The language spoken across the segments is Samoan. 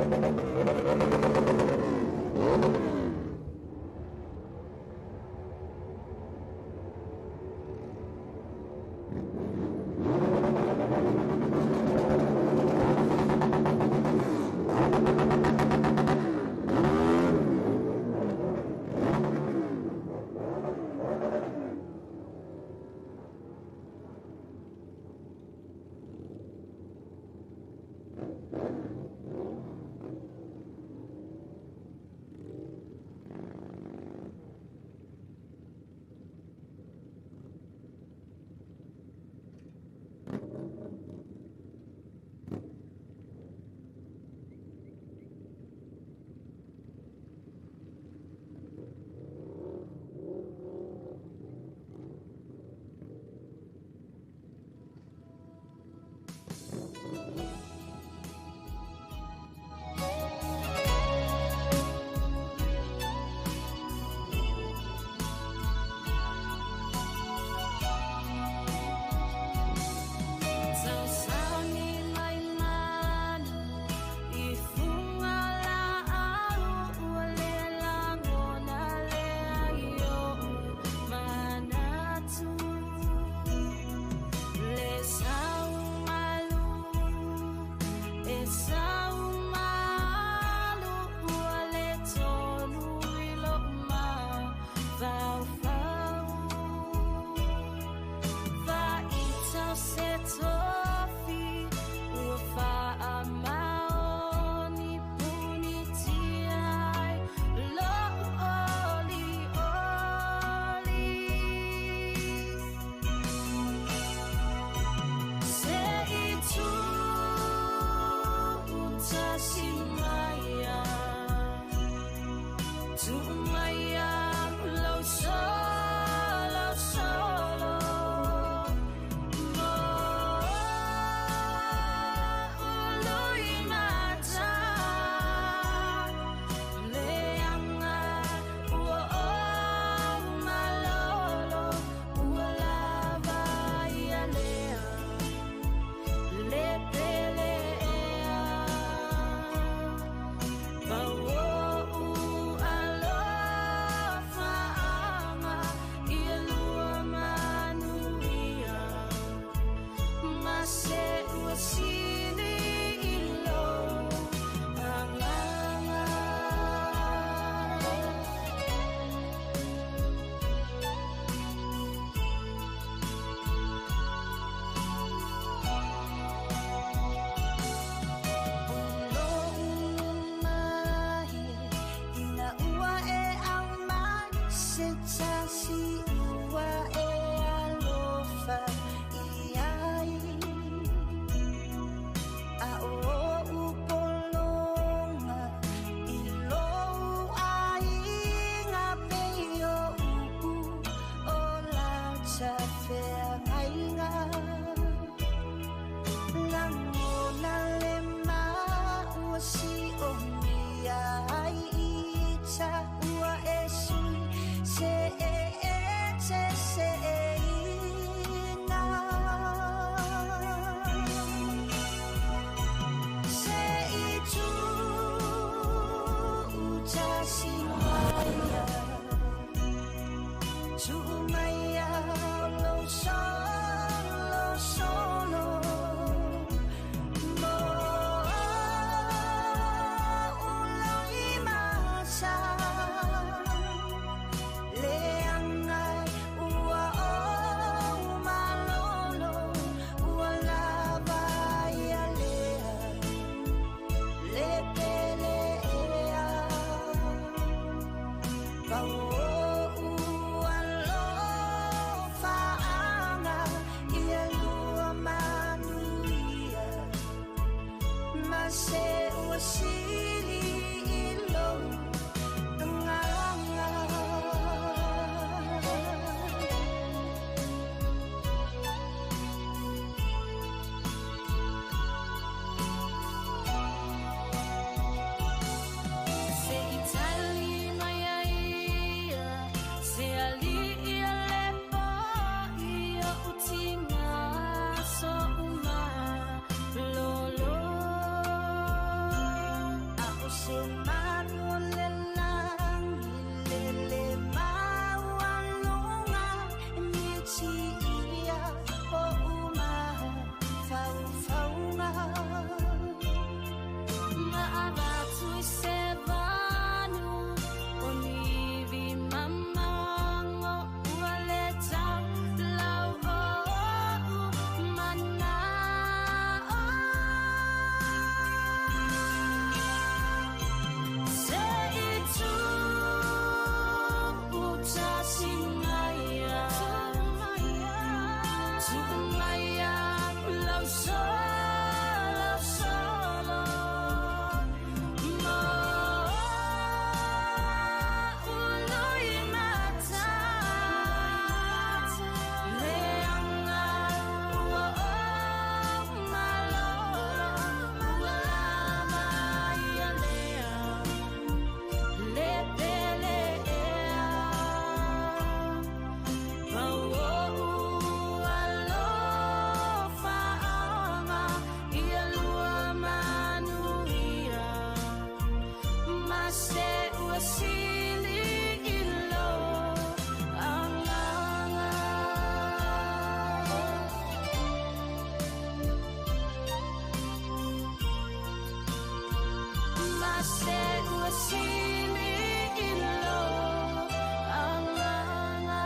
So uma lolo. Ma avatu i se vanu o nivi mamago ua le tau lau o'u mana'o. Se'i tu'utasi maia, tu'u maia lau solo solo mo o'u loimata leaga ua ou malolo ua lava ia lea le pele ea pau o'u alofaaga ia lua manuia ma se ua sili i lou agaga. Ma se ua sili i lou agaga.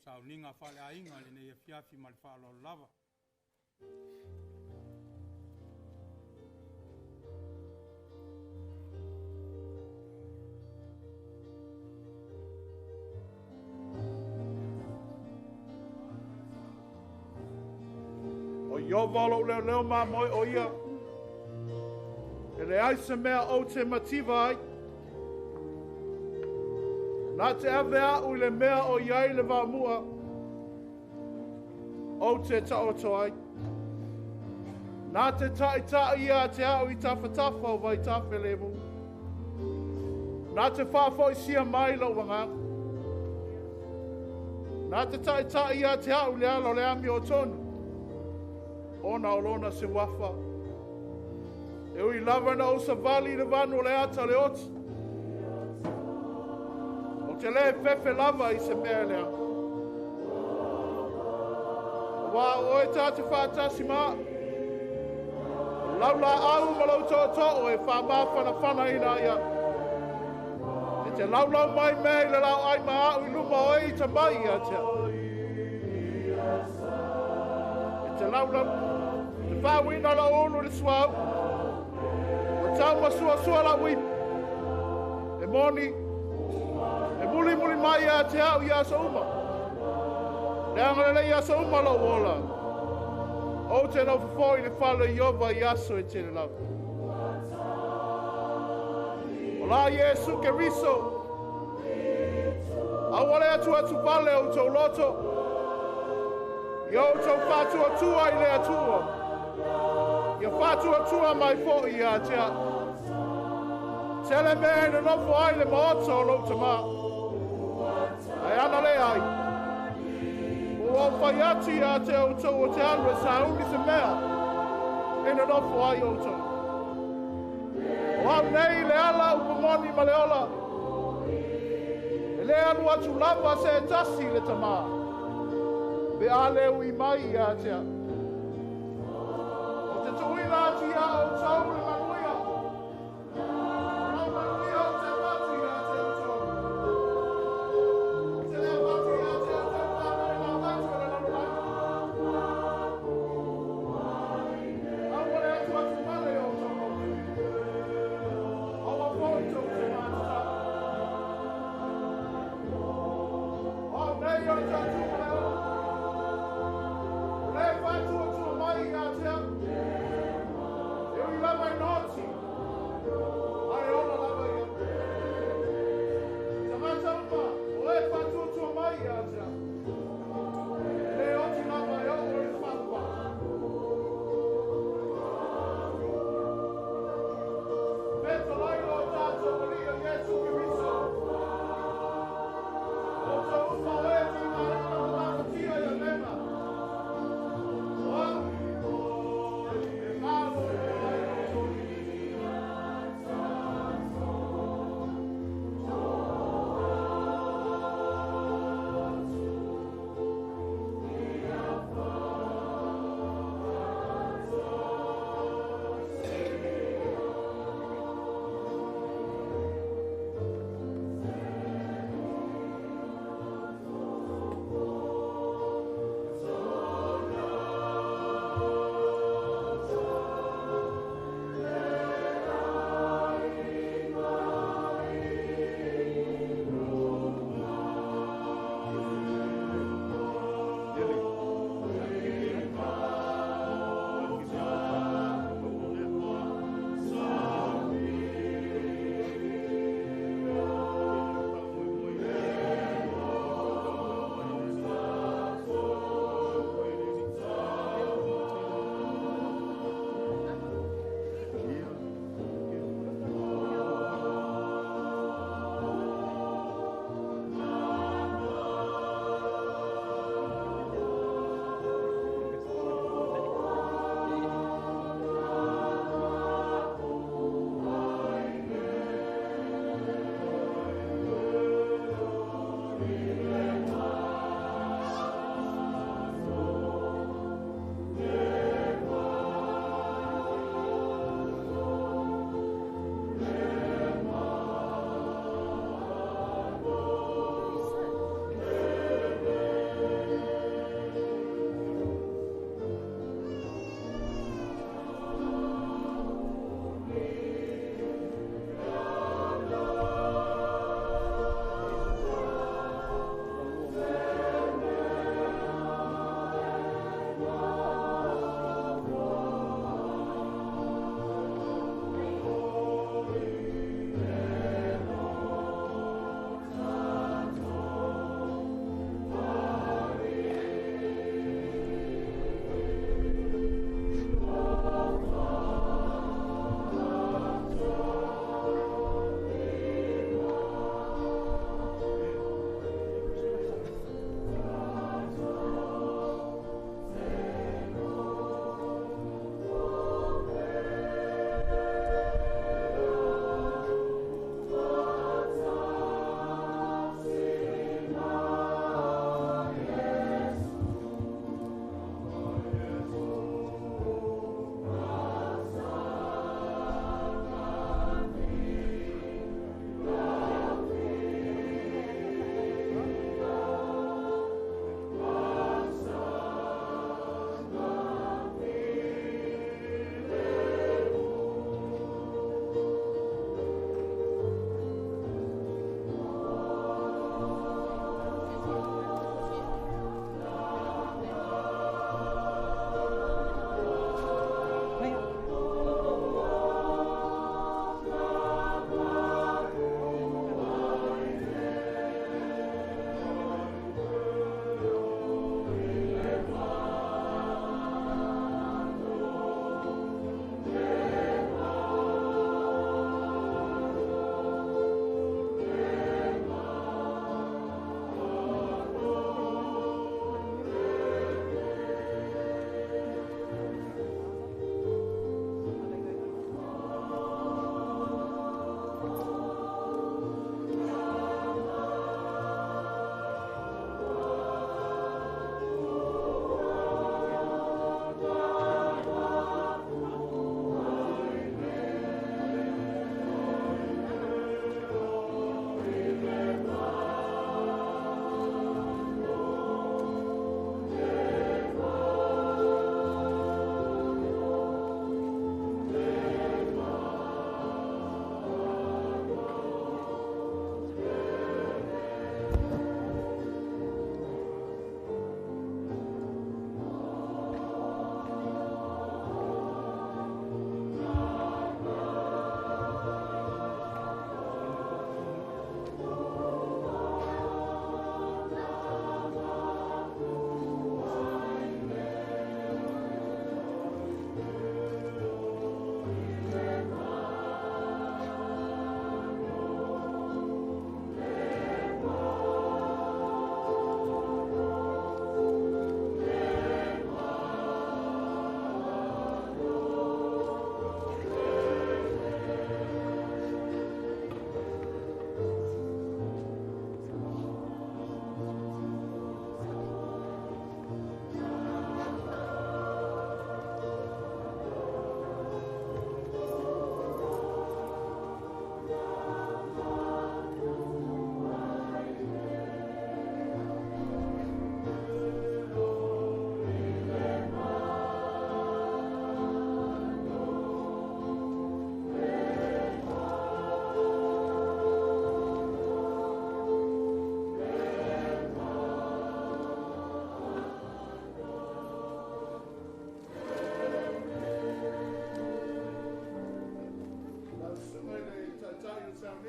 Sauniga faaleaiga i lenei afiafi ma le faaaloalo lava. O Iova o lou leoleo mamoe o ia. E leai se mea ou te mativa ai. Na te ave au i le mea o i ai le vaamua. Ou te taoto ai. Na te taʻitaʻi ia te au i tafatafa o vaitafe lemu. Na te faafoisia mai lou agaga. Na te taʻitaʻi ia te au le ala o le amiotonu. Ona o lona suafa. E ui lava na ou savali i le vanu o le ata o le oti. Ou te le fefe lava i se mea lea. Auā o oe ta te faatasi ma au. O lau laau ma lou tootoo e faamafanafanaina ai au. E te laulau mai mea i le laoai ma au i luma o e ita mai ia te au. E te laulau, te faauiina lou ulu i le suauu. Ua taumasuasua lau ipu. E moni, e mulimuli mai ia te au i aso uma. Le agalelei i aso uma lou ola. Ou te nofo foi i le fale o Ieova i aso e tele lava. O la Iesu Keriso, aua le atuatuvale o outou loto, ia outou faatuatua i le Atua, ia faatuatua mai foi ia te au. Tele mea e nonofo ai le maota o lou Tamā. Ae ana leai, ua ou fai atu ia te outou o te alu e sauni se mea e nonofo ai outou. O au nei le ala upu moni ma le ola. E le alu atu lava se tasi i le Tamā, pe a le ui mai ia te au. Ou te tuuina atu iā outou le manuia. O lau manuia ou te avatu ia te outou. Ou te le avatu ia te outou faapea na avatu e le lalolagi. Aua le atuatuvale o outou loto. Aua foi tou te matatau. O au nei o le tautua ma le ola. O le faatuatua mai ia te au. E ui lava ina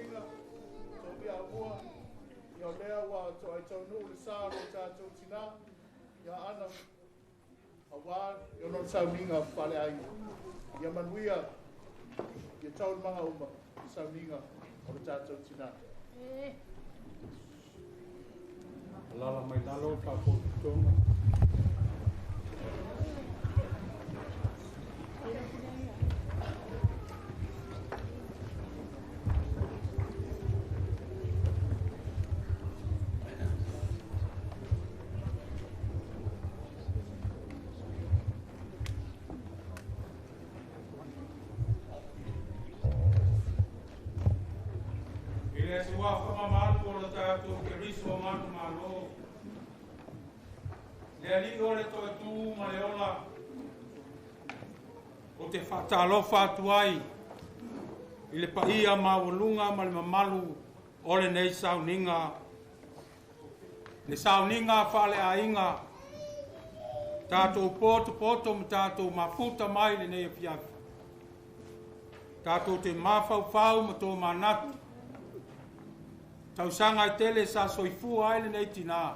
sauniga, tou aumua, ia o lea ua toai taunuu le sa o lo tatou tinā, ia Ana, auā i ona sauniga faaleaiga. Ia manuia, ia taualumaga uma i sauniga o le tatou tinā. Alala mai lalo faapotopotoga. I le suafa mamalu o le tatou Keriso manumalo, le Alii o le toatū ma le ola, o te faatalofa atu ai i le paia maualuga ma le mamalu o lenei sauniga, le sauniga faaleaiga, tatou potopoto ma tatou mafuta mai lenei afiafi. Tatou te mafaufau ma tomanatu, tausaga e tele sa soifua ai lenei tinā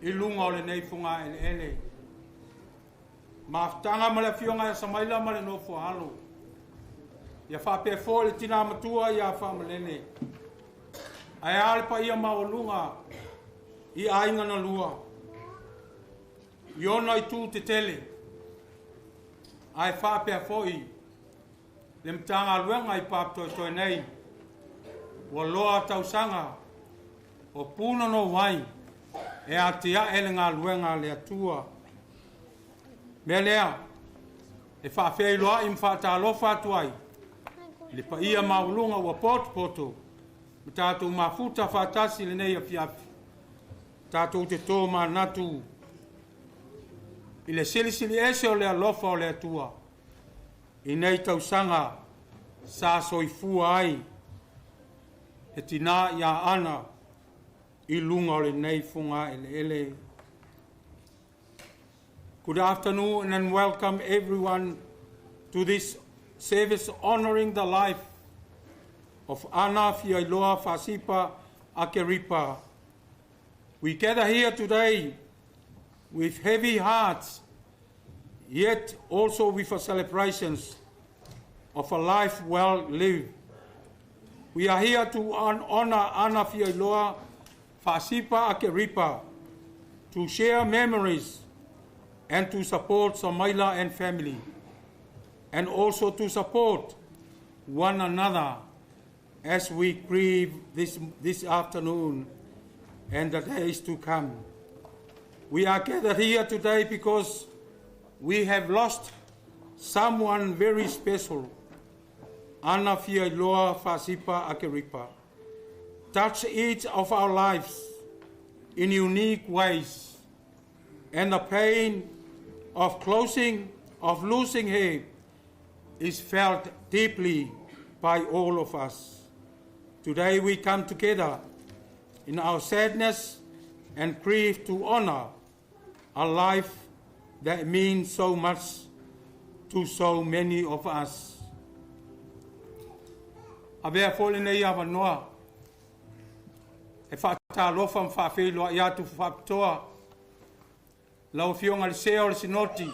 i luga o lenei fogaeleele. Mafutaga ma le afioga ia Samaila ma le nofo a alo. Ia faapea foi le tinā matua ia Faamalele. Ae a le paia maualuga i aiga na lua, i ona itu tetele, ae faapea foi le Matagaluega i papatoetoe nei, ua loa tausaga o punonou ai e atiae le galuega a le Atua. Mea lea, e faafeiloai ma faatalofa atu ai i le paia maualuga ua potopoto ma tatou mafuta faatasi lenei afiafi. Tatou te tomanatu i le silisili ese o le alofa o le Atua i nei tausaga sa soifua ai le tinā ia Ana i luga o lenei fogaeleele. Good afternoon and welcome everyone to this service honoring the life of Ana Fiailoa Fasipa Akeripa. We gather here today with heavy hearts, yet also with a celebrations of a life well lived. We are here to honor Ana Fiailoa Fasipa Akeripa, to share memories and to support Samaila and family, and also to support one another as we grieve this afternoon and the days to come. We are gathered here today because we have lost someone very special, Ana Fiailoa Fasipa Akeripa. Touch each of our lives in unique ways, and the pain of losing her is felt deeply by all of us. Today we come together in our sadness and grief to honor a life that means so much to so many of us. Avea foi lenei avanoa e faatalofa ma faafeiloai atu faapitoa lau Afioga le Sea o le Sinoti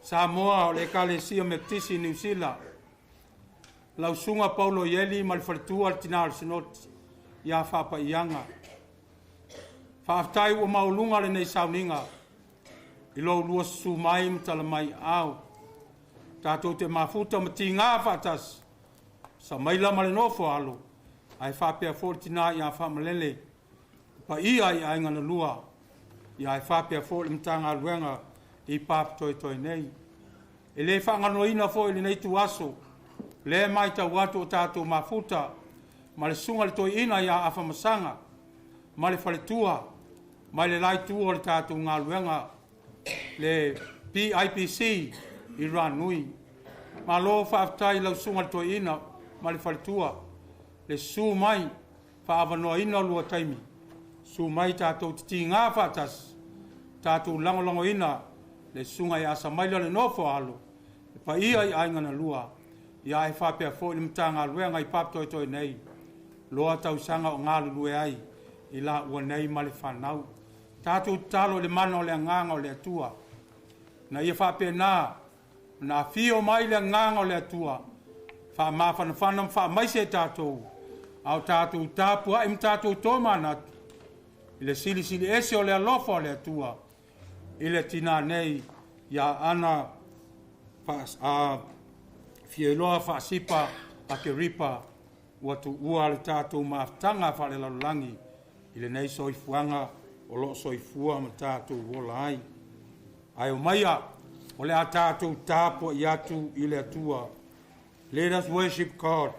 Samoa o le Ekalesia Metotisi i Niu Sila, lau Susuga Paulo Ieli ma le faletua le tinā o le Sinoti ia Faapaiaga. Faafetai ua maualuga lenei sauniga i lo lua susu mai ma tala mai ao. Tatou te mafuta ma tigā faatasi, Samaila ma le nofo alo, ae faapea foi le tinā ia Faamalele, paia i aiga na lua, ia ae faapea foi le Matagaluega i papatoetoe nei. E le faagaloina foi lenei tuaso, lea matau atu o tatou mafuta ma le susuga le toeaina ia Afamasaga ma le faletua mai le la itu o le tatou galuega le PIPC i Ranui. Malo faafetai lau susuga le toeaina ma le faletua, le susu mai faaavanoaina o lua taimi, susu mai tatou te tigā faatasi, tatou lagolagoina le susuga ia Samaila le nofo a alo, le paia i aiga na lua. Ia e faapea fo'i le Matagaluega i papatoetoe nei, loa tausaga o galulue ai i la ua nei ma le fanau. Tatou tatalo i le mana o le agaga o le Atua, na ia faapena, na afio mai le agaga o le Atua, faamafanafana ma faamaise e tatou, a o tatou tapuai ma tatou tomanatu, i le silisili ese o le alofa o le Atua, i le tinā nei, ia Ana Fiailoa Faasipa Akeripa, ua tuua le tatou mafutaga faalelalolagi i lenei soifuaga o loo soifua ma tatou ola ai. Ae omaia, o le a tatou tapuai atu i le Atua. Let us worship God.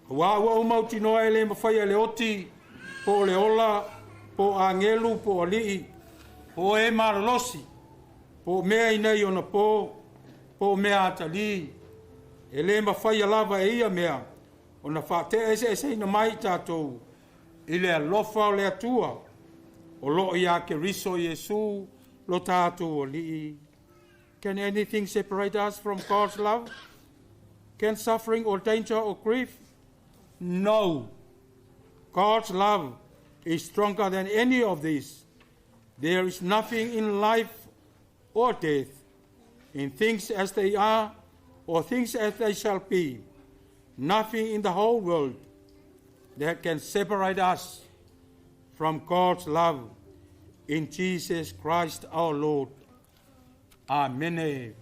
Auā ua ou mautinoa e le mafaia e le oti, po o le ola, po o agelu, po o alii, po o e malolosi, po o mea i nei ona po, po o mea atalī, e le mafaia lava e ia mea ona faate'ese'eseina mai i tatou i le alofa o le Atua o loo iā Keriso Iesu lo tatou Alii. Can anything separate us from God's love? Can suffering or danger or grief? No. God's love is stronger than any of these. There is nothing in life or death, in things as they are or things as they shall be, nothing in the whole world that can separate us from God's love in Jesus Christ our Lord. Amen.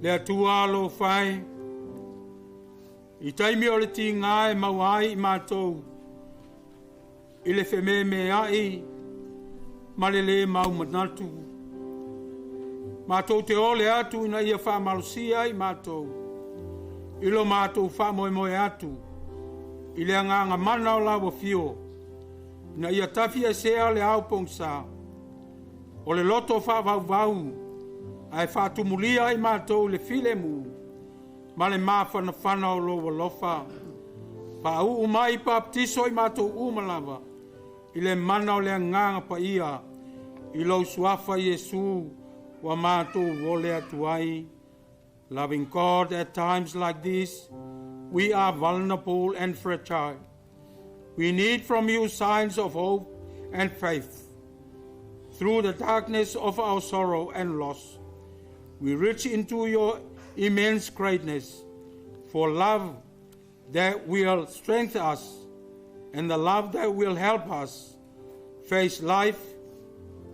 Le Atua alofa e, i taimi o le tigā e maua ai i matou i le fememea'i ma le lē mau manatu, matou te ole atu ina ia faamalosia ai matou. I lo matou faamoemoe atu i le agaga mana o lau afio, ina ia tafiesea le ao pogisa o le loto faavauvau ae faatumulia i matou le filemu ma le mafanafana o lou alofa. Faauu mai papatiso i matou uma lava i le mana o le agaga paia i lou suafa Iesu ua matou ole atu ai. Loving God, at times like this, we are vulnerable and fragile. We need from you signs of hope and faith. Through the darkness of our sorrow and loss, we reach into your immense greatness for love that will strengthen us and the love that will help us face life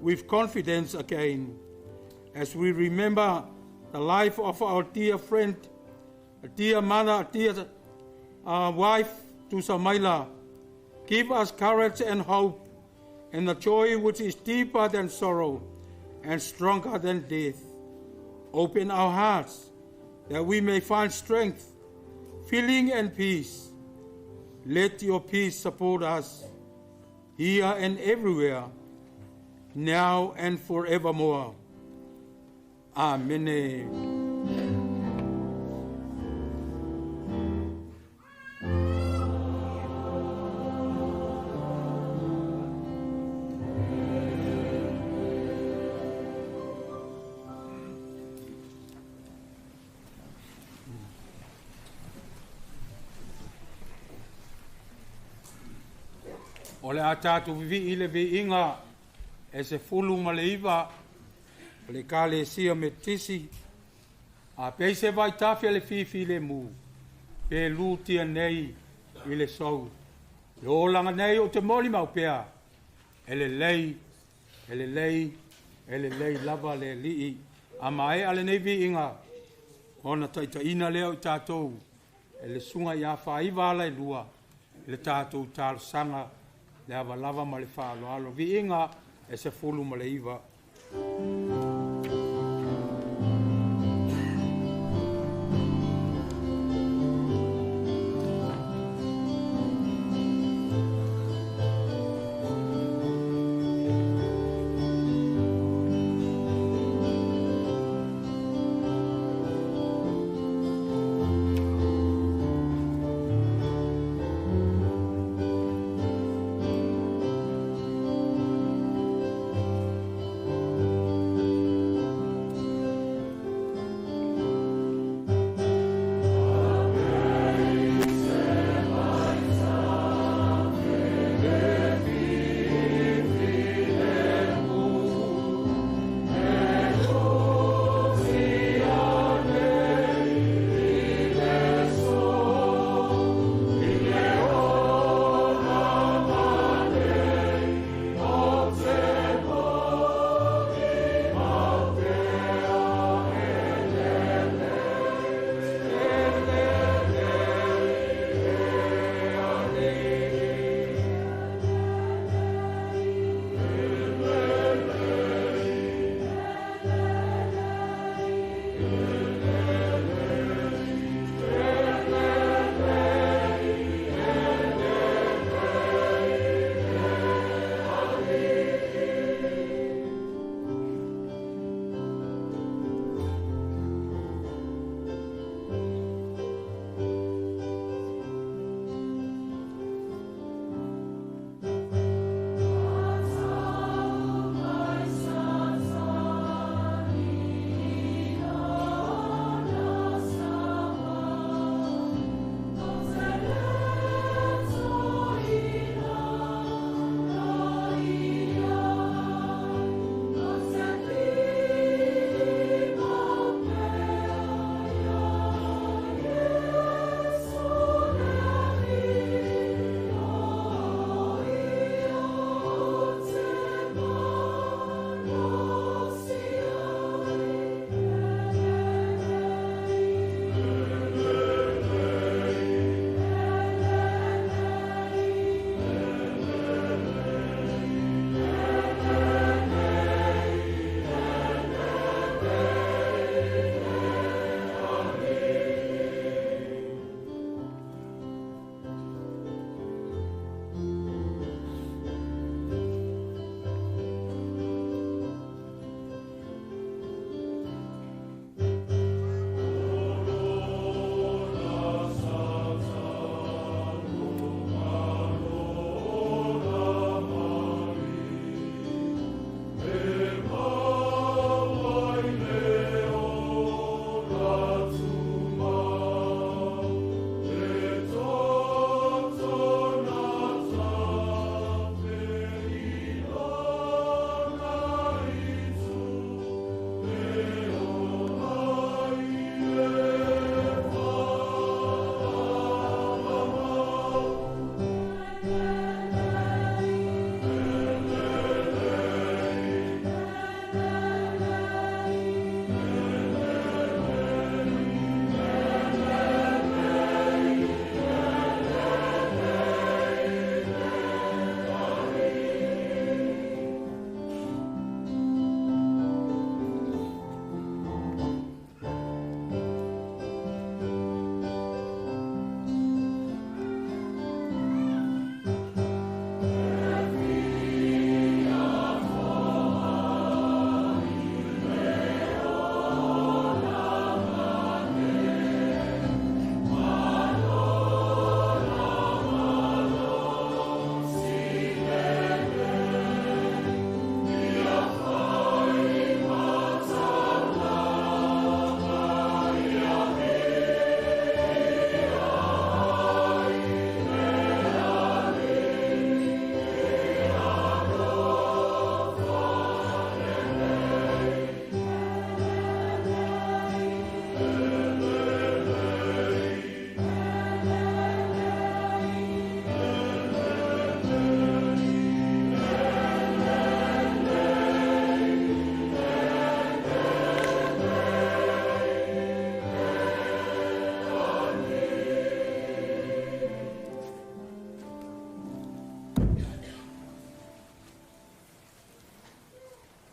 with confidence again. As we remember the life of our dear friend, dear mother, dear wife, Tuisamala, give us courage and hope and the joy which is deeper than sorrow and stronger than death. Open our hearts that we may find strength, feeling, and peace. Let your peace support us here and everywhere, now and forevermore. Amen. O le a tatou vivii i le viiga e 19 o le Ekalesia Metotisi, a pei se vaitafe a le fifilemu, pe lutia nei i le sou. Le olaga nei ou te molimau pea, e lelei, e lelei, e lelei lava le Alii. A maea lenei viiga, ona taitaiina lea o i tatou e le susuga ia Faaiva Alailua i le tatou talosaga le avalava ma le faaaloalo. Viiga e 19.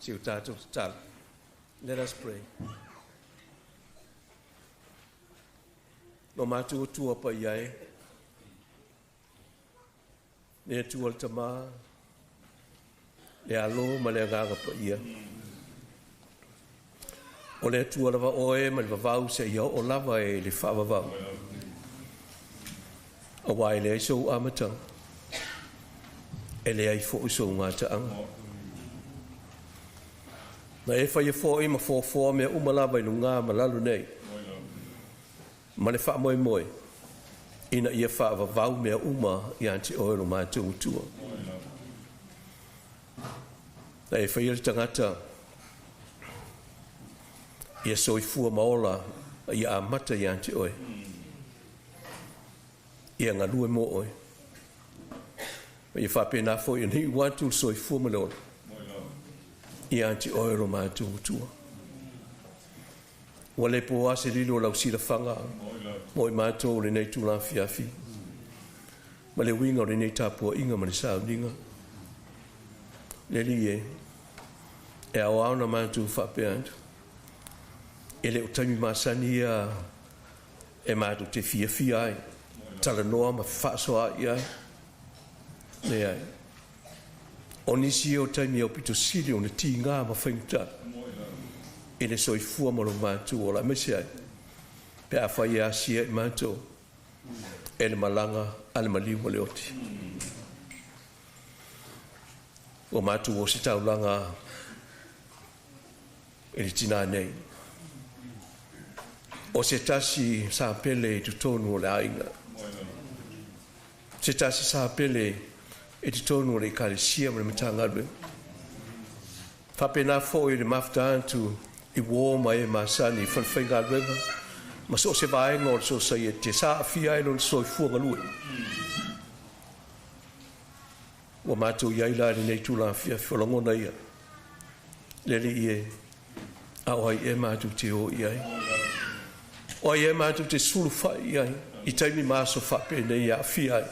Se i o tatou tatalo. Let us pray. Lo matou Atua paia e, le Atua le Tama, le Alo ma le Agaga Paia. O le Atua lava oe mai le vavau seia oo lava i le faavavau. Auā e leai sou amataga, e leai foi sou gataaga. Na e faia foi ma foafoa mea uma lava i lugā ma lalo nei, ma le faamoemoe ina ia faavavau mea uma ia te oe lo matou Atua. Na e faia le tagata ia soifua ma ola a ia amata ia te oe, ia galue mo oe. Ma ia faapena foi ona iu atu le soifua ma le ola ia te oe lo matou Atua. Ua le po lava se lilo o lau silafaga mo i matou o lenei itula afiafi ma le uiga o lenei tapuaiga ma le sauniga. Le Alii e, e ao lava ona matou faapea atu, e le o taimi masani ia e matou te fiafia ai, talanoa ma fefaasoaai ai. Leai. O nisi ia o taimi aupito sili ona tiga ma faigata i le soifua ma lo matou ola, aemaise ai pe afai e asia i matou e le malaga a le maliu ma le oti. Ua matou ositaulaga i le tinā nei, o se tasi sa pele i totonu o le aiga, se tasi sa pele i totonu o le Ekalesia ma le Matagaluega. Faapena foi le mafuta atu i uō ma e masani i falefaigaluega ma so o se vaega o le sosaiete sa aafia ai lona soifua galue. Ua matou i ai la i lenei itula afiafi, o lagona ia, Le Alii e, a o ai ea matou te o i ai? O ai ea matou te sulufai i ai i taimi ma aso faapenei e aafia ai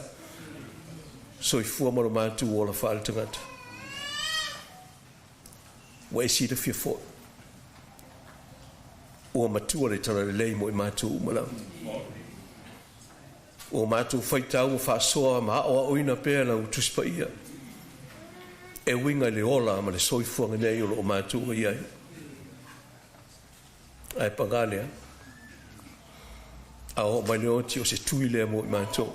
soifua ma lo matou ola faaletagata? Ua e silafia foi, ua matua le talalelei mo i matou uma lava. Ua matou faitau ma faasoa ma aoaoina pea lau Tusi Paia e uiga i le ola ma le soifuaga nei o lo o matou i ai. Ae paga lea, a oo mai le oti o se tui lea mo i matou.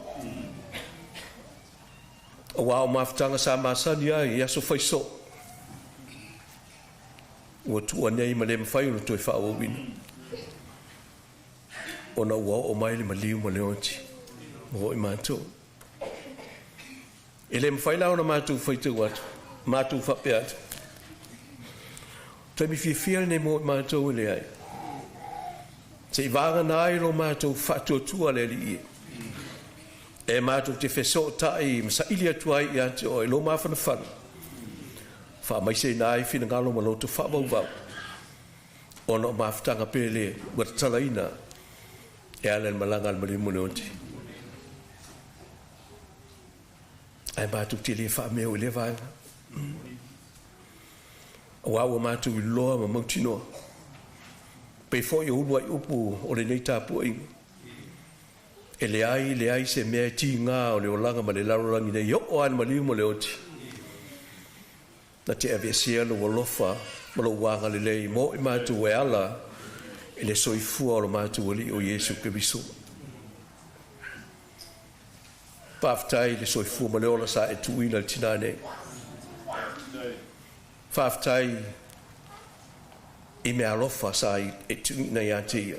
Aua o mafutaga sa masani ai i aso faisoo, ua tuua nei ma le mafai ona toe faaauauina. Ona ua oo mai le maliu ma le oti mo i matou. E le mafai la ona matou faitau atu, matou faapea atu, taimi fiafia lenei mo i matou e leai. Se i vagana ai lo matou faatuatua le Alii e. E matou te fesootai ma saili atu ai ia te oe lo mafanafana. Faamaiseina ai finagalo ma loto faavauvau. Ona o mafutaga pele ua tatalaina e ala i le malaga a le maliu ma le oti. Ae matou te le faameo i lea vaega. Aua ua matou iloa ma mautinoa, pei foi o uluai upu o lenei tapuaiga, e leai, leai se mea e tiga o le olaga ma le lalolagi nei e oo lava i le maliu ma le oti. Na te aveesea lou alofa ma lou agalelei mo i matou e ala i le soifua o lo matou Alii o Iesu Keriso. Faafetai i le soifua ma le ola sa e tuuina i le tinā nei. Faafetai i meaalofa sa e tuuina ia te ia.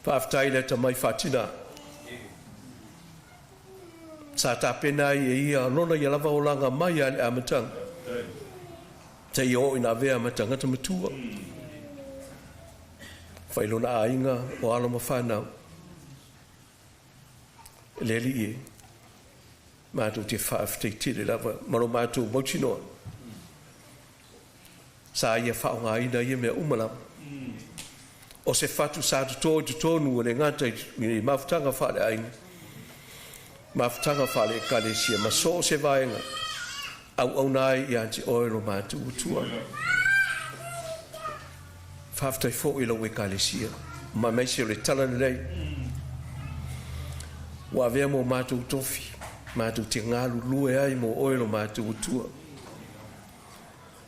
Faafetai i le atamai faatina sa tapena ai e ia lona ia lava olaga mai lava i le amataga seia oo ina avea ma tagata matua. Fai lona aiga o alo ma fanau. Le Alii e, matou te faafetai tele lava ma lo matou mautinoa sa ia faaaogaina ia mea uma lava. O se fatu sa toto i totonu e le gata i mafutaga faaleaiga, mafutaga faale-ekalesia ma so o se vaega Auauna ai ia te oe lo matou Atua. Faafetai foi i lau Ekalesia, ma aemaise o le tala lelei ua avea mo matou tofi, matou te galulue ai mo oe lo matou Atua.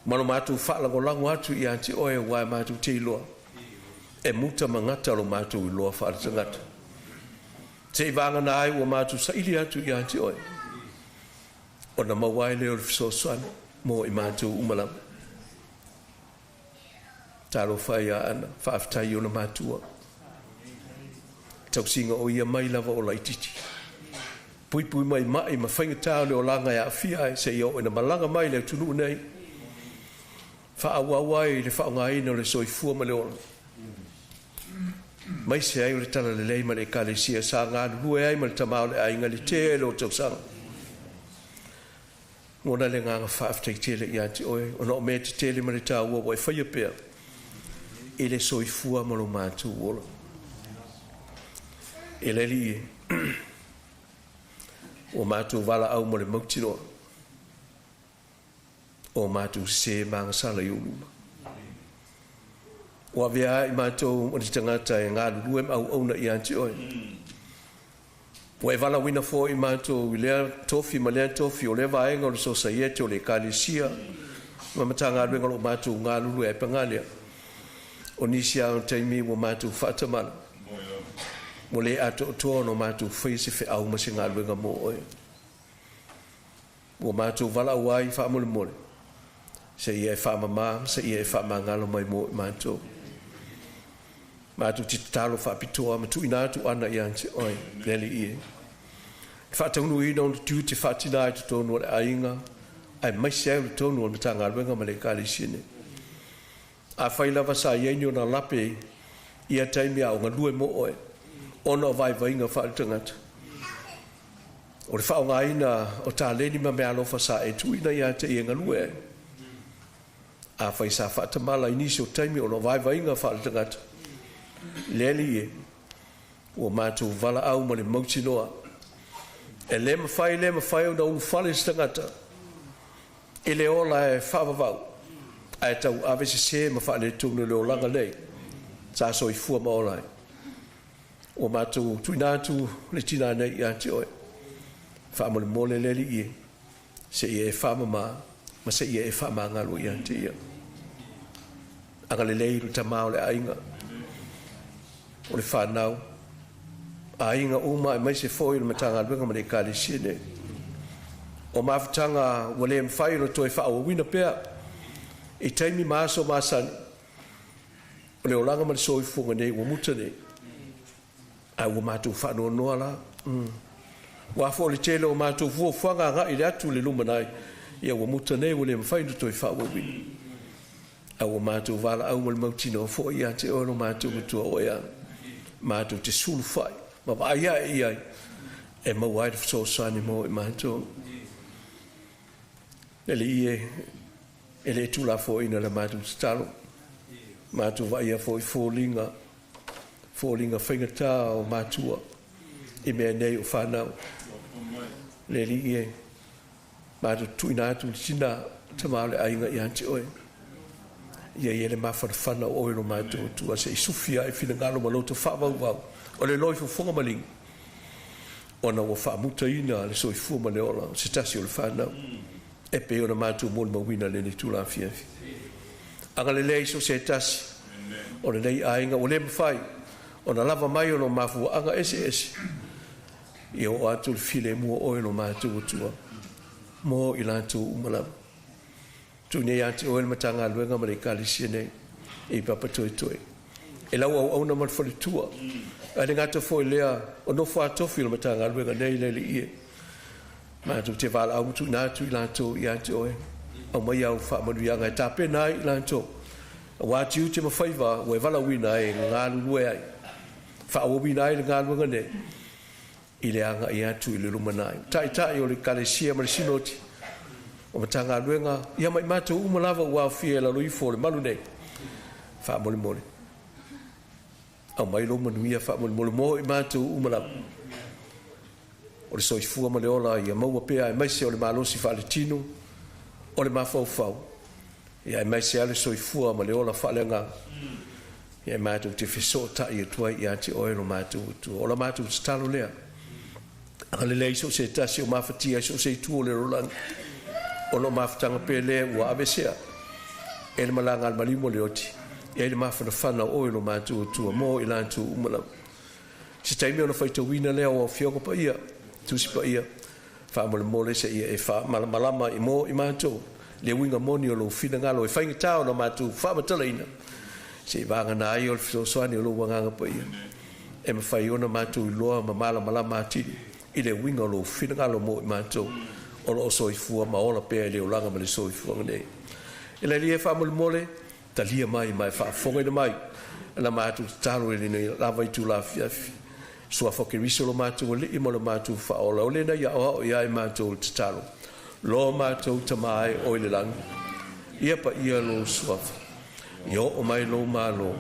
Ma lo matou faalagolago atu ia te oe aua e matou te iloa, e muta ma gata lo matou iloa faaletagata. Se i vagana ai ua matou saili atu ia te oe, ona maua ai lea o le fesoasoani mo i matou uma lava. Talofa ia Ana, faafetai i ona matua. Tausiga o ia mai lava o laititi. Puipui mai mai ma faigata o le olaga e aafia ai seia oo ina malaga mai le atunuu nei. Faaauau ai le faaaogaina o le soifua ma le ola. Maise ai o le tala lelei ma le ekalesia sa galulue ai ma le tama o le aiga le tele o tausaga. Lagona le agaga faafetai tele ia te oe ona o mea tetele ma le taua ua e faia pea i le soifua ma lo matou ola. E le Alii e, ua matou valaau ma le mautinoa o matou sese ma agasala i ou luma. Ua avea ai matou ma ni tagata e galulue ma auauna ia te oe. Ua e valaauina foi matou i lea tofi ma lea tofi o lea vaega o le Sosaiete o le Ekalesia ma Matagaluega o lo o matou galulue ai. Paga lea, o nisi lava o taimi ua matou faatamala, ua le atoatoa ona matou faia se feau ma se galuega mo oe. Ua matou valaau ai faamolemole, seia e faamama ma seia e faamagalo mai mo i matou. Matou te tatalo faapitoa ma tuuina atu ana ia te oe, le Alii e. Le faataunuuina o ona tiute faatina i totonu o le aiga, aemaise ai o totonu o le Matagaluega ma le Ekalesia nei. Afai lava sa i ai ni ona lape i ia taimi a o galue mo oe, ona o vaivaiga faaletagata, o le faaaogaina o taleni ma meaalofa sa e tuuina ia te ia e galue ai, afai sa faatamala i nisi o taimi ona o vaivaiga faaletagata, le Alii e, ua matou valaau ma le mautinoa, e le mafai le mafai ona ulufale se tagata i le ola e faavavau ae tauave sesē ma faaletonu i le olaga nei sa soifua ma ola ai. Ua matou tuuina atu le tinā nei ia te oe. Faamolemole le Alii e, seia e faamama ma seia e faamagalo ia te ia. Agalelei le tama o le aiga, o le fanau, aiga uma aemaise foi o le Matagaluega ma le Ekalesia nei. O mafutaga ua le mafai ona toe faaauauina pea i taimi ma aso masani, o le olaga ma le soifuaga nei ua muta nei, ae ua matou faanoanoa la. Ua foi le tele o matou fuafuaga agai i le atu i le lumanai, ia ua muta nei ua le mafai ona toe faaauauina. A ua matou valaau ma le mautinoa foi ia te oe lo matou Matua o ea, matou te sulufai ma vaai ae i ai e maua ai le fesoasoani mo i matou. Le Alii e, e le tuulafoaiina le matou tatalo, matou vaaia foi foliga, foliga faigata o matua i mea nei o fanau. Le Alii e, matou tuuina atu le tina tama o le aiga ia te oe. Ia ia le mafanafana o oe lo matou Atua se i sufi ai finagalo ma loto faavauvau o le loi fofoga maligi ona ua faamutaina le soifua ma le ola o se tasi o le fanau e pei ona matou molimauina lenei itula afiafi. Agalelei so se tasi o lenei aiga ua le mafai ona lava mai ona o mafuaaga eseese. Ia oo atu le filemu o oe lo matou Atua mo i latou uma lava. Tuu nei ia te oe le Matagaluega ma le Ekalesia nei i Papatoetoe. E lau auauna ma le faletua, ae le gata foi lea o nofo a tofi o le Matagaluega nei le Alii e. Matou te valaau ma tuuina atu i latou ia te oe, aumaia au faamanuiaga e tapena ai i latou, aua tiute ma faiva ua e valaauina ai e galulue ai, faaauauina ai le galuega nei i le agai atu i le lumanai. Taitai o le Ekalesia ma le Sinoti o Matagaluega, ia ma i matou uma lava ua aofia i lalo ifo o le malu nei, faamolemole, aumai lou manuia faamolemole mo i matou uma lava. O le soifua ma le ola ia maua pea aemaise o le malosi faaletino. o le mafaufau, ia aemaise lava le soifua ma le ola faaleagaga, ia matou te fesootai atu ai ia te Oe lo matou Atua. O la matou tatalo lea, agalelei so o se tasi o mafatia i so o se itu o le lalolagi, o lo o mafutaga pea le ua aveesea e le malaga a le maliu ma le oti, e ai le mafanafana o Oe lo matou Atua mo i latou uma lava. Se taimi ona faitauina lea o Afioga Paia, Tusi Paia, faamolemole seia e faamalamalama i mo i matou le uiga moni o lou finagalo e faigata ona matou faamatalaina, seia vagana ai o le fesoasoani o lou Agaga Paia e mafai ona matou iloa ma malamalama atili i le uiga o lou finagalo mo i matou o loo soifua ma ola pea i le olaga ma le soifuaga nei. E le Alii e faamolemole, talia mai ma e faafofogaina mai la matou tatalo i lenei lava itula afiafi. Suafa o Keriso lo matou Alii ma lo matou Faaola, o lena ia aoao ia i matou le tatalo. Lo matou Tama e o i le lagi, ia paia lou suafa, ia oo mai lou malo,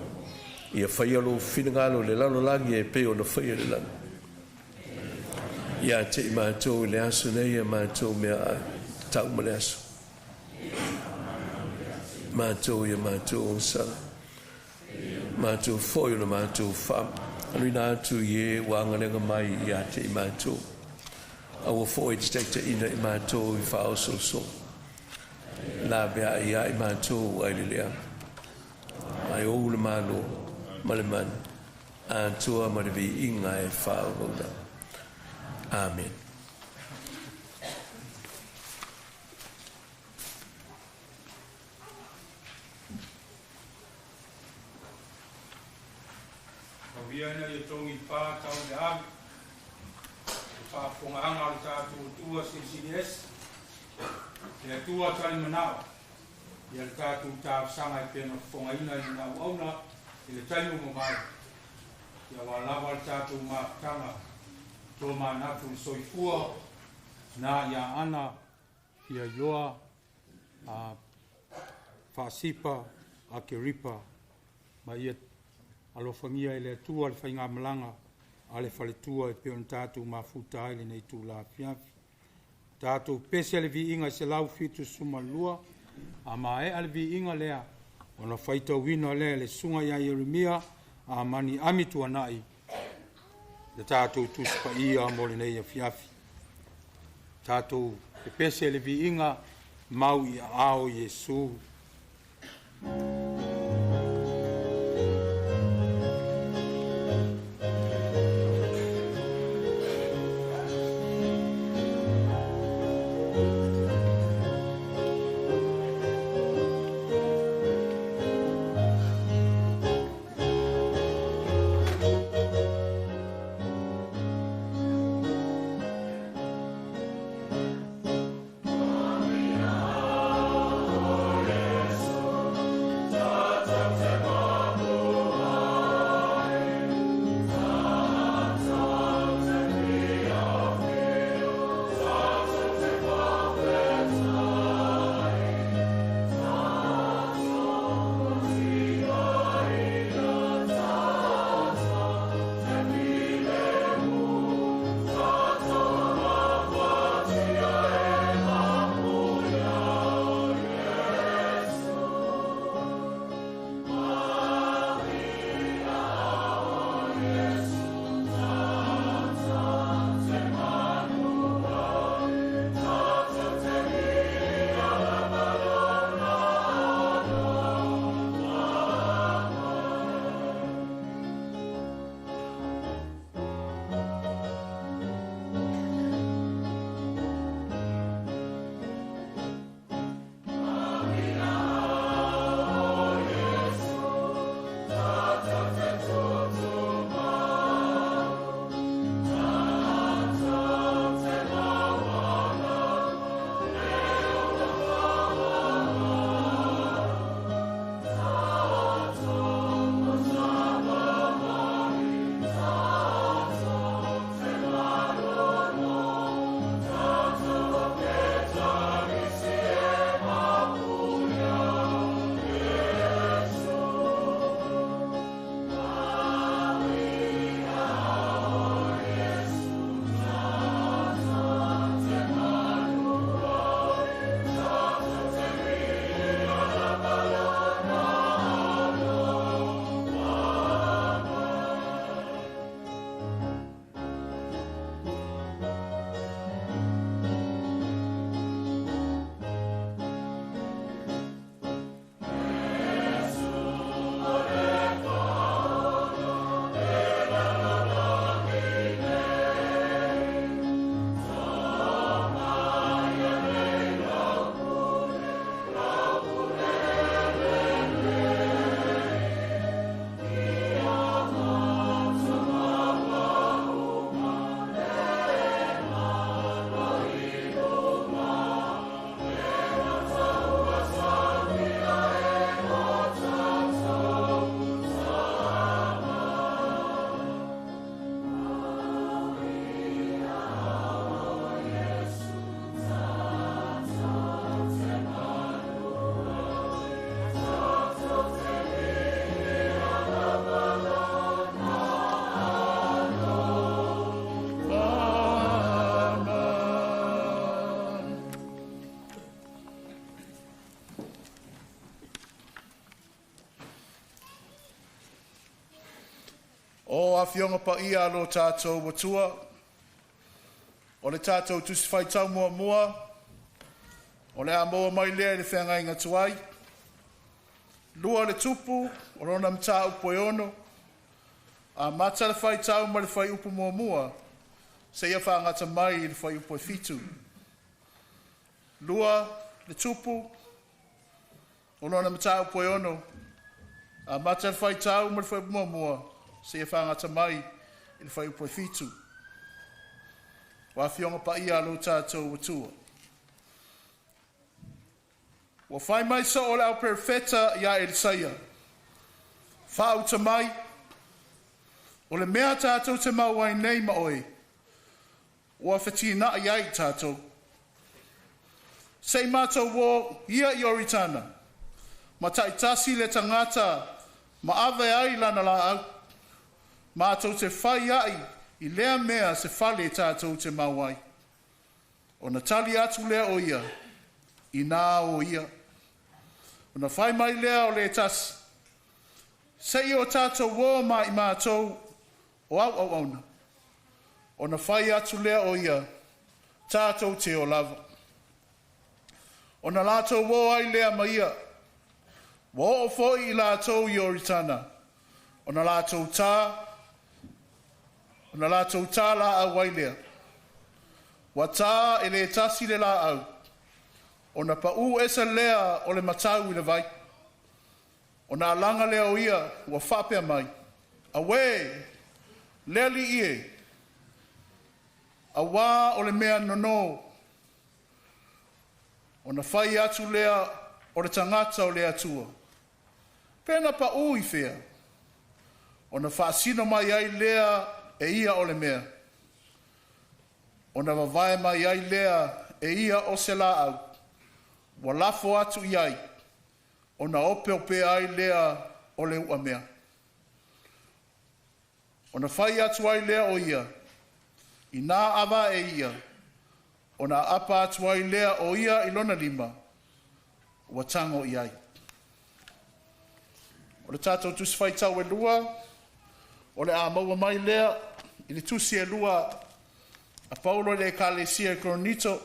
ia faia lou finagalo i le lalolagi e pei ona faia i le lagi. Ia te i matou i le aso nei e matou meaai, tau ma le aso. Matou ia matou ogasala, matou foi o na matou faaaluina atu i e ua agalega mai ia te i matou. Aua foi e te taitaiina i matou i faaosoosoga, la vea ia i matou ai le leaga. Ai ou le malo ma le mana, atoa ma le viiga e faaauau. Amen. Tauia ina ia togi pā tau le ave, le faafofogaaga a le tatou Atua Silisili Ese, le Atua talimanao, ia le tatou talosaga e pei ona fofogaina e lana auauna i le taimi ua mavae, ia aua lava le tatou mafutaga tomanatu i le soifua na ia Ana Fiailoa Faasipa Akeripa, ma ia alofagia e le Atua le faigamalaga a le faletua e pei ona tatou mafuta ai lenei itula afiafi. Tatou pese le viiga e 172, a maea le viiga lea, ona faitauina lea e le susuga ia Ieremia Amani Amituanai le tatou Tusi Paia mo lenei afiafi. Tatou pepese le viiga mau i aao Iesu. Mau Afioga Paia a lo tatou Atua. O le tatou tusi faitau muamua, o le a maua mai lea i le feagaiga tuai. Lua le tupu, o lona mataupu e ono, amata le faitau mai le fuaiupu muamua, seia faagata mai i le fuaiupu e fitu. Lua le tupu, o lona mataupu e ono, amata le faitau mai le fuaiupu muamua, seia faagata mai i le fuaiupu e fitu. O Afioga Paia a lo tatou Atua. Ua fai mai soo le au perofeta ia Elisaia, faauta mai, o le mea tātou te mau ai nei ma oe, ua fetinai ai tātou. Se i mātou o ia i Ioritana, ma taitasi le tagata ma ave ai lana laau. Mātou te fai ai i lea mea se fale tātou te mau ai. Ona tali atu lea o ia, i nā o ia. Ona fai mai lea o le tasi, se i o tātou o ma i mātou o au au auna. Ona fai atu lea o ia, tātou te o lava. Ona lātou o ai lea ma ia, ua oo foi i lātou i Ioritana, ona lātou tā, ona lātou tā laau ai lea. Ua tā e le tasi le laau, ona pau ese lea o le matau i le vai. Ona alaga lea o ia ua faapea mai, Auē, le alii e, auā o le mea nono. Ona fai atu lea o le tagata o le Atua. Pe na pau i fea, ona faasino mai ai lea e ia o le mea. Ona vavae mai ai lea e ia o se laau, ua lafo atu i ai, ona ope opea ai lea o le uamea. Ona fai atu ai lea o ia, i nā ava e ia, ona apa atu ai lea o ia i lona lima, ua tago i ai. O le tatou tusi faitau e lua, o le a maua mai lea i le tusi e lua a Paulo i le ekalesia i Korinito,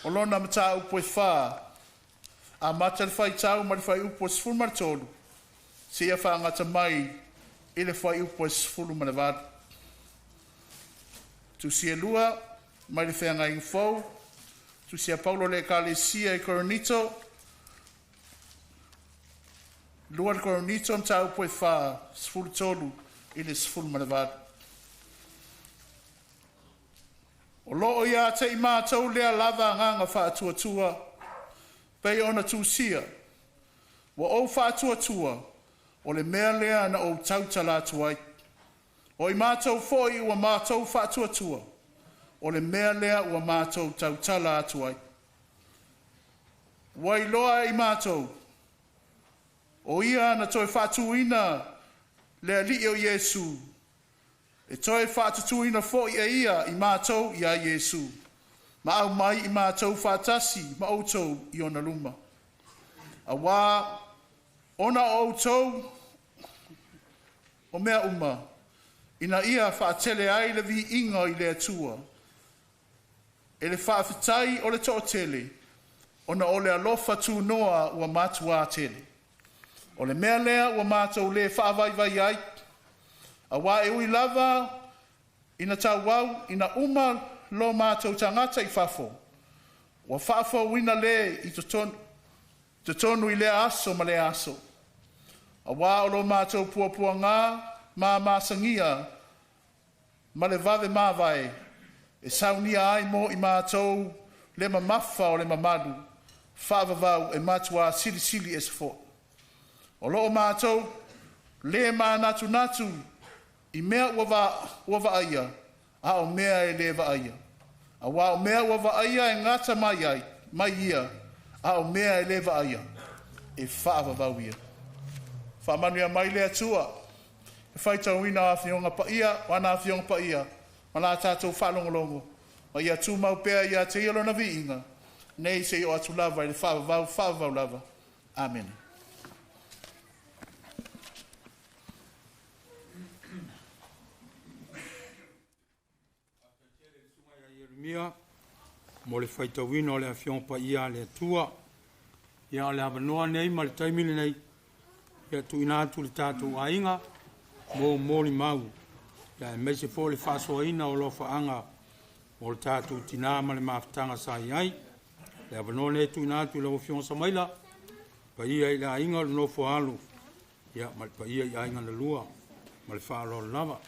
o lona mataupu e fa, amata le faitau mai le fuaiupu e 13, seia faagata mai i le fuaiupu e 18. Tusi e lua mai le feagaiga fou, tusi a Paulo i le ekalesia i Korinito, lua le Korinito mataupu e fa, 13 i le 18. O loo ia te i mātou lea lava agaga faatuatua, pei ona tusia, ua ou faatuatua, o le mea lea na ou tautala atu ai. O i mātou foi ua mātou faatuatua, o le mea lea ua mātou tautala atu ai. Ua iloa e i mātou, o ia na toe faatuina le alii o Iesu, e toe faatutuina foi e ia i mātou ia Iesu, ma au mai i mātou faatasi ma outou i ona luma. Auā, ona o outou o mea uma, ina ia faatele ai le viiga i le Atua, e le faafetai o le toatele, ona o le alofa tunoa ua matuā tele. O le mea lea ua mātou le faavaivai ai, auā e ui lava ina tauau ina uma lo mātou tagata i fafo, ua faafouina le i totonu, totonu i lea aso ma lea aso. Auā o lo mātou puapuaga ma masagia ma le vave mavae, e saunia ai mo i mātou le mamafa o le mamalu, faavavau e matuā silisili ese foi. O loo mātou le mānatunatu i mea ua, va, ua vaaia, a o mea e le vaaia. Auā o mea ua vaaia e gata mai ai, mai ia, a o mea e le vaaia, e faavavau ia. Faamanuia mai le Atua, e faitauina o afioga paia, o ana afioga paia, ma la tātou faalogologo, ma ia tumau pea ia te ia lona viiga, nei se i o atu lava i le faavavau, faavavau lava. Amene. Mia mo le faitauina o le Afioga Paia a le Atua. Ia, o le avanoa nei ma le taimi lenei, ia tuuina atu le tatou aiga mo molimau, ia aemaise foi le faasoaina o alofaaga mo le tatou tinā ma le mafutaga sa i ai. Le avanoa lenei e tuuina atu i lau Afioga Samaila, paia i le aiga o le nofo a alo, ia ma le paia i aiga na lua, ma le faaaloalo lava.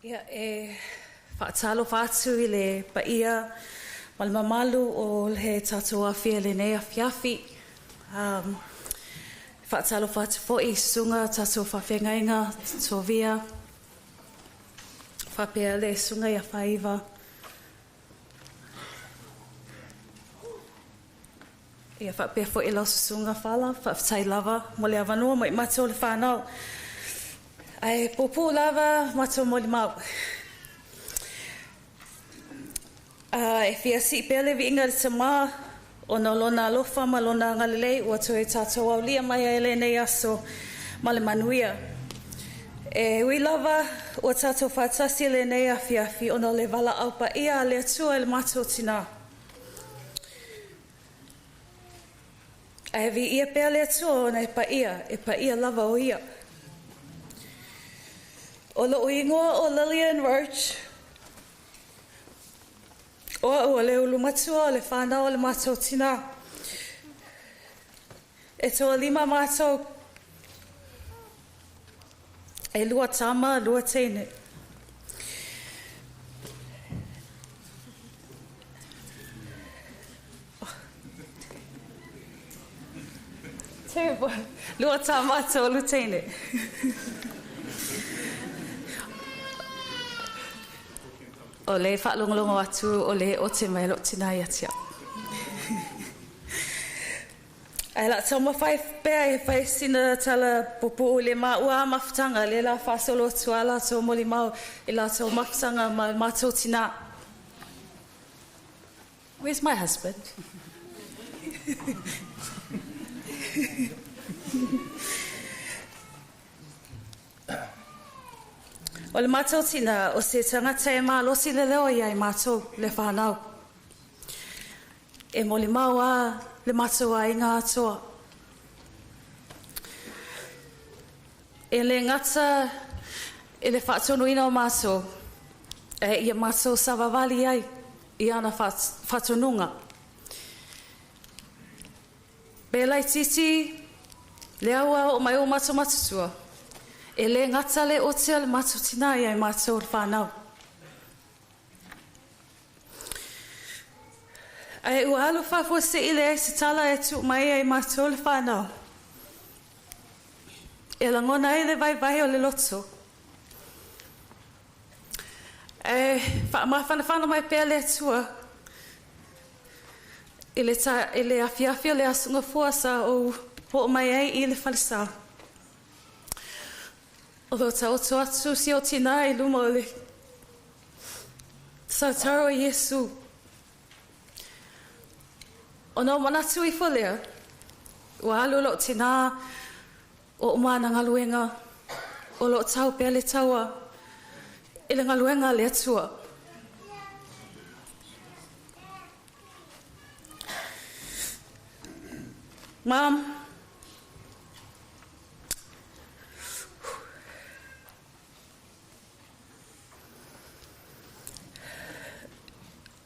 Ia, e faatalofa atu i le paia ma le mamalu o le tatou afia i lenei afiafi. Um, faatalofa atu foi i susuga tatou faafeagaiga Tovia, faapea le susuga ia Faiva. Ia faapea foi i lau susuga Fala, faafetai lava mo le avanoa mo i matou le whānau. Ae puupuu lava matou molimau. E fia sii pea le viiga i le Tamā ona o lona alofa ma lona agalelei ua toe tatou aulia mai ai lenei aso ma le manuia. E ui lava ua tatou faatasi i lenei afiafi ona o le valaau paia a le Atua i le matou tinā. Ae viia pea le Atua ona e paia, e paia lava o ia. O lou ingoa o Lillian Roach. O au o le ulu matua o le whānau o le matou tinā. E toalima matou, e lua tama, lua teine. Lua tama, tolu teine. O le faalogologo atu o le ote mai lou tinā ia te au. Ae la taumafai pea e fai sina tala puupuu i le maua mafutaga le la faasolo atu a latou molimau i latou mafutaga ma matou tinā. Where's my husband? O le matou tinā, o se tagata e malosi le leo ia i matou le whānau. E molimau a le matou aiga atoa. E le gata i le faatonuina o matou, e ia matou savavali ai i ana faatonuga. Pe laitiiti le aua o mai o matou matutua, e le gata le ote a le matou tinā ia i matou le whānau. Ae ua alu faafuasei leai se tala e tuu mai ai matou le whānau. E lagona ai le vaivai o le loto. E faamafanafana mai pea le Atua i le, ta, i le afiafi o le Aso Gafua sa ou oo mai ai i le falesa. O lo taoto atu si o tinā i luma o le sautaro o Iesu. Ona o manatu ifo lea, ua alu lou tinā o uma ana galuega, o lo o tau pea le taua i le galuega a le Atua. Mom,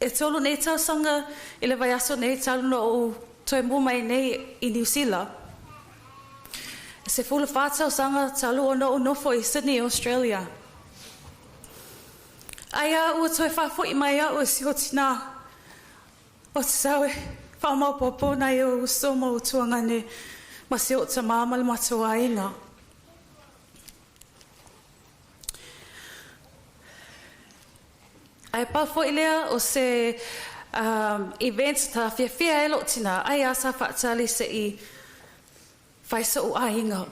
E tolu nei tausaga i le vaiaso nei talu na ou toe mu mai nei i Niu Sila. E 14 tausaga talu ona ou nofo i Sydney, Australia. Ai a ua toe faafo'i mai a'u e si o tinā. O te sau e faamaopoopo nai ou uso ma ou tuagane ma si o'u tamā ma le matou aiga. Ae pau foi lea o se um, event ta fiafia e lo'u tinā, ai a sa faatali se'i fai so'u aiga.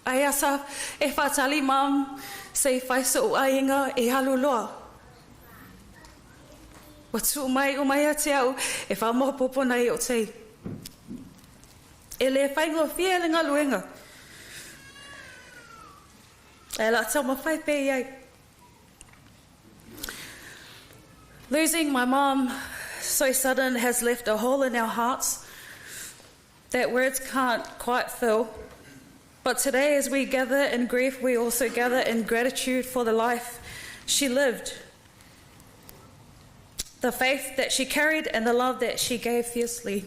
Ai a sa e faatali mum se'i fai so'u aiga e alu loa. Ua tuu mai uma ia te a'u e faamaopoopo nai o'u tei. E lē faigofie le galuega. Ae o le a taumafai pea i ai. Losing my mom so sudden has left a hole in our hearts that words can't quite fill. But today, as we gather in grief, we also gather in gratitude for the life she lived, the faith that she carried, and the love that she gave fiercely.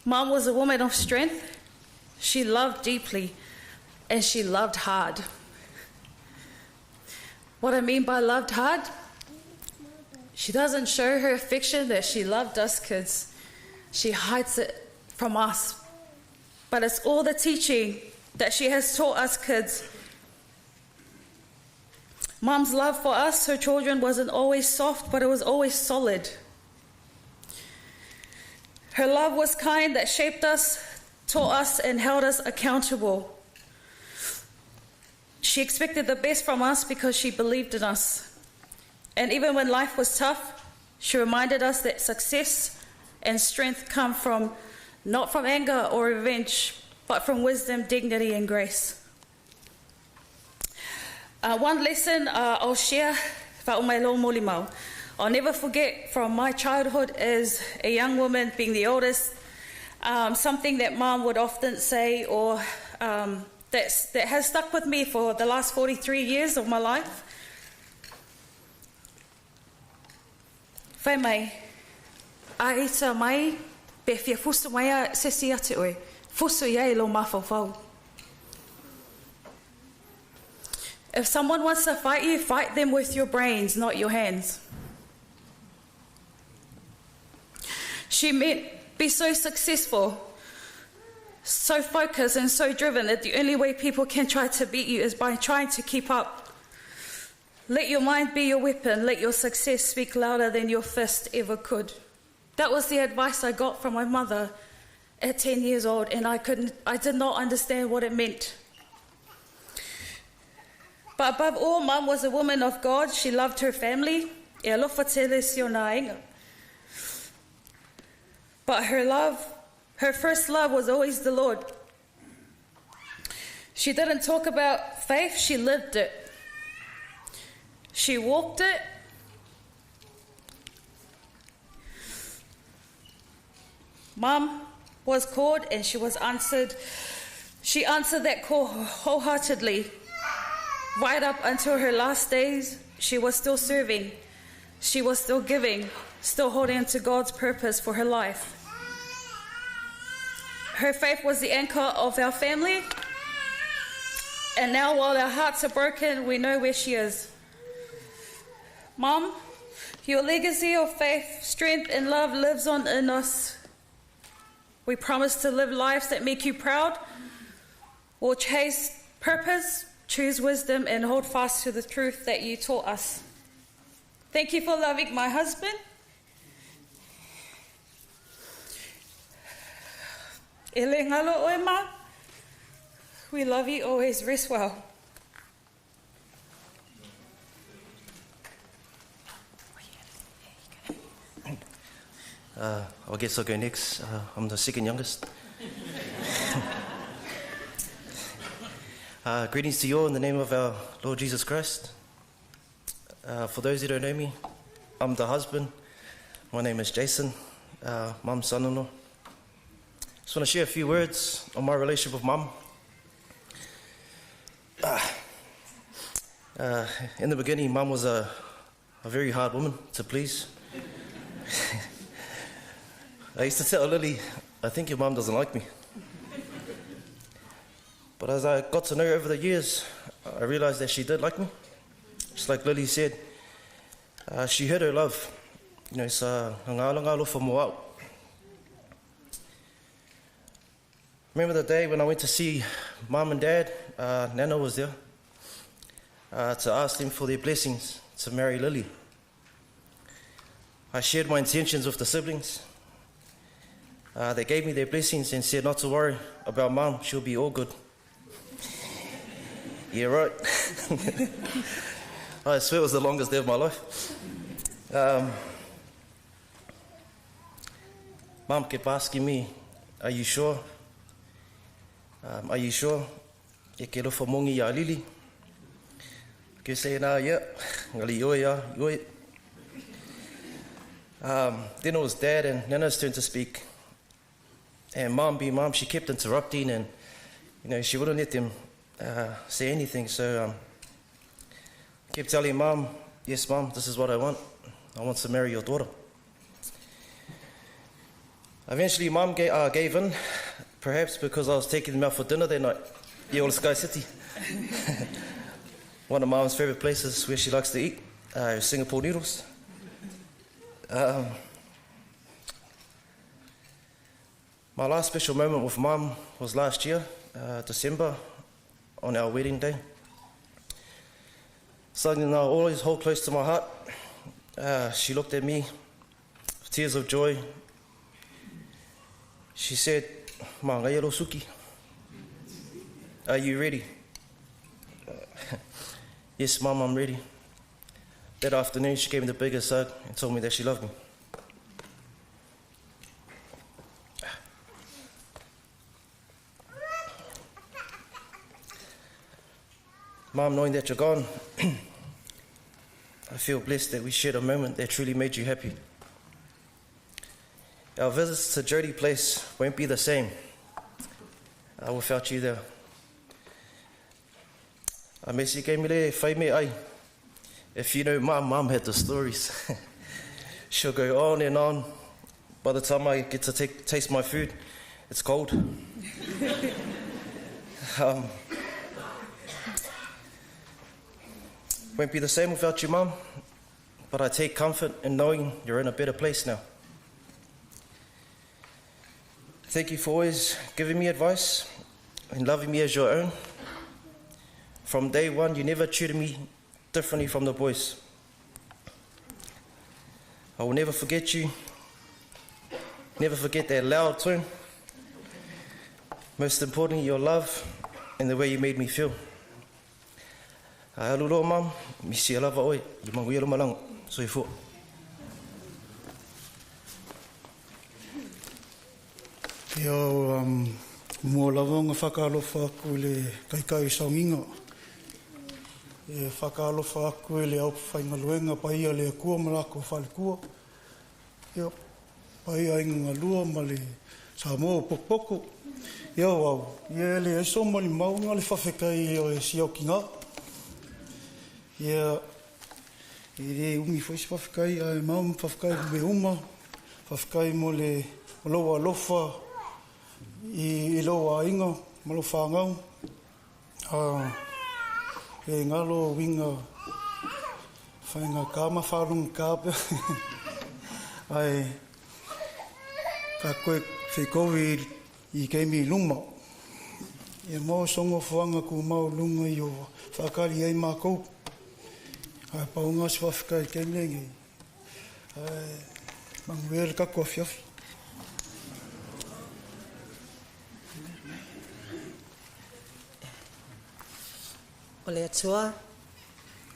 Mom was a woman of strength. She loved deeply and she loved hard. What I mean by loved hard? She doesn't show her affection that she loved us kids. She hides it from us. But it's all the teaching that she has taught us kids. Mom's love for us, her children, wasn't always soft, but it was always solid. Her love was kind that shaped us, taught us, and held us accountable. She expected the best from us because she believed in us. And even when life was tough, she reminded us that success and strength come from not from anger or revenge, but from wisdom, dignity, and grace. One lesson I'll share fa'aumailō I'll never forget from my childhood as a young woman, being the oldest, something that mom would often say or that's, that has stuck with me for the last 43 years of my life. Fai mai, a ita mai, pe fia fusu mai a se si ate oe, fusu ia e lo mafaufau. If someone wants to fight you, fight them with your brains, not your hands. She meant be so successful, so focused and so driven that the only way people can try to beat you is by trying to keep up. Let your mind be your weapon. Let your success speak louder than your fist ever could. That was the advice I got from my mother at 10 years old, and I couldn't I did not understand what it meant. But above all, mum was a woman of God. She loved her family. E alofa tele si ona aiga. But her love, her first love was always the Lord. She didn't talk about faith, she lived it. She walked it. Mum was called and she was answered. She answered that call wholeheartedly. Right up until her last days, she was still serving. She was still giving, still holding to God's purpose for her life. Her faith was the anchor of our family. And now, while our hearts are broken, we know where she is. Mom, your legacy of faith, strength, and love lives on in us. We promise to live lives that make you proud. We'll chase purpose, choose wisdom, and hold fast to the truth that you taught us. Thank you for loving my husband. E le ngalo oe ma. We love you always. Rest well. Uh, I guess I'll go next. Uh, I'm the second youngest. uh, greetings to you all in the name of our Lord Jesus Christ. Uh, for those who don't know me, I'm the husband. My name is Jason, uh, mum's son-in-law. Just want to share a few words on my relationship with mum. In the beginning, Mum was a very hard woman to please. I used to tell Lily, I think your mum doesn't like me. But as I got to know her over the years, I realised that she did like me. Just like Lily said, she hid her love. You know, sa ngalo for mo. Remember the day when I went to see Mum and Dad, Nana was there, to ask them for their blessings to marry Lily. I shared my intentions with the siblings. They gave me their blessings and said not to worry about Mum, she'll be all good. Yeah, right. I swear it was the longest day of my life. Mum kept asking me, are you sure? Are you sure? E ke lofa mongi ia Lily. Ke say na, yeah. Ngali oi ya, oi. Then it was Dad and Nana's turn to speak. And Mum being Mum, she kept interrupting and, you know, she wouldn't let them say anything. So I kept telling Mum, yes, Mum, this is what I want. I want to marry your daughter. Eventually, Mum gave in, perhaps because I was taking them out for dinner that night, Yola Sky City. One of Mum's favourite places where she likes to eat, Singapore noodles. My last special moment with Mum was last year, December, on our wedding day. Something I always hold close to my heart. She looked at me with tears of joy. She said, Ma ngai suki. Are you ready? Yes, Mum, I'm ready. That afternoon, she gave me the biggest hug and told me that she loved me. Mum, knowing that you're gone, I feel blessed that we shared a moment that truly made you happy. Our visits to Jody Place won't be the same without you there. If you know Mum, Mum had the stories. She'll go on and on. By the time I get to taste my food, it's cold. Won't be the same without you, Mum, but I take comfort in knowing you're in a better place now. Thank you for always giving me advice and loving me as your own. From day one, you never treated me differently from the boys. I will never forget you, never forget that loud tone. Most importantly, your love and the way you made me feel. Alulo, Mum, misi lava oi, i mangu malang, soifua. Ia mua lava ona whakaalofa aku i le kaikai sauniga. E whakaalofa aku i le aufaigaluega paia le Atua ma lakou falekua. Ia paia aiga galua ma le Samoa o pokopoko. Ia o au, ia e leai so malimauga le faafetai e siaokiga. Ia e lē umi foi se faafetai ae mau faafetai mo mea uma. Faafetai mo le mo lou alofa i lou aiga ma lou fanau. E galo uiga faigata ma faalogogata pea ae tatou feikovi i taimi i luma. Ia maua so nofoaga tumau i luga i o faatali ai makou. Ae pauga se faafetai i le taimi lenei. Ae manuia le tatou afiafi. O le Atua,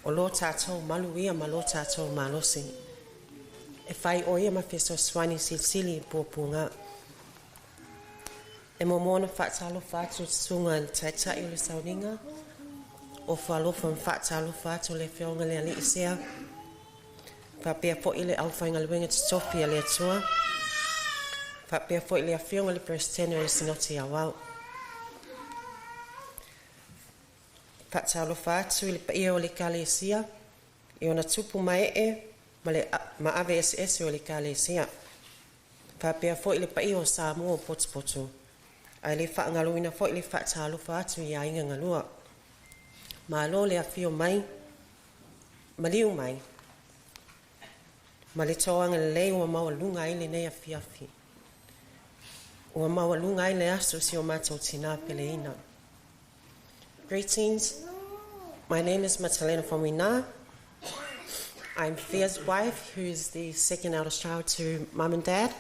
o lo tātou malu ia ma lo tātou malosi. E whai o ia ma fesoasoani silisili i puapuaga. E muamua ona faatalofa atu i le susuga i le taitai o le sauniga, o faalofa ma faatalofa atu le afioga i le Alii Sea, faapea foi le aufaigaluega totofi a le Atua, faapea foi le afioga i le Peresetene o le Sinoti Aoao. Faatalofa atu i le paia o le Ekalesia, i ona tupu ma ee ma le maave eseese o le Ekalesia. Faapea foi le paia o Samoa potopoto. Ae le faagaloina foi le faatalofa atu i aiga galua. Malo le afio mai, maliu mai, ma le tou agalelei ua maualuga ai lenei afiafi. Ua maualuga ai le aso si o matou tinā peleina. Greetings. My name is Matalena Faumuina. I'm Fia's wife, who is the second eldest child to mum and dad.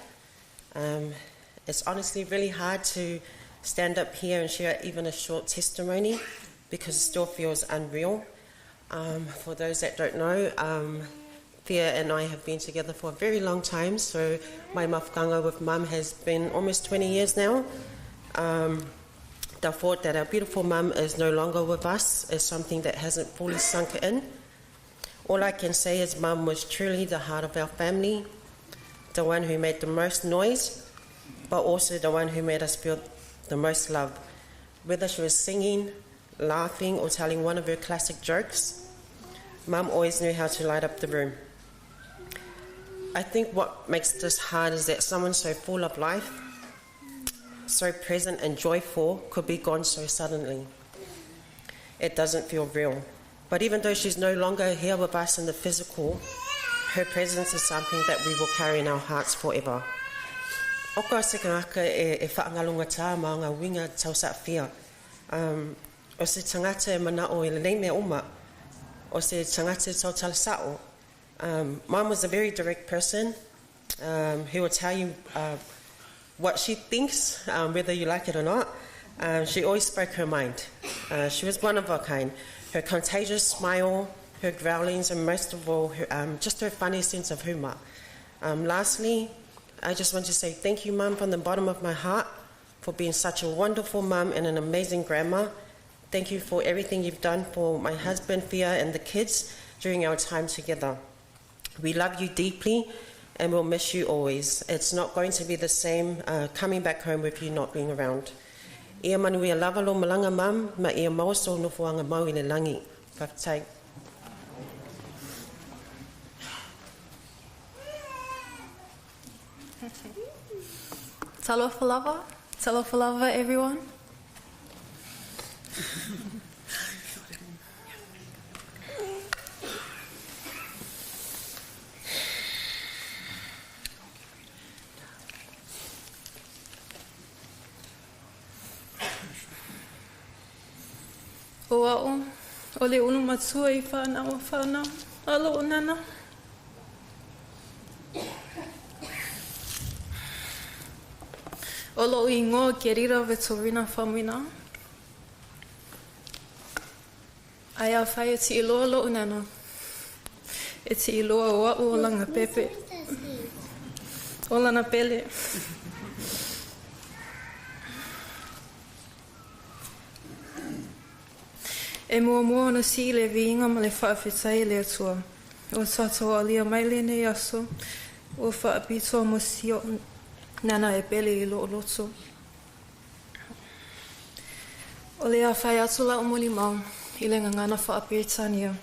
It's honestly really hard to stand up here and share even a short testimony because it still feels unreal. For those that don't know, Fia and I have been together for a very long time, so my mafukanga with mum has been almost 20 years now. The thought that our beautiful mum is no longer with us is something that hasn't fully sunk in. All I can say is mum was truly the heart of our family, the one who made the most noise, but also the one who made us feel the most love. Whether she was singing, laughing, or telling one of her classic jokes, Mum always knew how to light up the room. I think what makes this hard is that someone so full of life, so present and joyful, could be gone so suddenly. It doesn't feel real. But even though she's no longer here with us in the physical, her presence is something that we will carry in our hearts forever. O ka se ngaka e, e whaangalunga ma ngā winga tau sa fia. O se tangata e mana o e lelei mea uma. O se tangata e tau tala sao. Mom was a very direct person who would tell you what she thinks, whether you like it or not. She always spoke her mind. She was one of a kind. Her contagious smile, her growlings, and most of all, her, just her funny sense of humour. Lastly, I just want to say thank you, Mum, from the bottom of my heart for being such a wonderful mum and an amazing grandma. Thank you for everything you've done for my husband, Fia, and the kids during our time together. We love you deeply and we'll miss you always. It's not going to be the same coming back home with you not being around. Ia manuia lava lo malanga mam, ma ia maua sou nofoaga mau i le lagi. Faafetai. Talofa lava. Talofa lava, everyone. O a'u, o le ulu matua i whanau o whanau, a loo nana. O loo ingoa Kerira Vitorina Faumuina. Ai a whai e ti iloa loo nana. E ti iloa o a'u o langa pepe. O lana pele. E muamua ona sii le viiga ma le faafetai i le Atua, ua tatou alia mai lenei aso, ua faapitoa mo si o'u nana e pele i lo'u loto. O le a fai atu la'u molimau i le gagana faa-Peretania.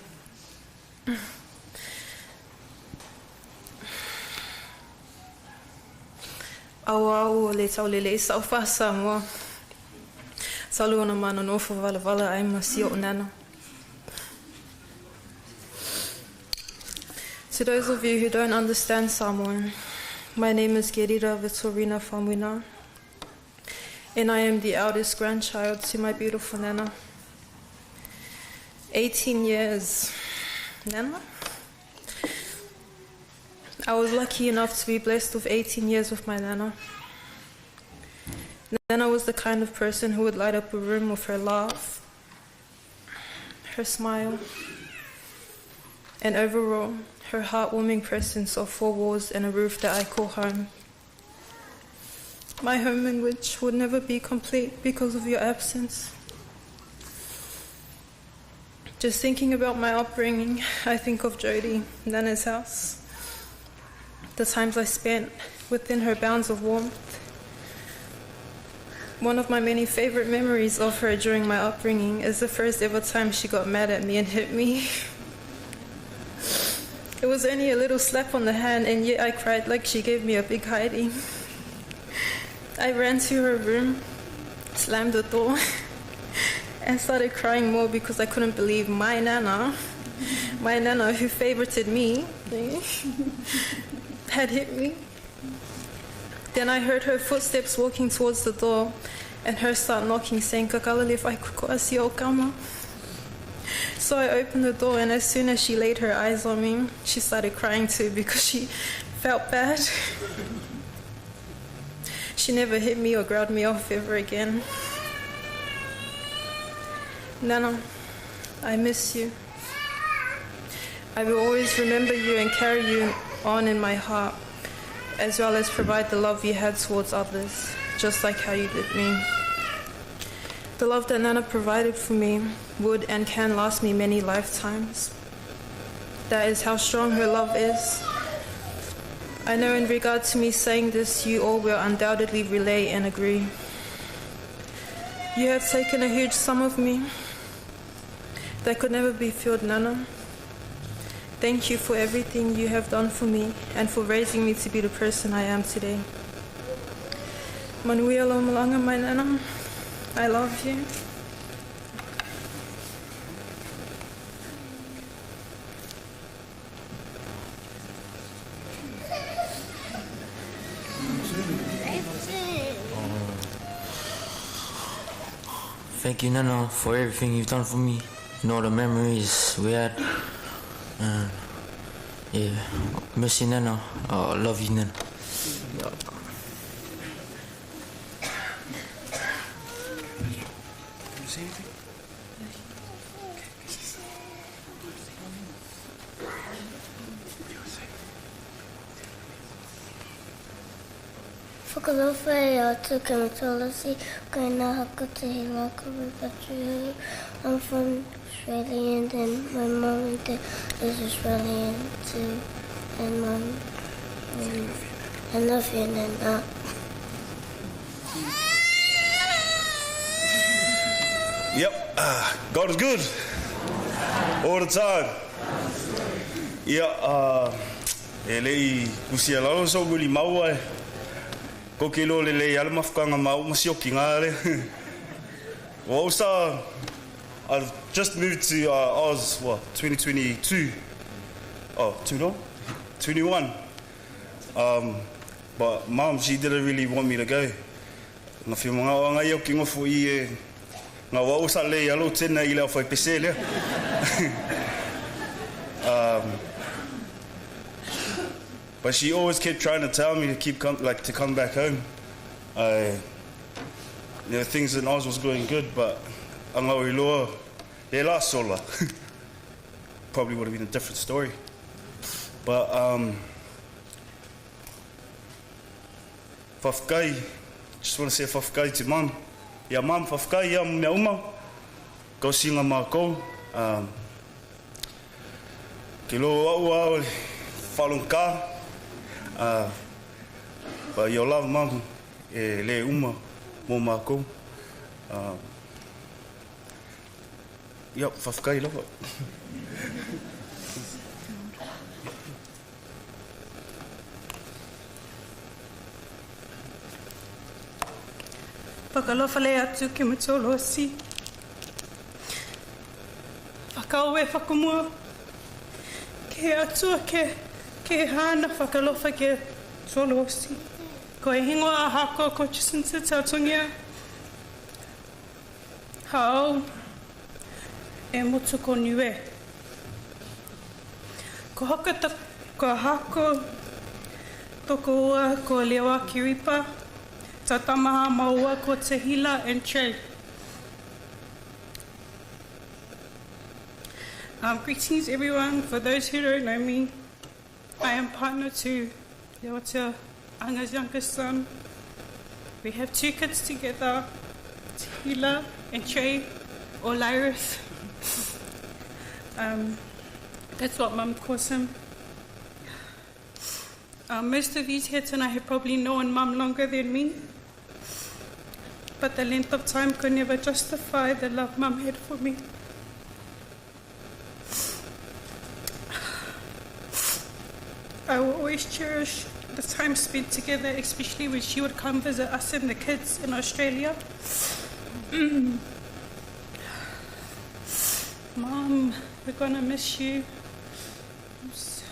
Auā ua lē taulelei sa'u faa-Samoa, talu ona ma nonofo valavala ai ma si o'u nana. To those of you who don't understand Samoan, my name is Gerira Vitorina Faumuina, and I am the eldest grandchild to my beautiful Nana. 18 years. Nana? I was lucky enough to be blessed with 18 years with my Nana. Nana was the kind of person who would light up a room with her laugh, her smile, and overall, her heartwarming presence of four walls and a roof that I call home. My home in which would never be complete because of your absence. Just thinking about my upbringing, I think of Jody, Nana's house. The times I spent within her bounds of warmth. One of my many favorite memories of her during my upbringing is the first ever time she got mad at me and hit me. It was only a little slap on the hand, and yet I cried like she gave me a big hiding. I ran to her room, slammed the door, and started crying more because I couldn't believe my nana, my nana who favorited me, had hit me. Then I heard her footsteps walking towards the door and her start knocking, saying, Kakalale whaikuko asi o kama. So I opened the door, and as soon as she laid her eyes on me, she started crying too because she felt bad. She never hit me or growled me off ever again. Nana, I miss you. I will always remember you and carry you on in my heart, as well as provide the love you had towards others, just like how you did me. The love that Nana provided for me would and can last me many lifetimes. That is how strong her love is. I know in regard to me saying this, you all will undoubtedly relay and agree. You have taken a huge sum of me that could never be filled, Nana. Thank you for everything you have done for me and for raising me to be the person I am today. Manuia Lomalanga, my Nana, I love you. Thank you, Nana, for everything you've done for me and all the memories we had. And yeah, miss you, Nana. I love you, Nana. Yeah. Whakalofa e atu ke matolosi, kai nā haka te hila ka I'm from Australia and my mom and dad is Australian too. And mom, I love you, Nana. Yep, God is good. All the time. Ia, uh, e lei kusia lalo so guli maua e. Ko ke lo le lei ala mafukanga mau ma sioki ngā le. Well, sa, I've just moved to uh, Oz, what, 2022? Oh, two no? 21. Um, but mom, she didn't really want me to go. Nga whiu mga o ngai o ki ngofo i e ngā wa osa le alo tēnā i leo whai pese lea. um, but she always kept trying to tell me to keep come, like to come back home. I, you know, things in Oz was going good, but anga o iloa, le la sola. Probably would have been a different story. But um, whawhikai, just want to say whawhikai to mum. Ia mum, whawhikai ia mea uma. Kau singa mākou. Um, ke lo au au le whalong ka. Uh, but your love, mum, e le uma mō mākou. Um, Yep, whawhikai lava. Whakalofa le atu ki matolosi. Whakaoe whakamua. Ke atua ke, ke hana whakalofa ke tolosi. Ko e hingoa a hako ko Jacinta Tautungia. Hao e motu ko Niue. Ko haka ta, ko hako toko ua ko Lewa Kiripa, ta tamaha maua ko Tehila and Trey. Um, greetings everyone. For those who don't know me, I am partner to Leotia Anga's youngest son. We have two kids together, Tehila and Trey, or Lyrus. Um, that's what Mum calls him. Um, most of you here tonight have probably known Mum longer than me. But the length of time could never justify the love Mum had for me. I will always cherish the time spent together, especially when she would come visit us and the kids in Australia. Mom, we're gonna miss you. I'm so,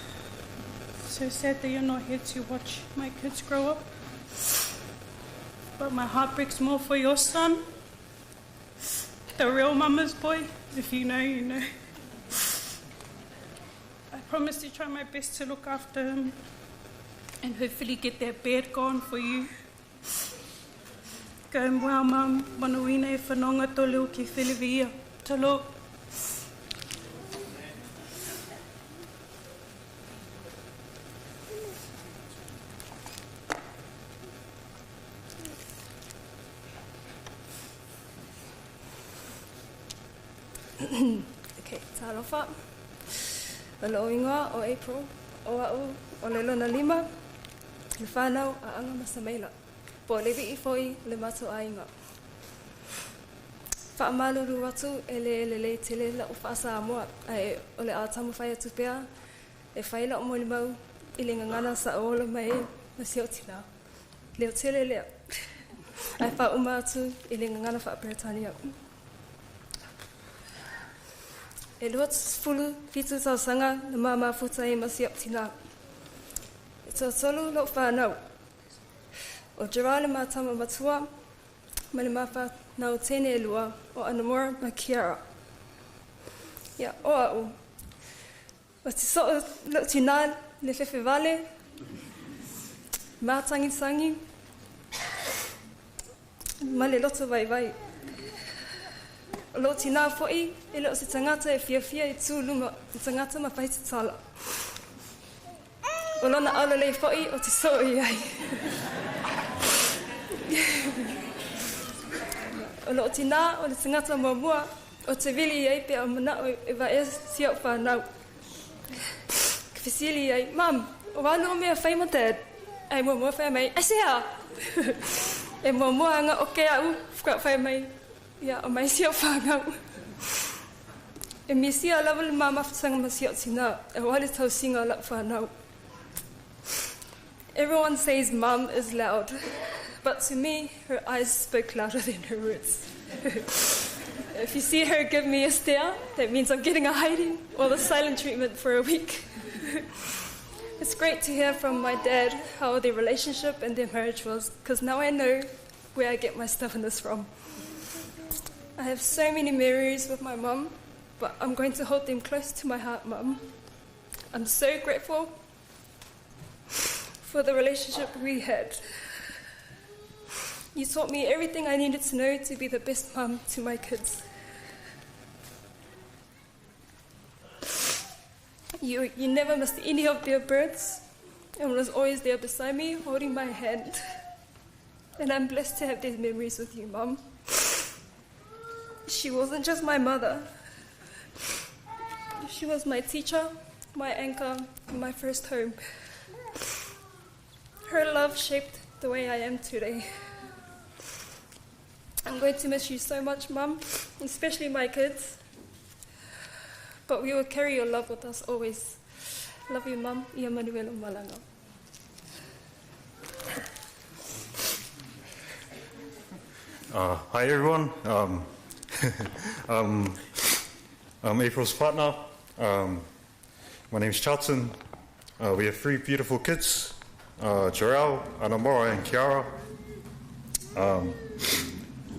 so sad that you're not here to watch my kids grow up. But my heart breaks more for your son, the real mama's boy. If you know, you know. I promise to try my best to look after him and hopefully get that bed gone for you. Going well, Mum. Manuina e whanonga tō leo ki Whiliwia. Talo. Okay, talofa. O lo'u igoa o April, o a'u o le lona lima, le fanau a Aga ma Samaila, po o le vi'i foi o le matou aiga. Faamalulu atu e le lelei tele la'u faa-Samoa, ae o le a taumafai atu pea e fai la'u molimau i le gagana sa'aola mai ai ma si o'u tinā. Leo tele lea, ae faauma atu i le gagana faa-Peretania. E 27 tausaga na ma mafuta ai ma si a'u tinā. E toatolu lo'u fanau. O Gerard le ma tama matua ma le ma fanau teine e lua o Anamora ma Kiara. Ia, o a'u. O te so'o lo'u tinā le fefe vale, mātangitangi, ma le loto vaivai. O lou tinā fo'i, e le o se tagata e fiafia e tū luma i tagata ma fai tatala. O lona aulelei fo'i o te soo i ai. O lou tinā o le tagata muamua o te vili i ai pe a mana'o e vaea si a'u fanau. Ka fesili i ai, Mum, o a lua mea fai ma Dad? Ae muamua whai mai, Aisea! E muamua anga oke a'u whai mai, ia, o mai si a'u whanau. E misia lava le mamafutanga ma si a'u tinā, e hoa le tausiga o la'u whanau. Everyone says mum is loud, but to me, her eyes spoke louder than her words. If you see her give me a stare, that means I'm getting a hiding or the silent treatment for a week. It's great to hear from my dad how their relationship and their marriage was, because now I know where I get my stubbornness from. I have so many memories with my mum, but I'm going to hold them close to my heart, mum. I'm so grateful for the relationship we had. You taught me everything I needed to know to be the best mum to my kids. You, you never missed any of their births and was always there beside me, holding my hand. And I'm blessed to have these memories with you, Mum. She wasn't just my mother. She was my teacher, my anchor, and my first home. Her love shaped the way I am today. I'm going to miss you so much, Mum, especially my kids. But we will carry your love with us always. Love you, Mum. Ia manuia lou malaga. Uh, hi, everyone. Um, um, I'm April's partner. Um, my name's Charlton. Uh, we have three beautiful kids uh, Jarrell, Anamora, and Kiara. Um,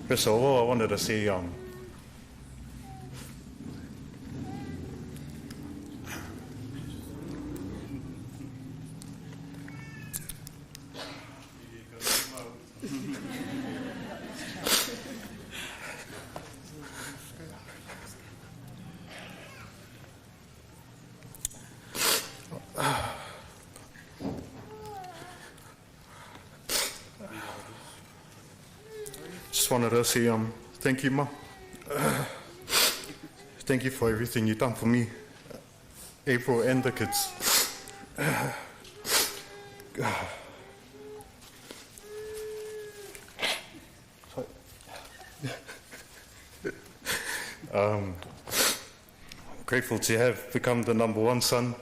first of all, I wanted to say um, Just wanted to say um, thank you, Ma. thank you for everything you've done for me, April and the kids. Um, grateful to have become the number one son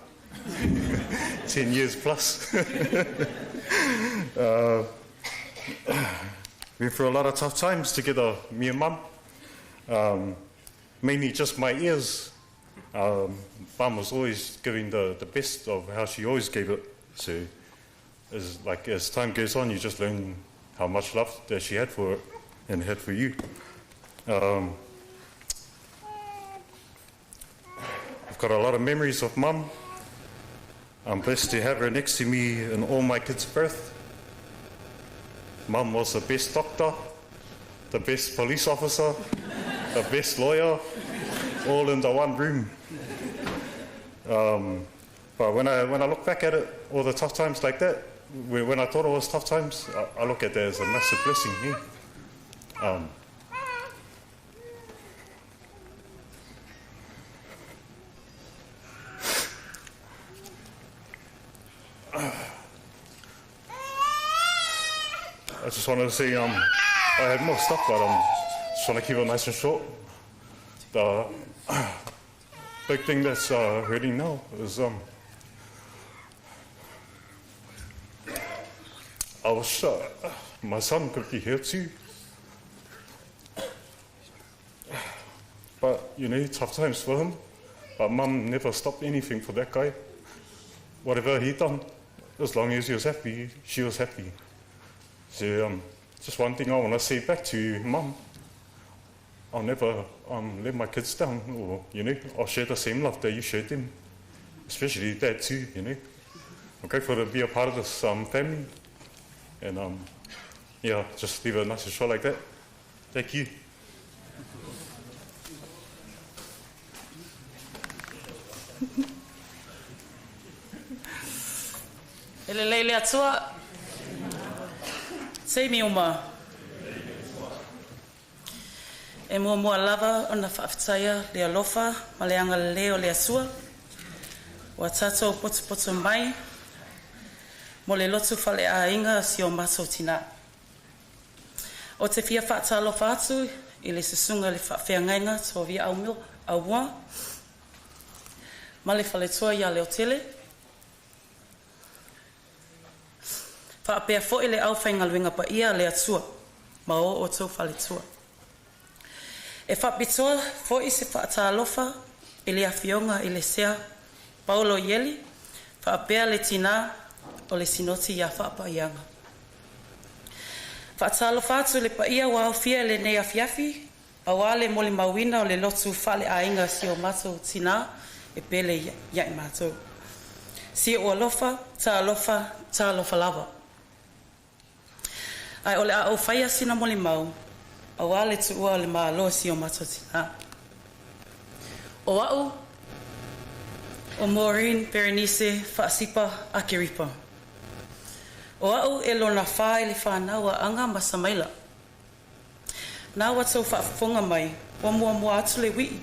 10 years plus. Been through a lot of tough times together, me and mum. Um, mainly just my ears. Um, mum was always giving the, the best of how she always gave it. So, as, like, as time goes on, you just learn how much love that she had for it and had for you. Um, I've got a lot of memories of mum. I'm blessed to have her next to me in all my kids' birth. Mum was the best doctor, the best police officer, the best lawyer, all in the one room. Um, but when I, when I look back at it, all the tough times like that, when I thought it was tough times, I, I look at that as a massive blessing. Yeah. Um, I just wanted to say um, I had more stuff, but um, just want to keep it nice and short. The big thing that's uh, hurting now is um, I wish uh, my son could be here too. But, you know, tough times for him. But mum never stopped anything for that guy. Whatever he done, as long as he was happy, she was happy. So um, just one thing I want to say back to mum. I'll never um, let my kids down or, you know, I'll share the same love that you shared them. Especially dad too, you know. I'm grateful to be a part of this um, family. And um, yeah, just leave it nice and short like that. Thank you. E lelei le Atua. Taimi uma. E muamua lava ona faafetaia le alofa ma le agalelei o le Atua ua tatou potopoto mai mo le lotu faleaiga o si o matou tinā. Ou te fia faatalofa atu i le susuga i le faafeagaiga Tovia Aumua ma le faletua ia Leotele, faapea foi le aufaigaluega paia a le Atua ma o outou faletua. E faapitoa foi se faatalofa i le Afioga i le Sea Paolo Ieli faapea le tinā o le Sinoti ia Faapaiaga. Faatalofa atu i le paia ua aofia i lenei afiafi auā le molimauina o le lotu faaleaiga a si o matou tinā e pele ia i matou. Si ou alofa, talofa, talofa lava. Ae o le a ou faia sina molimau auā le tuua o le Malo e si o matou tinā. O a'u, o Maureen Berenice Faasipa Akeripa. O a'u e lona whā i le whānau a Aga ma Samaila. Nā ua tou faafofoga mai, ua muamua atu le ui'i.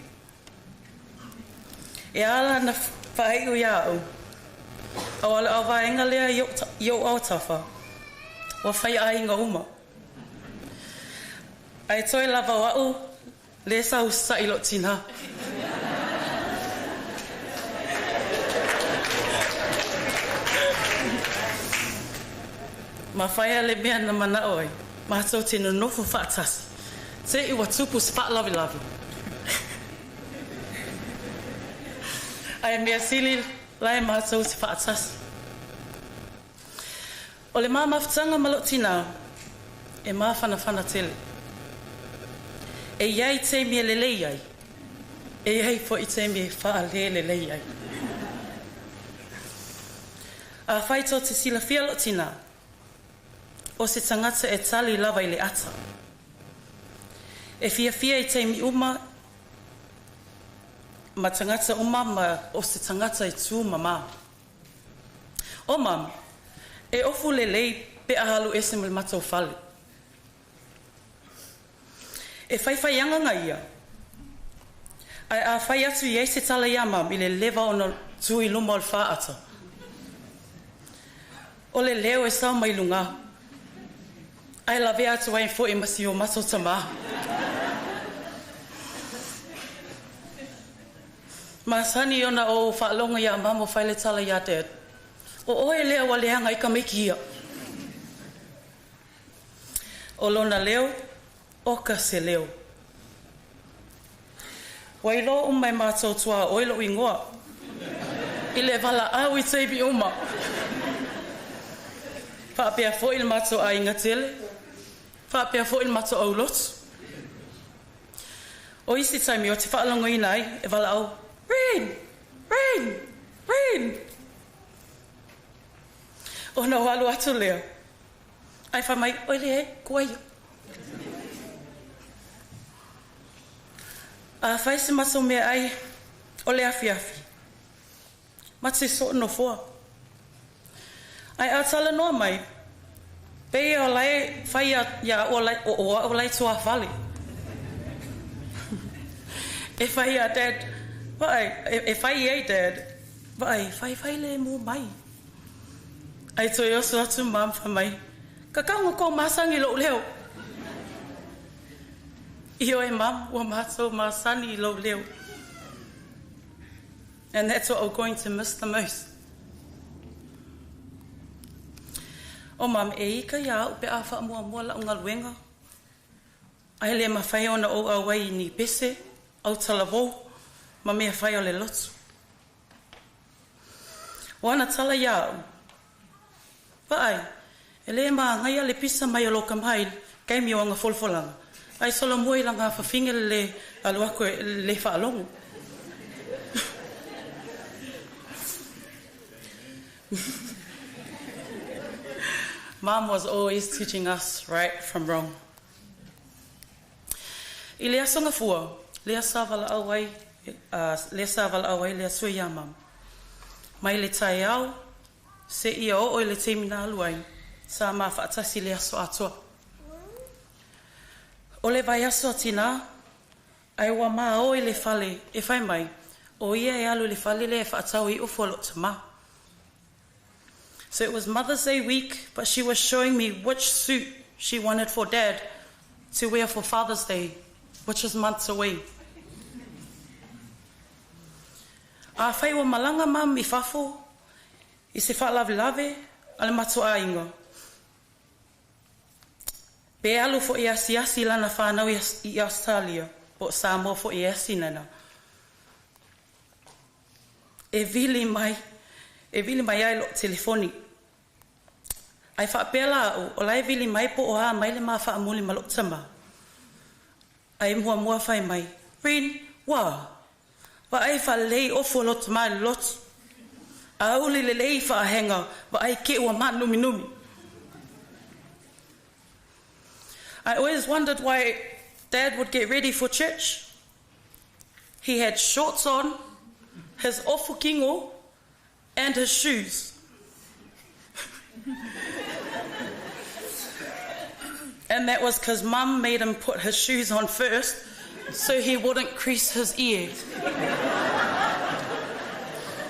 E ala na faaiu iā au, a o le vaega lea i ou aotafa, ua fai aiga uma. Ae toe lava o a'u lē sa usa'i lo'u tinā. Ma whaia le mea na mana'o ai, mātou te nonofo faatasi, te i ua tupu se faalavelave. Ae mea sili la e mātou te faatasi. O le ma mafutaga ma lo'u tinā, e māwhanawhana tele. E iai taimi e lelei ai, e iai fo'i taimi e whaalelelei ai. Afai tō te silafia lo'u tinā, o se tagata e tali lava i le ata. E fiafia i taimi uma ma tagata uma ma o se tagata e tū mamā. O mum, e ofu lelei pe a alu ese ma le matou fale. E whaiwhai anganga ia. Ae a whai atu i ai se tala iā mum i le leva ona tū i luma o le whaata. O le leo e sao mai luga. Ae lavea atu ai fo'i ma si o matou tamā. Masani ona ou faalogo iā Mama o fai le tala iā Dad, O oe lea ua leaga i tamaiti ia. O lona leo, oka se leo. Ua iloa uma e matou tuaoi lo'u igoa i le valaau i taimi uma. Faapea foi le matou aiga tele, faapea foi le matou aulotu. O isi taimi ou te faalogoina ai e valaau, Rain! Rain! Rain! Ona ou alu atu lea, ae fai mai, Oi leai, kua ia. Afai se matou meaai o le afiafi, ma te soo nofoa. Ae a talanoa mai, pei o la e fai ia o a'u o la e tuafale. E fai iā Dad, vaai, e fai i ai Dad, vaai, faifai lemu mai. Ae toe oso atu Mum fai mai, kakau ma kou masani i lou leo. Ioe Mum, ua matou masani i lou leo. And that's what we're going to miss the most. O Mum, e ika iā a'u pe a faamuamua la'u galuega, ae le mafai ona ou auai i ni pese, autalavou, ma mea fai o le lotu. O ana tala iā a'u, Vaai, e lē magaia le pisa mai o lou tama i le taimi o aga folafolaga, ae solomua i laga afafine le lē alu atu e le faalogo. Mom was always teaching us right from wrong. I le aso Gafua, lea sa valaau ai, lea sa valaau ai le Atua iā Mum. Mai le taeao, seia oo i le taimi na alu ai, sa ma faatasi le aso atoa. O le vaiaso a tinā, ae ua ma o i le fale e fai mai, o ia e alu i le fale lea e faatau ai ofu a lou tamā. So it was Mother's Day week, but she was showing me which suit she wanted for Dad to wear for Father's Day, which is months away. Afai ua malaga Mum i fafo i se faalavelave a le matou aiga, pe alu foi e asiasi i lana fanau i Ausetalia po o Samoa foi e asi nana, e vili mai, e vili mai ai lo'u telefoni. Ae faapea la a'u, o la e vili mai po o a mai le ma faamuli ma lo'u tamā. Ae muamua fai mai, Rin, ua! Vaai faalelei ofu a lou tamā i le lotu. Auli lelei faahega, vaai te i ua mānuminumi. I always wondered why Dad would get ready for church. He had shorts on, his ofu kino, and his shoes. And that was because Mum made him put his shoes on first so he wouldn't crease his ear.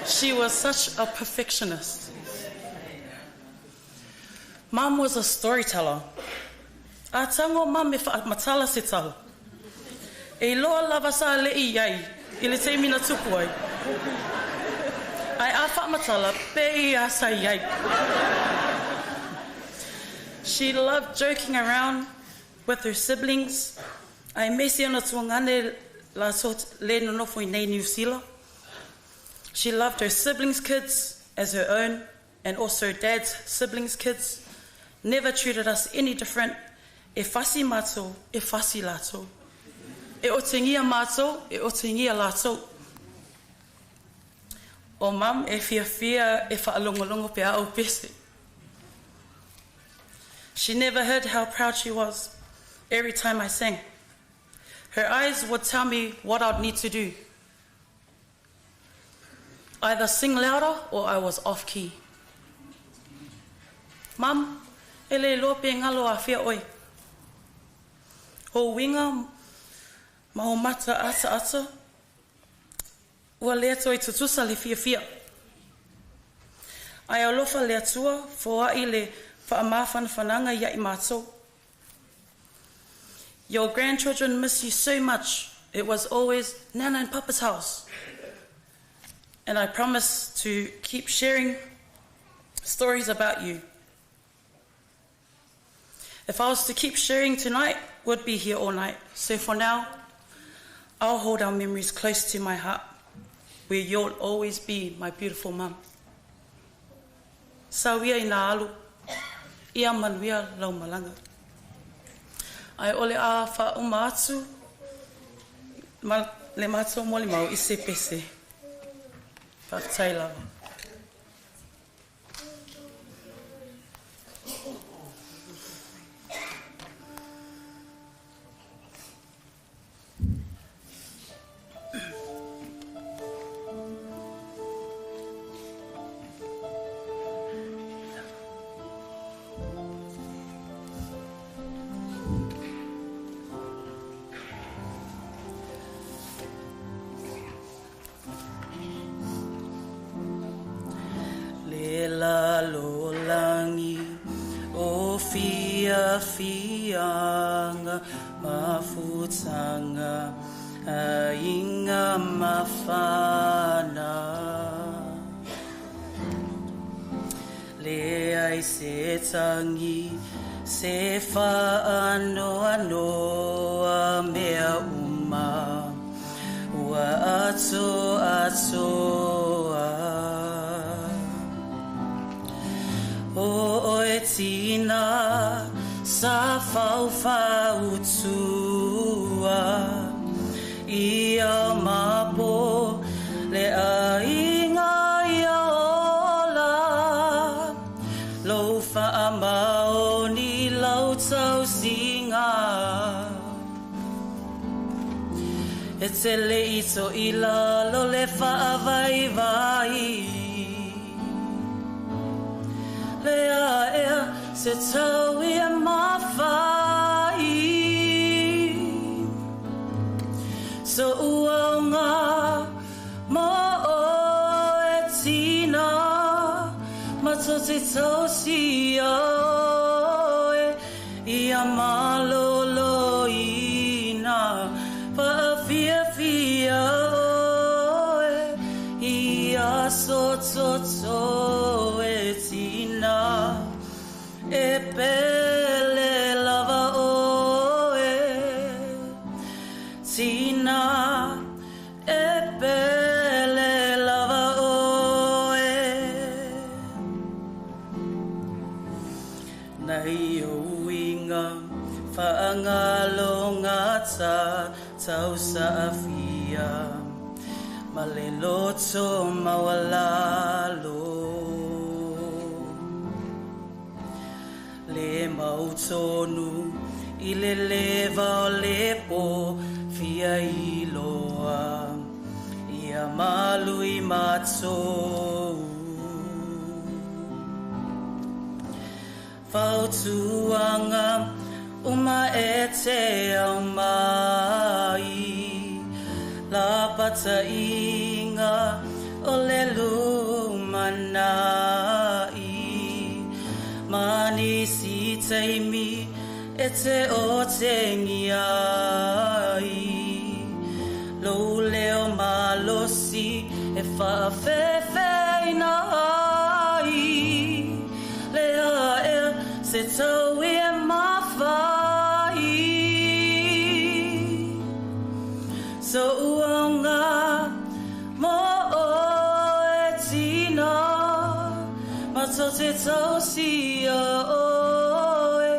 She was such a perfectionist. Mum was a storyteller. A tago Mum e faamatala se tala. E iloa lava sa le'i i ai i le taimi na tupu ai. Ae a faamatala, pei lava sa i ai. She loved joking around with her siblings, aemaise ona tuagane latou le nonofo i nei Niu Sila. She loved her siblings' kids as her own and also Dad's siblings' kids. Never treated us any different. E fasi matou, e fasi latou. E otingia matou, e otingia latou. O Mum e fiafia e faalogologo pe a ou pese. She never hid how proud she was every time I sang. Her eyes would tell me what I'd need to do. Either sing louder or I was off key. Mum, e le iloa pe galo afea oe. O uiga ma o mata ataata, ua le toe tutusa le fiafia. Ae alofa le Atua, foai le faamafanafanaga ia i matou. Your grandchildren miss you so much. It was always Nana and Papa's house. And I promise to keep sharing stories about you. If I was to keep sharing tonight, we'd be here all night. So for now, I'll hold our memories close to my heart, where you'll always be my beautiful mum. Sawia i nā alu, ia manuia lau malaga. Ae o le a faauma atu ma le matou molimau i se pese. Faafetai lava. Le lalolagi o fiafiaga mafutaga aiga mafana. Leai se tagi se faanoanoa mea uma ua atoatoa. O oe tina sa faufautua ia mapo le aiga ia ola lou faamaoni lau tausiga e te le i toʻilalo le faavaivai le aea se tau ia mafai so uaoga mo oe tina ma to te tausia oe ia malōlōina faafiafia oe ia sototo e tina e pele lava oe tina e pele lava oe nai o uiga faagalogata tausaafia ma le loto maualalo le mautonu i le leva o le po fia iloa ia malu i matou fautuaga uma e te aumai lapataiga o le lumanai ma nisi taimi e te otegia ai lou leo malosi e faafefeina ai le aea se tau e mafai so uaoga mo oe tina ma to te tausia oe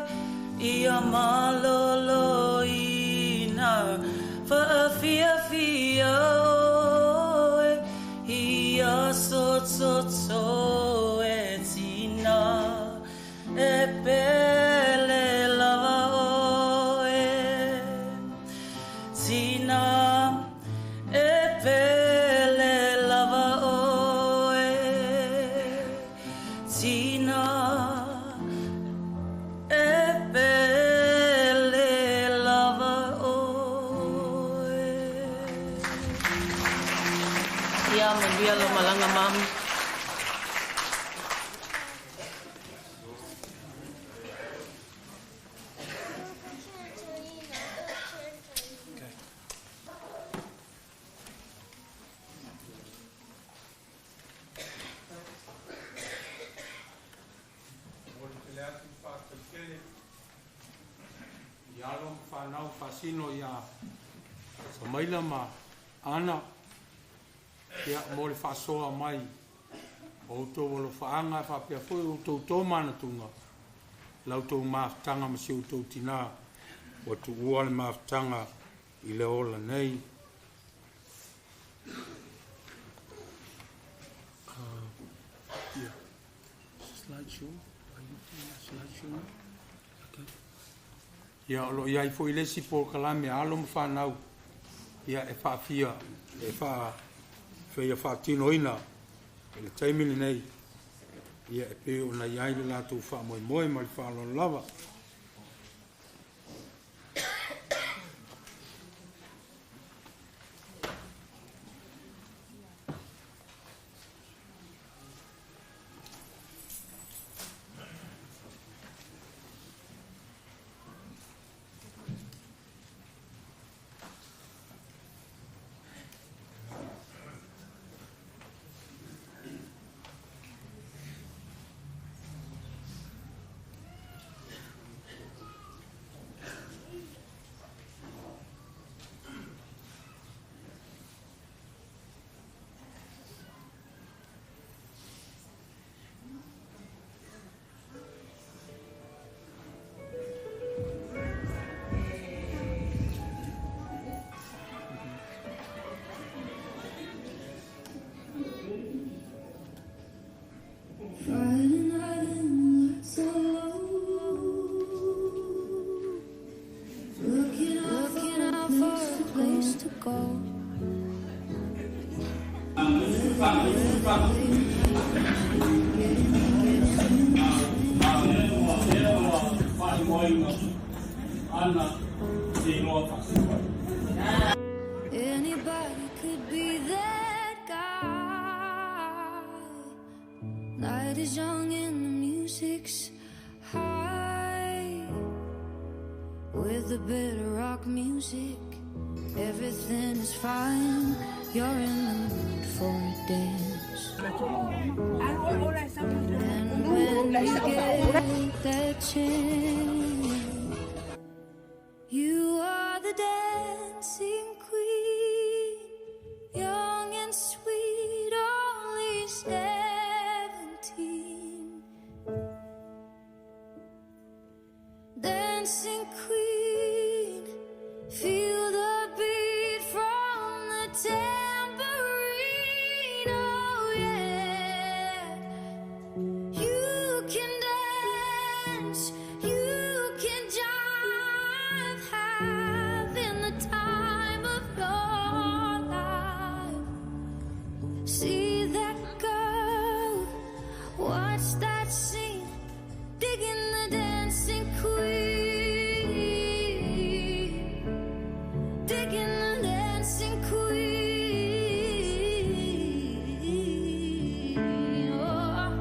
ia malōlōina faafiafia oe ia sototo e tina e pele lava oe tina e pele lava oe tina e pele lava oe. Ia manuia lau malaga mami. alo ma fanau faasino iā Samaila ma Ana, ia, mo le faasoa mai o outou alofaaga e faapea foi outou tomanatuga la outou mafutaga ma si outou tinā ua tuua le mafutaga i le ola nei. Uh, yeah. Slideshow. Are you doing a slideshow now? Okay. Ia, o loo iai foi le isi polokalame a alo ma fanau, ia, e faafia e faafeia faatinoina i le taimi lenei, ia, e pei ona iai le latou faamoemoe ma le faaaloalo lava. Friday night and the lights are low. Looking out, looking out for a place to go. Anybody could be that guy. Night is young and the music's high. With a bit of rock music, everything is fine. You're in the mood for a dance. And when you get that chance, you are the dancing queen, young and sweet, only 17. Dancing queen, feel the beat from the tambourine. Oh yeah, you can dance, you can jive, having the time of your life. See that girl, watch that scene, digging the dancing queen, digging the dancing queen. Oh.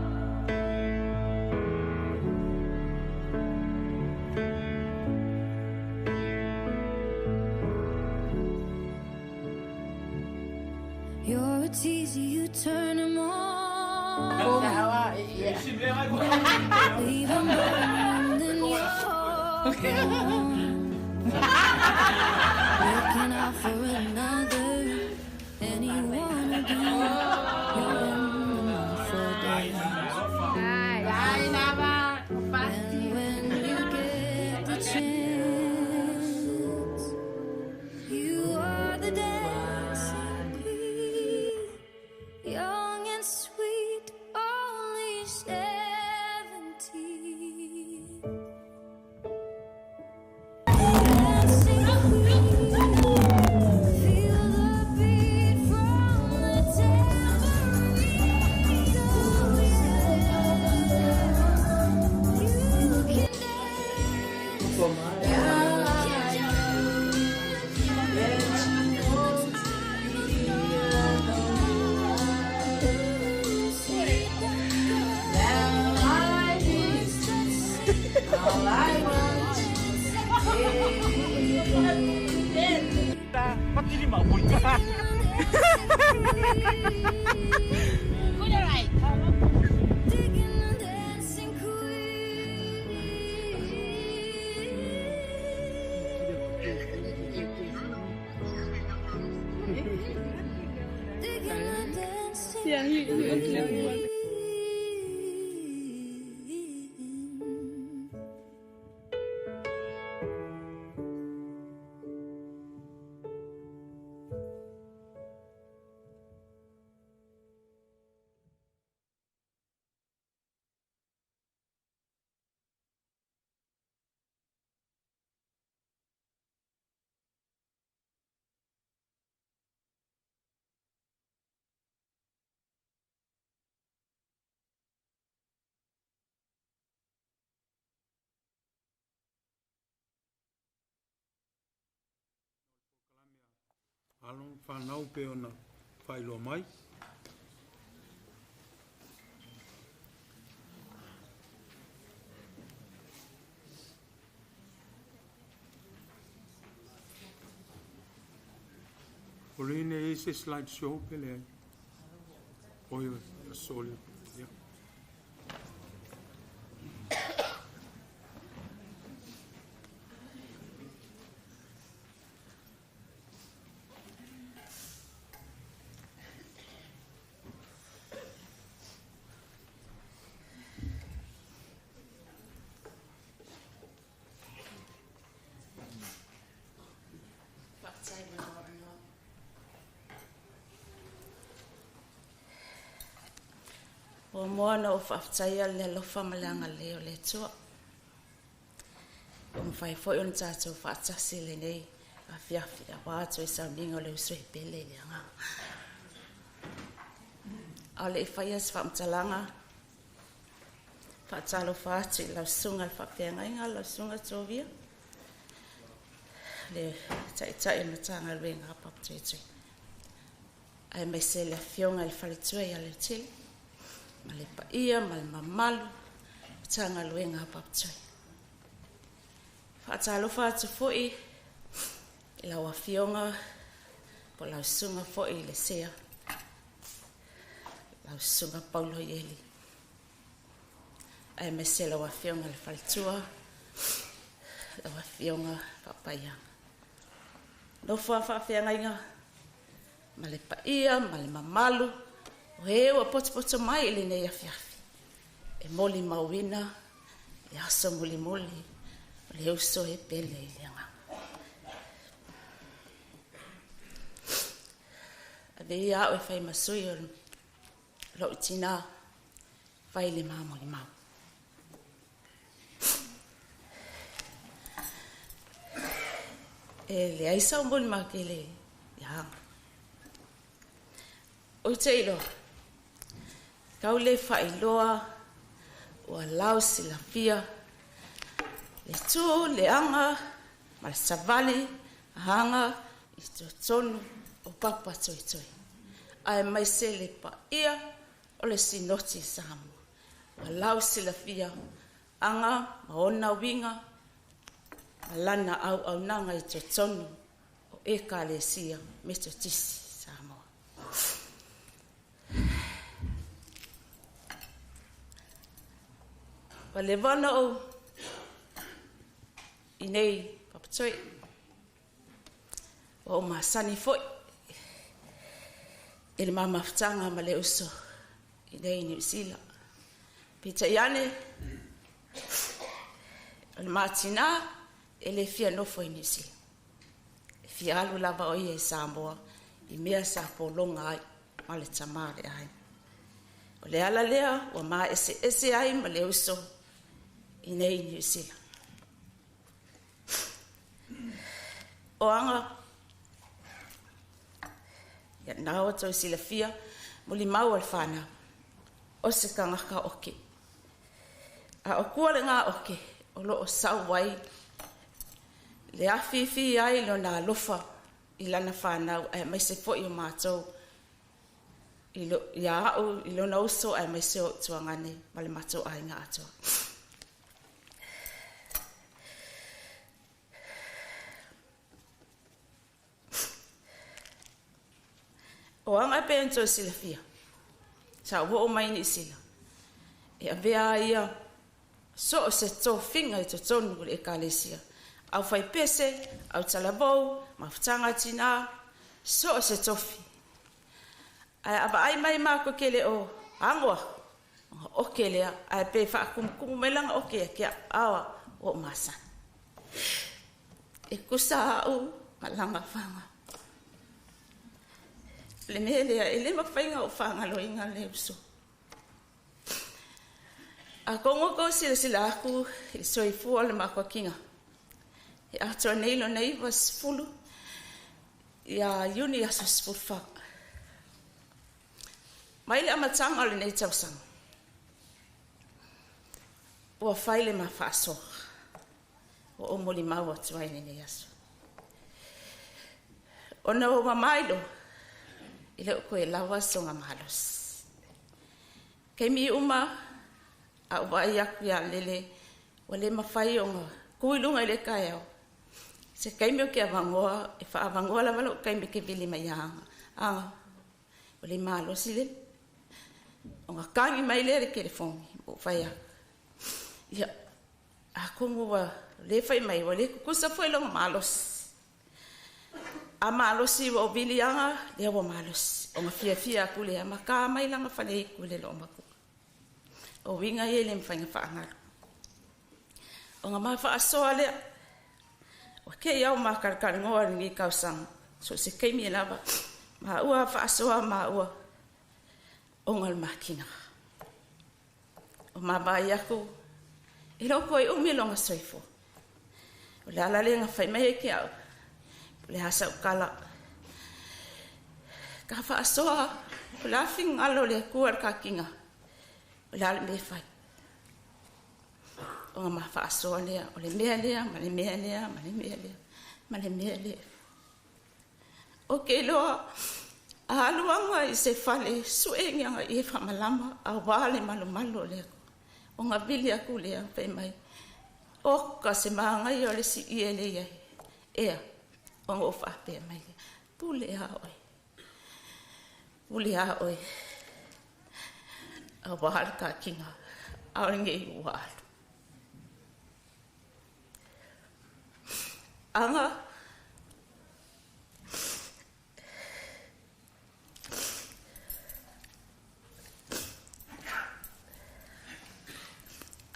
You're a teaser, you turn 'em on. Leave 'em burning, then you're gone. Looking out for another, anyone will do. You're in the mood for a dance. And when you get the chance, you are the dancing queen, young and sweet, only 17. Dancing queen, feel the beat from the tambourine. Oh yeah, you can dance, you can Digging the dancing queen. Yeah, he went level 1. Alo ma fanau pei ona faailoa mai. Pauline, e i ai se slide show pe leai? Oi, soli. Yeah. Faafetai mo lou avanoa. Muamua ona ou faafetaia le alofa ma le agalelei o le Atua. Ua mafai foi ona tatou faatasi i lenei afiafi aua toe sauniga o le uso e pele i le agaga. A o le i faia se faamatalaga, faatalofa atu i lau susuga i le faafeagaiga, lau susuga Tovia, le Taitai o le Matagaluega a Papatoetoe, aemaise le Afioga i le Faletua ia Leutele, ma le paia ma le mamalu Matagaluega a Papatoetoe. Faatalofa atu foi i lau Afioga po o lau Susuga foi i le Sea, lau Susuga Paulo Ieli, aemaise lau Afioga i le Faletua, lau Afioga Faapaiaga. Nofo a faafeagaiga ma le paia ma le mamalu o e ua potopoto mai i lenei afiafi e molimauina le aso mulimuli o le uso e pele i le agaga. Ave ia au e fai ma sui o lou tinā, fai le ma molimau. E leai sau molimau tele i aga. Ou te iloa, tau le faailoa ua lau silafia le tu, le aga ma le savali aga i totonu o papa toetoe, aemaise le paia o le Sinoti Samoa. Ua lau silafia aga ma ona uiga ma lana auaunaga i totonu o Ekalesia Metotisi Samoa. Ua leva ona ou i nei papatoe. Ua ou masani foi i le ma mafutaga ma le uso i nei Niu Sila. Peitai ane, o le ma tinā e le fia nofo i Niu Sila. E fia alu lava o ia i Samoa i mea sa pologa ai ma le tama le aiga. O le ala lea ua maeseese ai ma le uso i nei Niu Sila. O aga, ia na ua tou silafia, molimau a le fanau, o se tagata oke. A o kua le ngā oke, o loo sau ai le afifi ai lona alofa i lana fanau aemaise foi o matou i lo, ia au i lona uso aemaise o tuagane ma le matou aiga atoa. O aga e pei ona toe silafia, sa ou oo mai i Niu Sila, e avea ai ia so o se tofiga i totonu o le Ekalesia. Aufaipese, autalavou, mafutaga a tinā, so o se tofi. Ae a vaai mai matou ke le o ago aku, ona oke lea, ae pe faakumukumu mai lana oke ia ke aoa ua ou masani. E kusa au ma lana faga. O le mea lea, e le mafai ona ou faagaloina le uso. Atonu ua outou silasila atu i le soifua o le matuakiga e atoa nei lona 90 ia Iuni aso 14. Mai le amataga o lenei tausaga, ua fai le ma faasoa ua ou molimau atu ai lenei aso. Ona ua mamai loa, e le o toe lawa soga malosi. Kaimi uma a ou vaai atu ia Lele ua le mafai ona tu i luga i le taeao. Se taimi o ke avanoa, e faaavanoa lava lou taimi e te vili mai ia Aga, ua le malosi Lele. Ona tagi mai lea i le telefoni, ua ou fai atu. Ia, atonu ua le fai mai, ua le tutusa foi lona malosi. A malosi ua ou vili aga, lea ua malosi. Ona fiafia atu lea, ma ta mai lana faleitu i le loomatua. O uiga ia e le mafai ona faagalo. Ona ma faasoa lea, ua te i au mākalakalanoa i lenei tausaga, so o se taimi lava, ma ua faasoa ma ua ona o le makina. O mavaai aku, e le o toe umi lona soifua. O le ala lea na fai mai ai ke au, o le a sau tala. Ka faasoa, o le a finagalo o le Atua i le kakiga, o le a le mea e fai. Ona ma faasoa lea, o le mea lea, ma le mea lea, ma le mea lea, ma le mea lea. O ke iloa, a alu aga i se fale, sue ni aga ie faamalama, auā le malumalu o le Atua. Ona vili atu lea, fai mai, oka se mānaia o le isi ie lea e i ai. Ea, ona ou faapea mai lea, pule lava oe, pule lava oe, auā le kakiga, ʻaʻole nei ua alu. Aga,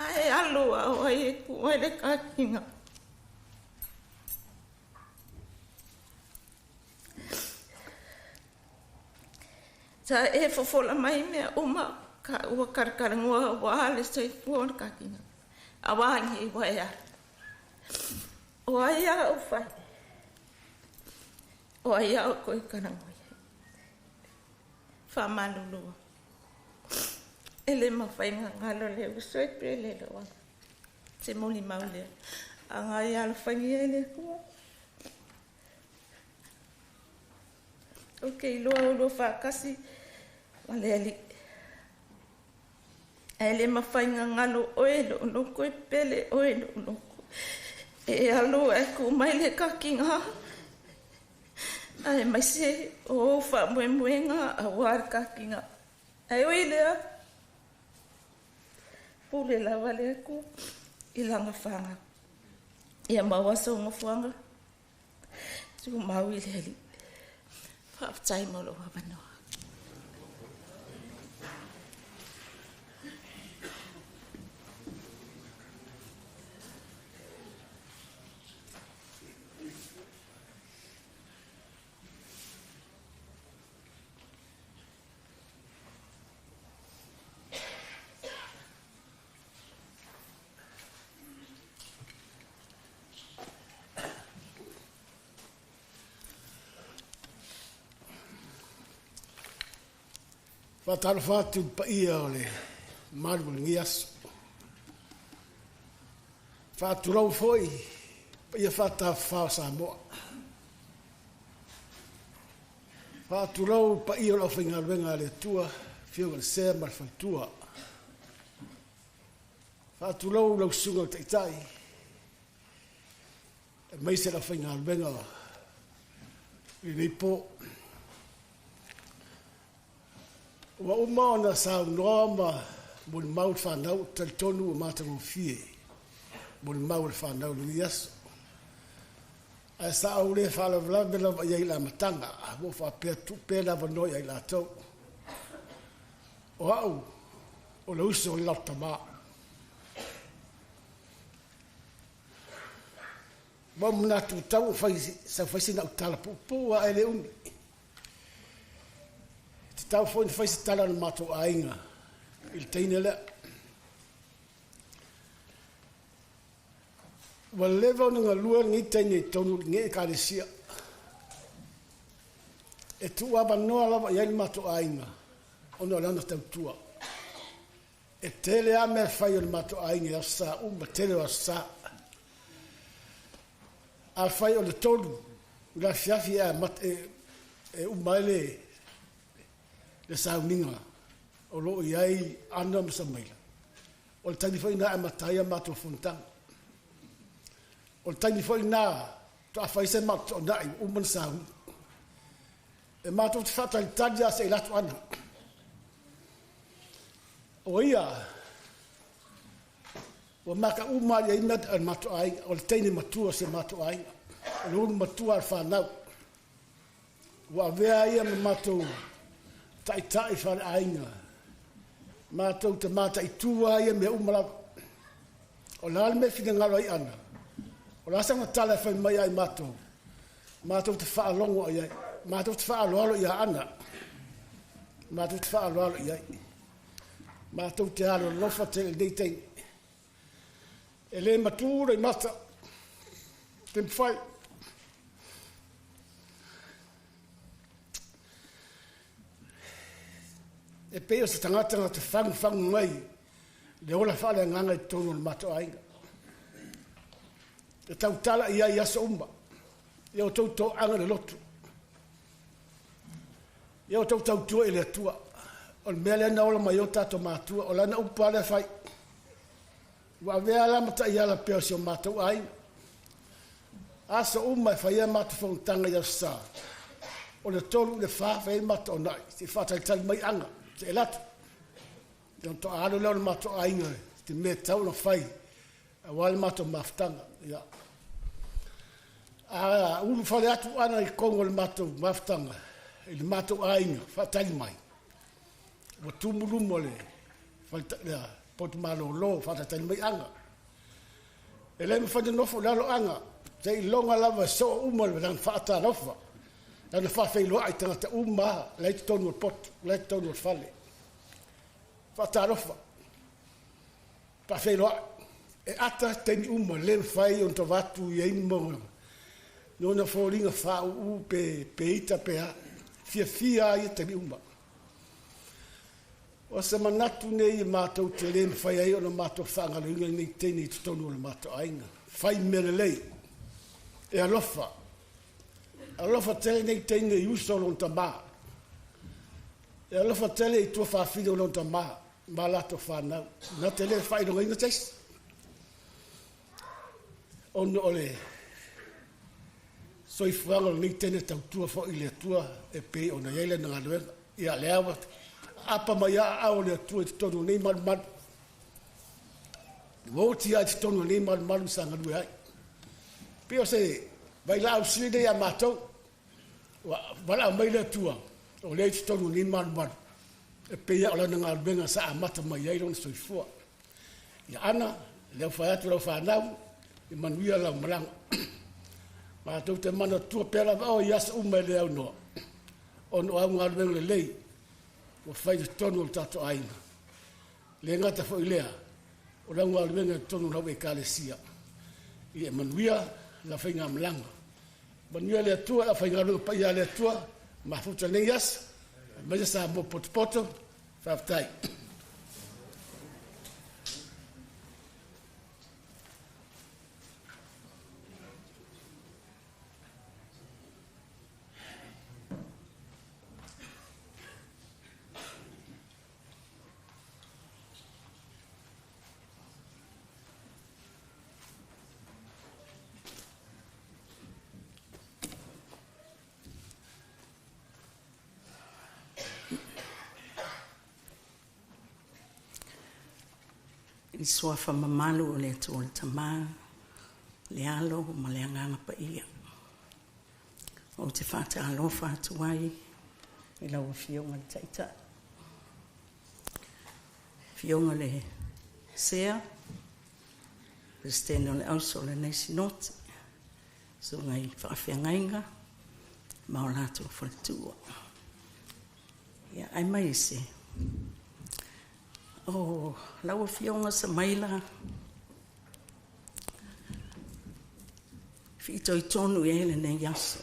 ae alu a o ai e kū ai le kakiga. Sa e fofola mai mea uma ka ua kalakalanoa auā le soifua o le kakiga. Auā nei ua e alu. O ai a ou fai? O ai a ou toe talanoa i ai? Faamalulu. E le mafai ona galo le uso e pele loa. Se molimau lea. Aga ia alofagia e le Atua. Ou te iloa oulua faatasi ma le Alii. Ae le mafai ona galo oe lou loto e pele oe lou loto. E alu ae tu mai le kakiga. Aemaise o ou faamoemoega auā le kakiga. Ae ui i lea, pule lava le Atua i lana faga. Ia maua sou nofoaga, tumau i le Alii. Faafetai mo lou avanoa. Faatalofa atu i le paia o le malu o lenei aso. Faatulou foi i paia faatafafa o Samoa. Faatulou i paia o le aufaigaluega a le Atua, Afioga i le Sea ma le Faletua. Faatulou lau Susuga i le Taitai, aemaise le aufaigaluega i lenei po. Ua uma ona saunoa ma molimau le fanau, ou te talitonu ua matagofie molimau a le fanau i lenei aso. Ae sa ou le faalavelave lava i ai i le amataga, ua ou faapea, Tuu pea le avanoa ia i latou. O au, o le uso i le latou tama. Ua ou manatu ua tatau ona fai, sau fai sina au tala puupuu lava e le umi. E tatau foi ona fai se tala a le matou aiga i le teine lea. Ua leva ona galue lenei teine i totonu o lenei Ekalesia. E tuuavanoa lava i ai le matou aiga ona o lana tautua. E tele lava mea fai a le matou aiga i Aso Sa uma, tele o Aso Sa. Afai o le 3 i le afiafi e amata e, e uma ai le, le sauniga o lo o i ai Ana ma Samaila, o le taimi foi lena e amata ai a matou fonotaga. O le taimi foi lena faatoa fai se matou toonai ua uma ona sauni. E matou te faatalitali lava se i alu atu Ana. O ia, ua maka uma lava i ai mea a le matou aiga. O le teine matua o si o matou aiga. O le ulu matua o le fanau. Ua avea ia ma matou taitai faaleaiga. Matou te mataitu lava ia mea uma lava. O le a le mea e finagalo ai Ana, o le a sana tala e fai mai ia i matou, matou te faalogo i ai, matou te faaaloalo ia Ana, matou te faaaloalo i ai. Matou te alolofa tele i lenei taimi. E le matu le mata, te mafai. E pei o se tagata na te fagufagu mai le ola faaleagaga i totonu o le matou aiga. E tautala i ai i aso uma, ia outou toaga i le lotu, ia outou tautua i le Atua. O le mea lea na ola mai ai o tatou matua, o lana upu lava lea fai. Ua avea la ma taiala pea o si o matou aiga. Aso uma e fai ai matou fonotaga i Aso Sa, o le 3 i le 4 fai ai matou toonai, se i faatalitali mai Ana, se i alu atu. Ia ona toa alu lea o le matou aiga i te mea e tatau ona fai aua le matou mafutaga. Ia. A ulufale atu Ana i totonu o le matou mafutaga, i le matou aiga, faatali mai, ua tumu luma o le potu malolo, faatalitali mai Ana. E le mafai ona nofo i lalo Ana, seiloga lava e soo uma lana faatalofa, lana faafeiloai i tagata uma lava la e i totonu o le potu, la e i totonu o le fale. Faatalofa, faafeiloai. E ata taimi uma, le mafai ona avatu i ai ma nona foliga faauu pe, pe ita pe a. Fiafia lava ia taimi uma. O se manatu nei e matou te le mafai ai ona matou faagaloina lenei teine i totonu o le matou aiga. Fai mea lelei, e alofa. Alofa tele nei teine i uso o lona tamā. E alofa tele i tuafafine o lona tamā ma latou fanau. Na te le faailogaina se isi. Ona o le soifuaga o lenei teine tautua foi i le Atua e pei ona i ai lana galuega. Ia lea ua aapa mai lava aao o le Atua i totonu o nei malumalu. Ua oti lava i totonu o nei malumalu sa galue ai. Pei o se vailaau sili lea ia matou. Ua valaau mai le Atua, o lea i totonu o nei malumalu, e pei lava o lana galuega sa amata mai ai lona soifua. Ia Ana, lea ua fai atu lau fanau, ia manuia lau malaga. Matou te manatua pea lava oe i aso uma e le aunoa, ona o au galuega lelei ua fai i totonu o le tatou aiga. Le gata foi i lea, o lau galuega i totonu o lau Ekalesia. Ia manuia lau faigamalaga. Manuia le Atua, le aufaigaluega paia a le Atua, mafuta i lenei aso, aemaise Samoa potopoto. Faafetai. I le suafa mamalu o le Atua le Tama, le Alo ma le Agaga Paia. Ou te faatalofa atu ai i lau Afioga i le Taitai, Afioga i le Sea, Peresetene o le Auso o lenei Sinoti, susuga i faafeagaiga ma o latou faletua. Ia, aemaise o lau Afioga Samaila fitoitonu i ai lenei aso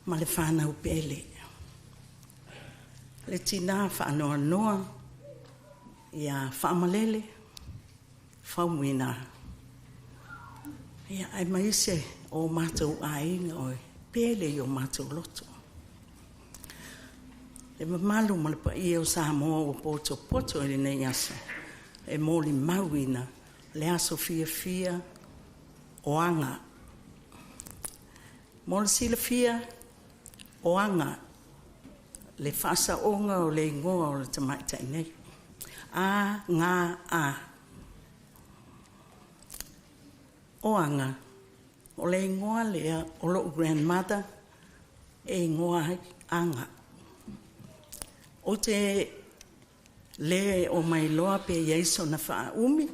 ma le fanau pele, le tina faanoanoa ia Faamalele Faumuina, ia aemaise o matou aiga o pele i o matou loto. Le mamalu ma le paia o Samoa ua potopoto i lenei aso e molimauina le aso fiafia o Aga. Mo le silafia, o Aga le faasaoga o le igoa o le tamaitai nei, A G A. O Aga, o le igoa lea o lo'u grandmother e igoa ai Aga. Ou te le o mailoa pe i ai sona faaumi,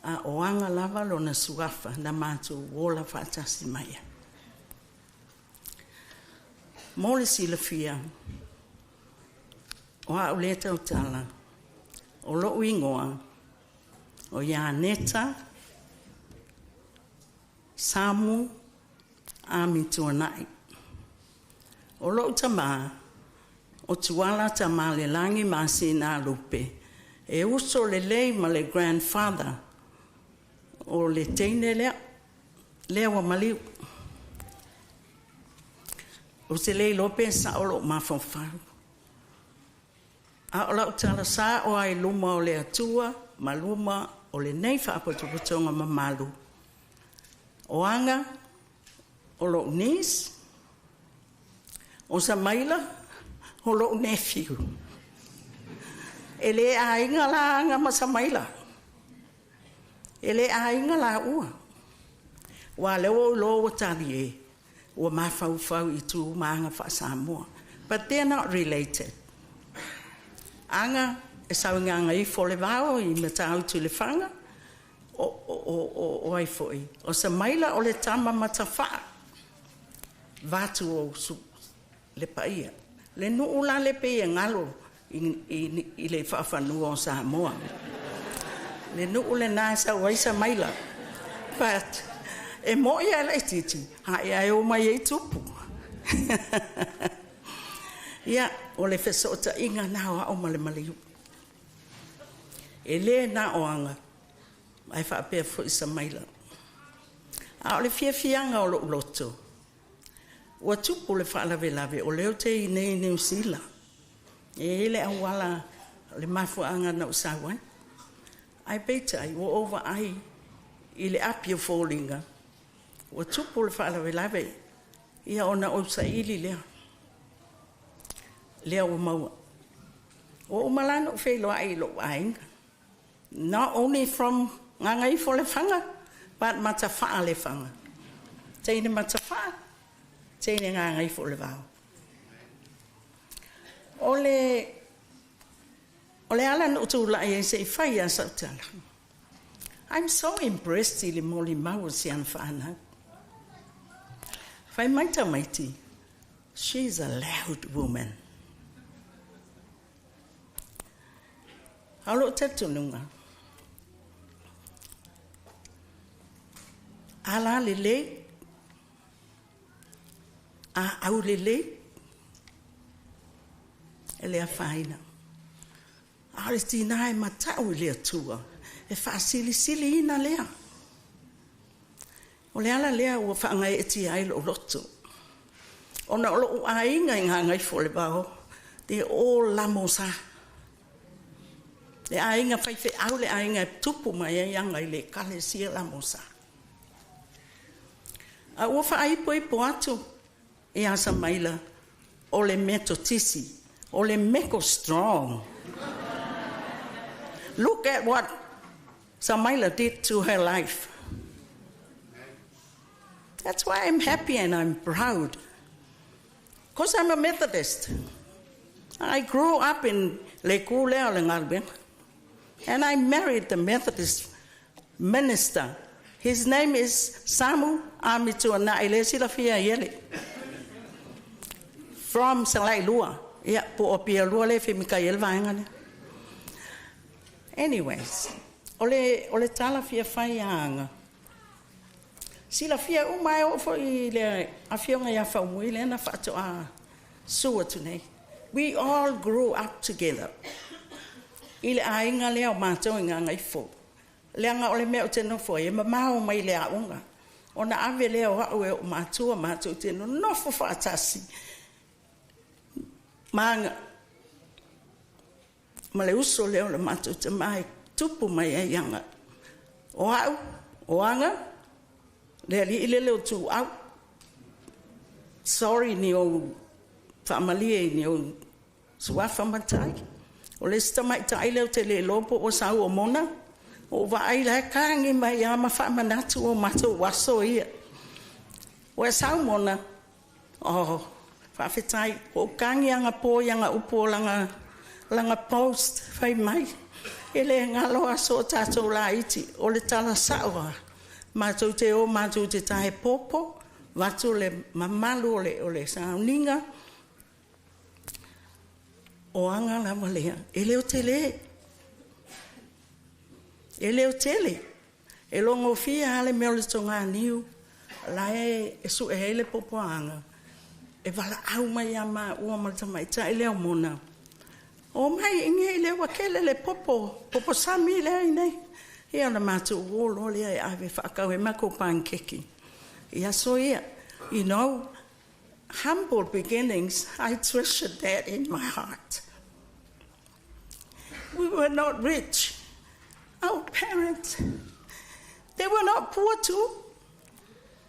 a o Aga lava lona suafa na matou ola faatasi mai ai. Mo le silafia, o a'u lea e tautala, o lo'u igoa o Ianeta Samu Amituanai. O lo'u tamā o Tuala Tamalelagi Masina Lupe, e uso lelei ma le grandfather o le teine lea, lea ua maliu. Ou te le iloa pe sao lou mafaufau, a o lau tala sao lava i luma o le Atua ma luma o lenei faapotopotoga mamalu, o Aga o lo'u niece, o Samaila o lo'u nephew. E le aiga la Aga ma Samaila, e le aiga laua. Ua lea ua ou iloa ua talie, ua mafaufau i tu ma aga faa-Samoa. But they are not related. Aga e sau i Gagaifomauga i Matautu i Lefaga, o ai foi? O Samaila o le tama Matafaa, vaeatu ou le paia. Le nuu la lea pei e galo i le faafanua o Samoa. Le nuu lena e sau ai Samaila. But e moi lava e laitiiti, ae o mai ai tupu. Ia, o le fesootaiga na o au ma le maliu. E le na o Aga, ae faapea foi Samaila. A o le fiafiaga o lou loto, ua tupu le faalavelave o lea ou te i nei i Niu Sila. E i ai le auala, o le mafuaaga na ou sau ai. Ae peitai, ua ou vaai i le api o foliga, ua tupu le faalavelave, ia ona ou saili lea, lea ua maua. Ua uma la ona ou feiloai i lou aiga, not only from Gagaifo Lefaga, but Matafaa Lefaga. Teine Matafaa, teine Gagaifo o le Vao. O le ala na ou tulai ai se i fai lava sau tala. I'm so impressed i le molimau o si ana whānau. Fai mai tamaiti, she's a loud woman. A o lou talitonuga, ala lelei, a aulelei, e le afaina. A o le tina e matau i le Atua, e faasilisiliina lea. O le ala lea ua faagaeetia ai lou loto. Ona o lou aiga i Gagaifomauga le Vao, they all lamosa. Le aiga faifeau le aiga e tupu mai ai aga i le ekalesia lamosa. A ua faaipoipo atu ia Samaila o le Metotisi, o le meko strong. Look at what Samaila did to her life. That's why I'm happy and I'm proud. Because I'm a Methodist. I grew up in Lekule o. And I married the Methodist minister. His name is Samu Amituana Ilesi Iele. From Salailua. Yeah, po o pia lua le fi Mikael vaenga. Anyways, o le tala fia fai anga. Sila fia uma e o fo i le afionga ia whaumui le na whaato a sua tu nei. We all grew up together. I le ainga lea o mātou i ngā ngaifo. Leaga o le mea o te nofo e mamao mai le aoga. Ona ave lea o au e o matua mātou te nofo whaatasi. Maanga. Ma le uso lea o le mātou te mai tupu mai ai anga. O au, o anga, le ali i le leo tu au. Sorry ni o whaamalie ni o suafa matai. O le sita mai tai leo te le lopo o sau o mona. O vaai la kangi mai a ma whaamanatu o matou waso ia. O e sau mona. O whaafetai. O kangi anga po ianga upo langa post whai mai. E le ngalo aso o tātou la iti. O le tala saoa. Mātou te o mātou te tahe popo. Vatu le mamalu o le sauninga. O anga lava lea. E leo te le. E leo tele. E longo fia ale mea o le tonga niu. La e su e hele popo anga. E wala au mai a ma ua ma le tamai tai leo mona. O mai inge i leo kele le popo. Popo sami lea i nei. Ia na mātou o lea e ave whaakau e mako pankeki. Ia so ia, humble beginnings, I treasured that in my heart. We were not rich. Our parents, they were not poor too,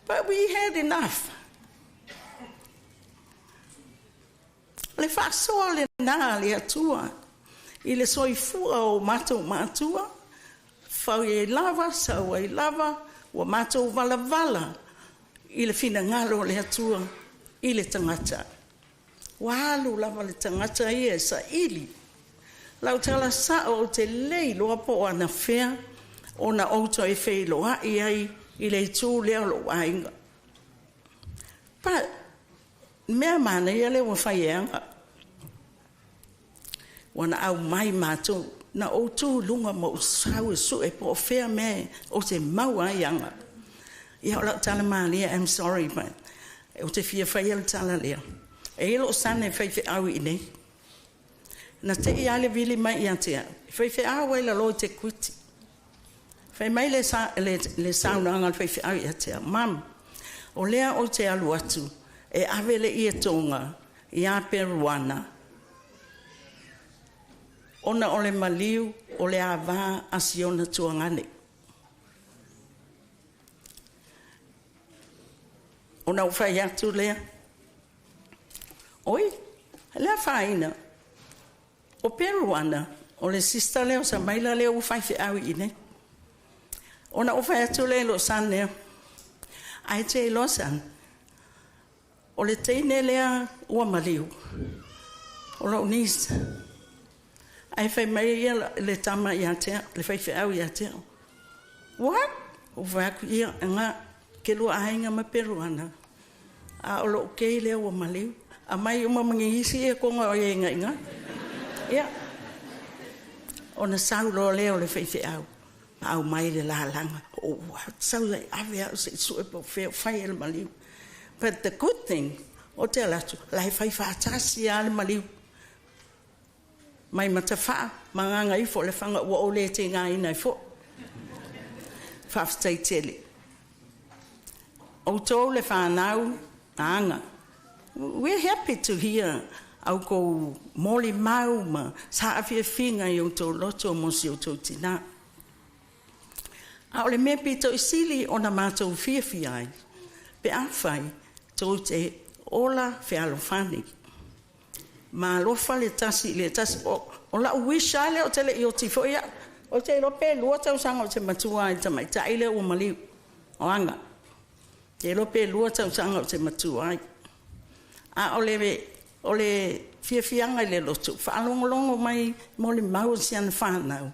but we had enough. Le whaasoa le nā le atua, i le soifua o mātou mātua, whau e lava, sau e lava, ua mātou wala wala, i le whina ngalo le atua, i le tangata. Ua alu lava le tangata ia e sa ili. Lau tala sa o te lei loa po ana whea, o na outo e wheiloa i ai i le tū lea lo ainga. Pa, mea mana ia le ua whai anga. Ua na au mai mātou, na o tū lunga mo sau e su e po o whea me o te mau ai anga. Ia o lau tala malia, I'm sorry, but o te fia whai le tala lea. E ilo o sane whai whe au i nei. Na te i ale vili mai ia te au. Whai whe au e la lo te kuiti. Whai mai le, sa, le saunanga le whai whe au ia te au. Mam, o lea o te alu atu, e ave le ia tonga, i a peruana. Ona o le maliu, o le awa a siona tuangane. Ona o whai atu lea. Oi, lea whaina. O peruana, o le sista lea o sa maila lea o whai whe au i nei. Ona o whai atu lea lo san lea. Ai te lo san. O le teine lea ua maliu. O lo nis. Ai whai mai ia le tama ia te, le whai whe au ia te. What? O whai aku ia nga ke lua ainga ma peruana. A o lo kei lea ua maliu. A mai uma mangi isi e konga o ia inga inga. Ia. O na sau lo lea o le whai whe au. Ma au mai le la langa. O sau le ave au se su e po whea whai e le maliu. But the good thing, o te alatu, lai whai whaatasi a le maliu. Mai matawhaa, ma nganga ifo le whanga ua o le te ngā ina ifo. Whaafetai tele. O tō le whānau, anga. We're happy to hear au ko moli mau ma sa awhia whinga i o tō loto mo si o tō tina. A o le mea pito i sili o na mātou whiawhia ai. Pe a whai, tō te ola whealofani. Ma alofa le tasi le tasi. O la uisha le o te le i o tifo ia. O te ro pe lua tau sanga o te matua i tamai tai le ua maliu. O anga. Te iloa pe 2 tausaga ou te matua ai. A o le fiafiaga i le lotu, faalogologo mai molimau a si ana fanau,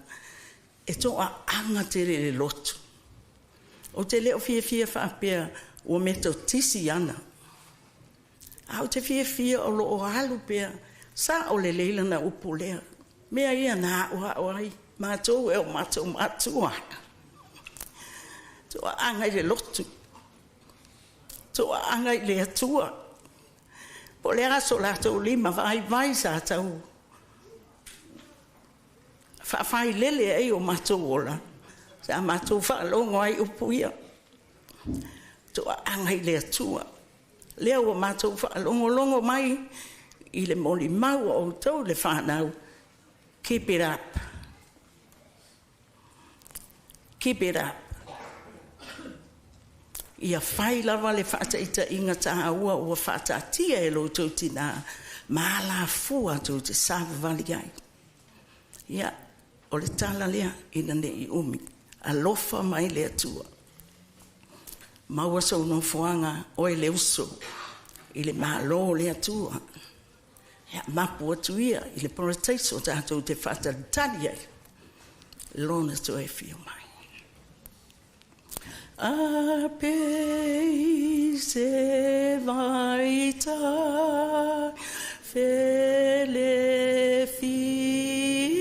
e toaaga tele i le lotu. Ou te le o fiafia faapea ua metotisi ana, a ou te fiafia o loo alu pea, sao lelei lana upu lea. Mea ia na aoao ai matou e o matou matua. Toaaga i le lotu, toaaga i le Atua. Po o le a so latou lima vaivai sa tau faafailele ai o matou ola, sa matou faalogo ai i upu ia. Toaaga i le Atua. Lea ua matou faalogologo mai i le molimau a outou le fanau, keep it up. Keep it up. Ia fai lava le faataitaiga taua ua faataatia e lo outou tinā ma alafua tou te savavali ai. Ia, o le tala lea ina ne i umi. Alofa mai le Atua. Maua sou nofoaga oe le uso i le Malo o le Atua. Ia mapu atu ia i le parataiso tatou te faatalitali ai Lona toe afio mai. A pei se vai tafele fifi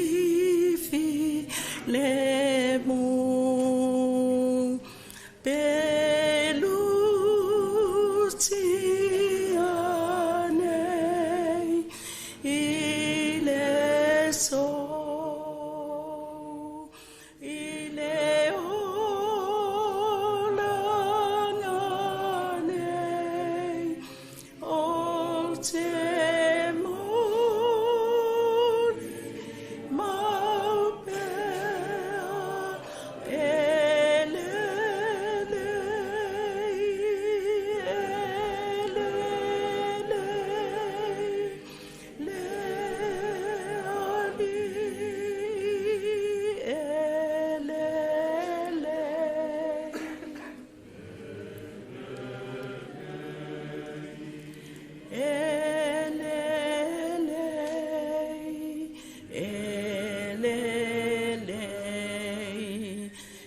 le mu pe lutia nei i le so i le olaga nei o te moli mau pea e lelei, e lelei, le alii e lelei. E lelei,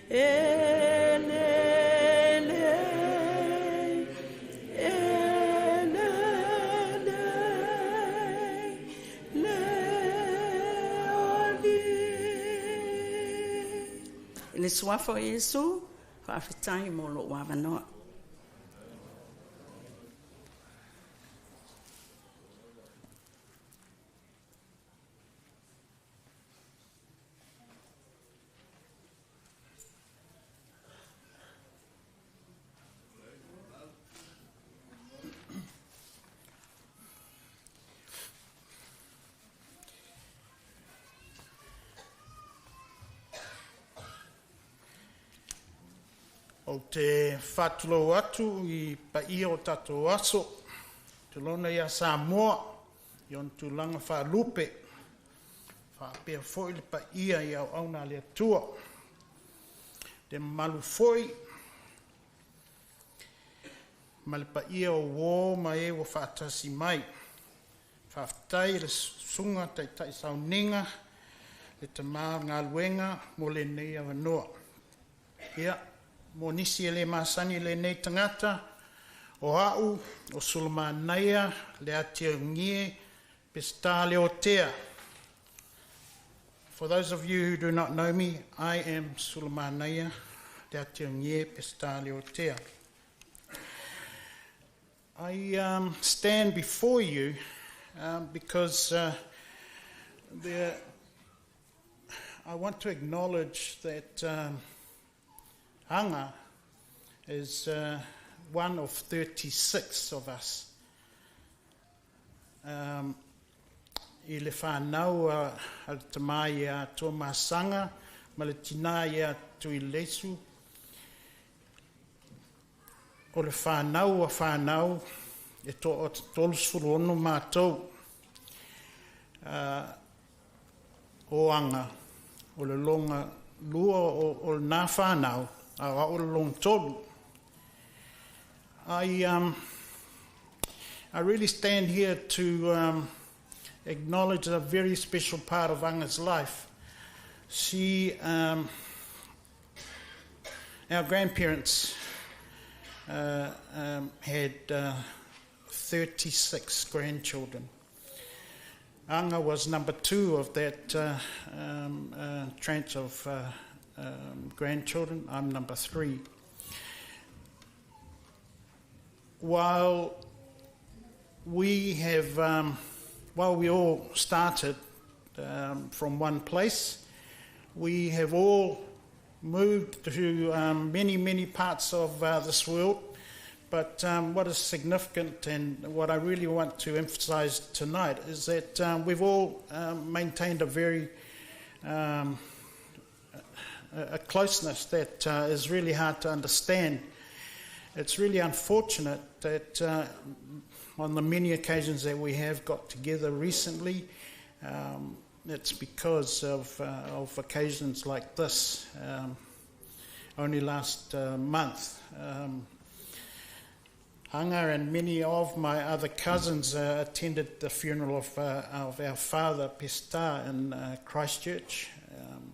e lelei, e lelei, e lelei, le alii. I le suafa o Iesu, faafetai mo lou avanoa. Ou te faatulou atu i paia o tatou aso, tulona ia Samoa i ona tulaga faalupe, faapea foi le paia i auauna a le Atua. Le mamalu foi ma le paia o uō ma e ua faatasi mai. Faafetai i le susuga taitai sauniga, le tama o le galuega mo lenei avanoa. Ia, mo nisi e le masani i lenei tagata, o au o Sulamanaia le Atiaugie Peseta Leotea. For those of you who do not know me, I am Sulamanaia le Atiaugie Peseta Leotea. I stand before you because I want to acknowledge that Aga is one of 36 of us. I le whanau a le tama ia Tuamasaga ma le tina ia Tuileisu, o le whanau a whanau e to o te 36 mātou. O Aga, o le longa lua o le nā whanau, a o le longa tolu. I, um, I really stand here to um, acknowledge a very special part of Anga's life. She, um, our grandparents uh, um, had 36 grandchildren. Anga was number two of that um, tranche of um, grandchildren. I'm number three. While we have, um, while we all started um, from one place, we have all moved to um, many, many parts of this world. But um, what is significant and what I really want to emphasize tonight is that um, we've all um, maintained a very um, a closeness that is really hard to understand. It's really unfortunate that on the many occasions that we have got together recently, um, it's because of, of occasions like this. Um, only last month, um, Anga and many of my other cousins attended the funeral of, of our father, Pesta, in Christchurch. Um,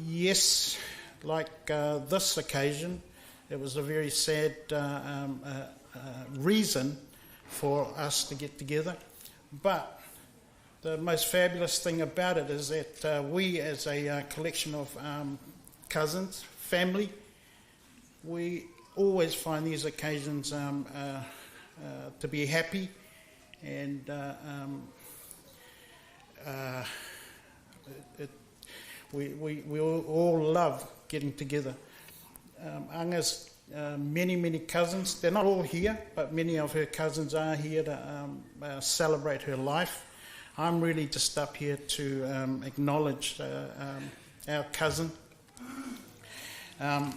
yes, like this occasion, it was a very sad um, reason for us to get together. But the most fabulous thing about it is that we, as a collection of um, cousins, family, we always find these occasions um, to be happy and um, it, we, we, we all, all love getting together. Um, Anga's many, many cousins, they're not all here, but many of her cousins are here to um, celebrate her life. I'm really just up here to um, acknowledge um, our cousin. Um,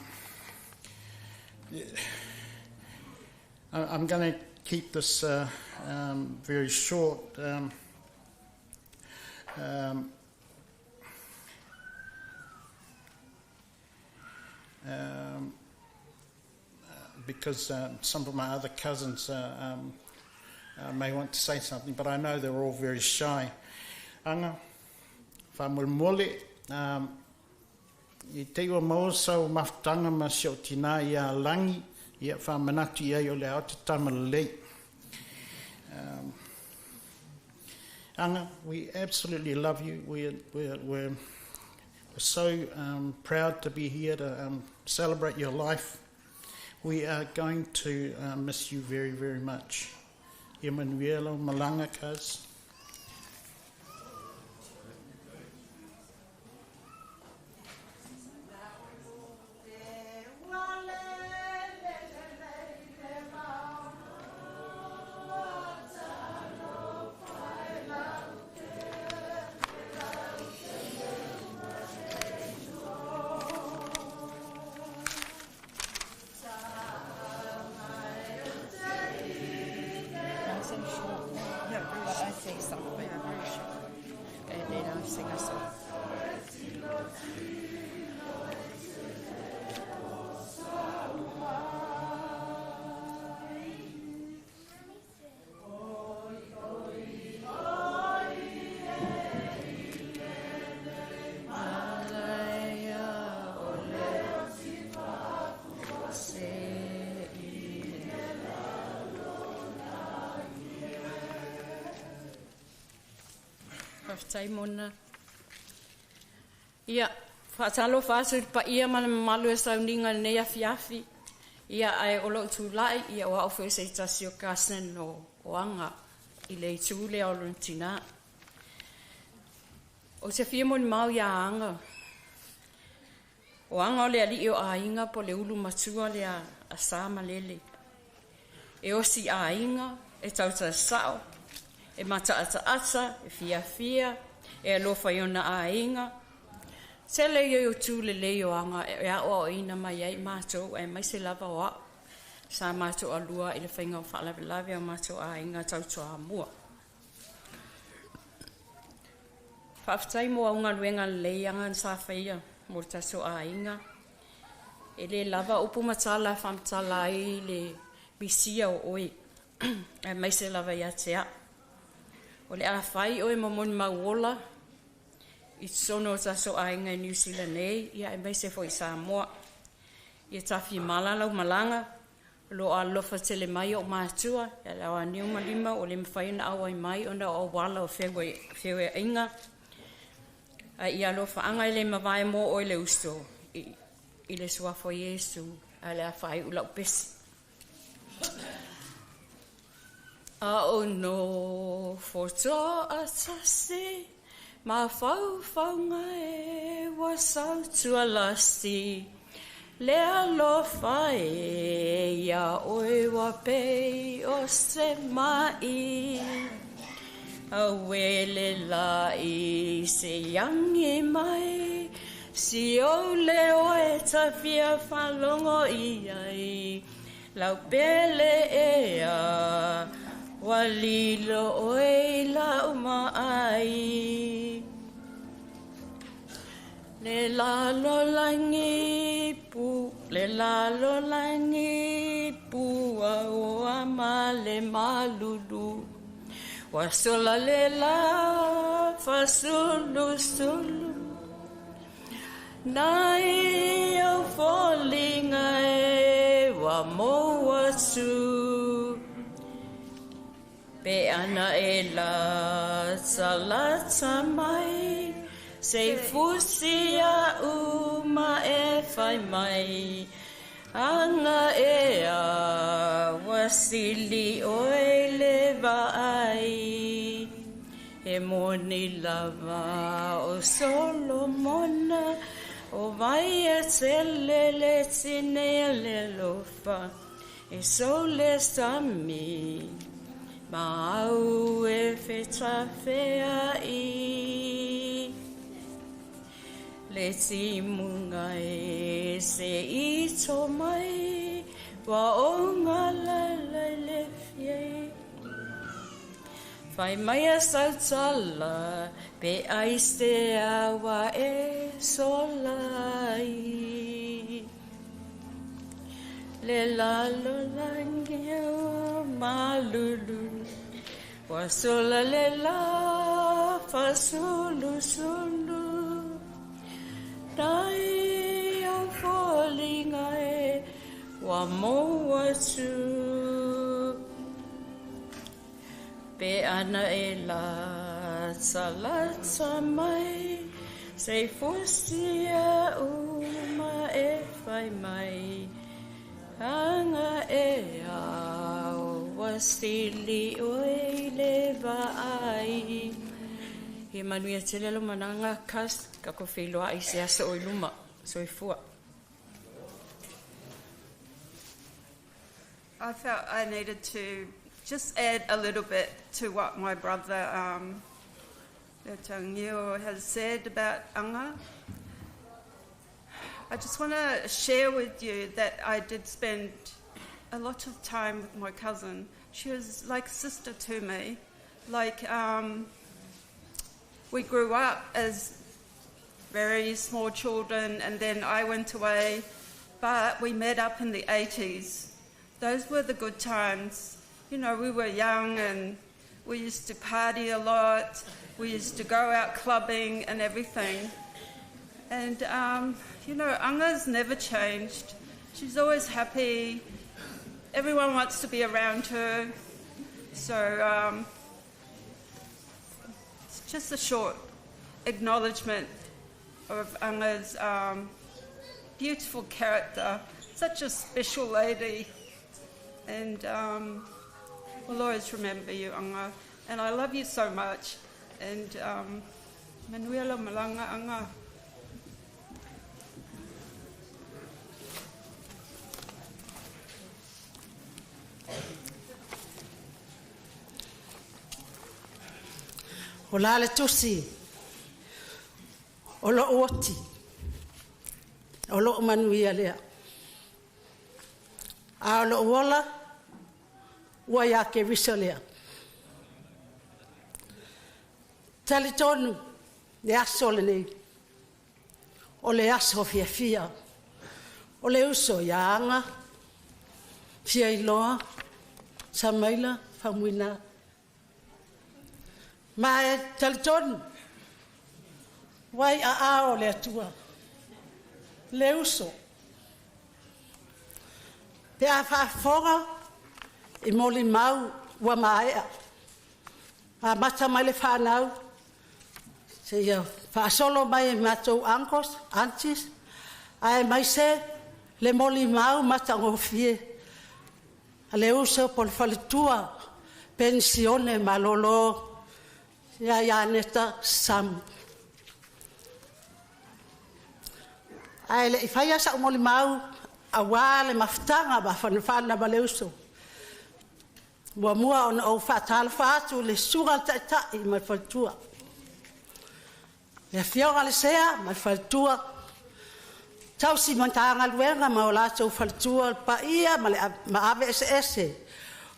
I'm going to keep this um, very short. Um, um, um, because some of my other cousins um, may want to say something, but I know they're all very shy. Anga, whamolemole, um, i te iwa maua sau mafutanga ma si o tina i a langi, i a whamanatu i ai o le ao te tamalei. Um, Anga, we absolutely love you. We, we're, we're, we're so um, proud to be here to um, celebrate your life. We are going to uh, miss you very, very much. Emanuela Malanga say something. And then I'll sing a song. Faafetai mona. Ia, faatalofa atu i le paia ma le mamalu e sauniga i lenei afiafi. Ia, ae o lou tulai, ia o au foi se tasi o cousin o, o Aga i le itu lea o lona tinā. Ou te fia molimau iā Aga. O Aga o le alii o aiga po o le ulu matua lea a Sa ma Lele. E osi aiga, e tautasao, e mataataata, e fiafia, e alofa i ona aiga. Tele ia o tu lelei o Aga e aoaoina mai ai matou aemaise lava o a'u. Sa matou alua i le faiga o faalavelave a o matou aiga tau Toamua. Faafetai mo au galuega lelei Aga na sa faia mo le tatou aiga. E lē lava upu ma tala e faamatala ai le misia o oe, aemaise lava ia te a'u. O le a fai oe ma molimau ola i totonu o tatou aiga i Niu Sila nei, ia aemaise foi i Samoa. Ia tafimala lau malaga, o lo o alolofa tele mai o'u matua ia Laoaniu ma Lima ua le mafai ona auai mai ona o auala o feueaiga. Ae ia alofaaga e le mavae mo oe le uso i le suafa o Iesu ae o le a faai'u la'u pese. A o nofo toatasi mafaufauga e ua sautualasi le alofa e ia oe ua pei o se mai. Auē le la'i se i agi mai si ou leo e ta fia faalogo i ai lau pele ea ua lilo oe i la'u maai. Le lalolagi pu le lalolagi puaoa ma le malulu ua sola le la fasulusulu nai ou foliga e ua mou atu pe ana e latalata mai se i fusi a'u ma e fai mai aga ea ua sili oe i le vaai. E moni lava o Solomona o vai e tele le tinei o le alofa e sou le sami ma au e fetafea'i. Le timuga e se i tō mai ua ou galala i le fia. Fai mai a sau tala pe aisea ua e sola ai. Le lalolagi o malulu ua sola le la fasulusulu nai ou foliga e ua mou atu pe ana e latalata mai se i fusi a'u ma e fai mai aga ea ua sili oe i le vaai. Ia manuia tele lau malaga cuz tatou feiloai i se aso o i luma. Soifua. I felt I needed to just add a little bit to what my brother Tangio has said about Anga. I just want to share with you that I did spend a lot of time with my cousin. She was like a sister to me. Like, we grew up as very small children, and then I went away, but we met up in the 80s. Those were the good times. You know, we were young and we used to party a lot. We used to go out clubbing and everything. And, you know, Anga's never changed. She's always happy. Everyone wants to be around her. So it's just a short acknowledgement of Anga's beautiful character. Such a special lady. And we'll always remember you, Anga. And I love you so much. And Manuela Malanga Anga. O la le tusi o lou oti, o lou manuia lea. A o lou ola, ua ia Keriso lea. Talitonu le aso lenei, o le aso fiafia. O le uso ia Aga, Fiailoa, Samaila, Faumuina. Ma e talitonu, wai a ao le atua, le uso. Pe a faafofoga i molimau ua maea, amata mai le fanau, seia faasolo mai e matou uncles, aunties, ae mai se le molimau matagofie a le uso po le faletua penisione malolo ia Ianeta Samu. Ae le i faia sa'u molimau auā le mafutaga mafanafana ma le uso, muamua ona ou faatalofa atu i le susuga i le Taitai ma le Faletua, le Afioga i le Sea ma le Faletua, tausi Matagaluega ma o latou faletua, le paia ma le maave eseese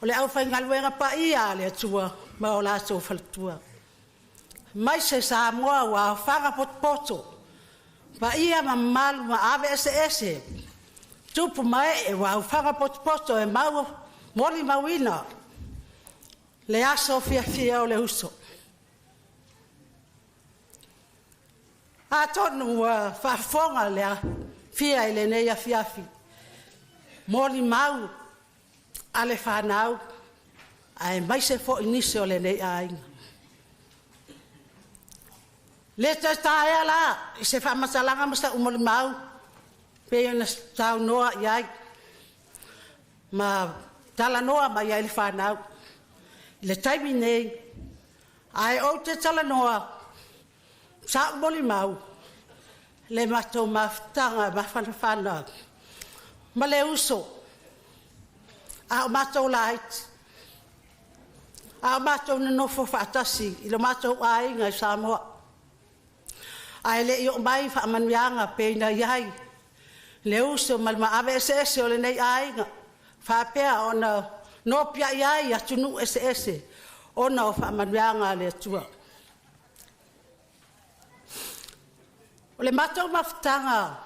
o le aufaigaluega paia a le Atua ma o latou faletua, aemaise Samoa ua aofaga potopoto, paia ma mamalu maave eseese, tupu ma ee ua aofaga potopoto e mau molimauina le aso fiafia o le uso. Atonu ua faafofoga le afia i lenei afiafi, molimau a le fanau aemaise foi nisi o lenei aiga. Le toe taea la i se faamatalaga ma sau molimau pei ona saunoa i ai ma talanoa mai ai le fanau i le taimi nei, ae ou te talanoa sa'u molimau le matou mafutaga mafanafana ma le uso a o matou laiti, a o matou nonofo faatasi i lo matou aiga i Samoa, ae le i oo mai faamanuiaga pei ona i ai le uso ma le maave eseese o lenei aiga faapea ona nopiai ai i atunuu eseese ona o faamanuiaga a le Atua. O le matou mafutaga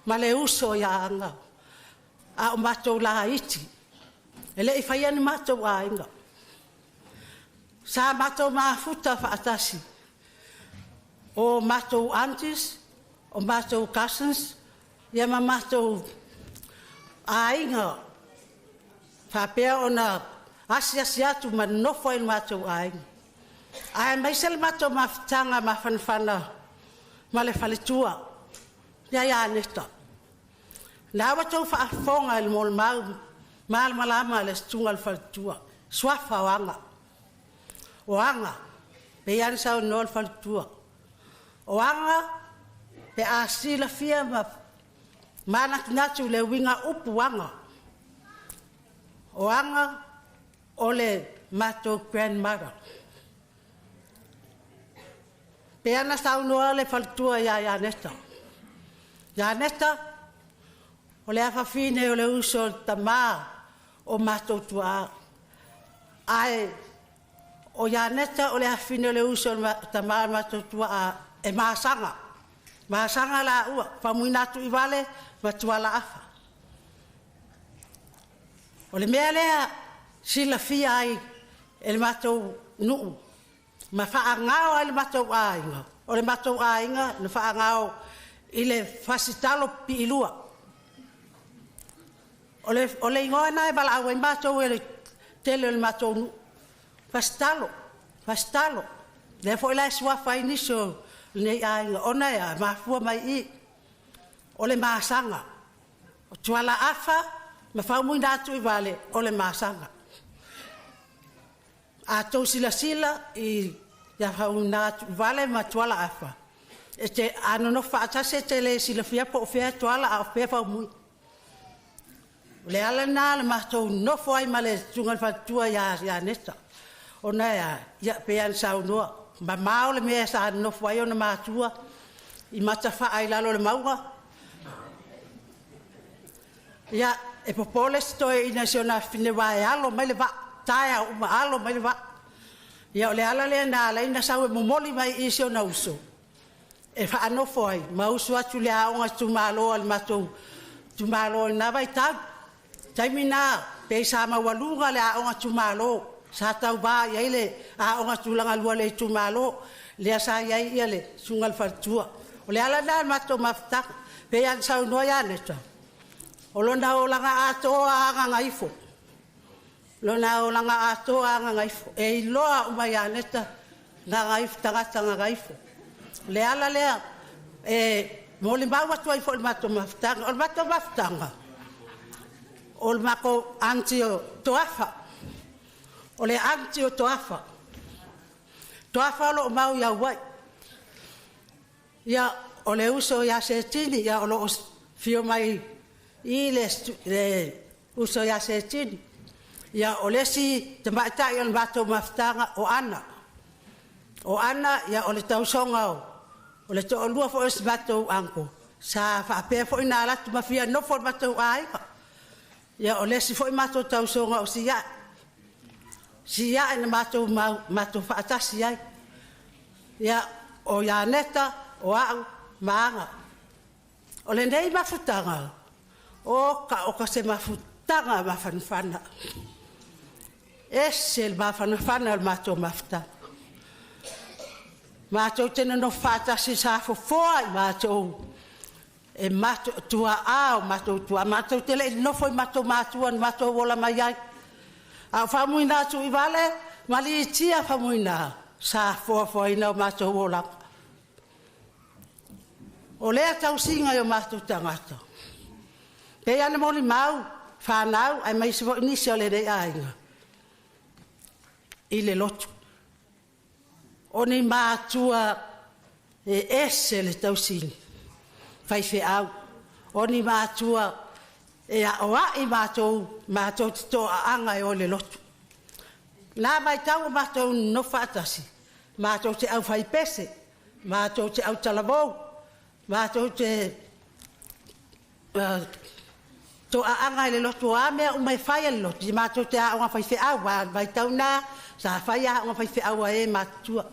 ma le uso ia Aga a o matou laiti, e le i faia ni matou aiga, sa matou mafuta faatasi o matou aunties, o matou cousins, ia ma matou aiga faapea ona asiasi atu ma nonofo ai i le matou aiga, aemaise le matou mafutaga mafanafana ma le faletua ia Ianeta. La ua outou faafofoga i le molimau malamalama a le susuga i le faletua, suafa o Aga. O Aga, pei lava ona saunoa le faletua, o Aga pe a silafia ma manatunatu i le uiga o upu aga, o Aga o le matou grandmother. Pei lava ona saunoa le faletua ia Ianeta, Ianeta, o le afafine o le uso a le tama o matou tuaa, ae o Ianeta o le afafine o le uso a le tama o matou tuaa e masaga, masaga laua Faumuina-a-Tuivale ma Tuala-afa. O le mea lea silafia ai e le matou nuu ma faagao ai le matou aiga, o le matou aiga na faagao i le fasitalo piilua. O le igoa lena e valaau ai matou e le tele o le matou nuu, Fasitalo, Fasitalo. Lea foi la e suafa ai nisi o lenei aiga, ona e a? E mafua mai i i, o le masaga. O Tuala-afa ma Faumuina-a-Tuivale o le masaga. A outou silasila ia Faumuina-a-Tuivale ma Tuala-afa, e te, a nonofo faatasi e te le silafia po o fea Tuala a o fea Faumui. O le ala lena o le matou nonofo ai ma le susuga i le faletua ia Ianeta, ona e a? Ia pei lava ona saunoa, mamao le mea sa nonofo ai ona matua i Matafaa i lalo o le mauga. Ia, e popole si toeaina i si ona afafine aua e alo mai le vaa, taeao uma alo mai le vaa. Ia o le ala lea na ala ai ona sau e momoli mai i si ona uso e faanofo ai ma usu atu i le aoga itumalo a le matou itumalo i lena vaitau. Taimi na pei sa maualuga le aoga itumalo sa tauvā i ai le aoga tulagalua i le itumalo lea sa i ai ia le susuga i le faletua. O le ala lena o le matou mafutaga pei lava ona saunoa ia Aneta, o lona olaga atoa lava Gagaifo, lona olaga atoa lava Gagaifo. E iloa uma ia Aneta Gagaifo, tagata Gagaifo. O le ala lea e molimau atu ai foi i le matou mafutaga. O le matou mafutaga, o le matou aunty o Toafa. O le aunty o Toafa. Toafa o loo mau i Auai. Ia, o le uso ia Setini, ia o loo fio mai i le, le uso ia Setini. Ia, o le isi tamaitai o le matou mafutaga o Ana. O Ana, ia o le tausoga o le toalua foi o si matou uncle, sa faapea foi ona alu atu ma fia nofo i le matou aiga. Ia o le isi foi matou tausoga o Siae. Siae na matou mau, matou faatasi ai. Ia, o Ianeta, o au, ma Aga. O lenei mafutaga, o ka o ka se mafutaga mafanafana. Ese le mafanafana o le matou mafutaga. Matou te nonofo faatasi sa fofoa i matou e matou tuaa o matou tuaa matou te le i nonofo i matou matua na matou ola mai ai. A o Faumuina Tuivale ma Litia Faumuina sa foafoaina o matou olaga. O lea tausiga i o matou tagata. Pei ona molimau fanau aemaise foi nisi o lenei aiga i le lotu. O ni matua e ese le tausiga faifeau. O ni matua e aoai matou, matou te toaaga e o i le lotu. Na vaitau o matou nonofo faatasi, matou te aufaipese, matou te autalavou, matou te toaaga i le lotu o a mea uma e fai e le lotu, matou te aoga faifeau, aua o le vaitau lena sa fai aoga faifeau a e matutua.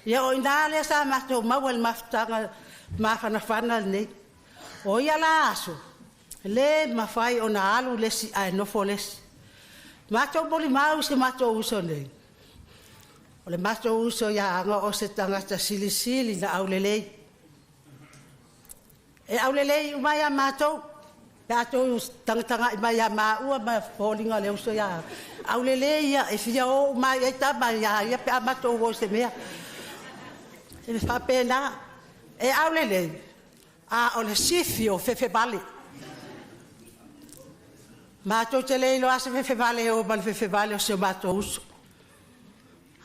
Ia o i ina lea sa matou maua i le mafutaga mafanafana lenei. O ia la aso, le mafai ona alu le isi ae nofo le isi. Matou molimau i si o matou uso nei, o le matou uso ia Aga o se tagata silisili na aulelei. E aulelei uma ia matou, pe a outou tagatagai mai ia maua ma foliga o le uso ia Aga, aulelei ia, e fia o uma lava i ai tama ia ia pe a matou o i se mea. E faapena, e aulelei, a o le sifi o fefe vale. Matou te le iloa se fefe vale e oo ma le fefe vale o si o matou uso.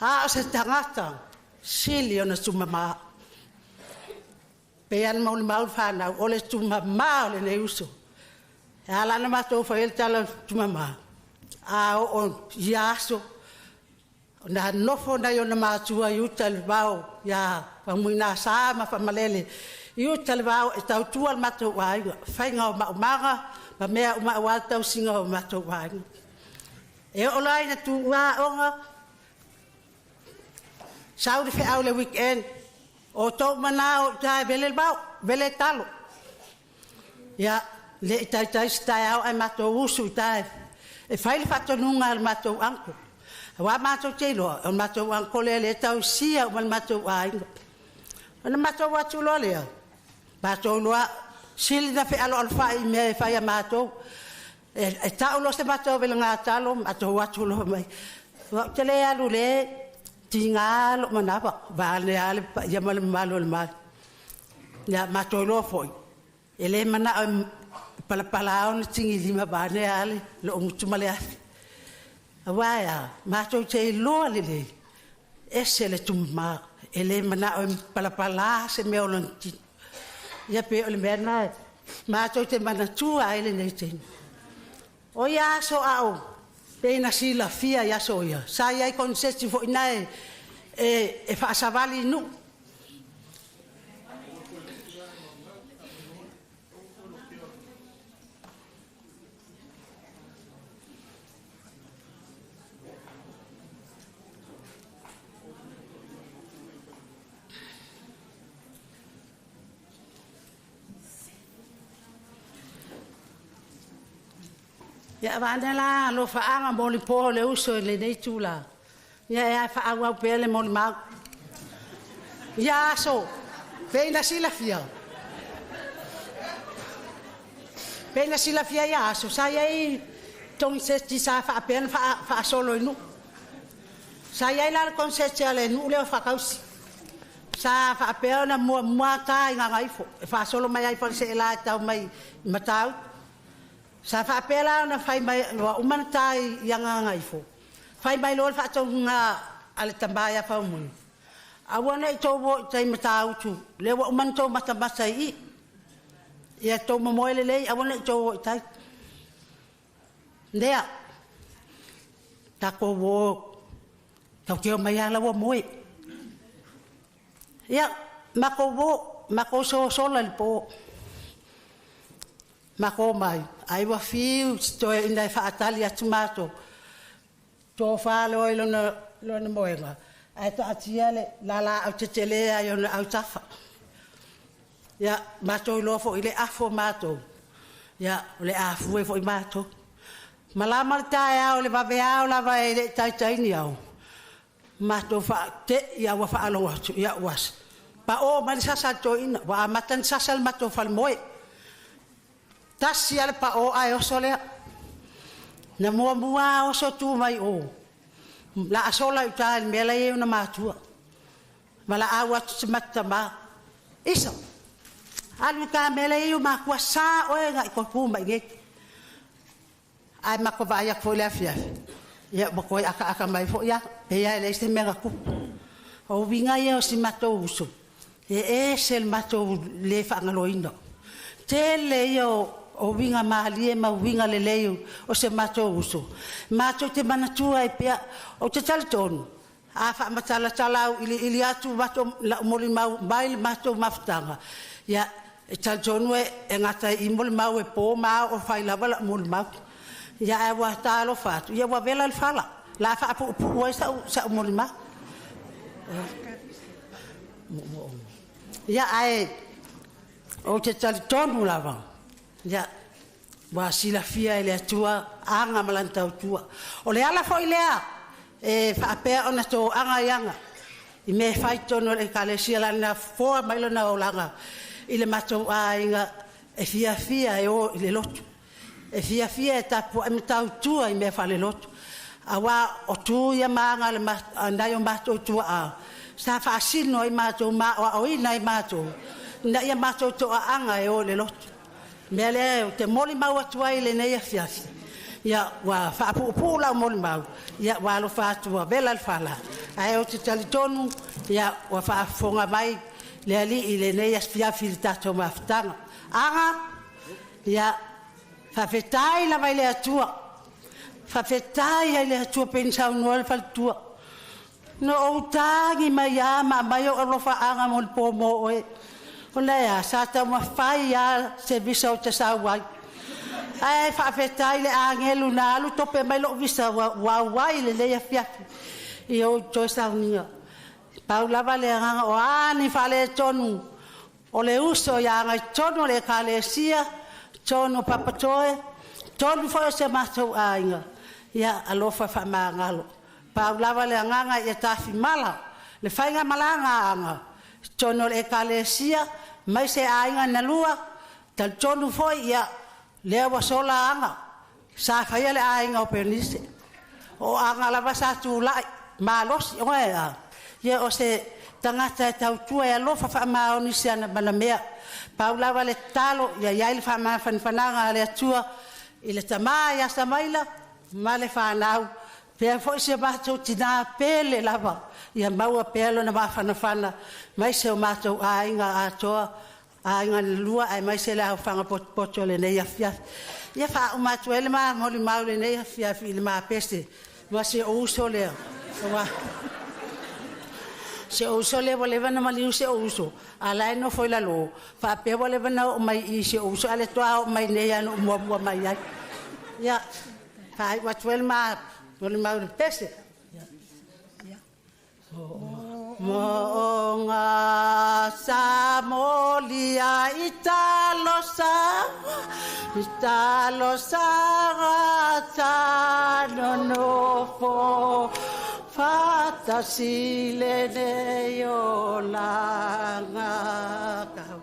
A o se tagata sili ona tumama. Pei lava ona molimau le fanau, o le tumama o lenei uso. E ala ona matou fai le tala o le tumama, a oo i ia aso, na nofo nai ona matua i uta i le vao ia Faumuinasa ma Famalele i uta i le vao e tautua le matou aiga, faiga o maumaga ma mea uma aua le tausiga o matou aiga. E oo la ina tuua aoga, sau le feau i le weekend, o outou ma na o i uta e vele le vao, vele talo. Ia, le i taitai se taeao ae matou usu i uta e fai le faatonuga a le matou uncle. Aua matou te iloa, o le matou uncle lea o lea e tausia uma le matou aiga. Ona matou o atu loa lea, matou iloa sili ona fealoalofai i mea e fai a matou. E tau loa se matou velegatalo, matou o atu loa fai mai, ou te le alu o lea e tiga lou manava, vaeane lava le paia ma le mamalu o le malu. Ia matou iloa foi, e le manao e palapala ona tigilima vaeane lava lou gutu ma le afi. Aua e a? Matou te iloa lelei, ese le tumama, e le manao e palapala se mea o lona tino. Ia pei o le mea lena matou te manatua ai lenei taimi. O ia aso a o pei na silafia i aso ia, sa i ai koneseti foi na e faasavali i nuu. Ia avane la alofaaga mo le po o le uso i lenei itulā. Ia e ae faaauau pea le molimau. Ia aso, pei na silafia. Pei na silafia ia aso, sa iai togiseti sa faapea ona faasolo i nuu. Sa iai la le koniseti a le nuu lea o Fakausi. Sa faapea ona muamua ta i Gagaifo, e faasolo mai ai Faleseela e tau mai i Matautu. Sa faapea la ona fai mai, ua uma ona ta i Gagaifo, fai mai loa le faatonuga a le tama ia Faumui, aua ne i tou o i tai Matautu, lea ua uma ona tou matamata i i. Ia tou momoe lelei, aua ne i tou o i tai. Lea, tatou o, tatou te omai lava la ua moe. Ia, matou o, matou sosola i le po. Matou omai, ai ua fiu si toeaina e faatali atu matou, tofa loa i lona moega, ae taatia le lalau tetele ai ona autafa. Ia, matou iloa foi i le afu o matou, ia, o le afue foi matou. Malama le taeao i le vaveao lava e le i taitai ni ao, matou faate'i a ua faalogo atu, ia ua pao mai le sasa a le toeaina, ua amata ona sasa le matou falemoe. Tasi lava le pao ae oso lea. Na muamua lava oso tu mai o, laasola i uta i le mea la e i ai ona matua. Valaau atu si matou tama, Isa, alu i uta i le mea la e i ai ou matua, sa oe na e toe tu mai i inei. Ae matou vaai atu foi i le afiafi, ia ua toe akaaka mai foi lava, pei lava e leai se mea na tupu. O uiga ia o si matou uso, e ese le matou le faagaloina. Tele ia o uiga malie ma uiga lelei o si matou uso, matou te manatua ai pea. Ou te talitonu, a faamatalatala auiliili atu matou lau molimau mai le matou mafutaga, ia e talitonu e gata i i molimau e po ma ao o fai lava lau molimau. Ia ae ua talofa atu, ia ua vela le fala, o le a faapuupuu ai sa'u molimau. Ia ae ou te talitonu lava, ia ua silafia e le Atua aga ma lana tautua. O le ala foi lea e faapea ona toaga ai aga i mea e fai i totonu o le Ekalesia, leaga na fofoa mai lona olaga i le matou aiga e fiafia e o i le lotu, e fiafia e tapuai ma tautua i mea faalelotu, aua o tu ia ma aga a nai o matou tuaa sa faasino ai matou ma aoaoina ai matou ina ia matou toaaga e o i le lotu. Mea lea ou te molimau atu ai i lenei afiafi, ia ua faapuupuu lau molimau, ia ua alofa atu ua vela le fala, ae ou te talitonu ia ua faafofoga mai le Alii i lenei afiafi i le tatou mafutaga. Aga ia faafetai lava i le Atua, faafetai ai le Atua pei ona saunoa le faletua. Na ou tagi mai lava ma aumai ou alofaaga mo le po mo oe. Ona e a, sa taumafai lava se visa ou te sau ai. Ae faafetai i le agelu na alu tope mai lou visa ua auai i lenei afiafi i ou toe sauniga. Pau lava le agaga o a ni faaletonu o le uso ia agaitonu o le Ekalesia, tonu o Papatoe, tonu foi o si a matou aiga, ia alofa faamagalo. Pau lava le agaga ia tafimala le faigamalaga a Aga i totonu o le Ekalesia ma se aiga na lua. Talitonu foi ia lea ua sola Aga sa faia le aiga o Penise. O Aga lava sa tulai malosi ona e a ia o se tagata e tautua e alofa faamaoni i si ana mea. Pau lava le tatalo ia i ai le faamafanafanaga a le Atua i le tama ia Samaila ma le fanau, pea foi si a matou tinā pele lava, ia maua pea lona mafanafana mai se o matou aiga atoa, aiga na lua aemaise le aofaga potopoto o lenei afiafi. Ia faauma atu ai le ma molimau i lenei afiafi i le ma pese ma si ou uso lea. Ua si ou uso lea ua leva ona maliu si ou uso, a o la e nofo i lalo, faapea ua leva ona oo mai i i si ou uso, ae o lea faatoa oo mai nei lava na ou muamua mai ai. Ia, faaiu atu ai le ma molimau i le pese. Mo'oga sa molia i talosaga, i talosaga sa nonofo faatasi lenei olaga kau.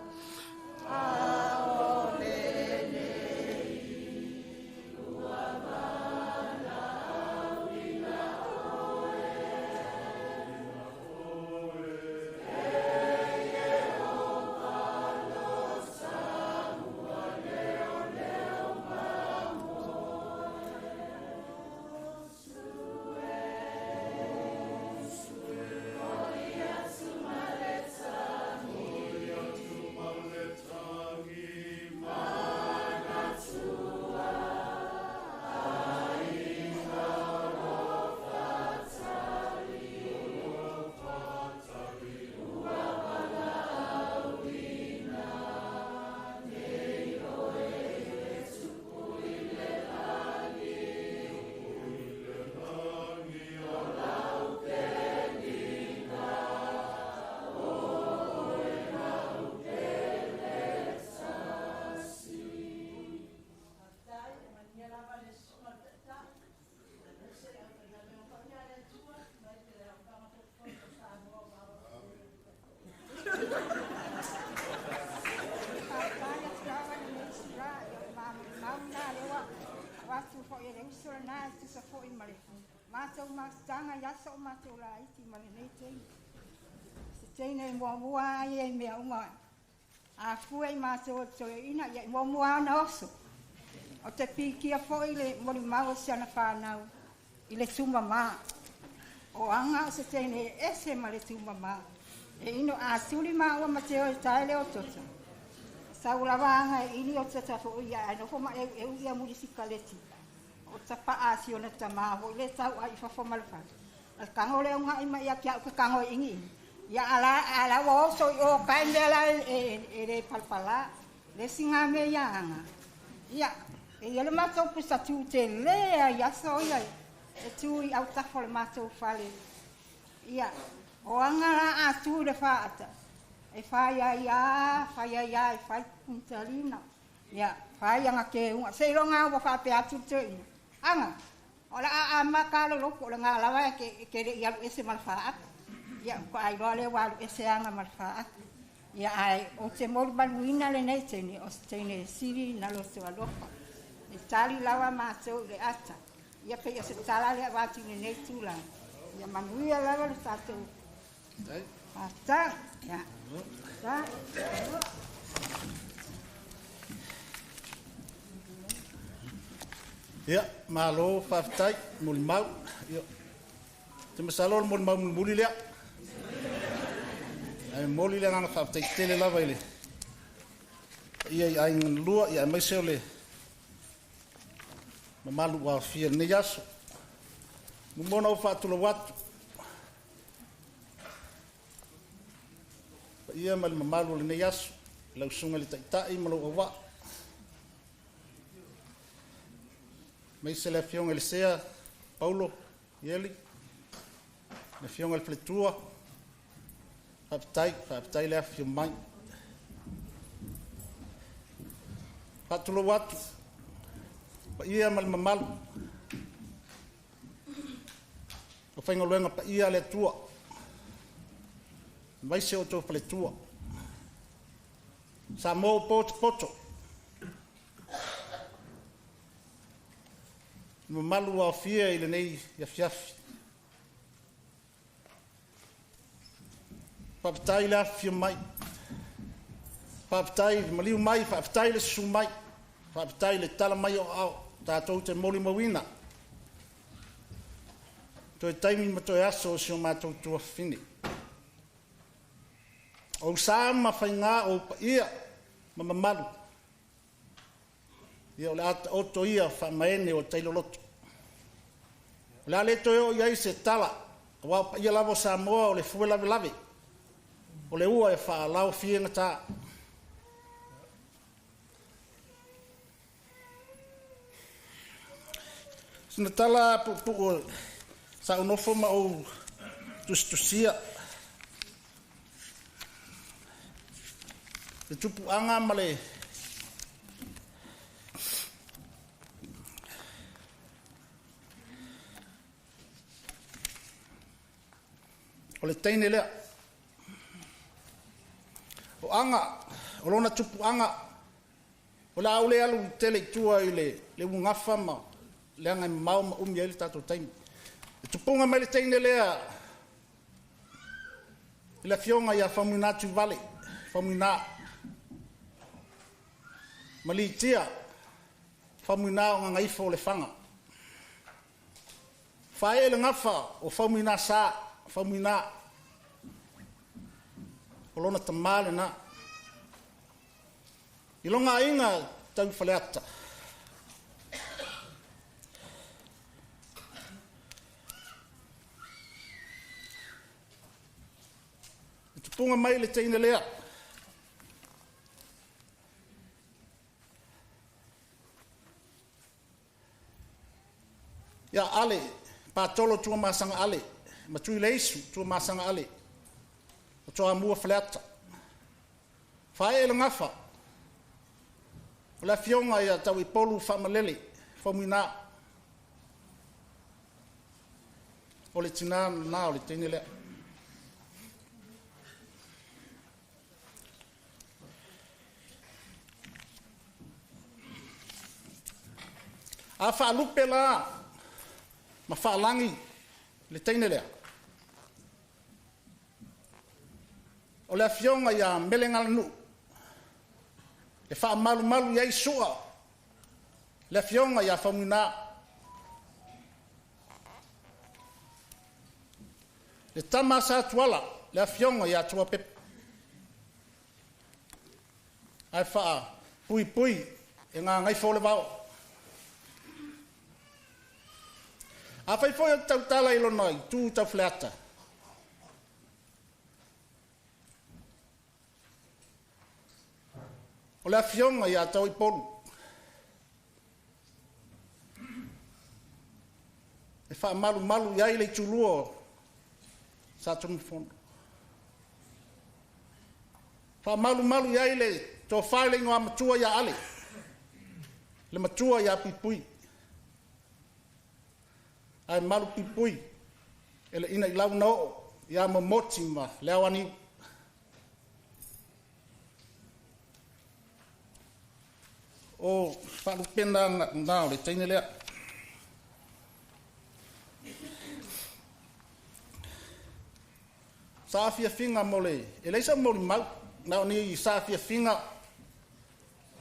Matou mafutaga i aso o matou laiti ma lenei taimi. Se teine muamua ai e mea uma afua i matou o toeaina, ia i muamua ona oso. O te pikia fo'i le molimau o si ana fanau i le tumamā. O aga o se teine e ese ma le tumamā. E ino a tuli maua ma te oe tae le o tota. Sau lava aga e ini o tata fo'i ia ae nofo ma eueu ia muli sikaleti. O tapa'a a si ona tamā fo'i le tau ai i fafo ma le fale. A kago le uga'i mai ia ke au ke kago e igiigi. Ia ala ala ua oso i o kae mea la e le palapalā. Le siga mea ia aga. Ia, e ia le matou pusa tu telē ai aso ia e tu i autafa o le matou fale. Ia, o aga la a tu i le faata. E fai ai a, fai ai a, e fai puntalina. Ia, fai aga ke unga. Se iloga ua faapea atu le toeaina. Aga, o le a amata le lopo o le gā lava e ke le i alu ese ma le faata. Ia, ko ai loa le ua alu ese aga ma le faata. Ia, ae o te molimaluina lenei teine, o se teine e sili na loto alofa. E tali lava matou i le ata. Ia pei o se tala lea avatu i lenei tulaga. Ia manuia lava le tatou mafutaga. Ia. Ta. Ia, malo faafetai molimau. Ia, te masalo o le molimau mulimuli lea. Ae momoli le agaga faafetai tele lava i le paia i aiga na lua, ia aemaise o le mamalu ua aofia i lenei aso. Muamua ona ou faatulou atu, paia ma le mamalu o lenei aso, i lau susuga i le Taitai ma lou auvaa, aemaise le Afioga i le Sea Paulo Ieli, le Afioga i le Faletua, faafetai, faafetai le afifio mai. Faatulou atu, paia ma le mamalu o faigaluega paia a le Atua, aemaise o outou faletua. Samoa ua potopoto, le mamalu ua aofia i lenei afiafi. Faafetai le afifio mai, faafetai le maliu mai, faafetai le susu mai, faafetai le tala mai o aao tatou te molimauina toe taimi ma toe aso o si o matou tuafafine. O ou sa ma faiga, o ou paia ma mamalu, ia o le a taoto ia faamaene o tailoloto. O le a le toe oo i ai se tala, aua o paia lava o Samoa o le fue lavelave, o le ua e faalao gata. Sina tala puupuu sa ou nofo ma ou tusitusia. Le tupuaga ma le o le teine lea. O aga, o lona tupuaga, o le a ule alu i tele i tua i le ugafa ma le aga e mamao ma umi ai le tatou taimi. E tupuga mai le teine lea i le afioga ia Faumuina Tuivale, Faumuina ma Litia, Faumuina o Gagaifo o le Faga. Fae le gafa o Faumuina sa, Faumuina o lona tamā lenā. I loga aiga tau faleata. E tupuga mai le teine lea. Ia ale, patolo tua masanga ale, matui leisu tua masanga ale, o toa mua faleata. Fae le gafa, o le afioga ia tau i polu faamalele, Faumuina. O le tinā na o le teine lea. A faalupe la ma faalagi le teine lea. O le afioga ia Melegalanuu, e faamalumalu i ai sua le afioga ia Faumuina. Le tama sa tuala le afioga ia Tuapepe. Ae faa pui pui e ngā ngaifo le vao. A fai foi o tautala i lona i tū tau fleata. O le afioga ia tau i polu. E faamalumalu i ai le itulua o sa tumafono. Faamalumalu i ai le tofai le ingoa matua ia ale. Le matua ia puipui. Ai malu puipui. E le ina i launa oo ia momoti ma le awani. O faalupena na o le teine lea. Sa fiafiga mo le, e leisa mo le mau, na o ni sa fiafiga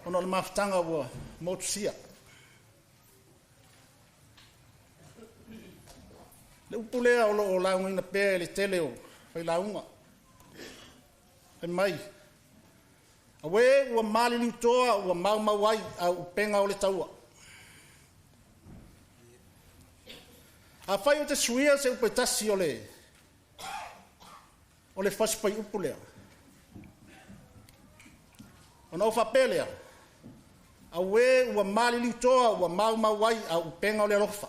ona o le mafutaga ua motusia. Le upu lea o loo laugaina pea e le tele o failauga. Fai mai, awe ua maliliutoa ua maumau ai au upenga o le taua. A fai o te suia se upe tasi o le fasipai upu lea. Ona o faapea lea, awe ua maliliutoa ua maumau ai au upenga o le alofa.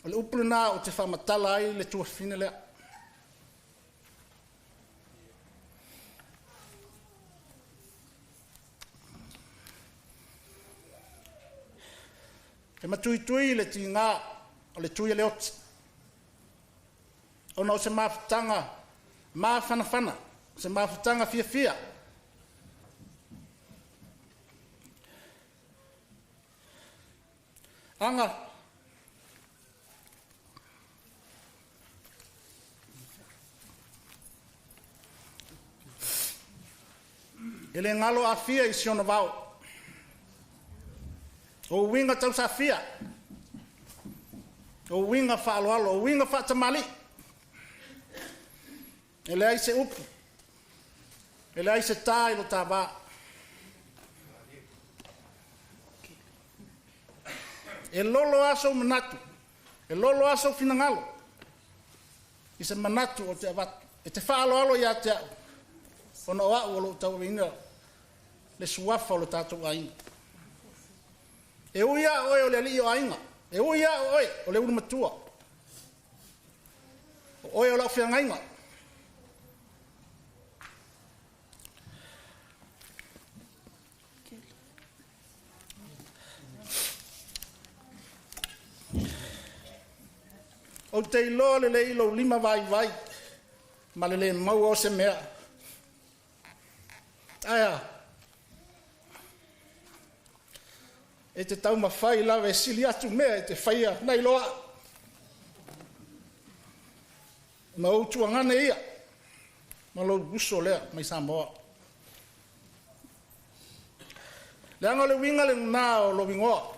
O le upu lena o te faamatala ai le tuafine lea. E matuitui le tiga o le tui e le oti. Ona o se mafutaga mafanafana, se mafutaga fiafia. Aga e le ngalo afia i siona vao. O uiga tausafia, o uiga faaloalo, o uiga faatamali. E leai se upu, e leai se tā i lo tāvā. E lolo aso manatu, e lolo aso finangalo, i se manatu o te avatu. E te faaloalo ia te au, ona o au o lo tauaveina le suafa o lo tātou aiga. E ui a oe o le alii o aiga, e ui a oe o le ulu matua, o oe o lau feagaiga. Ou te iloa lelei lou lima vaivai ma le lē maua o se mea. Ae a? E te taumafai lava e sili atu mea e te faia nai lo a'u. Ma ou tuagane ia ma lou uso lea mai Samoa. Leaga o le uiga lenā o lou igoa.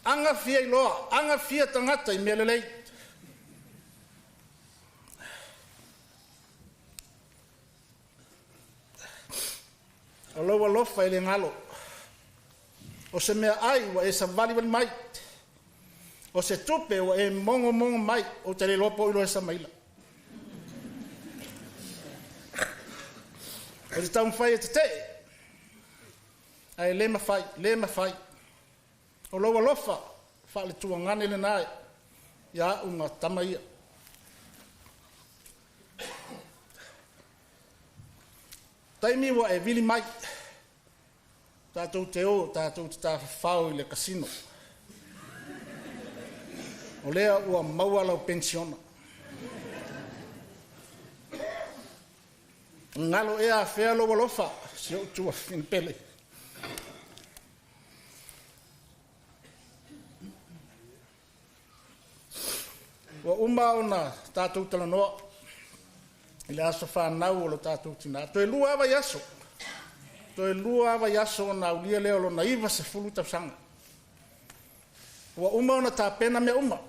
Aga fia iloa, aga fia tagata i mea lelei. O lou alofa e le galo. O se mea ai ua e savalivali mai. O se tupe ua e mogomogo mai, ou te le iloa po o iloa e samaila. O te taumafai e tetee, ae le mafai, le mafai. O lou alofa faaletuagane lenā ia a'u ma tama ia. Taimi ua e vili mai, tatou te o tatou te tafafao i le kasino. O lea ua maua lau penisiona. Galo ea afea lou alofa, si ou tuafafine pele. Ua uma ona tatou talanoa i le aso fanau o lo tatou tinā. Toe lua lava vaiaso, toe lua lava vaiaso ona aulia lea o lona 90 tausaga. Ua uma ona tapena mea uma.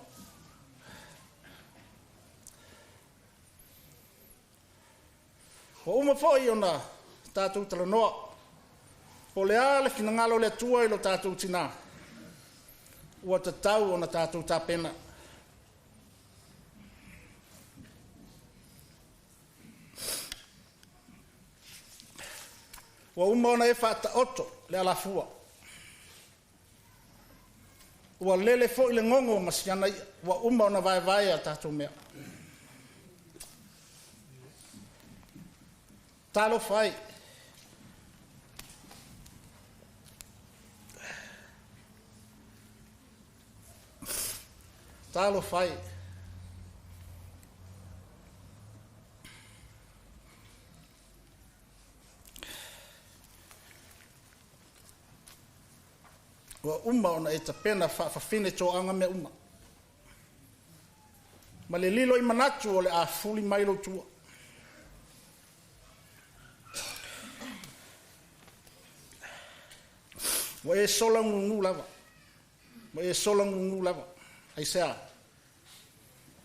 Ua uma foi ona tatou talanoa po o le a le finagalo o le Atua i lo tatou tinā. Ua tatau ona tatou tapena. Ua uma ona e faataoto le alafua. Ua lele foi le gogo ma siana i'a. Ua uma ona vaevae a tatou mea. Talofa ai. Talofa ai. Ua uma ona e tapena faafafine toaga mea uma. Ma le lilo i manatu o le a fuli mai lou tua. Ua e sola gugu lava. Ua e sola gugu lava. Aisea?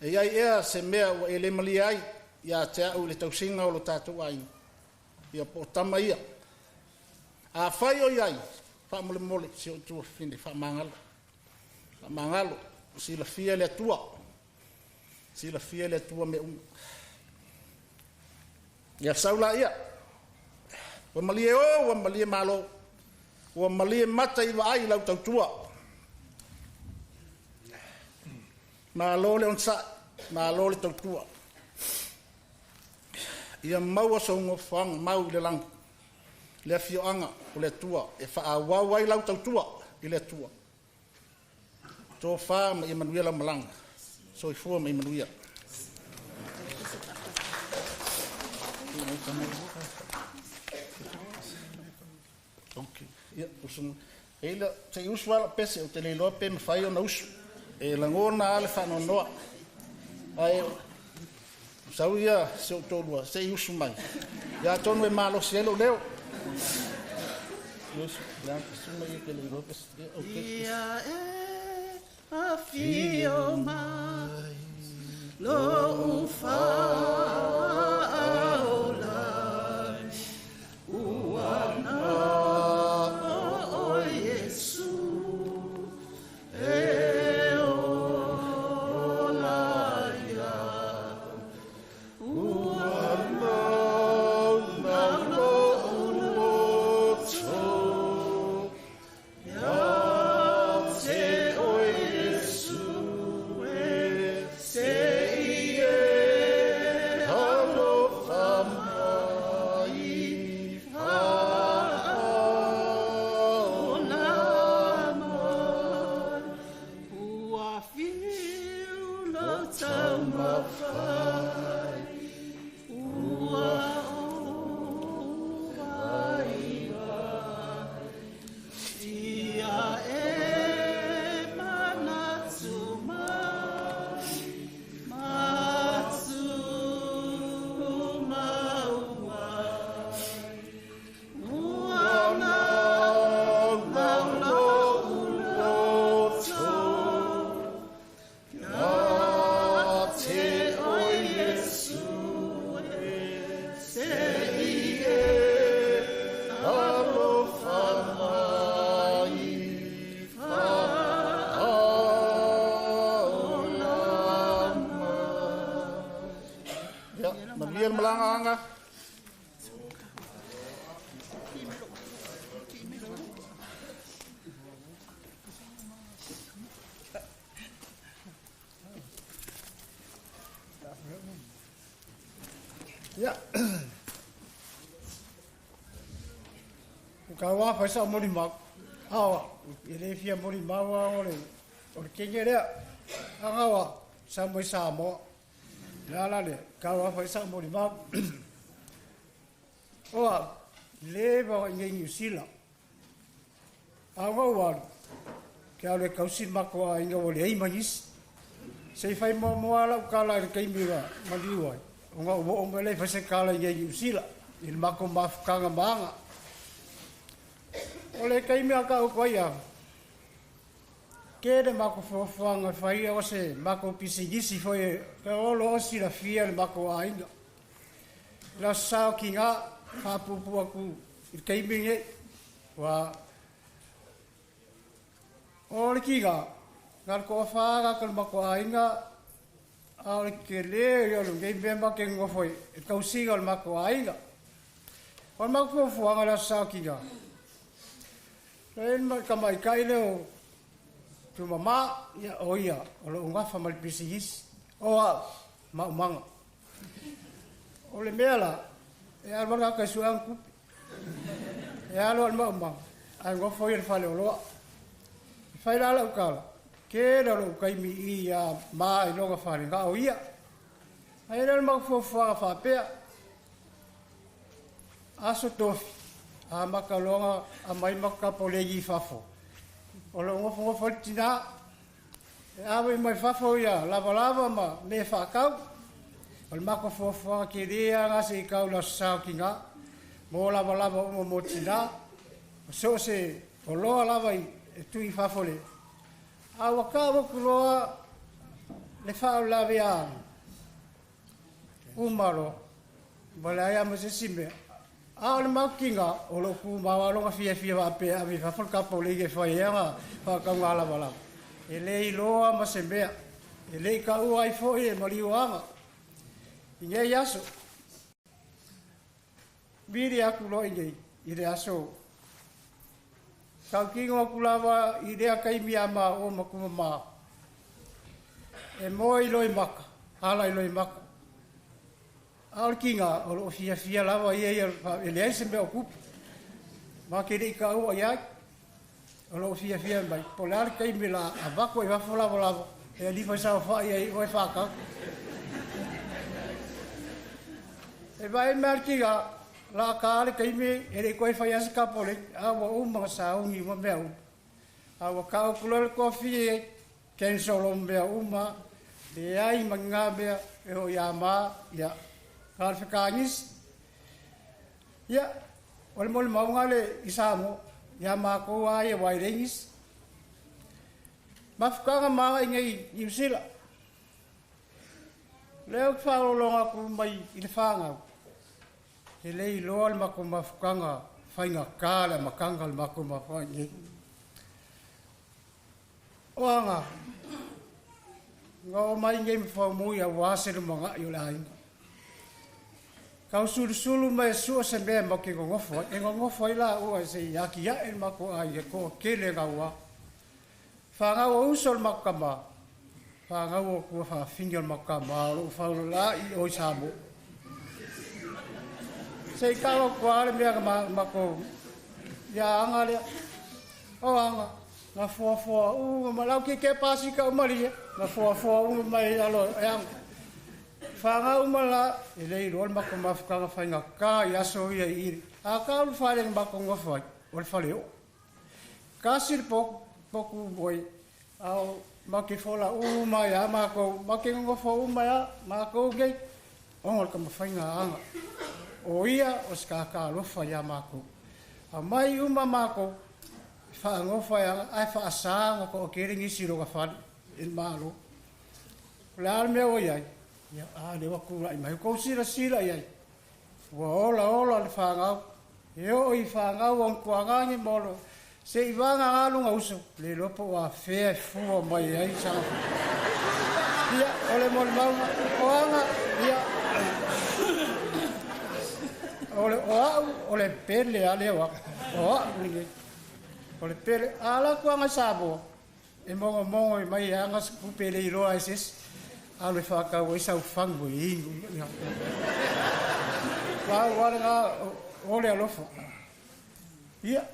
E i ai ea se mea ua e le malie ai ia te a'u i le tausiga o lo tatou aiga? Ia po o tama ia. Afai o i ai, faamolemole si ou tuafafine, faamagalo. Faamagalo, silafia e le Atua. Silafia e le Atua mea uma. Ia sau laia. Ua malie o, ua malie malo. Ua malie mata i vaai i lau tautua. Malo le onosai, malo le tautua. Ia maua sou nofoaga mau i le lagi, le afioaga o le Atua e faaauau ai lau tautua i le Atua. Tofa ma ia manuia lau malaga. Soifua ma ia manuia. Okay. Ia, usu. E ila, se i usu ala pese, o te le iloa pe mafai ona usu. E lagona lava le faanoanoa. Ae, sau ia si ou toalua, se i usu mai. Ia atonu e malosi ai lou leo. Usu, ia, usu mai ia ke le iloa pe, ia, okay. Ia e afio mai lou faaola ua na o Iesu e ola ai au ua mau lou loto ia te oe Iesu e se i e alofa mai faaola mai ua fiu Lo taumafai ua ou aiga Ia e manatu mai ma tumau mai Ua naunau lou loto Ia te oe Iesu e Se i e alofa mai Faaola mai. Ia, manuia le malaga Aga. Ia. O ka wā whai sa mori mau. Awa, e le fia mori mau a o le, o le kenge lea. Anga wa, sa moi Samoa. Le ala le, ka wā whai sa mori mau. Oa, le wa i ngei New Zealand. A ngau walu, ke au le kausi mako a inga o le ei mangisi. Se i whai mua mua lau kala i le keimi wa maliu ai. O ngau mo o mele whai se kala i ngei New Zealand. I le mako mafukanga maanga. O le keimi a ka uko ia. Ke le mako fuafuaga whai o se mako pisigisi foi ke olo o sila fia le mako ainga. La sao ki ngā whāpupu aku i le keimi ngei. Wa o le ki ngā, ngā le koa whāga ka le mako ainga, a o le ke le o le ngei mea make ngofo i e kausiga o le mako ainga. O le mako fuafuaga la sao ki ngā. Le ma ka mai kai le o tumama, ia o ia, o lo ungafa ma le pisigisi. O a, maumanga. O le mea la, e alu ala ka suang kupi. E alu al maumanga, ai ngofo i le fale o loa. E whai la lau kala, ke le lo kai mi i a ma i loga fale ngā o ia. Ai le mau fuafuaga whapea. Aso tofi, a makalonga, a mai makapolegi fafo. O lo ngofo ngofo le tina, e awe i mai fafo ia, lava lava ma me whakau. O le mako fuafuaga ke lea ngā se i kau la sao ki ngā. Mō lava lava uma mō tina. O so se o loa lava i e tui fafo le. A ua ka waku loa le whaau lawe a umalo. Ma le aia ma se sime. A o le maukinga o lo ku mawa longa fia fia wa pe a vi fafo le kapo le i whai anga whakau ngā lava lava. E le i loa ma se mea. E le i ka ua ai fo i e maliu anga. I ngei aso. Miri aku loa i ngei i le aso. Kau kingo aku lava i lea kaimi a ma o makuma ma. E moe i loi maka, ala i loi maka. A o le kinga o lo fia fia lava ia ia e leai se mea o kupu. Ma ke lei ka ua iai. O lo fia fia mai. Po le ale kaimi la a vako i wafo lava lava. E alifa sa o wha ia i oe whakau. E vai mea le kinga la ka ale kaimi e le koe whai asa kapole. A ua uma sa ungi uma mea uma. A ua ka o le kofi e cancel o mea uma. Le ai ma ngā mea e ho ia mā ia. Ka le whakaangisi. Ia, o le mole maunga le i Samoa. Ia mākou a ia wairengis. Mafukanga maa i ngei New Zealand. Leo ki whaolonga ku mai i le whāngau. He lei loa le mako mafukanga whainga kā le makanga le mako mafukanga. O anga, ngā o mai ngei mwhau mui a wase le manga i o le ainga. Kau sulu sulu mai sua se mea mo ke ngongofo. E ngongofo i la ua se i aki ia e mako ai e ko kele ngā ua. Whangau o uso le mako kama. Whangau o kua whawhingi o le mako kama. O lo whauro la i oi Samoa. Se i kawa kua ale mea ka mako ia anga lea. O anga. Gafoafoa uma ma lau ke ke pasika uma lia. Gafoafoa uma mai alo e anga. Whanga uma la, e le iloa le matou mafutaga faigata i aso ia i ili. A ka o le fale na matou nofo ai, o le fale oo. Kasi le poku moi, a o matou te fola uma ai lava matou, matou te nonofo uma ai lava matou nei, ona o le taumafaiga a Aga. O ia o se tagata alofa ia matou. Aumai uma matou, e faanofo ai Aga, ae faasa ona toatele nisi i lona fale i le Malo. O le a le mea ua i ai? Ia, a lea ua tulai mai. Ua tou silasila i ai, ua olaola le fanau, e oo i fanau o Anutuagani ma Olo, se i vagana lona uso, le iloa po o afea e fua mai ai sa. Ia, o le molimauga, o aga, ia, o, le, o au, o le pele a lea o aga, o au lenei, o le pele. A alu atu aga i Samoa, E mogomogo mai e aga se tupe e le iloa e se isi, alu e faatau ai sau fagu e inu. Pau lava lena o le alofa. Ia.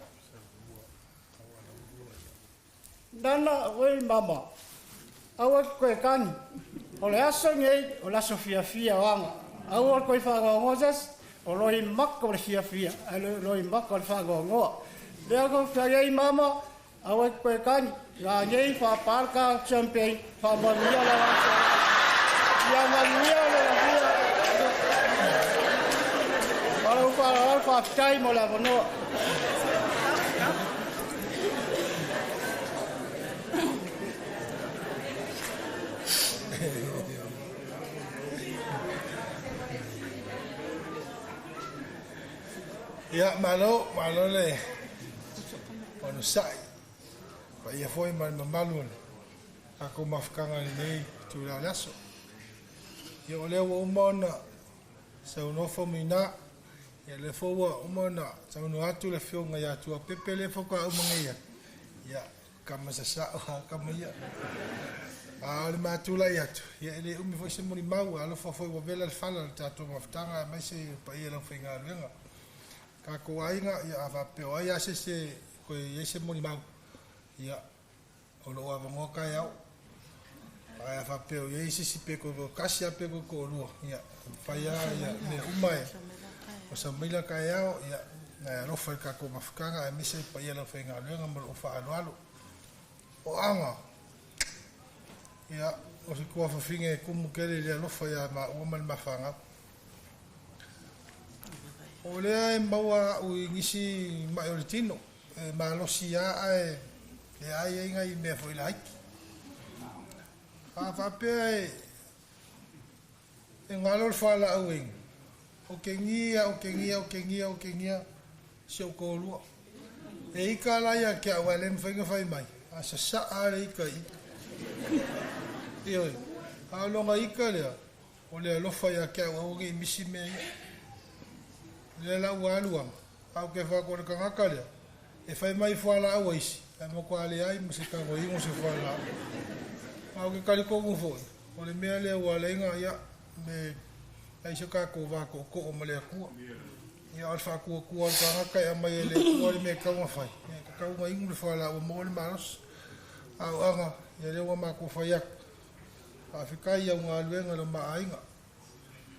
Nana, oi mama, aua e te toe tagi. O le aso lenei, o le aso fiafia o aga. Aua le toe faanoanoa se isi, o loimata o le fiafia, ae le o loimata o le faanoanoa. Lea na ou fai ai mama, Aua e te toe tagi, nanei faapa le ta champagne, faamanuia le aso. Ia manuia le lafia. Ma lou faaaloalo, faafetai mo le avanoa. Ia, malo, malo le onosai, paia foi ma le mamalu o le tatou mafutaga i lenei itula o le aso. Ia, o lea ua uma ona saunoa Faumuina, ia lea foi ua uma ona saunoa atu le Afioga ia Tuapepe, lea faatoa uma nei atu, ia, kama sasao lava kama ia. A o le ma tulai atu, ia e le umi foi se molimau, alofa foi ua vela le fala o le tatou mafutaga aemaise le paia o le aufaigaluega. Tatou aiga, ia a faapea o ai lava se isi e toe i ai se molimau, ia, o lo o avanoa taeao. Ae a faapea o i ai se isi pe toe tasi lava pe toe toalua, ia, e mafai lava ia mea uma e osa mai la taeao, ia, ae alofa i le tatou mafutaga aemaise le paia o le aufaigaluega ma lou faaaloalo. O Aga, ia, o se tuafafine e tumu tele i le alofa ia maua ma le mafanau. O lea e maua a'u i nisi ma'i o le tino, e malosi a ae e ai ai nai mea foi laiti. A faapea e e galo le fualaau ina, o ke gia, o ke gia, o ke gia, o ke gia si ou toalua. E ika la ia te a'u ae le mafai ona fai mai, a sasa'a le ika i i. Ioe, a o lona ika lea, O le alofa ia te au aua ne i misi mea ia. O lea la ua alu aga, a ou ke whaako le kangaka lea, e whai mai fualaau a isi, ae matua leai ma se tagoiga o se fualaau. A o ke talitonu foi, o le mea lea ua ala ai ona, ia, me ai se tatou va tootoo ma le Atua. Ia, o le faatuatua o le tagata e aumai e le Atua le mea e tatau ona fai, ia, e tatau ona inu le fualaau e maua ai le malosi. A o aga, ia lea ua matou fai atu, Faafetai i au galuega i lo ma aiga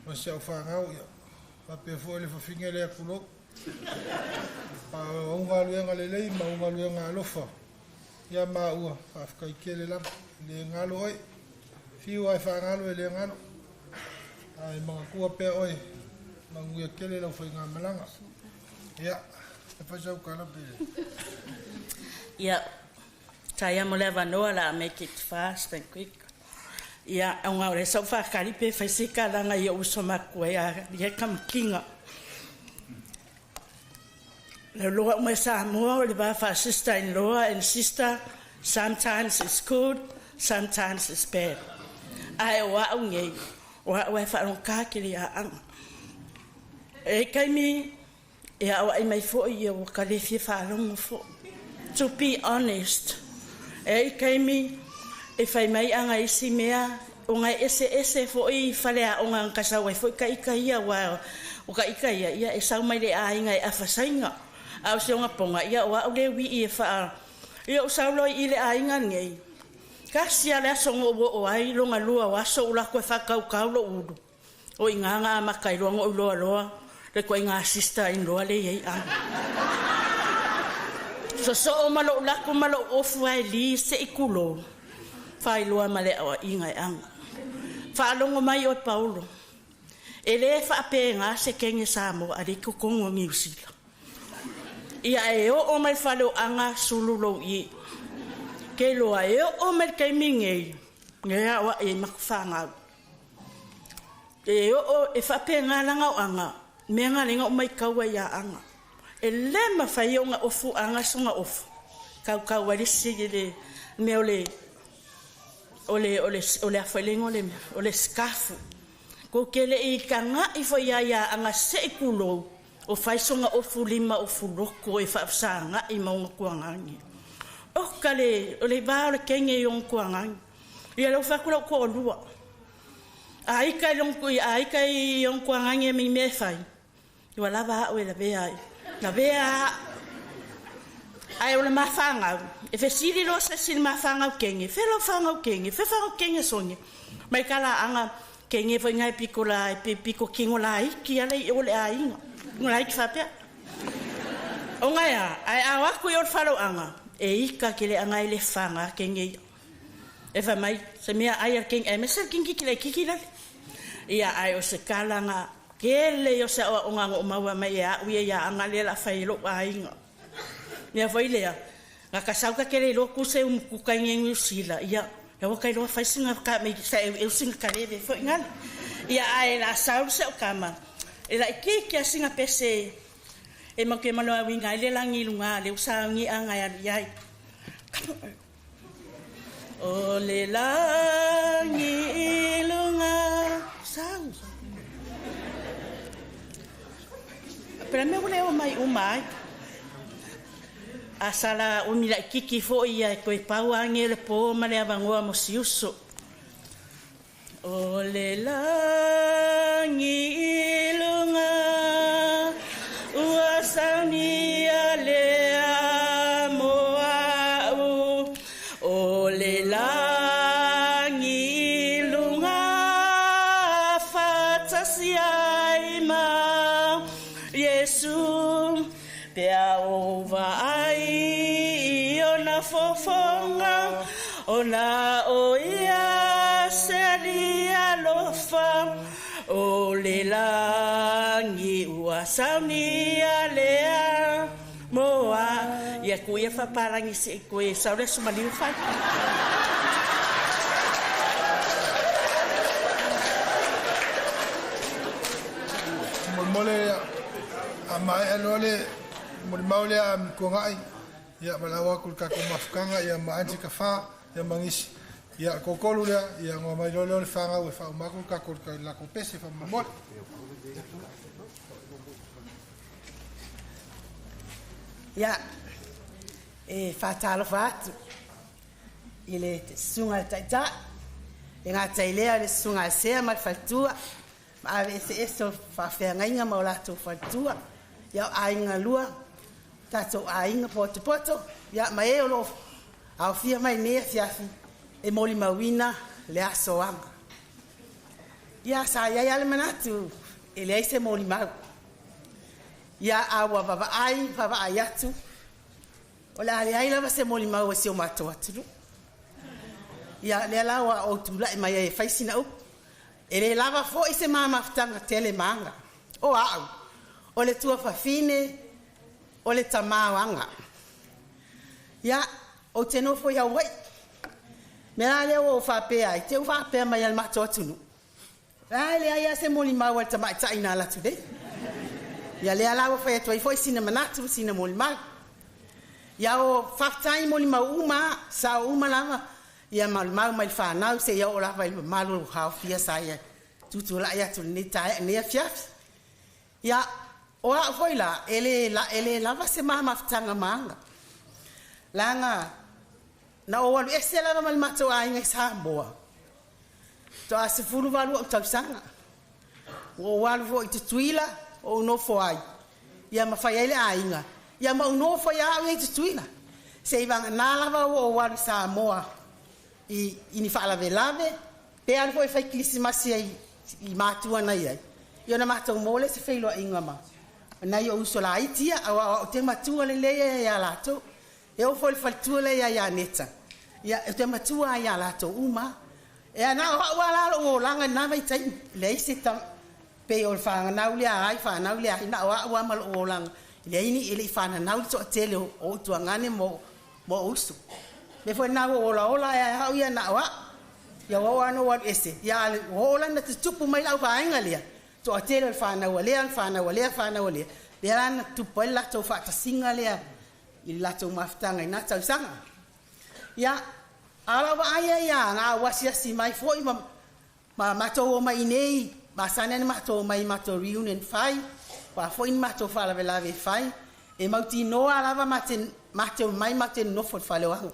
ma si au fanau, ia faapea foi le fafine lea tulou. A o au galuega lelei ma au galuega alofa ia maua, faafetai tele lava. E le galo oe, fiu lava e faagalo e le galo. Ae manatua pea oe, manuia tele lau faigamalaga. Ia, e fai sau tala pe. Ia, Taia mo le avanoa la make it fast and quick. Ia, ona o lea sa ou faakali pe fai se kalaga i ou uso matua ia ia Kamakiga. Le loa uma i Samoa o le va faa sister in law and sister, sometimes it's good, sometimes it's bad. Ae o a'u nei, o a'u e faalogogā kele ia aga. E taimi E aoai mai foi ia ua ka le fia faalogo foi. To be honest, e ai taimi e fai mai aga isi mea ona e eseese foi faleaoga na ka sau ai foi ka ika ia aua o ka ika ia ia e sau mai le aiga e afasaina. A o si ona poga ia o a'u le wii e faa Ia ou saulo i le aiga nei. Kasi a le aso ngo o ai longa lua o aso ula koe whakaukau lo ulu. O i ngā ngā makai loa ngo loa loa. Le koe ngā sister in loa le iei anga. So so o malo lako malo ofu ai li se i kulo. Whai loa ma le awa inga e anga. Whaalongo mai o Paulo. E le whaape ngā se kenge Samoa a le kokongo ngi usila. Ia e o o mai whale o anga sulu lou i. Ke loa e o o mai kei mingei. Ngea wa e makuwhangau. E o o e whaape ngā langa o anga. Mea ngā lenga o mai kaua ia anga. E le mawhai o ngā ofu anga so ngā ofu. Kau kau arisi i le mea o le o le o le o le awhailengo le mea, o le skafu. Ko kele i ka ngā i whai ia anga se i kulou. O whaisonga ofu lima ofu loko e whaafsa ngā i maunga kua ngangi. O ka le, o le vā o le kenge i onga kua ngangi. Ia leo whakura o kua lua. A ika i longu, a ika i onga kua ngangi e mi me whai. Iwa lava au e la vea ai. La vea ai o le mawhangau. E whesiri lo se sili mawhangau kenge. Whelo whangau kenge. Whe whangau kenge songe. Mai kala anga kenge fo ngai piko la, piko kingo la iki ale i ole a inga. Ngā iki whapea. O ngai a, ai a waku i o whalo anga. E ika ke le anga i le whanga kenge ia. E wha mai, se mea ai a kenge, e mesa kingi ki le kiki lale. Ia ai o se kalanga, ke le o se o ngā o maua mai e a uia ia anga le la whai lo a inga. Mea whai lea, ngā kasauka ke le loku se umukuka ngengu usila. Ia, e waka i loa whaisinga ka me sa e usinga ka leve fo ingale. Ia ai la saul se o kama. E la ki ki asinga pese e mo ke maloa winga le langi lunga le usangi anga ya yai. O le langi lunga sau. Pero me ole o mai o mai. A sala o mila kiki fo ia koe pau ange le po ma le avangoa mo siuso. O le langi lunga ua sauni a le amoa u. O le langi lunga fatasi ai ma Yesu pea ova ai o na fofonga o na o ia se alia lofa o le langi ua sauni a lea moa ia kuia whaparangi se koe saure sumaliu whai. Mole a mai alole mole maule a mkongai ia malawa kul ka mafukanga ia ma anti ka fa ia mangisi ia kokolu lea ia ngā mai lole le whanga ue wha umaku ka kol ka lako pese wha mamole. Ia e whātalofa atu i le sunga le taitai le ngā tailea le sunga sea ma le whaltua ma ave ese ese o whawheangainga ma o lātou whaltua ia o ainga lua tātou ainga poto poto ia ma e o lo aofia mai nei afiafi e moli mauina le aso anga. Ia sa ia ia le manatu e leai se moli mau. Ia a ua vavaai vavaai atu o le a leai lava se moli mau e si o matou atunu. Ia lea la ua ou tula'i mai ai e fai sina upu. E le lava fo'i se mamafutaga tele maga. O a'u o le tuafafine o le tamāoaga. Ia ou te nofo i Haua'i. Mea la lea ua ou faapea ai, te u faapea mai a le matou atunuu. Ai leai a se molimau a le tamaita'i na alatu nei. Ia lea la ua fai atu ai fo'i sina manatu sina molimau. Ia o faafetai molimau uma sa o uma lava ia molimau mai le fanau seia oo lava i le mamalu o haofia sa ia tutula'i atu lenei tae'a nei afiafi. Ia o a'u foi la e le e le lava se mamafutaga maga. Laga na ou alu ese lava ma le matou aiga i Samoa. To'a 18 o'u tausaga. Ua ou alu fo'i Tutuila o ou nofo ai. Ia ma fai ai le aiga. Ia ma ou nofo ia a'u ia i Tutuila. Se i vagana lava ua ou alu i Samoa i ni faalavelave pe alu foi e fai kilisimasi ai i matua na iai, ia ona matou maua lea o se feiloaiga ma nai ou uso laiti ia, auā o au ou te matua lelei a ia latou. E oo foi i le faletua lea ia Ianeta, ia ou te matua a ia latou uma a. E na o a'u a la lo'u olaga i lena vaitaimi, leai se pei o le fanau lea a ai fanau lea a ai, na o a'u a ma lo'u olaga, leai ni e lei fananau le toatele o ou tuagane ma o'u uso. O le mea foi lena ua ou olaola ai a au ia na o a'u. Ia ua oo lava ina ou alu ese, ia ae ua oo la ina tutupu mai le au vaega lea, toatele o le fanau a lea, fanau a lea, fanau a lea, lea la na tupu ai le latou faatasiga lea i le latou mafutaga i na tausaga. Ia, a o lau vaai ia ia Aga a ou asiasi mai foi ma matou omai i inei, masani a ona matou omai i matou reunion fai, o a foi ni matou faalavelave e fai, e mautinoa lava ma te omai ma te nonofo i le fale o Aga.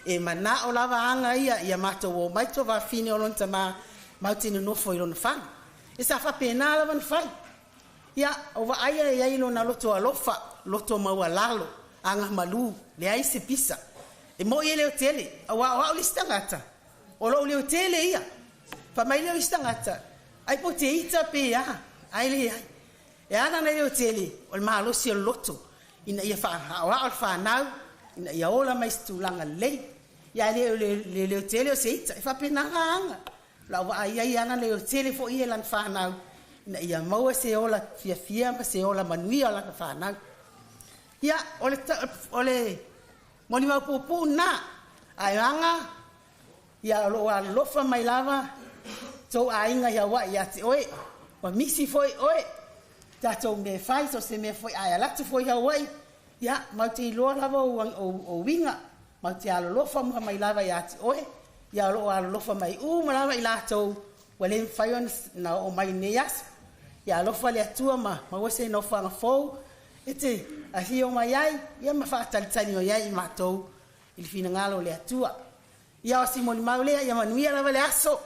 E manao lava Aga ia ia matou omai tuafafine o lona tama matou te nonofo i lona fale. E sa faapena lava ona fai. Ia, o vaaia e iai lona loto alofa, loto maualalo, agamalu, leai se pisa. E moi e leo tele, auā o au le isi tagata, o lou leo tele ia. Fai mai lea o isi tagata, ai po o te ita pe a, ae leai. E ala ona leo tele, o le malosi o le loto, ina ia faaoao le fanau, ina ia ola mai i se tulaga lelei. Ia ae le o le leo tele o se ita, e faapena la aga. O lau vaai i ai e ala ona leo tele foi ia i lana fanau, ina ia maua se ola fiafia ma se ola manuia o lana fanau. Ia, o le, o le molimau puupuu lena, ae aga ia o lo o alolofa mai lava tou aiga i Hawaii ia te oe. Ua misi foi oe, tatou mea e fai, so o se mea foi a e alu atu foi i Hawaii, ia, matou te iloa lava ou uiga, matou te alolofa uma mai lava ia te oe, ia o lo o alolofa mai uma lava i latou ua le mafai ona oo mai i lenei aso. Ia alofa le Atua ma maua se nofoaga fou e te afio mai ai, ia ma faatalitali mai ai i matou i le finagalo o le Atua. Ia o si molimau lea, ia manuia lava le aso,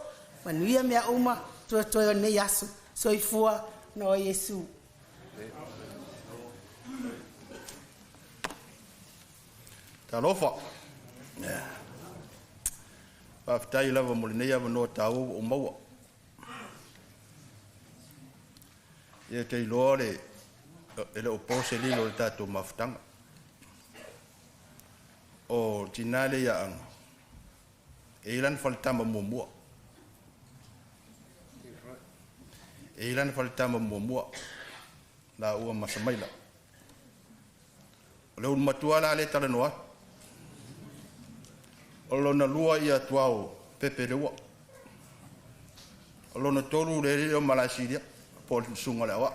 manuia mea uma toetoe o lenei aso. Soifua ona o Iesu. Talofa. Faafetai lava mo lenei avanoa taua ua ou maua. Ia te iloa le e le o po se lilo i le tatou mafutaga. O tinā lea ia Aga, e i ai lana faletama muamua. E i ai lana faletama muamua, laua ma Samaila. O le ulu matua la lea e talanoa atu. O lona lua ia Tuao Pepe Leua. O lona tolu le alii o Malaesilia po o le susuga o le Aoao.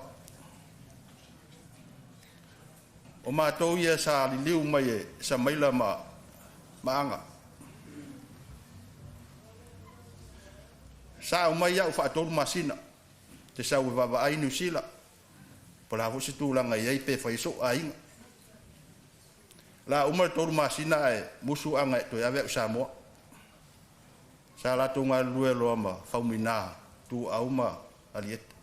O matou ia sa liliu mai e Samaila ma Aga. Sa aumai au faatolu masina te sau e vaavaai Niu Sila po o le a foi se tulaga e i ai pe fai ai sou aiga. La uma le 3 masina ae musu Aga e toe ave au i Samoa. Sa latou galulue loa ma Faumuina, Tuuau ma Alieta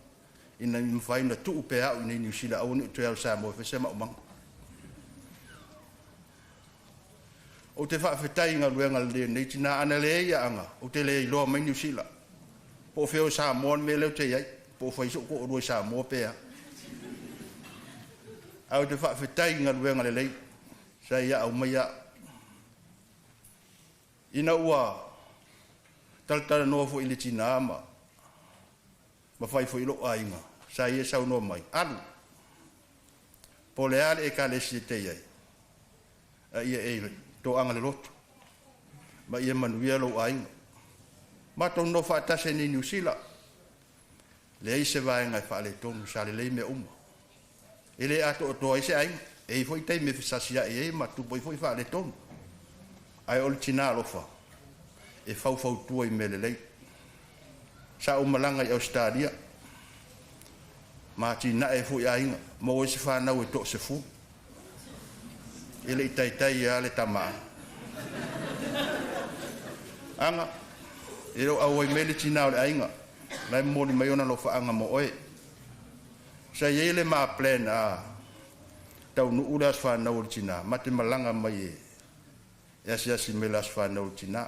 ina ia mafai ona tuu pea au i inei i Niu Sila aua ne i toe alu i Samoa e fai se maumaga. Ou te faafetai i galuega lelei a lenei tina. Ana leai ia Aga, ou te le iloa mai Niu Sila. Po o fea o Samoa le mea lea ou te i ai, po o fai sou toalua i Samoa pe a. Ae ou te faafetai i galuega lelei sa ia aumaia au. Ina ua talatalanoa foi i le tina ma ma fai foi i lou aiga, sa ia saunoa mai, Alu, po o le a le Ekalesia e te i ai, a ia e toaga le loto, ma ia manuia lou aiga. Matou nonofo faatasi ai nei i Niu Sila, leai se vaega e faaletonu, sa lelei mea uma. E le atoatoa ai se aiga, e i ai foi taimi e fesasiai ai ma tupu ai foi faaletonu. Ae o le tina alofa, e faufautua i mea lelei. Sa ou malaga i Ausetalia, ma atinae ai foi aiga, maua ai se fanau e toasefulu. E le i taitai lava le tama Aga, e le o auai mai le tina o le aiga, la e momoli mai ona alofaaga mo oe. Sa i ai le ma plan a taunuu le aso fanau o le tina, ma te malaga mai e E asiasi mai le aso fanau o le tinā.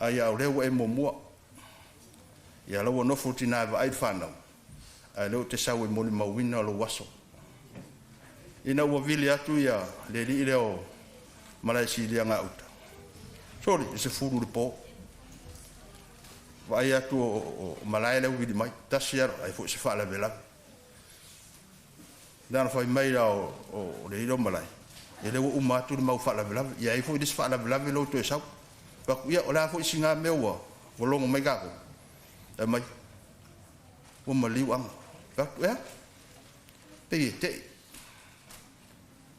Ae ia o lea ua e muamua. Ia la ua nofo le tinā e vaai le fanau, ae lea ou te sau e molimauina lou aso. Ina ua vili atu ia le alii lea o Malaesilia gauta, soli, e 10 i le po. Vaai atu o Malae lea ua vili mai, tasi lava, ai foi se faalavelave. Na ona fai mai la o le alii lea o Malae, ia lea ua uma atu le mau faalavelave, ia ai foi le isi faalavelave lea ua toe sau. Fai atu, ia o le a foi sina mea ua logo mai tatou? Fai mai, ua maliu Aga. Fai atu, e a? Pei e tei.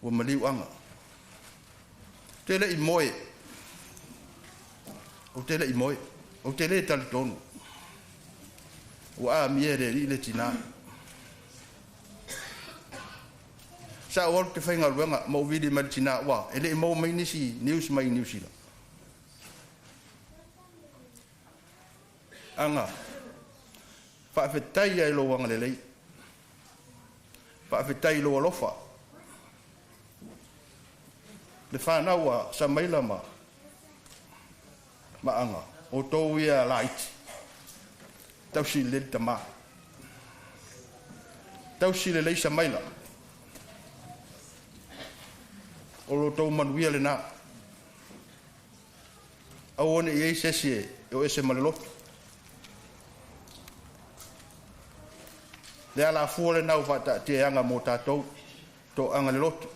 Ua maliu Aga. Te le i moe. Ou te le i moe. Ou te le talitonu. Ua amia e le alii le tinā. Sa ou alu te faigaluega ma ou vili mai le tinā, ua e le i maua mai nisi news mai Niu Sila. Aga, faafetai ai lou agalelei. Faafetai i lou alofa. Le fanau a Samaila ma Aga, outou ia laiti, tausi lelei le tamā. Tausi lelei Samaila. O lo outou manuia lena. Aua ne i ai se isi e o ese ma le loto. Le alafua lena ua faataatia e Aga mo tatou, toaga le loto,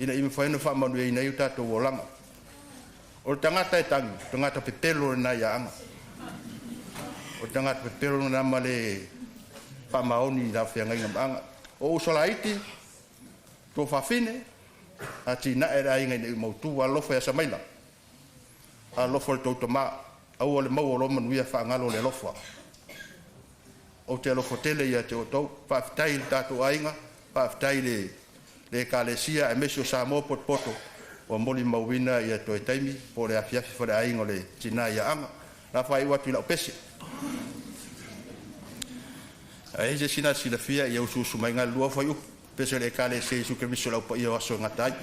ina ia mafai ona faamanuiaina ai o tatou olaga. O le tagata e tagi, o le tagata pepelo lena ia Aga. O le tagata pepelo lena ma le faamaoni i la feagaiga ma Aga. O uso laiti, tua fafine, atinae le aiga ina ia mautu, alofa ia Samaila. Alofa le tou tamā, aua le maua o loa manuia faagalo le alofa. Ou te alofa tele ia te outou. Faafetai i le tatou aiga, faafetai i le Ekalesia aemaise o Samoa potopoto ua molimauina ia toe taimi po o le afiafi faleaiga o le tinā ia Aga. La faaiu atu i lau pese. Ae se sina silafia ia usuusu mai ngā lua fai upu. Pese o le Ekalesia Iesu Keriso lau paia o aso e gata ai.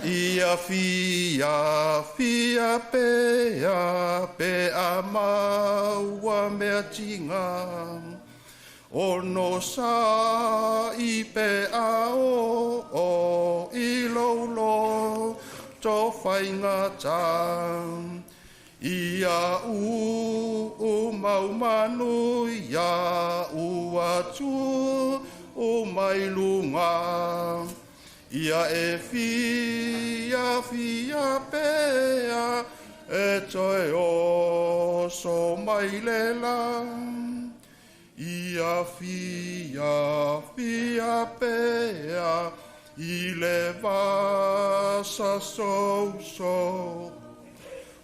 Ia fia fia pea pe a maua mea tiga ono sa i pe a o i lou loto faigata. Ia u mau manu ia u atu o mai lunga. Ia e fia fia pea e toe oso mai le la. Ia fia fia pea i le vasa souso.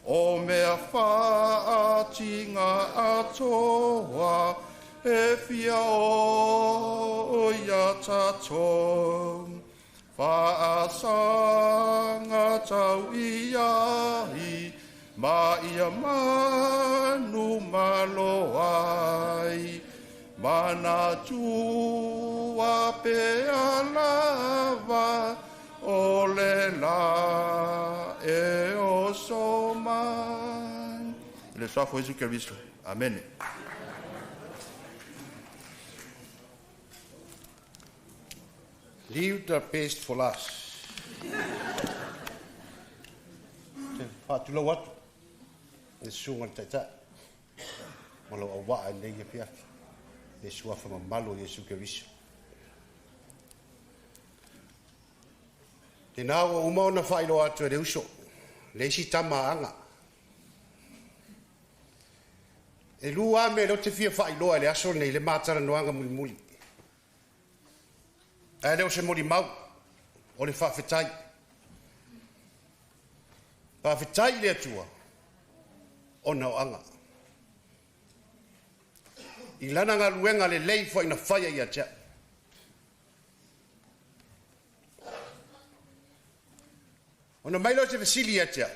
O mea faatinga atoa e fia o ia tatou. Faasanga tau ia i ma ia manu malo ai. Mana tua pe alava o le la e o so mai. Le soafo Iesu Keriso. Amene. Leave the best for last. Te whaatulau atu, e susuga le taitai, ma lau auvaa i lenei afiafi, le suafa mamalu o Iesu Keriso. Tēnā ua uma ona faailoa atu e le uso, le isi tama a Aga. E lua a mea lea ou te fia faailoa i le aso lenei, le matalanoaga mulimuli. Ae le o se molimau, o le faafetai. Faafetai i le Atua, ona o Aga. I lana galuega lelei foi na faia ia te au. Ona mai lea o se fesili ia te au.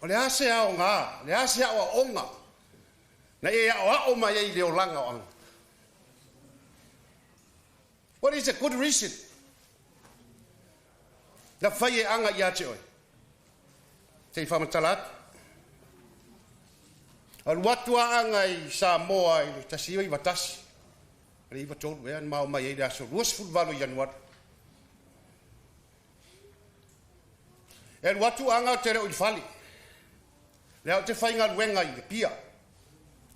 O le a se aoga, o le a se aoaoga na e aoao mai ai i le olaga o Aga. What is a good reason? Na fai e aga ia te oe. Se i whamatala atu. Alu atu a aga i Samoa i le 1991. Le iva tolu ea na mao mai ai le aso 28 Ianuari. E alu atu aga o te leo i le fale. Lea o te faigaluega i Apia.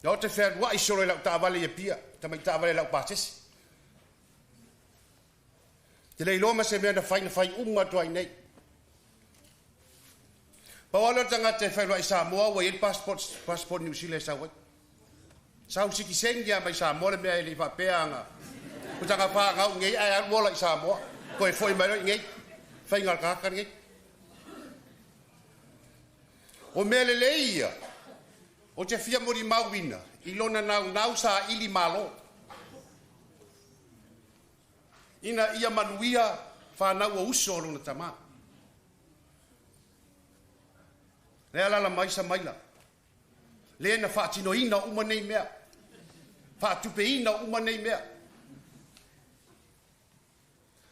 Lea o te fealuai solo i lau taavale i Apia, tamai taavale lau pasese. Te le iloa ma se mea na fai na fai uma atu ai nei. Pau lava lea o le tagata e fealuai i Samoa ua i ai le passport, passport New Zealand e sau ai. Sau sitiseni lava mai Samoa le mea e le i faapea ana ua taga fanau i nei ae alu ola i Samoa, toe foi mai loa i nei. Faiga o le tagata lenei. O mea lelei ia, ou te fia molimauina i lona naunau saili malo ina ia manuia fanau o uso o lona tamā. Lea alaala mai Samaila, le na faatinoina uma nei mea, faatupeina uma nei mea.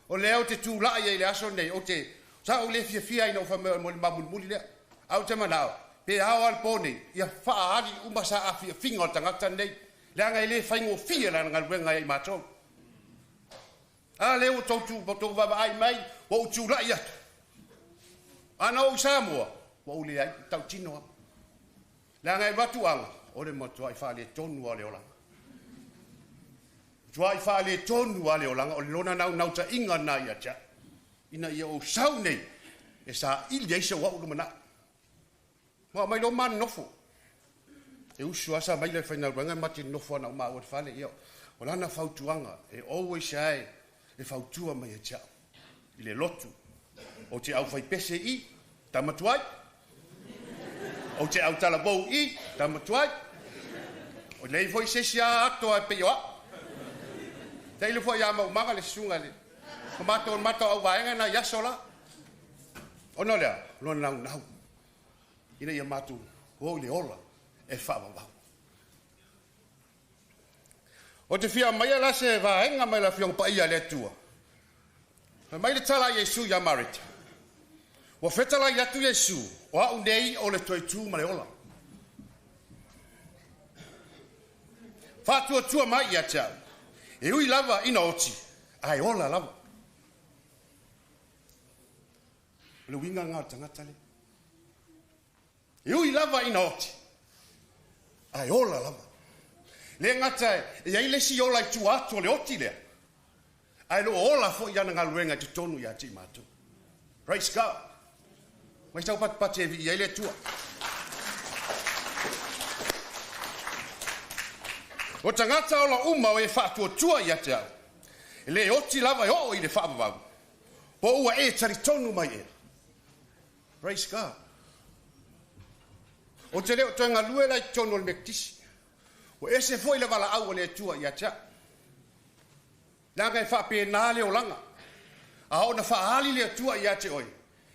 O lea ou te tulai ai i le aso lenei, ou te, sa ou le fiafia ai ina ou fai mai o le molimau mulimuli lea. Ae ou te manao, pe ao lava le po nei, ia faaali uma saafiafiga o le tagata lenei, leaga e le faigofie lana galuega ia i matou. A lea ua outou vaavaai mai, ua ou tulai atu. A na ou i Samoa, ua ou leai, e tautino lava. Leaga e alu atu aga, o le matuai faaletonu lava o le olaga. Matuai faaletonu lava le olaga, o le lona naunautaiga lena ia te au, ina ia ou sau nei e saili ai se au lumanai. Ua aumai loa ma nofo. E usu lava Samaila i le faigaluega ma te nofo ana o maua i le fale. Ia, o lana fautuaga e always lava e fautua mai ia te au i le lotu. Ou te aufaipese i i, tama tuai. Ou te autalavou i i, tama tuai. O nei foi se isi a ato e pei o au. Tailo foi ia maumaga le susuga i le o matou o matou auvaega na i aso la. Ona o le a? Lona naunau ina ia matou o i le ola e faavavau. Ou te fia aumaia la se vaega mai le Afioga Paia a le Atua. Fai mai le tala a Iesu ia Mareta. Ua fetalai atu Iesu, o au nei o le toe tu ma le ola. Faatuatua mai ia te au, e ui lava ina oti, ae ola lava. O le uiga lena o le tagata lea. E ui lava ina oti, ae ola lava. Le gata e i ai le isi ola i tua atu o le oti lea, ae lo o ola foi ana galuega i totonu ia te i matou. Praise God. Mai sau patupati e viia ai le Atua. O tagata ola uma o e faatuatua ia te au, e le oti lava e oo i le faavavau, po ua e talitonu mai ea. Praise God. Ou te le o toe galue la i totonu o le Metotisi. Ua ese foi le valaau a le Atua ia te au. Leaga e faapena le olaga. A oo ina faaali le Atua ia te oe,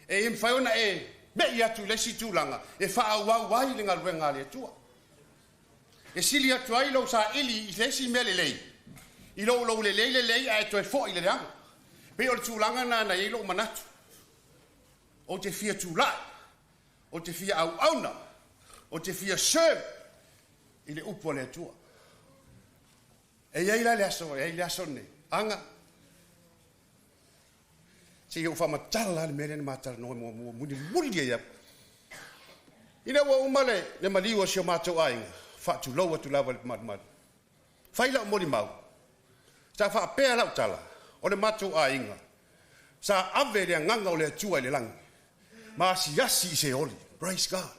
e mafai ona e me'i atu i le isi tulaga e faaauau ai le galuega a le Atua. E sili atu ai lou saili i se isi mea lelei, i lou lou lelei lelei ae toe foi i le leaga. E pei o le tulaga lena na i ai lou manatu. Ou te fia tulai, ou te fia auauna, ou te fia serve i le upu a le Atua. E i ai la le aso, e i ai le aso lenei. Aga, se i ou faamatala lava le mea lea na ma talanoa muamua mulimuli ai lava. Ina ua uma le, le maliu o si o matou aiga, faatulou atu lava i le malumalu. Fai lau molimau, sa faapea lau tala, o le matou aiga, sa ave le agaga o le Atua i le lagi, ma asiasi i Seoli. Praise God.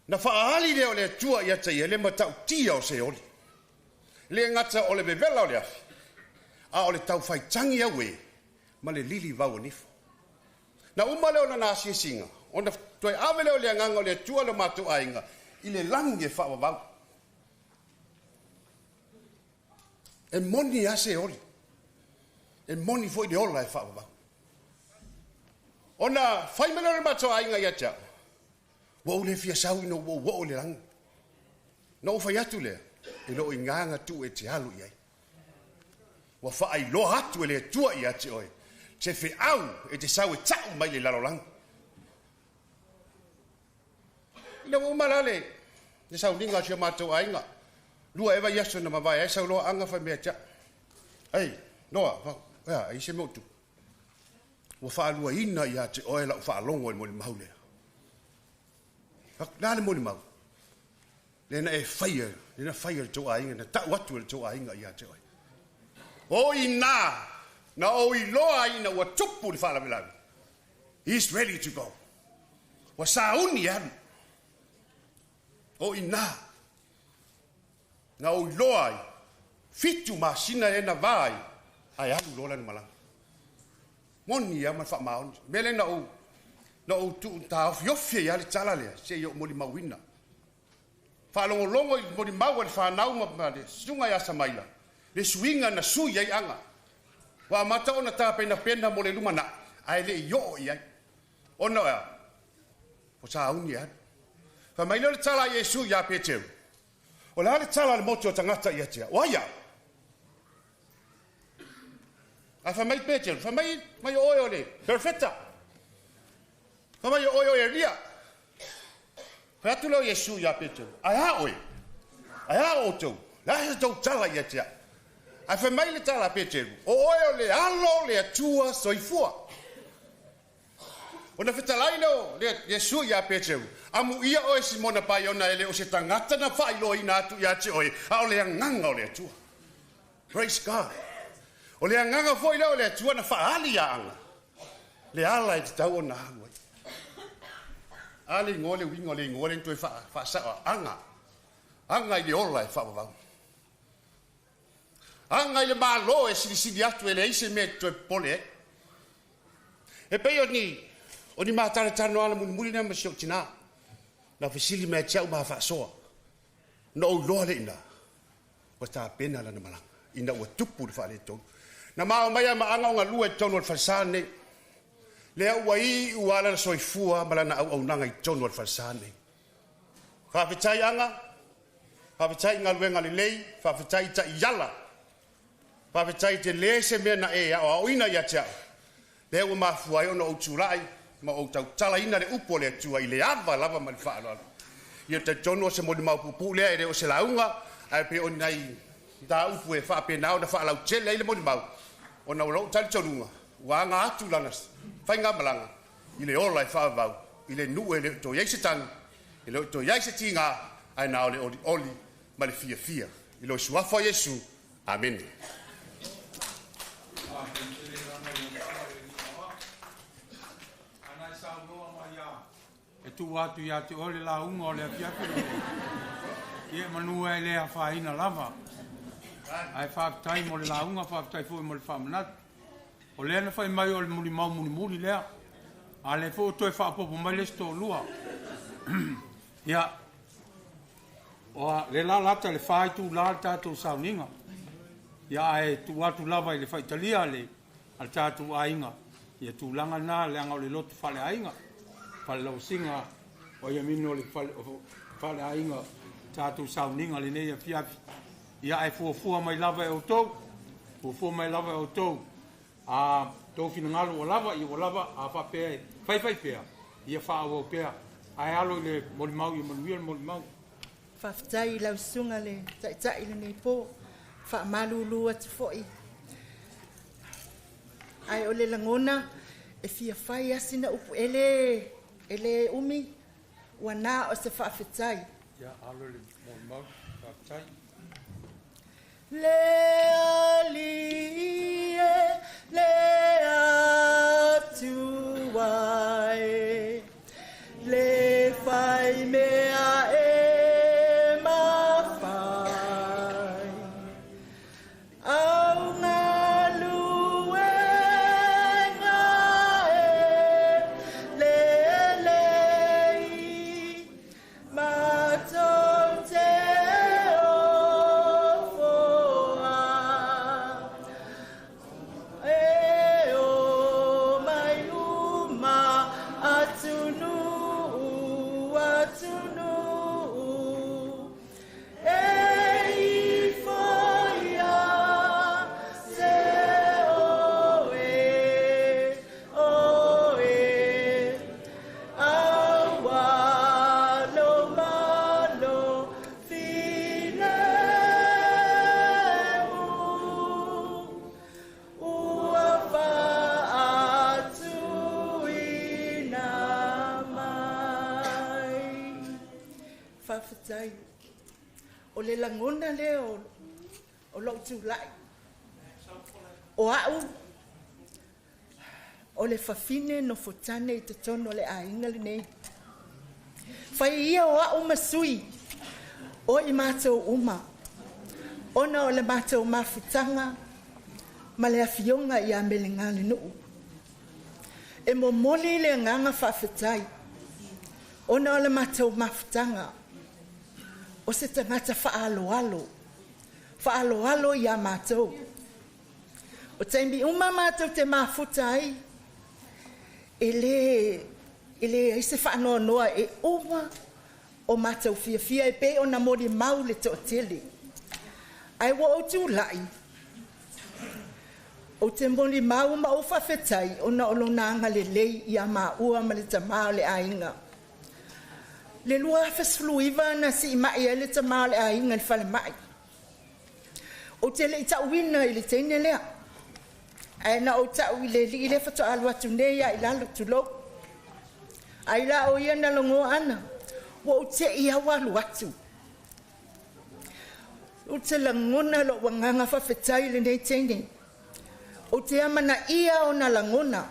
Na faaali lea o le Atua ia te ia le matautia o Seoli. Le gata o le vevela o le afi, a o le taufaitagi auē ma le lilivau o nifo. Na uma lea o lana asiasiga, ona toe ave lea o le agaga o le Atua i lo matou aiga i le lagi e faavavau. E moni lava Seoli. E moni foi le ola e faavavau. Ona fai mai lea o le matou aiga ia te au, ua ou le fia sau ina ua ou oo i le lagi. Na ou fai atu lea, e le o i ina na tuu e te alu i ai. Ua faailoa atu e le Atua ia te oe, se feau e te sau e ta'u mai le lalolagi. Ina ua uma la le le sauniga o si o matou aiga, lua ea vaiaso na mavae ai sau loa aga fai mea ia te a'u, Ei, Noa, vau, e a, e i ai se mea o tupu? Ua faaluaina ia te oe la'u faalogo i le molimau lea. O le a le molimau? Lea na e faia, lea na faia e le tou aiga, na tau atu e le tou aiga ia te oe. O i ina na ou iloa ai ina ua tupu le faalavelave. He is ready to go. Ua sauni e alu. O i ina na ou iloa ai, fitu masina ea na va ai, ae alu loa lana malaga. Moni lava ma le faamaoni. O le mea lea na ou, na ou tuu taofiofi ai lava le tala lea, seia ou molimauina. Faalogologo i molimau a le fanau ma le susuga ia Samaila, le suiga na sui ai Aga. Ua amata ona tapenapena mo le lumanai, ae le i oo i ai. Ona o le a? Ua sauni e alu. Fai mai lea o le tala a Iesu ia Peteru, O le a le tala a le motu o tagata ia te au? O ai au? Ae fai mai Peteru, fai mai, mai o oe o le perofeta. Fai mai o oe o Elia. Fai atu lea o Iesu ia Peteru, Ae a oe? Ae a outou? Le a se tou tala ia te au? Ae fai mai le tala a Peteru, O oe o le Alo o le Atua soifua. Ona fetalai lea o Iesu ia Peteru, Amuia oe Simona Paiona e le o se tagata na faailoaina atu ia te oe, a o le Agaga o le Atua. Praise God. O le Agaga foi lea o le Atua na faaali ia Aga, le ala e tatau ona alu ai. A le igoa le uiga o le igoa lea na toe faasao, Aga. Aga i le ola e faavavau. Aga i le Malo e silisili atu e leai se mea e te toe popole ai. E pei o ni, o ni matalatanoana mulimuli na ma si ou tina, na fesili mai ia te au ma faasoa. Na ou iloa lea i ina, ua tapena lana malaga, ina ua tupu le faaletonu. Na ma omai a ma Aga o galue i totonu o le falesa lenei. Lea ua iu lava lana soifua ma lana auaunaga i totonu o le falesa lenei. Faafetai Aga, faafetai i galuega lelei, faafetai i taiala, faafetai e tele se mea na e aoaoina ia te au, lea ua mafua ai ona ou tulai ma ou tautalaina le upu a le Atua i le ava lava ma le faaaloalo. Ia talitonu o se molimau puupuu lea e le o se lauga, ae pei o ni nai mataupu e faapena ona faalautele ai le molimau, ona o lou talitonuga ua aga atu lana faigamalaga i le ola e faavavau i le nuu e le o toe i ai se tagi, e le o toe i ai se tiga, ae na o le olioli ma le fiafia. I lou Suafa o Iesu. Amene. E tuu atu ia te oe le lauga o le afiafi lenei, ia manu e le afaina lava. Ae faafetai mo le lauga, faafetai foi mo le faamanatu. O lea na fai mai o le mulimau mulimuli lea, a o lea foi ua toe faaopoopo mai le isi toalua. Ia, o lea la lata i le fa itula le tatou sauniga, ia ae tuu atu lava i le faitalia a le tatou aiga, ia tulaga na leaga o le lotu faleaiga, falelauasiga o Iamino o le faleaiga tatou sauniga lenei afiafi. Ia ae fuafua mai lava e outou, fuafua mai lava e outou, a tou finagalo ua lava, ia ua lava, a faapea e faifai pea, ia faaauau pea, ae alo i le molimau ia manuia le molimau. Faafetai i lau susuga le Taitai i lenei po, faamalulu atu foi. Ae o le lagona e fia fai lava sina upu e le, e le umi, ua na o se faafetai. Ia, alo i le molimau, faafetai. Le Alii e, le Atua e, le fai mea e mafai, au galuega e lelei, matou te ofoa, e omai uma atunuu, atunuu, e ifo ia te. Faafetai. O le lagona lea o lou tulai. O au, o le fafine nofotane i totonu o le aiga lenei. Fai ia o au ma sui o i matou uma, ona o le matou mafutaga ma le afioga ia Melegalenuu. E momoli le agaga faafetai, ona o le matou mafutaga, o se tagata faaaloalo, faaaloalo ia matou. O taimi uma matou te mafuta ai, e le ai se faanoanoa e uma o matou fiafia e pei ona molimau le toatele. Ae ua ou tulai, ou te molimau ma ou faafetai ona o lona agalelei ia maua ma le tamā o le aiga. Le 2019 na siimai ai le tamā o le aiga i le falemai. Ou te le i tauina i le teine lea. Ae na ou tau i le alii lea faatoa alu atu nei lava i lalo, tulou. Ai la o ia na logoa ana, ua ou tei au alu atu. Ou te lagona lou agaga faafetai i lenei teine. Ou te amanaia ona lagona,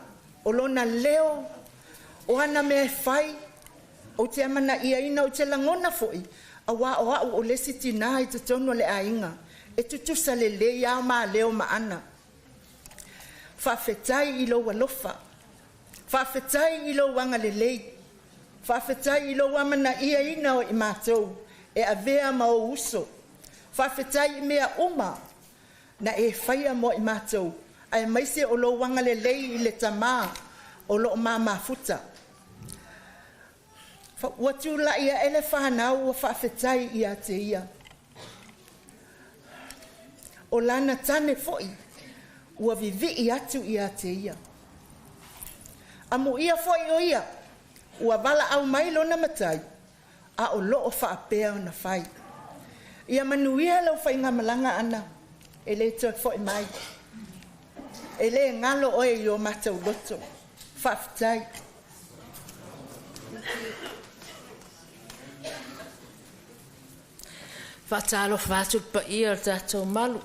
o lona leo, o ana mea e fai, ou te amanaiaina, ou te lagona foi, auā o au o le isi tinā i totonu o le aiga, e tutusa lelei lava o ma leo ma ana. Faafetai i lou alofa, faafetai i lou agalelei, faafetai i lou amanaiaina o i matou e avea ma ou uso. Faafetai i mea uma na e faia mo i matou, aemaise o lou agalelei i le tamā o loo ma mafuta. Ua tulai ae le fanau ua faafetai ia te ia. O lana tane foi ua vivii atu ia te ia. Amuia foi o ia, ua valaau mai lona matai, a o loo faapea ona fai. Ia manuia lau faigamalaga ana, e le toe foi mai. E le galo oe i o matou loto. Faafetai. Faatalofa atu le paia o le tatou malu.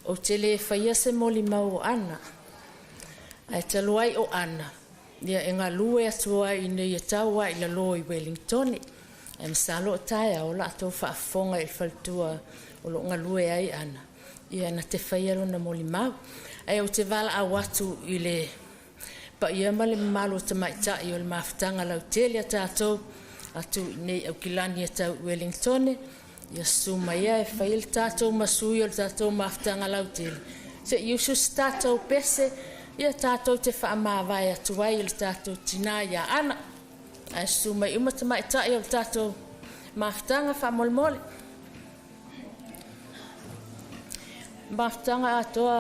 Ou te le faia se molimau o Ana. Ae talu ai o Ana, ia e galue atu ai ina ia tau ai i lalo i Wellington. Ae masalo o taeao o latou faafofoga i le faletua o loo galue ai Ana, ia na te faia lona molimau. Ae ou te valaau atu i le paia ma le mamalu o tamaitai o le mafutaga lautele a tatou atu i nei Aukilani e tau i Wellington, ia susu mai e fai le tatou masui o le tatou mafutaga lautele. Se i usu se tatou pese, ia tatou te faamavae atu ai i le tatou tinā ia Ana. Ae susu mai uma tamaitai o le tatou mafutaga faamolemole. Mafutaga atoa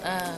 a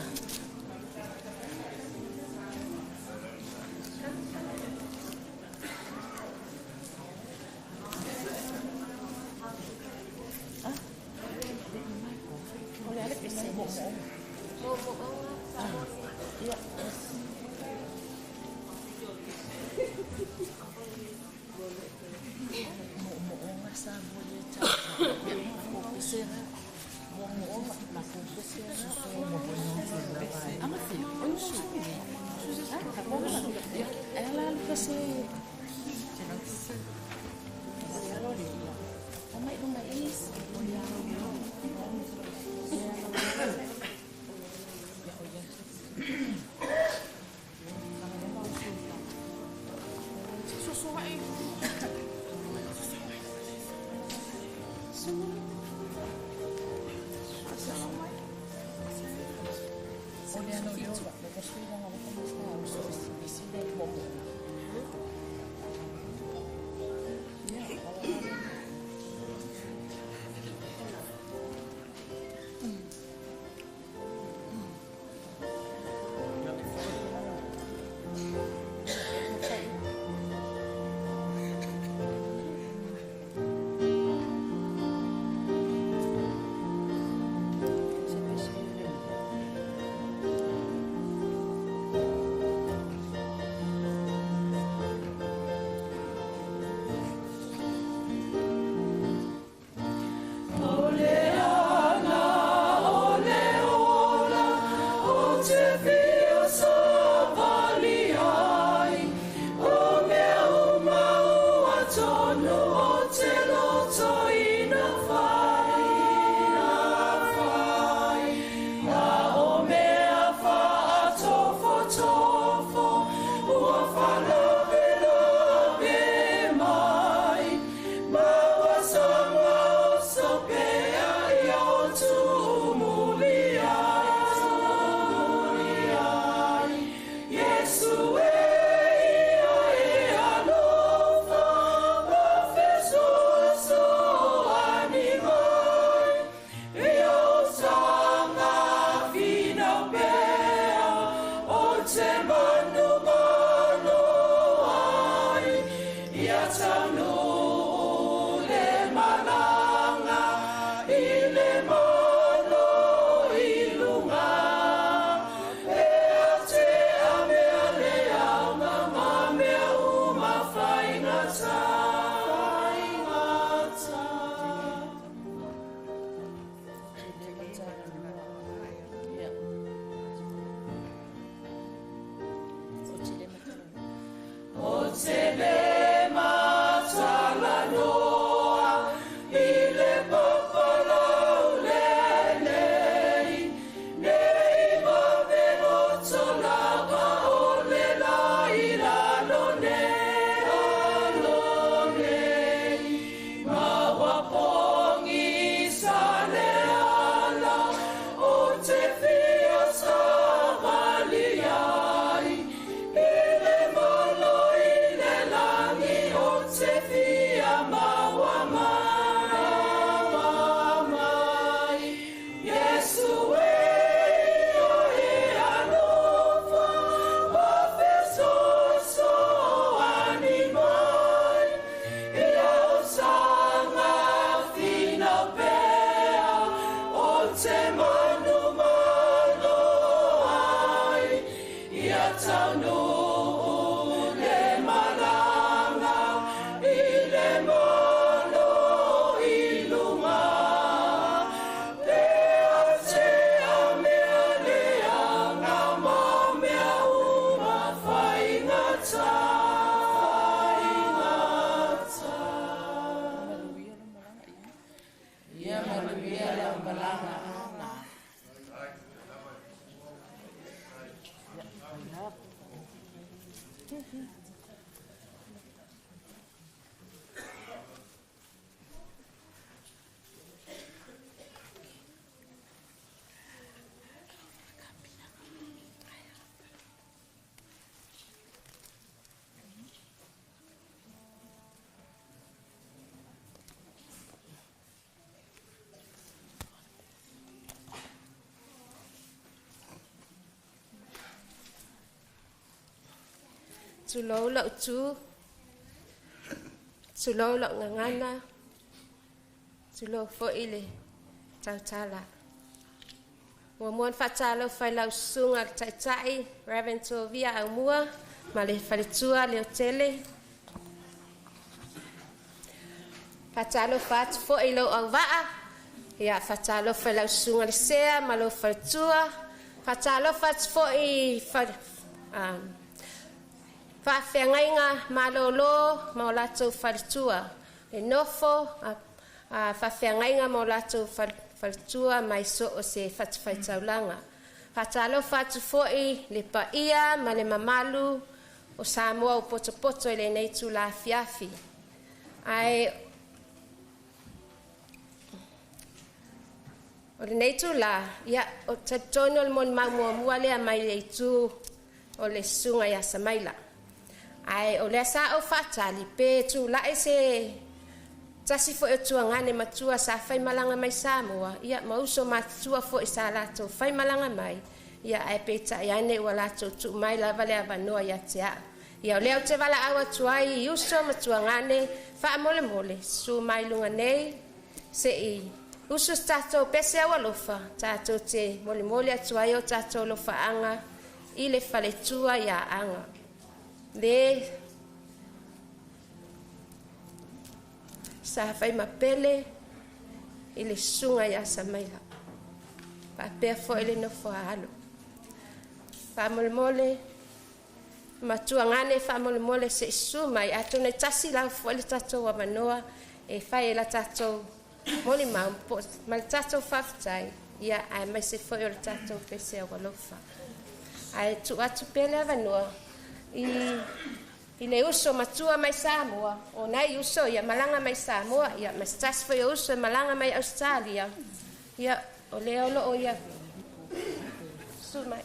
Tulou la'u tu, tulou la'u gagana, tulou fo'i le tautala. Muamua ona fa'atalofa i lau susuga le ta'ita'i Reverend Tovia Aumua ma le faletua Leotele. Fa'atalofa atu fo'i i lou auva'a, ia fa'atalofa i lau susuga le Sea ma lou faletua. Fa'atalofa atu fo'i i fa'afeagaiga malōlō ma o latou faletua, le nofo a fa'afeagaiga ma o latou faletua mai so o se fatafaitaulaga. Fa'atalofa atu fo'i le paia ma le mamalu o Samoa ua potopoto i lenei tula afiafi. Ae o lenei tula, ia, o talitonu o le molimau muamua lea mai le itu o le susuga ia Samaila. Ae o lea sa ou fa'atali pe tula'i se tasi fo'i o tuagane matua sa faimalaga mai Samoa, ia ma uso matutua fo'i sa latou faimalaga mai, ia ae peita'i ane ua latou tuu mai lava le avanoa ia te a'u. Ia o lea ou te valaau atu ai i uso ma tuagane fa'amolemole susu mai luga nei se'i usu se tatou pese aualofa tatou te molimoli atu ai o tatou alofaaga i le faletua iā Aga le sa faimapele i le susuga iā Samaila faapea fo'i le nofo a alo. Fa'amolemole matuagane fa'amolemole se'i susu mai atonu e tasi lau fo'i le tatou avanoa e fai e la tatou molimau ma le tatou fa'afetai, ia aemaise fo'i o le tatou pese aualofa. Ae tuu atu pea le avanoa i le uso matua mai Samoa, o nai uso ia malaga mai Samoa, ia ma se tasi foi o uso e malaga mai Ausetalia, ia o lea o lo'o ia susu mai.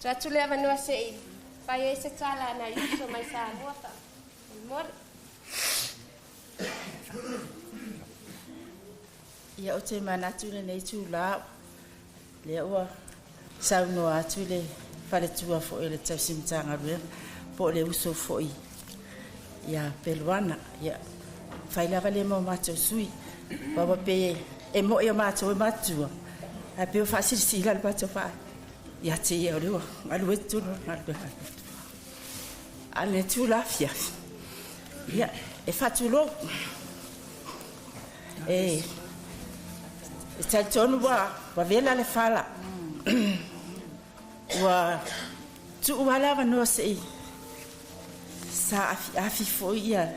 Tuu atu le avanoa se'i fai ai se tala a nai uso mai Samoa fa'amolemole. Ia ou te manatu i lenei itulā, lea ua saunoa atu le faletua foi o le tausi Matagaluega po o le uso foi ia Peluana. Ia fai lava le mo matou sui. Wawa pe e mo e matou e matua. Ae pe o faasilasila le matou faa. Ia te ia o le ua galue tonu galue. A le tu la afiafi. Ia e faatulou. E e talitonu ua ua vela le fala. Ua tuu ala avanoa se'i sa afiafi foi ia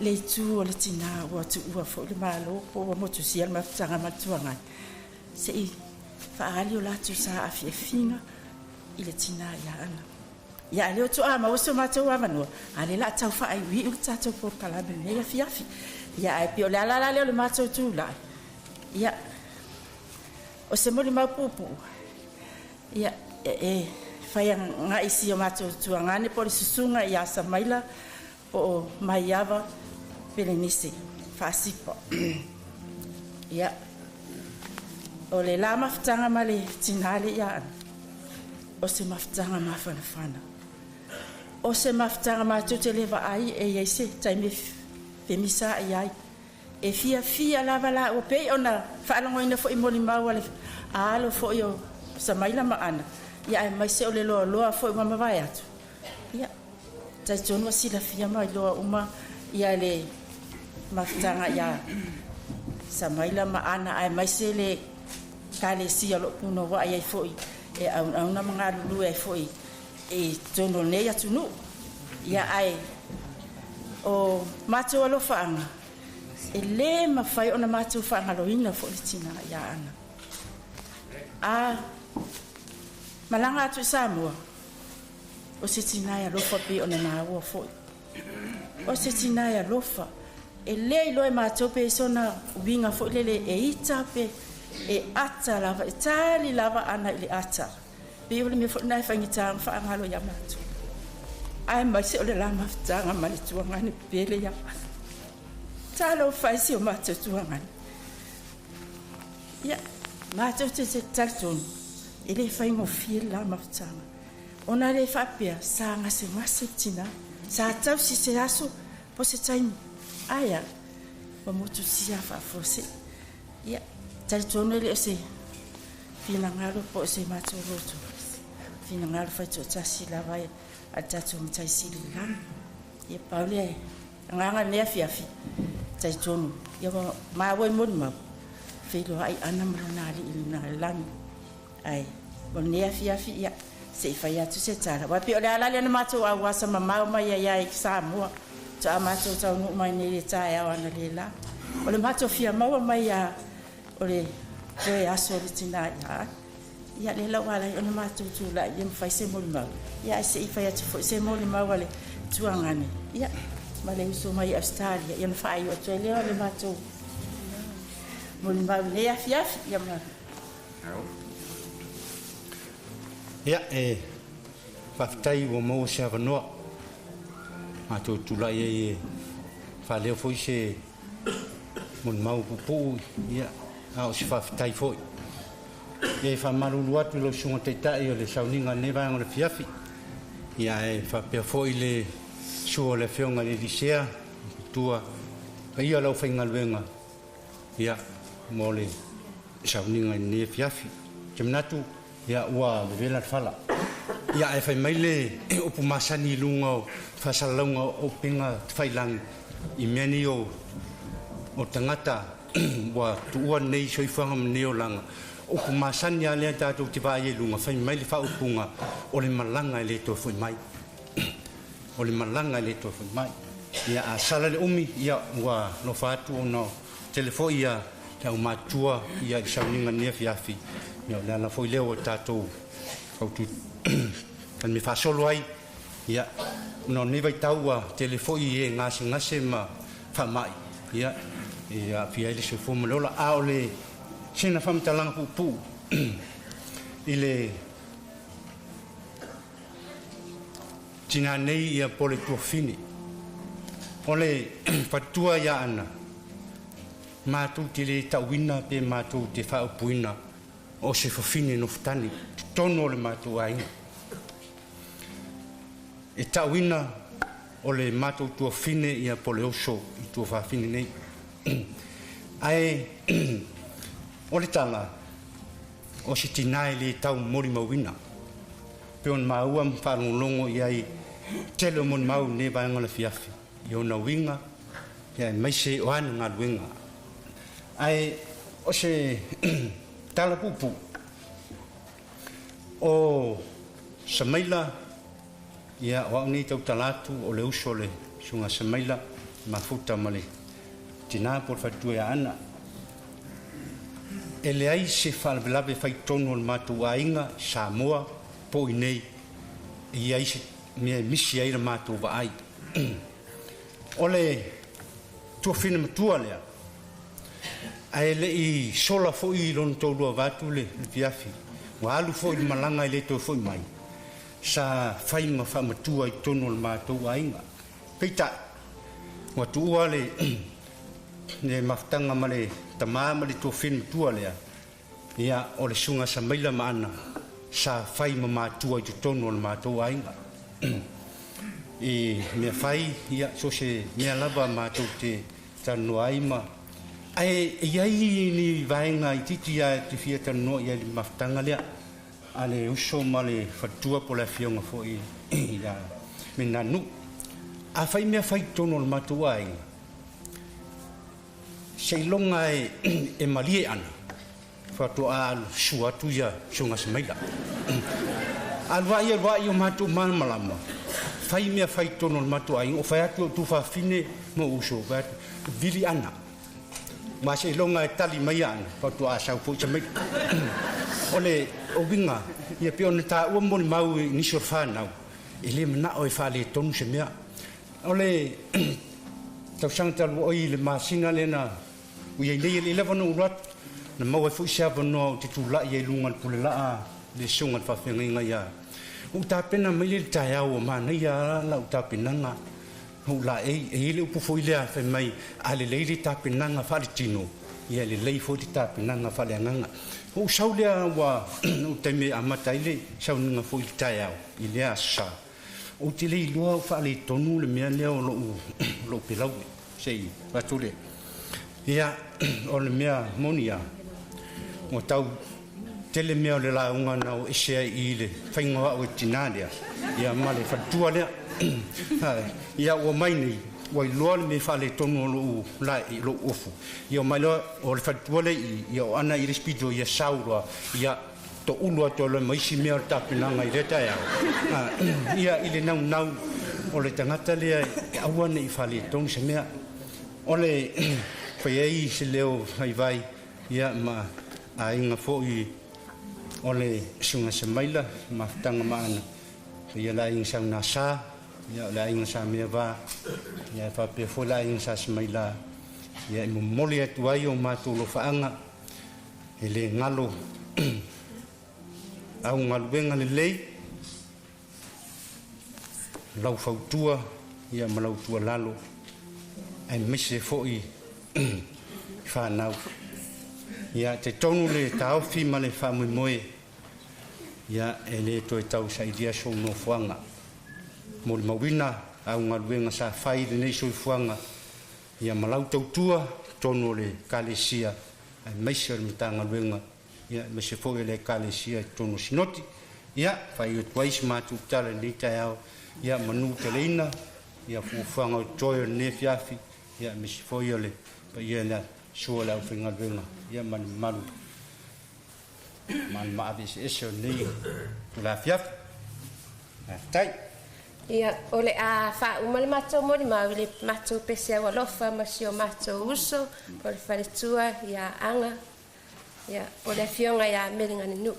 le itu o le tinā ua tuua foi le Malo po ua motusia le mafutaga ma le tuagai se'i faaali o latou sa afiafiga i le tinā ia Ana. Ia a lea ua tuaa maua so matou avanoa, a lea la a tau faaiuiu le tatou polokalame i lenei afiafi. Ia ae pei o le ala la lea o le matou tulai. Ia o se molimau puupuu, ia e fai agai si o matou tuagane po o le susuga ia Samaila po o Maiava Pelenise Faasipa. Ia o le la mafutaga ma le tinā le ia Ana, o se mafutaga mafanafana. O se mafutaga matou te le vaai e i ai se taimi e femisaai ai. E fiafia lava la ua pei ona faalogoina foi molimau a le alo foi o Samaila ma Ana, ia aemaise o le loaloa foi ua mavae atu. Ia, talitonu ua silafia ma iloa uma ia le mafutaga ia Samaila ma Ana, aemaise le ekalesia o lo o punouai ai foi e aunauna ma galulue ai foi i totonu o lenei atunuu. Ia ae o matou alofaaga, e lē mafai ona matou faagaloina foi le tinā ia Ana. A malaga atu i Samoa, o se tinā e alofa pei ona maua foi. O se tinā e alofa, e lē iloa e matou pe sona uiga foi lele e ita pe e ata lava, e tali lava Ana i le ata. Pei o le mea foi lena e faigata ona faagalo ia matou. Aemaise o le la mafutaga ma le tuagane pele ia Ana. Talofa e si o matou tuagane. Ia, matou te talitonu, e le faigofie le la mafutaga. Ona le faapea, sa gasegase le tinā, sa tausi se aso po se taimi. Ae a, ua motusia faafuasei. Ia, talitonu e le o se finagalo po o se matou loto. Finagalo faitoatasi lava e a le tatou Matai Sili i le lagi. Ia, pau lea e agaga lenei afiafi, talitonu, ia ua maua i molimau, feiloai Ana ma lona alii i le lagi. Ae o lenei afiafi, ia, se i fai atu se tala. Aua pei o le ala lea na matou auasa mamao mai ai ai i Samoa. Faatoa matou taunuu mai nei i le taeao analeila. O le matou fia maua mai a o le toe aso o le tinā ia Ana. Ia lea la ua ala ai ona matou tulai ia ma fai se molimau. Ia ae se i fai atu foi se molimau a le tuagane, ia, ma le uso mai Ausetalia, ia ona faaiu atu ai lea o le matou molimau i lenei afiafi. Ia ma Ia, e faafetai ua maua se avanoa matou tulai ai e faaleo foi se molimau puupuu, ia, a o se faafetai foi. E faamalulu atu i lau Susuga Taitai o le sauniga o lenei vaega o le afiafi, ia, ae faapea foi le susu o le Afioga i le Elisea, tua paia o le aufaigaluega, ia, mo le sauniga i lenei afiafi. Ou te manatu, ia, ua vevela le fala. Ia, ae fai mai le upu masani i luga o faasalalauga o upega tafailagi i mea nei o tagata ua tuua lenei soifuaga ma lenei olaga. Upu masani lava lea tatou te vaai ai i luga, fai mai le faaupuga, o le malaga e le toe foi mai. O le malaga e le toe foi mai. Ia, a sala le umi, ia, ua alofa atu ona tele foi ia le aumatutua ia i sauniga i lenei afiafi. Ia, o le ala foi lea ua tatou autu mea faasolo ai. Ia, ona o lenei vaitau ua tele foi e gasegase ma faamai, ia, e aafia ai le soifua ma le ola. A o le sina faamatalaga puupuu i le tinā nei ia po o le tuafafine. O le faletua ia Ana, matou te le tauina pe matou te faaupuina o se fafine nofotane totonu o le matou aiga. E ta'uina o le matou tuafine ia po le oso i tuafafine nei. Ae o le tala o se tinā e lē tau molimauina pe ona maua ma faalogologo i ai tele o molimau i lenei vaega o le afiafi i ona uiga ia aemaise o ana galuega. Ae o se tala puupuu o Samaila ia o a'u nei tautala atu o le uso o le susuga Samaila mafuta ma le tinā po o le faletua ia Ana. E leai se faalavelave faitonu o le matou aiga i Samoa po o i inei e i ai se mea e misi ai le matou vaai. O le tuafina matua lea, ae le i sola foi i lona toalua vaeatu le fiafi, ua alu foi i le malaga e le toe foi mai, sa fai ma faamatua i totonu o le matou aiga. Peitai, ua tuua le le mafutaga ma le tamā ma le tuafine matua lea, ia, o le Susuga Samaila ma Ana, sa fai ma matua i totonu o le matou aiga. I mea fai, ia, so o se mea lava matou te talanoa ai ma... Ae e i ai ni vaega itiiti lava e te fia talanoa i ai i le mafutaga lea a le uso ma le faletua po o le afioga foi ia Menanu'u. A fai mea fai i totonu o le matou aiga, seiloga e malie ana, faatoa alu sua atu ia Susuga Samaila. Alu ai alu ai o matou malamalama, fai mea fai i totonu o le matou aiga, o fai atu e ou tuafafine ma ou uso, fai atu, vili ana. Ma seiloga e tali mai ana, faatoa sau foi Samaila. O le uiga, ia pei ona taua molimau i nisi o le fanau, e le manao e faaletonu se mea. O le tausaga talu ai i le masina lea na ua i ai nei, e lelei lava ona ou alu atu, na maua ai foi se avanoa ou te tulai ai i luga o le pulelaa le susuga i le faafeagaiga ia. Ua ou tapena mai lea i le taeao ua manaia lava lau tapenaga, na ou laei, e i ai le upu foi lea fai mai, a lelei le tapenaga faaletino, ia e lelei foi le tapenaga faaleagaga. Ua ou sau lea ua ou taimi e amata ai le sauniga foi i le taeao i lea aso Sa. Ou te le iloa o faaletonu le mea lea o lou, lou pelaue, se i avatu le... Ia, o le mea moni lava, ua tau tele mea o le lauga na o ese ai i le faiga o au e tinā lea, ia ma le faletua lea. Ia, ua mai nei, ua iloa le mea faaletonu o lou lae, lou ofu. Ia, o mai loa, o le faletua lea i i, ia o ana i le isi pito, ia sau loa, ia, toulu atu ai loa ma isi mea o le tapenaga i lea taeao, ia i le naunau o le tagata lea e aua ne i faaletonu se mea. O le fai ai se leo vaivai ia ma aiga foi o le Susuga Samaila, mafutaga ma Ana, ia le aiga Saunasa, ia o le aiga Sa Meava, ia e faapea foi le aiga Sa Samaila, ia e momoli atu ai o matou alofaaga E le galo au galuega lelei, lau fautua ia ma lau tuualalo, aemaise foi i fanau. Ia talitonu le taofi ma le faamoemoe, ia e le toe tau sailia sou nofoaga. Molimauina au galuega sa fai i lenei soifuaga, Ia ma lau tautua i totonu o le Ekalesia aemaise o le Matagaluega, ia aemaise foi o le Ekalesia i totonu o Sinoti. Ia, faaiu atu ai se matou tala i lenei taeao, ia manu teleina, ia fuafuaga o totoe o lenei afiafi, ia aemaise foi o le paia i le sua o le aufaigaluega, ia ma le mamalu malumaave eseese o lenei itula afiafi. Faafetai. Ia, o le a faauma le matou molimau i le matou pese aualofa ma si o matou uso po o le faletua ia Aga, ia, po o le afioga ia Meleganenuu.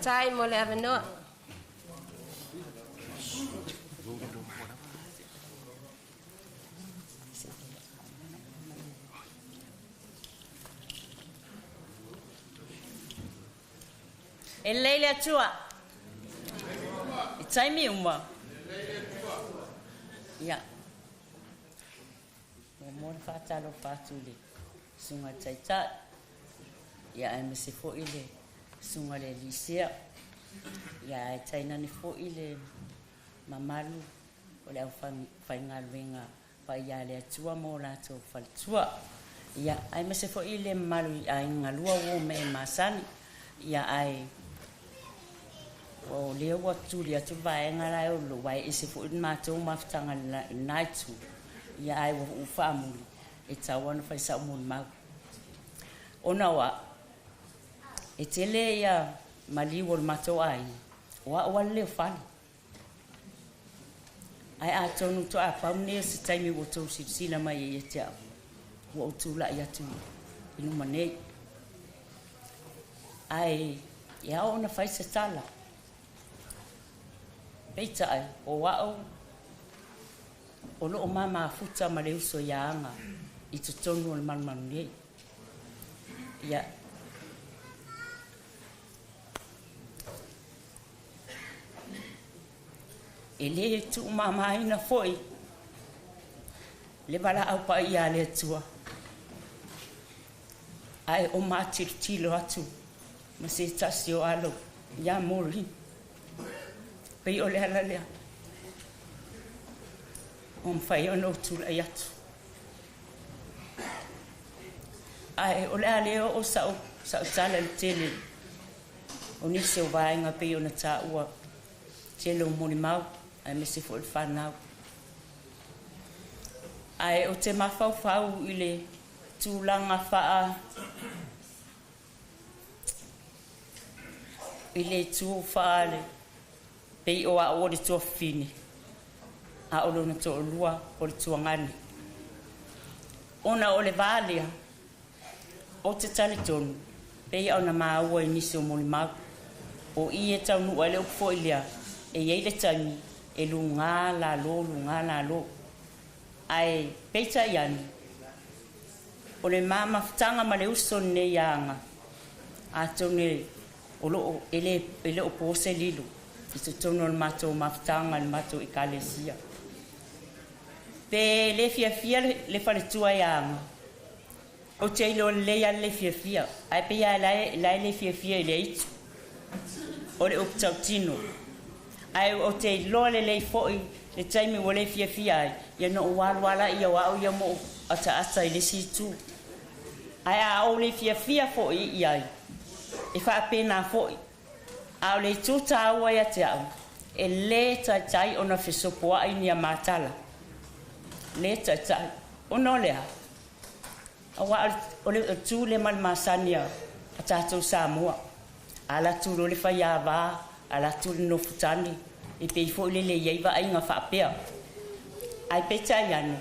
Faafetai mo le avanoa. E lelei le Atua i taimi uma. Ia. Muamua ona faatalofa atu i le Susuga i le Taitai, ia aemaise foi le Susuga i le Alii Sea, ia ae tainane foi le mamalu o le aufaigaluega paia a le Atua ma o latou faletua. Ia, aemaise foi le mamalu i aiga galua ua o e masani. Ia, ae o lea ua tuli atu le vaega la e o lou, ae ese foi le matou mafutaga i lena itu. Ia, ae ua ou faamuli, e tatau ona fai sau molimau. Ona o au, e tele ia maliu o le matou aiga, o au lava le leofale. Ae atonu faatoa pau lenei o se taimi ua outou silasila mai ai ia te au, ua ou tulai atu i luma nei. Ae e ao ona fai se tala. Peitai, o au o lo o ma mafuta ma le uso ia Aga i totonu o le malumalu nei. Ia, E le tuumamaina foi le valaau paia a le Atua, ae o matilotilo atu ma se tasi o alo ia Maureen. Pei o le ala lea ua mafai ona ou tulai atu. Ae o le a le oo sau, sau tala i le tele o nisi o vaega pei ona taua tele o molimau aemaise foi le fanau. Ae ou te mafaufau i le tulaga faa i le itu faa le pei o au o le tuafafine a o lona toalua o le tuagane. Ona o le va lea Ou te talitonu, pei ona maua i nisi o molimau, o i e taunuu ai le upu foi lea, e i ai le taimi e lugā lalo, lugā lalo. Ae peitai ane, o le ma mafutaga ma le uso lenei ia Aga, atonu o lo o, e le, e le o po se lilo i totonu o le matou mafutaga i le matou Ekalesia. Pe le fiafia le, le faletua ia Aga, Ou te iloa lelei lava le le fiafia, ae pei lava la e, la e le fiafia i le aitu o le upu tautino. Ae ou te iloa lelei foi le taimi ua le fiafia ai, ia na ou alu lava laia o au ia ma ou ataata i le isi itu. Ae a ou le fiafia foi i ai, e faapena foi. A o le itu taua ia te au, e lē taitai ona fesopoai ni a matala. Lē taitai. Ona o le a? Aua o le tu lea ma le masani a tatou Samoa, a alu atu loa le faiava, alu atu le nofotane, e pei foi lele e i ai vaaiga faapea. Ae peitai ane,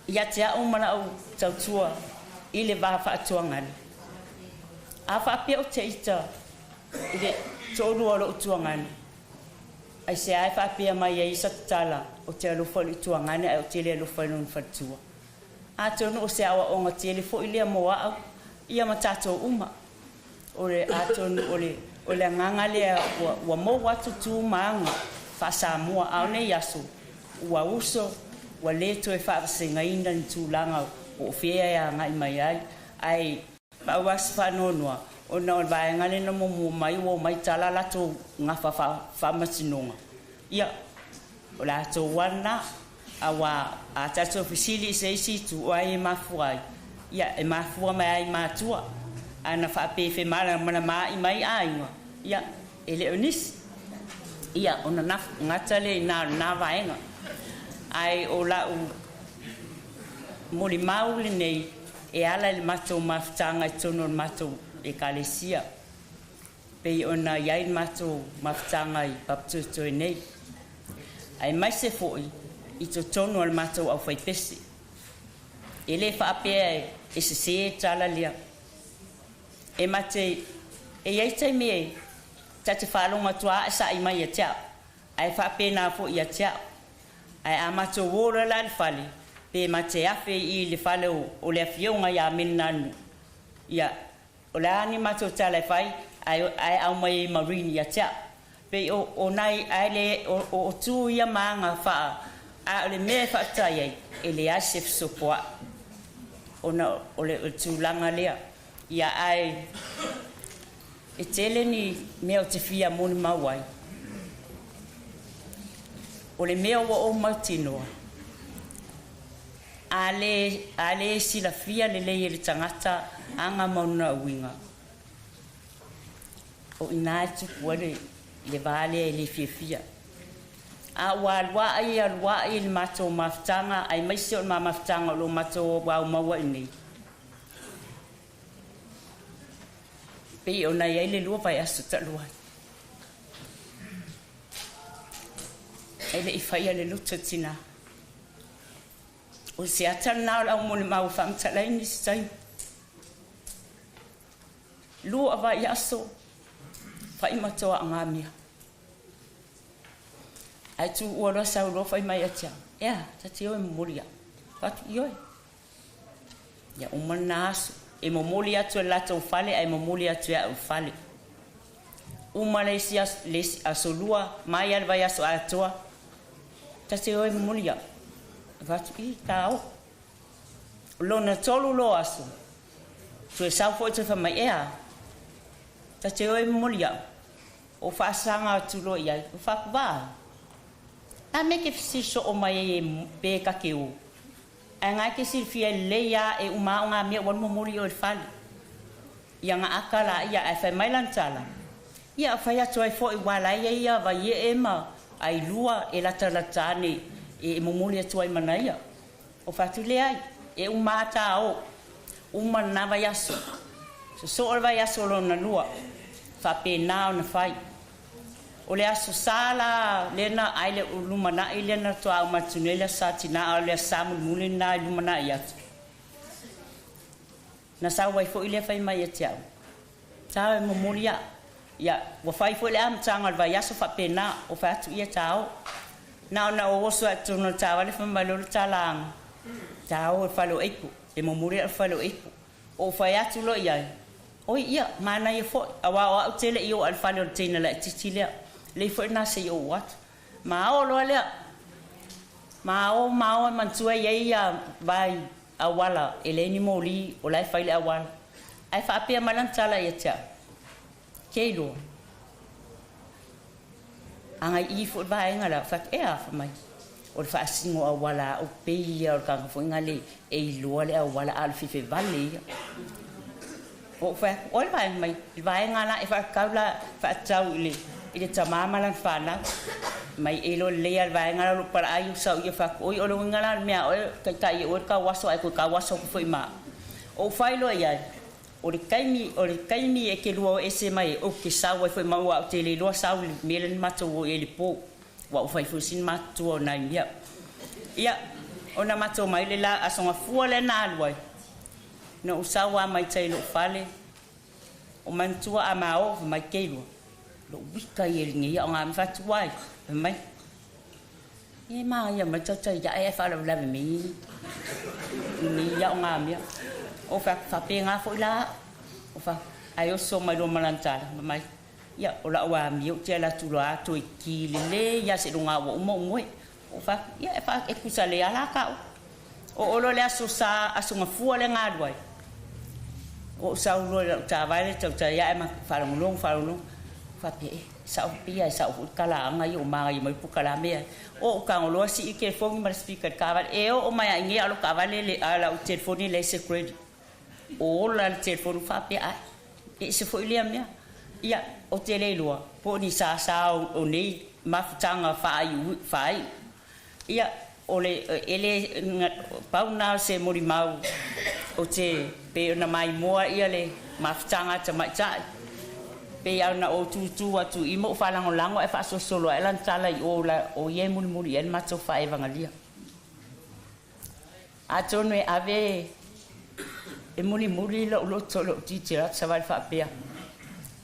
ia te au ma lau tautua i le va faatuagane, a faapea ou te ita i le toalua o lou tuagane, Aisea e faapea mai ai sa tatala, Ou te alofa i le tuagane ae ou te le alofa i lona faletua? Atonu o se aoaoga tele foi lea mo au ia ma tatou uma. O le, atonu o le, o le agaga lea ua, ua mou atu tu ma aga faa-Samoa, a o nei aso, ua uso, ua le toe faavasegaina ni tulaga po o fea e agai mai ai, ae Pau lava si faanoanoa, ona o le vaega lea na muamua mai ua omai tala latou gafa faamasinoga, ia, o latou lava lena. Aua a tatou fesili i se isi itu, o ai e mafua ai? Ia, e mafua mai lava i matua. A na faapefemalamalamaai mai aiga, ia, e le o nisi. Ia, ona gata lea i ina o lena vaega. Ae o lau molimau lenei e ala i le matou mafutaga i totonu o le matou Ekalesia, pei ona i ai le matou mafutaga i Papatoetoe nei, aemaise foi i totonu o le matou aufaipese. E le faapea e sese le tala lea. E ma te e iai taimi e ta te faalogo atu a sa'i mai ia te a'u, ae faapena fo'i ia te a'u. Ae a matou o loa la i le fale, pe ma te afe i le fale o le afioga iā Melinanu, ia, o le a ni matou tala e fai, ae ae aumai ai Marine ia te a'u. Pei o o nai ae le o o tu ia ma aga faa a o le mea e faafetai ai, e leai se fesopoa'i ona o le tulaga lea. Ia ae e tele ni mea o te fia molimau ai. O le mea ua ou mautinoa, a le, a le silafia lelei e le tagata aga ma ona uiga, o i ina e tupu ai le, le va lea e le fiafia. A ua alua'i alua'i le matou mafutaga aemaise o le ma mafutaga o lo matou aumau ai nei. Pei ona i ai le 2 vaiaso talu ai. E le'i faia le loto tinā. O se ata lenā o le aumolimau e faamatala ai nisi taimi. 2 vaiaso fa'i ma toa'agamia. Ae tu'ua loa sau loa fai mai ia te a'u, “E a, ta te o e momoli a'u?” Fa'atu, “Ioe.” Ia uma lena aso. E momoli atu e le latou fale ae momoli atu e a'u i fale. Uma le isi aso, le isi aso lua, mai a le vaiaso atoa. Ta te o e momoli a'u. Fa'atu, “I tā o.” Lona tolu loa aso. Toe sau fo'i toe fai mai, “E a, ta te o e momoli a'u.” O faasaga atu loa i ai. O faakuvā. A me ke fesili so'o mai ai e pe ka ke o. Ae gae ke silafia lelei a e uma a'o gamea ua momoli oe i le fale. Ia ga aka laia ae fai mai lana tala. Ia fai atu ai fo'i ua la ia ia vaie'e ma ailua e latalata ane e momoli atu ai manaia. O fatu leai, e uma tā o. Uma lenā vaiaso. Soso'o le vaiaso lona lua. Faapena ona fai. O le aso sa la lena ai le lumana'i lena toa uma atu nei le aso sa tinā a o le aso sa mulimuli lenā i lumana'i atu. Na sau ai fo'i lea fai mai ia te a'u. Tā e momoli a'u. Ia, ua fai foi le amataga o le vaiaso faapena, o fai atu ia tā o. Na ona ou oso ae totonu o le taavale fai mai loa le talaaga. Tā o e fale o Eipo, e momoli a'u i le fale o Eipo. Ou fai atu loa i ai, oi ia, manaia fo'i, auā o a'u tele i o ae le fale o le teina laitiiti lea. Lei fo'i lenā se'i ou atu. Ma o loa lea. Ma o ma o e manatua e i ai ia vai auala e leai ni moli o la e fai le auala. Ae faapea mai lana tala ia te a'u. Ke iloa. Agai i fo'i le vaega la fai atu, e a fai mai. O le faasino auala a'u pei ia o le tagata foi na le e iloa le auala a o le fefevale ia. O ou fai atu, o le vaega mai, le vaega la e faatatau la faatatau i le i le tamā ma lana fanau. Mai e iloa lelei a le vaega la o lou palaai sau ia fai atu, oi o le uiga la o le mea a oe taitai e oe le tauaso ae toe tauaso atu foi ma a'u. Ou fai loa i ai, o le taimi o le taimi e te lua o ese mai ai, ou te sau ai foi ma ua ou te le iloa sau i le mea lea na matou o i ai i le pō. Ua ou fai foi sina matutua o nai mea. Ia, ona matou mai le la aso gafua lea na alu ai. Na ou sau a mai tai i lou fale, o manatua a ma oo fai mai ke iloa. Lou wika ia i lenei ao ngā me fatu ai. Fai mai, e māia mai tautai ae ae faalavelave mai i nei ao ngā mea. O faapena fo'i la a'u. O fa ae oso mai loa ma lana tala, fai mai, ia o la'u amio ou te ala atu loa toe ki lelei lava seiloga ua uma ou moe. Ou fai atu, ia e fa e tusa lelei lava la ta'u. Oo loa le aso sa aso gafua lea na alu ai. Ou sau loa i la'u taavale tautai a'e ma faalogologo faalogologo faapea, e sa'o pei lava e sa'o foi le talaaga ia ua magaia mai polokalame ae. O ou tago loa si'i le telefoni ma le speaker i le taavale. E oo mai lava i inei a o lau taavale le a lau telefoni e leai se credit. O ola le telefoni faapea, ae e ese foi lea mea. Ia, ou te le iloa po o ni sāsā o nei mafutaga faaiu faaiu. Ia, o le e le pau lenā o se molimau ou te pei ona maimoa ia le mafutaga a tamaitai. Pei lava ona ou tutū atu i i ma ou faalagolago ae faasolosolo ae lana tala i o la o ia e mulimuli i ai le matou faaevagalia. Atonu e ave E mulimuli la'u loto lo'u tilotilo atu savali fa'apea,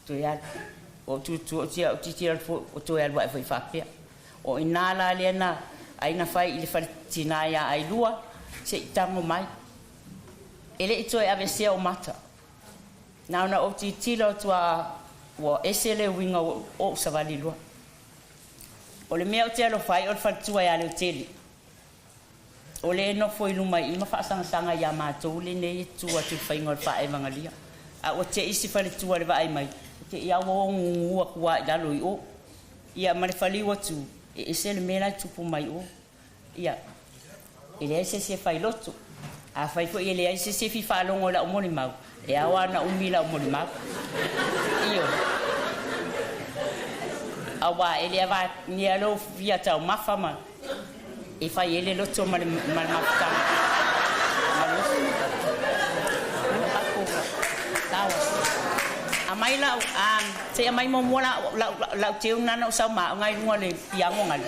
toe alu. Ua ou tutū ou tilotilo atu foi ua toe alu a'e foi fa'apea. O inā la lea na ai na fai i le faletinā iā Ailua se'i tago mai. E le'i toe aveesea o mata. Na ona ou tilotilo atu a ua ese le uiga o o'u savali loa. O le mea ou te alofa ai o le faletua iā Leotele. O le nofo i luma i i ma fa'asagasaga iā matou lenei e tu atu i le faiga o le fa'aevagalia. A ua te'i si faletua i le vaai mai, ua te'i a ua ogugu atu a i lalo i o. Ia ma le faliu atu, e ese le mea la e tupu mai o. Ia, e leai se isi e failoto. Afai foi e leai se isi e fia faalogo i la'u molimau, e ao a na umi la'u molimau. Ioe. Auā e le avania lou fia taumafa ma e fai ai le loto ma le ma le mafutaga ma le oso. Aumai la'u se i aumai muamua la'u la'u la'u teu lena na ou sau maauga ai luga o le piago galu.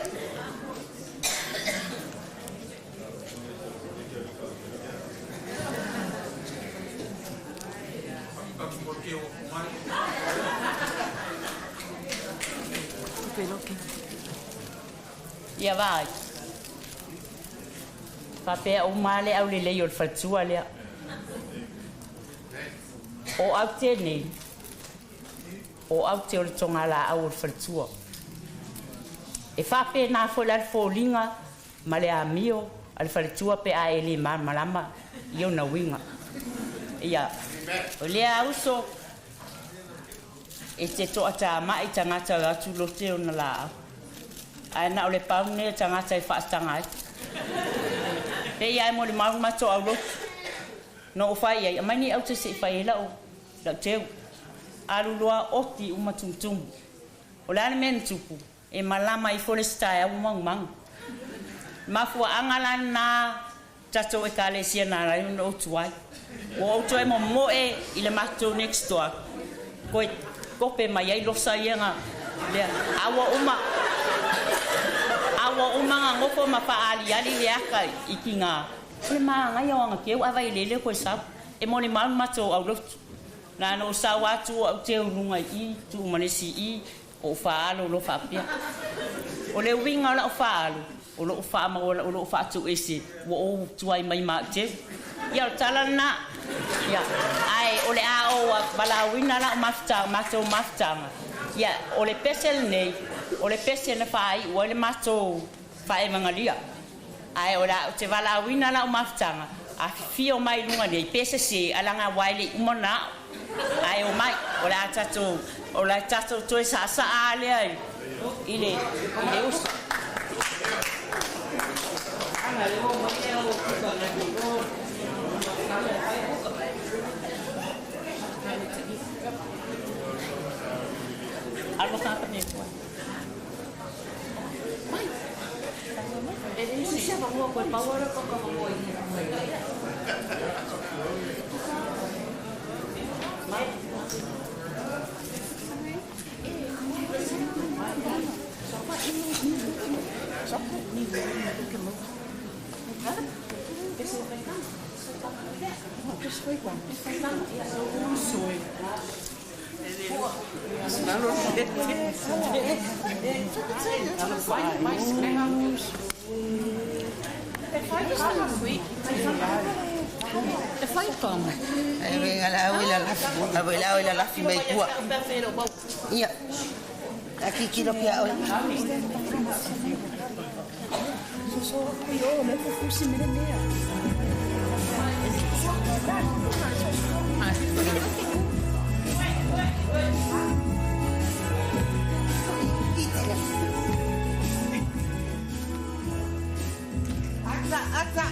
Ia vaai. Faapea uma le aulelei o le faletua lea. O aute nei, o aute o le togalaau o le faletua. E faapena foi la le foliga ma le amio a le faletua pe a e le malamalama i ona uiga. Ia, o lea uso e te to'atama'i tagata o atu lote ona laau. Ae na o le pau lenei o tagata e fa'ataga ai. Pei a e molimau le matou aulotu. Na ou fai ai, aumai ni aute se'i fai ai la'u la'u teu. Alu loa oti uma tumutumu. O le a le mea na tupu? E malama ifo le isi taeao ua magumagu. Mafua'aga la lenā tatou Ekalesia na ala ai ona ou tuai. Ua ou toe momo'e i le matou next door toe kope mai ai losa ia na lea. A ua uma a ua uma na nofo ma fa'aaliali le aka i tiga. O le magaia o aga teu a vailele koe sau. E molimau le matou aulotu. Na ona ou sau atu o au teu i luga i i, tuu ma le isi i i, ou fa'aalo loa fa'apea. O le uiga o la'u fa'aalo, o lo'u fa'amaua o lo'u fa'atu'ese ua ou tuai mai ma a'u teu. Ia o le tala lenā. Ia, ae o le a ou valaauina la'u mafutaga, matou mafutaga. Ia, o le pese lenei, o le pese na fa'ai'u ai le matou fa'aevagalia. Ae o le a ou te valaauina la'u mafutaga, afifio mai i luga nei, pe sesē, alaga aua e le'i uma ona a'o. Ae omai, o le a tatou, o le a tatou toe sa'asa'a a lea i le, i le uso. Lafi mai tua. Ia. A kikilo kia oe. Ata, ata.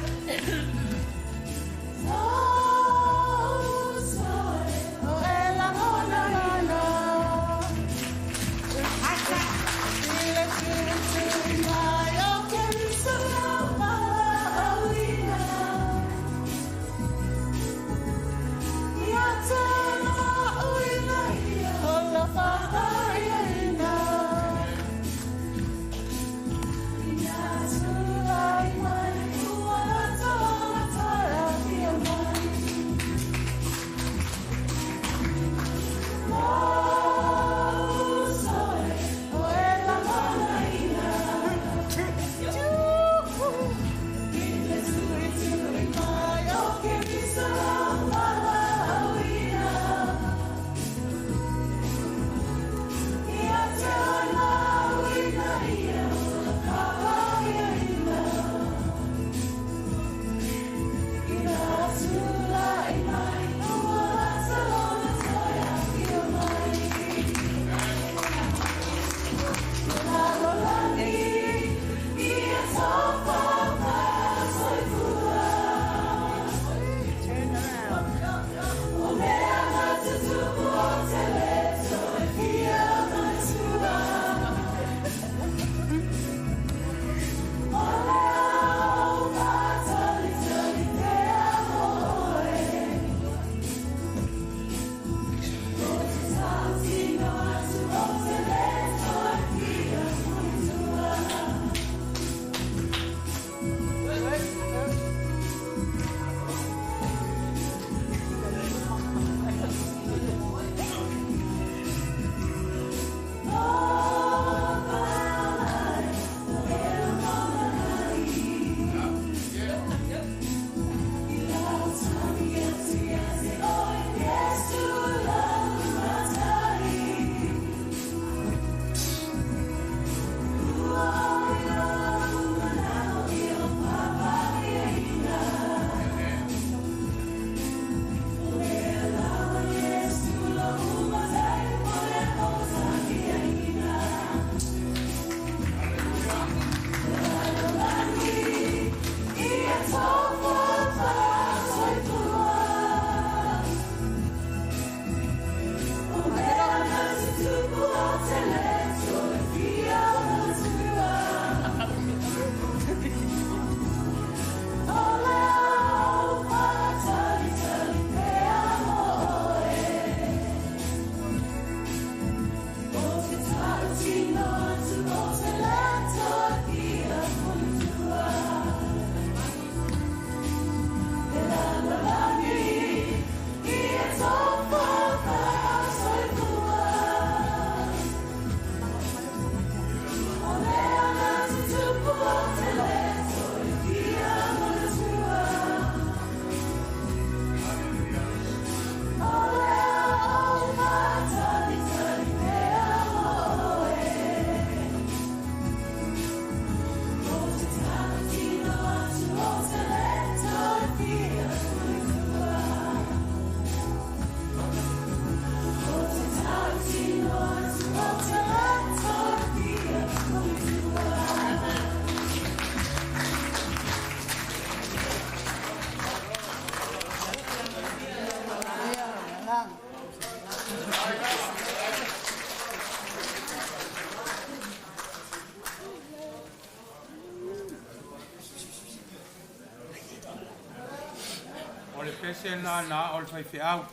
pese na na o le faifeau.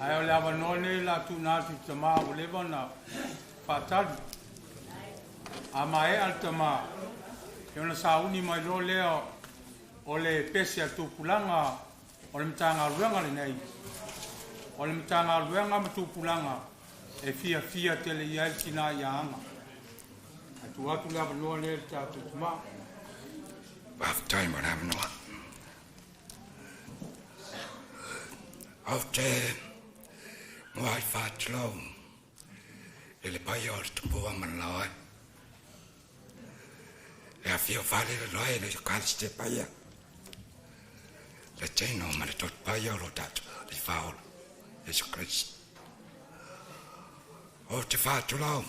Ae o le avanoa lenei o le a tuuina atu i le tamā ua leva ona faatali. A maea le tamā, ia ona sauni mai loa lea o le pese a le tupulaga o le Matagaluega lenei. O le Matagaluega ma tupulaga e fiafia tele i ai le tina ia Aga. Ae tuu atu le avanoa lea i le tatou tamā. Faafetai mo le avanoa. Ou te muai faatulou i le paia o le tupua ma le laoa. E afio fale le loe le Ekalesia paia, le tino ma le toto paia o lo tatou Alii Faaola, Iesu Keriso. Ou te faatulou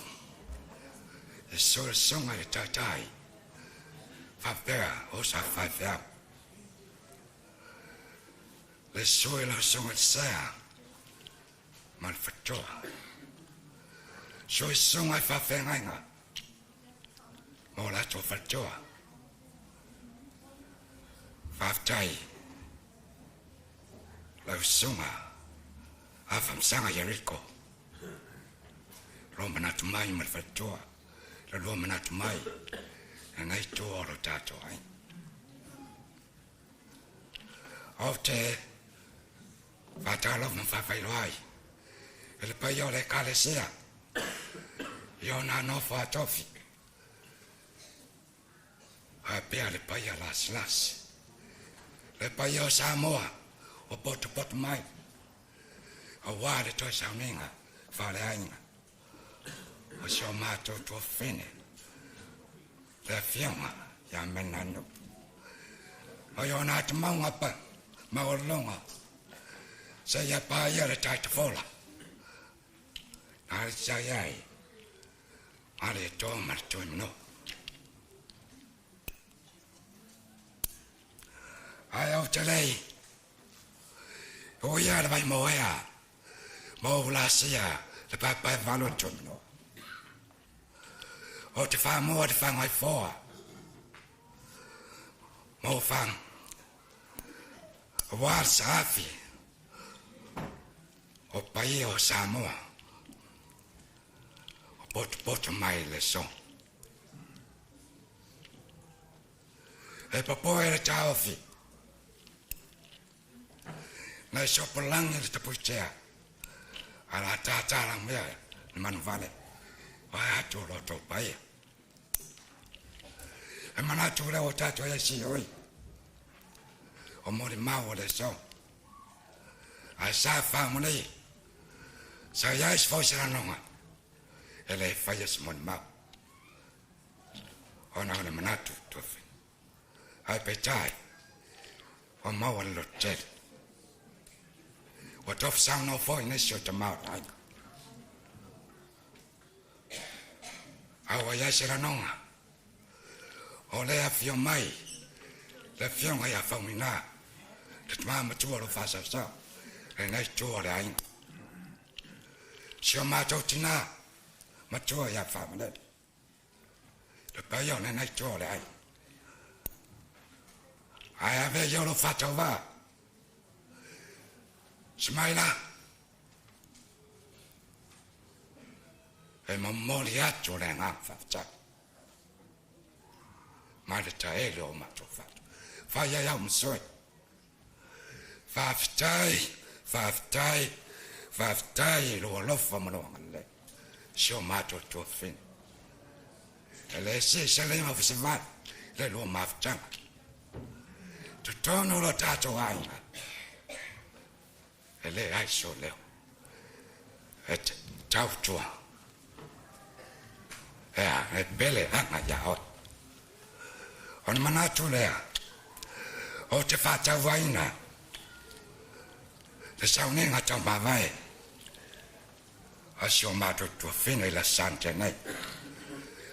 i solesoga i le taitai faapea o sa faifeau. Le sue lau soga i le sea ma le fatoa. Solesoga i faafeagaiga ma o latou faletoa. Faafetai lau susuga Afamasaga Yeriko, lo manatu mai ma le faletoa, la lua manatu mai lenei tua o lo tatou aiga. Ou te faatalofa ma faafailoa ai i le paia o le Ekalesia i ona nofo a tofi, faapea le paia lasilasi, le paia o Samoa o potopoto mai, aua le toe sauniga faaleaiga o si o matou tuafafine, le Afioga ia Menanu. Mai ona atamauga pa maualaloga seia paia le taitafola na le sai ai a le toa ma le toe manoa. Ae ou te lei o ia le vai moea ma ou lasia le paepae valo le toe manoa. O te whamoa te whangai foa. Mo whang. Wā saafi. O paia o Samoa. O potopoto mai le so. E papoe le taofi. Nai sopolangi le tapuitea. A la tātāla mea le manuvale. Vai atu o loto paia. E manatu leo o tātou e si oi. O mori mau o le so. Ai sa whaamoni. Sa iai se fausiranonga. E le whaia se moni mau. Ona o le manatu tuawhi. Ai peitai. Ua maua le loto tele. Ua tofu saunoa foi nisi o tama o le aiga. A ua i ai se lanoga, o le afio mai le afioga ia Faumuina, le tama matua o lo faasaosao, lenei itu o le aiga. Si o matou tina matua ia Faamalele, le paia o lenei itu o le aiga. Ae ave ia o lo faatauvā, Semaila, e momoli atu le agaga faafetai mai le taele o matou fatu. Fai ai au ma soe. Faafetai, faafetai, faafetai i lou alofa ma lou agalelei. Si o matou tuafafine. E le se salega o fasavali le lua mafutaga. Totonu o lo tatou aiga. E leai sou leo e te tautua ea e pele aga iā oe. O le manatu lea ou te faatauaina le sauniga taumavae a si o matou tuafine i le Aso Sante nei.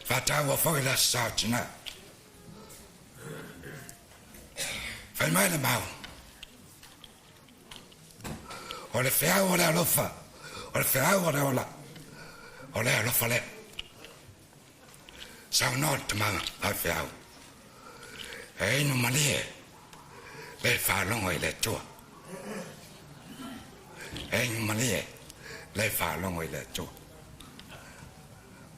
Faataua foi i le Aso Sa o Tina. Fai mai le mau. O le feau o le alofa, o le feau o le ola, o le alofa lea. Saunoa le tama faifeau, e inu malie le faalogo i le Atua. E inu malie le faalogo i le Atua.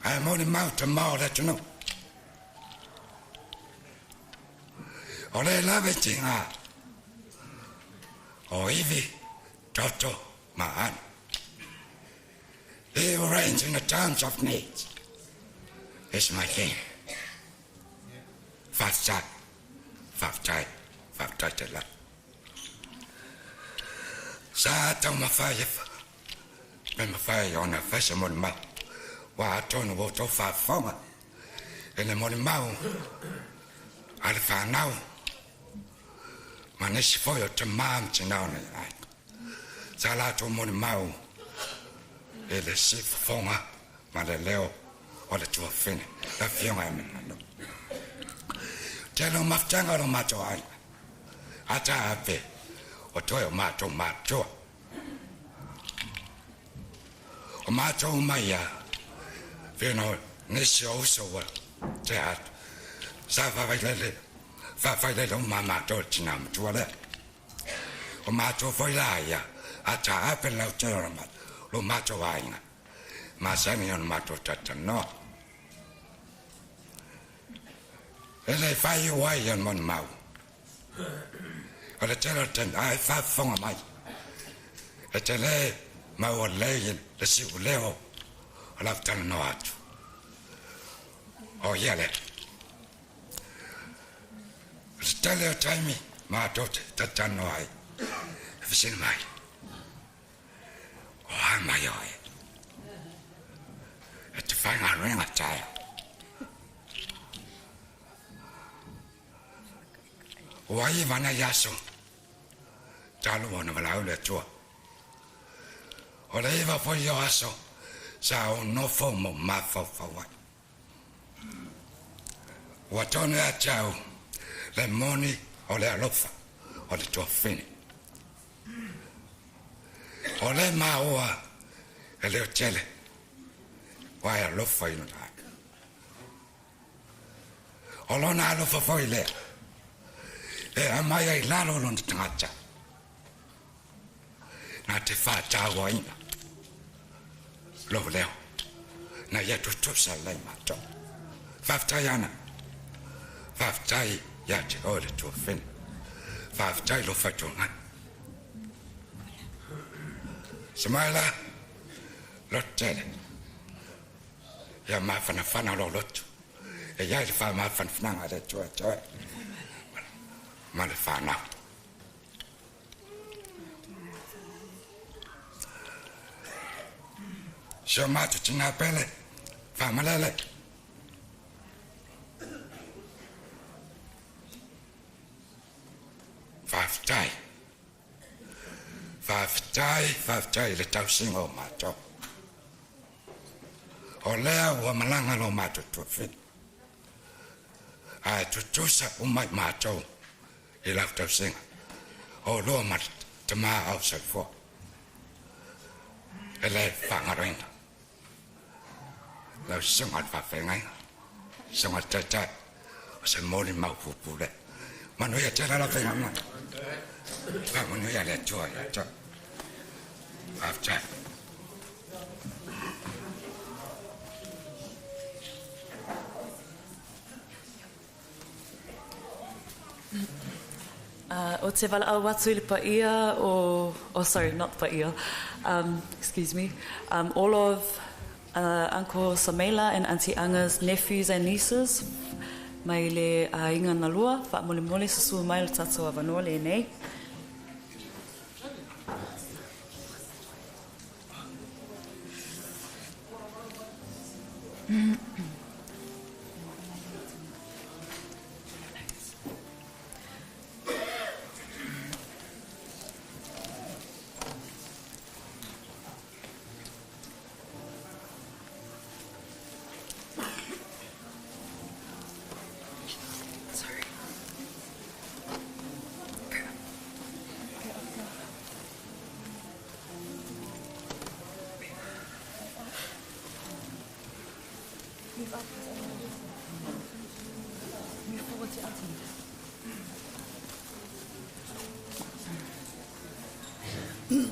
Ae molimau tamā o le atunuu. O le lava i tiga o ivi, toto ma anu. He who reigns in the times of need is my king. Faafetai, faafetai, faafetai tele. Sa taumafai e pe mafai ona fai se molimau. Ua atonu ua outou faafofoga i le molimau a le fanau ma nisi foi o tamā ma tinā o nei aiga. Sa latou molimau i le siufofoga ma le leo o le tuafafine, le Afioga ia Melemanu. Tele o mafutaga o lo matou aiga, a ta ape o toe o matou matua. O matou uma ia, feno nisi o uso ua tea atu. Sa faavailele, faavailele uma matou i le tinā matua lea. O matou foi la ia, a ta ape le lautele o lo matou aiga, masani ona matou talatalanoa. E le faaiu ai ona molimau. O le tele o le taimi, a e faafofoga mai, e te le maua lelei le siuleo o lau talanoa atu. O ia lea. O le tele o taimi matou te talatalanoa ai, e fesili mai, O a mai oe? E te faigaluega taeao. Ua iva nei aso talu ona valaau le Atua. O le iva foi o aso sa ou nofo ma ou mafaufau ai. Ua tonu ia te au le moni o le alofa o le tuafafine. O le maua e leo tele ua e alofa i lona aiga. O lona alofa foi lea e aumai ai i lalo lona tagata na te faatauaina lou leo na ia tutusa lelei matou. Faafetai Ana, faafetai ia te oe le tuafafine, faafetai lou faitauga. Samaela, loto tele. Ia mafanafana lou loto. E i ai le faamafanafanaga a le Atua ia te oe ma le fanau. Si o matou tinā pele, faamalele. Faafetai. Faafetai, faafetai i le tausiga o matou. O lea ua malaga lo matou tuafafine, ae tutusa uma i matou i lau tausiga, o oulua ma le tama au soifua. E le faagaloina lau susuga i le faafeagaiga, susuga i le taitai, o se molimau puupuu lea. Manuia tele lau faigamalaga. Faamanuia le Atua ia te oe. Faafetai. Ou te valaau atu i le paia o, oh sorry, not paia, excuse me, all of Uncle Samaila and Aunty Anga's nephews and nieces mai le aiga na lua, faamolemole susu mai lo tatou avanoa lenei. Yeah.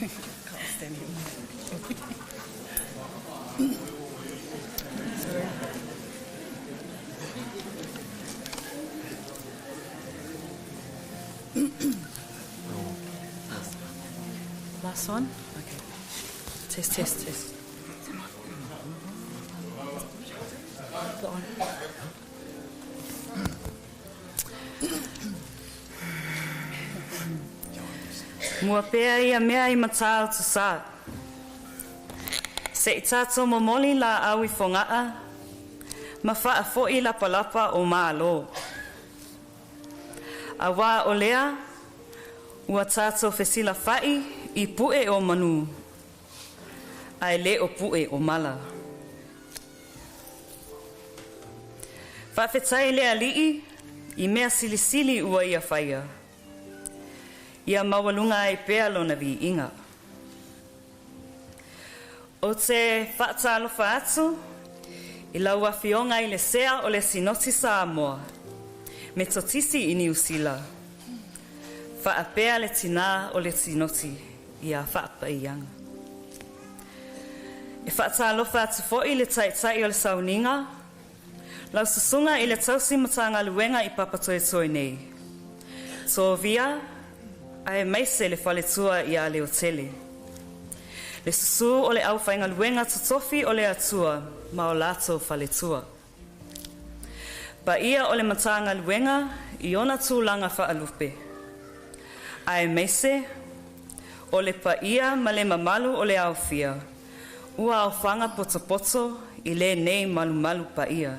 Can't stand him. Sorry. Last one? Okay. Test, test, test. That one. Mua pea ia mea i Matautu Sa. Se'i tātou momoli lāau i Fogaa ma faafo'i lapalapa o Malo. Auā o lea, ua tātou fesilafa'i i pu'e o manū, ae le o pu'e o mala. Faafetai le Alii i mea silisili ua ia faia. Ia maualuga ai pea Lona viiga. Ou te faatalofa atu i lau Afioga i le Sea o le Sinoti Samoa, Metotisi i Niu Sila, faapea le tinā o le Sinoti ia Faapaiaga. E faatalofa atu foi i le Taitai o le Sauniga, lau Susuga i le Tausi Matagaluega i Papatoetoe nei, Tovia aemaise le faletua ia Leotele. Le susu o le aufaigaluega totofi o le Atua ma o latou faletua. Paia o le Matagaluega i ona tulaga faalupe, aemaise o le paia ma le mamalu o le aofia ua aofaga potopoto i lenei malumalu paia.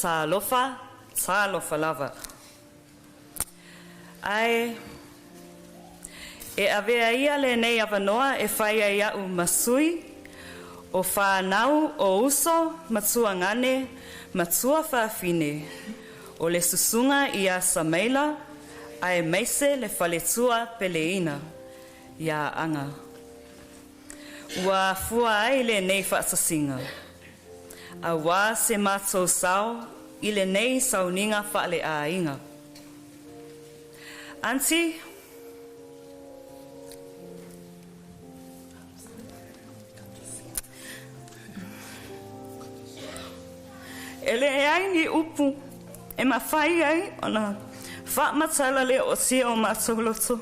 Talofa, talofa lava. Ae e avea ia lenei avanoa e fai ai a'u ma sui o fanau o uso ma tuagane ma tuafafine o le susuga ia Sameila aemaise le faletua peleina ia Aga. Ua afua ai lenei faatasiga, auā se matou sao i lenei sauniga faaleaiga. Aunty, E leai ni upu e mafai ai ona faamatala le ootia o matou loto.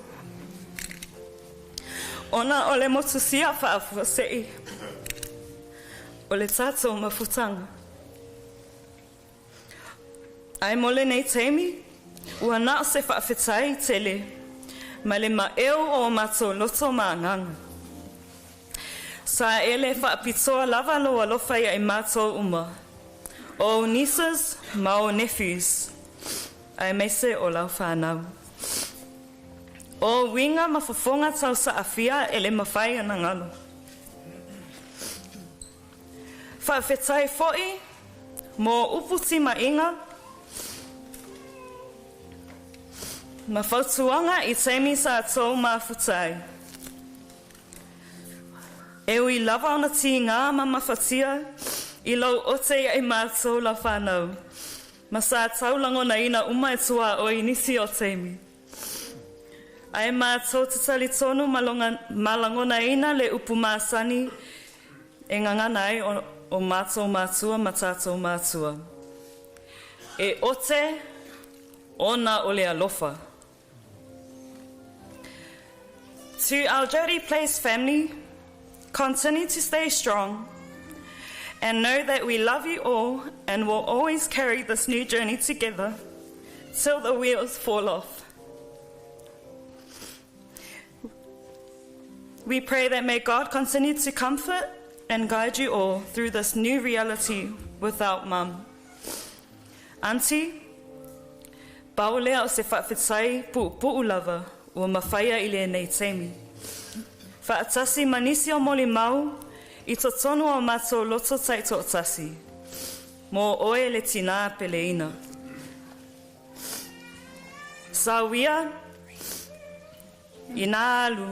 Ona o le motusia faafuasei o le tatou mafutaga. Ae mo lenei taimi, ua na o se faafetai tele ma le maeu o o matou loto ma agaga. Sa e le faapitoa lava lou alofa ia i matou uma, o ou nieces ma ou nephews, aemaise o lau fanau. O uiga ma fofoga tau saafia e le mafai ona galo. Faafetai foi mo upu timaiga ma fautuaga i taimi sa tou mafuta ai. E ui lava ona tigā ma mafatia i lou ote ia i matou lau fanau, ma sa tau lagonaina uma e tuaoi i nisi o taimi. Ae matou te talitonu ma ma lagonaina le upu masani e gagana ai o, o matou matua ma tatou matua. E ote ona o le alofa. To our Jody Place family, continue to stay strong and know that we love you all and will always carry this new journey together till the wheels fall off. We pray that may God continue to comfort and guide you all through this new reality without mum. Auntie, pau lea o se faafetai puupuu lava ua mafaia i lenei taimi. Faatasi ma nisi o molimau i totonu o matou loto taitoatasi, mo oe le tinā peleina. Sauia i nā alu,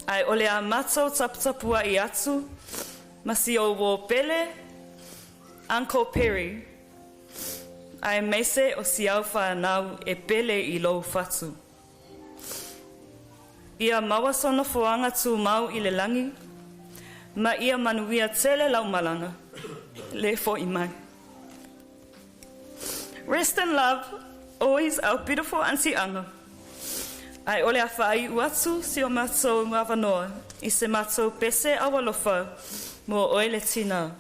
ae o le a matou taputapua'i atu ma si ou uō pele, Uncle Perry, aemaise o si au fanau e pele i lou fatu. Ia maua so nofoaga tumau i le lagi, ma ia manuia tele lau malaga, le fo'i mai. Rest in love, always our beautiful Auntie Aga. Ae o le a faaiu atu si o matou avanoa i se matou pese aualofa mo oe le tinā.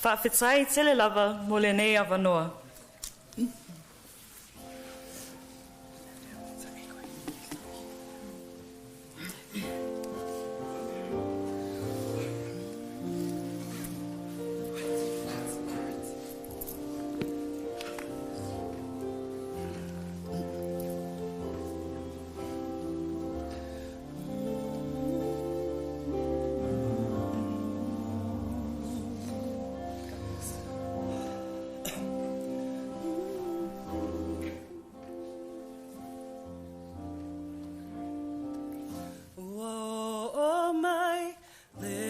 Faafetai tele lava mo lenei avanoa. Ua oo mai le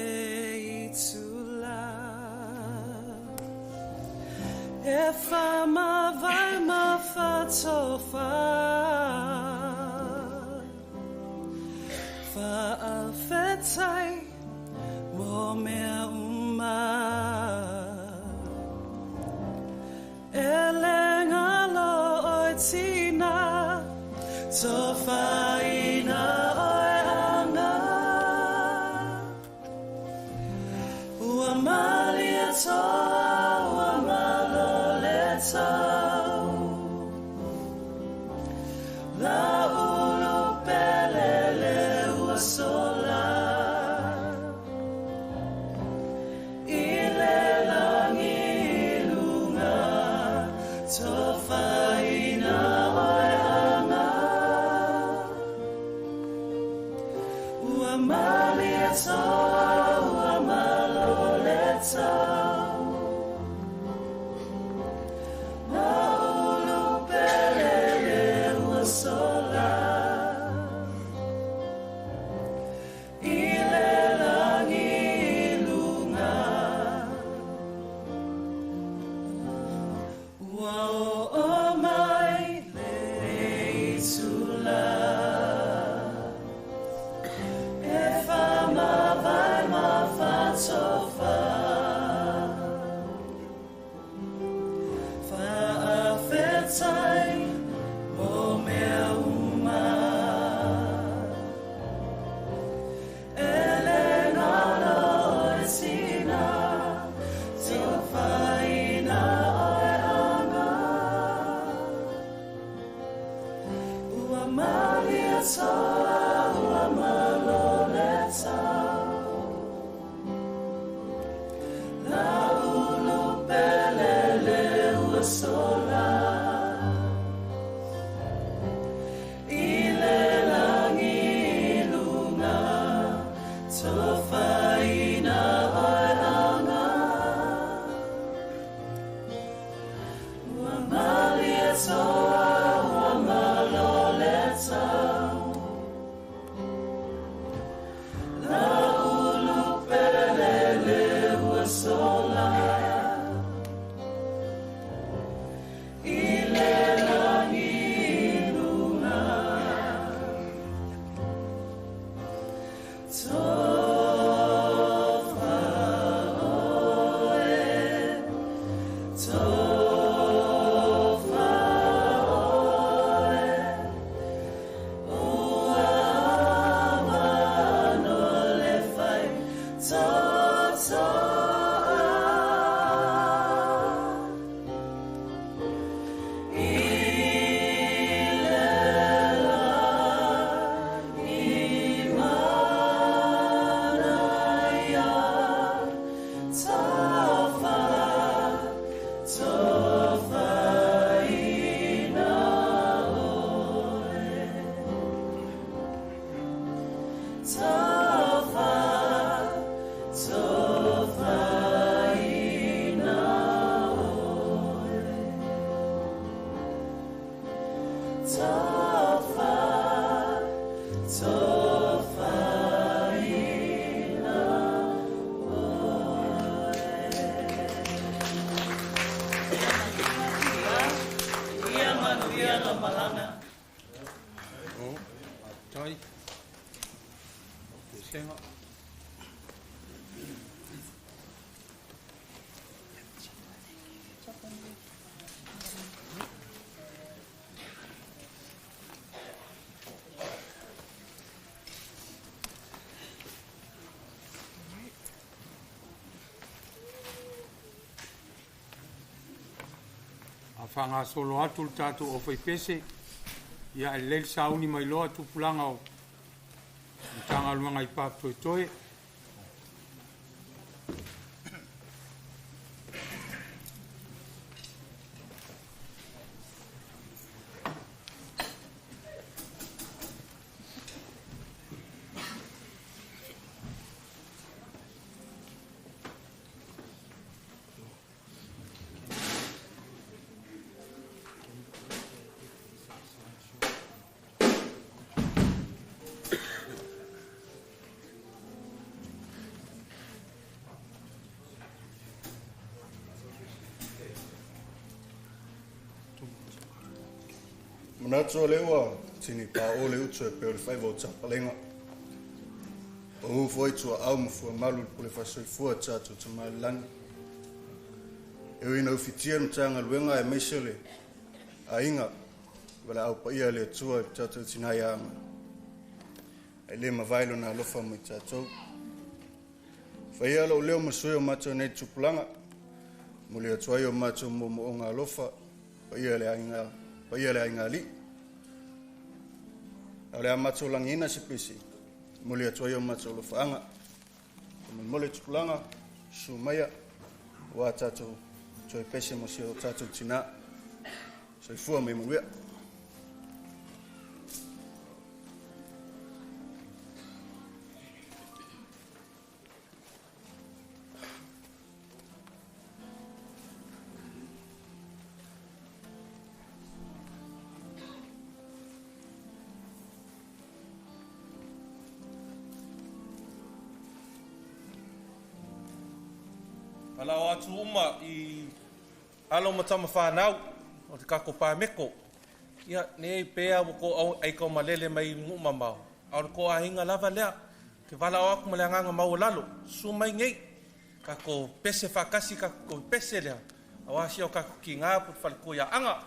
itula E faamavae ma faatofa Faafetai mo mea uma E le galo ʻoe tinā Tofaina ʻoe Aga Ua Malietoa ua Malo le tau Laulu pele le ua sola I le lagi i luga Tofaina ʻoe Aga Ua Malietoa ua Malo le tau Laulu pele le ua sola I le lagi i luga Ua oo mai le itula E faamavae ma faatofa Faafetai mo mea uma E le galo ʻoe tinā Tofaina ʻoe Aga Ua Malietoa ua Malo le tau Laulu pele le ua sola I le lagi i luga Tofaina ʻoe Aga Ua Malietoa ua Malo le tau. Tofa, tofa ina Ia manuia lau malaga. Tai. Pesega. A faagasolo atu le tatou ofaipese, ia e lelei le sauni mai loa tupulaga o Matagaluega i Papatoetoe. Manatu o le ua tini pa o le utu e pe o le faiva o tapalega. O u foi tua au ma fua malu le pule faasoifua tatou tamalilagi. E ui ina ufitia le Matagaluega aemaise le aiga valaau paia a le Atua i le tatou tinā ia Aga. Ae le mavae lona alofa mo i tatou. Faia lou leo ma sui o matou nei tupulaga, momoli atu ai o matou moomooga alofa, paia le aiga, paia le aiga alii. A o le a matou lagiina se pese, momoli atu ai o matou alofaaga. Faamolemole tupulaga, susu maia, aua tatou toe pese mo si o tatou tinā. Soifua ma ia manuia. Palao atu uma i alo ma tama whanau o te kako pāmeko. Ia, nei pea ua ko au ai kau malele mai nuu mamao. A o le ko ahinga lava lea, ke walao aku ma le agaga maualalo, susu mai nei, kako pese whakasi, kako pese lea. Aua sia o kako ki ngā po te whalekua ia anga.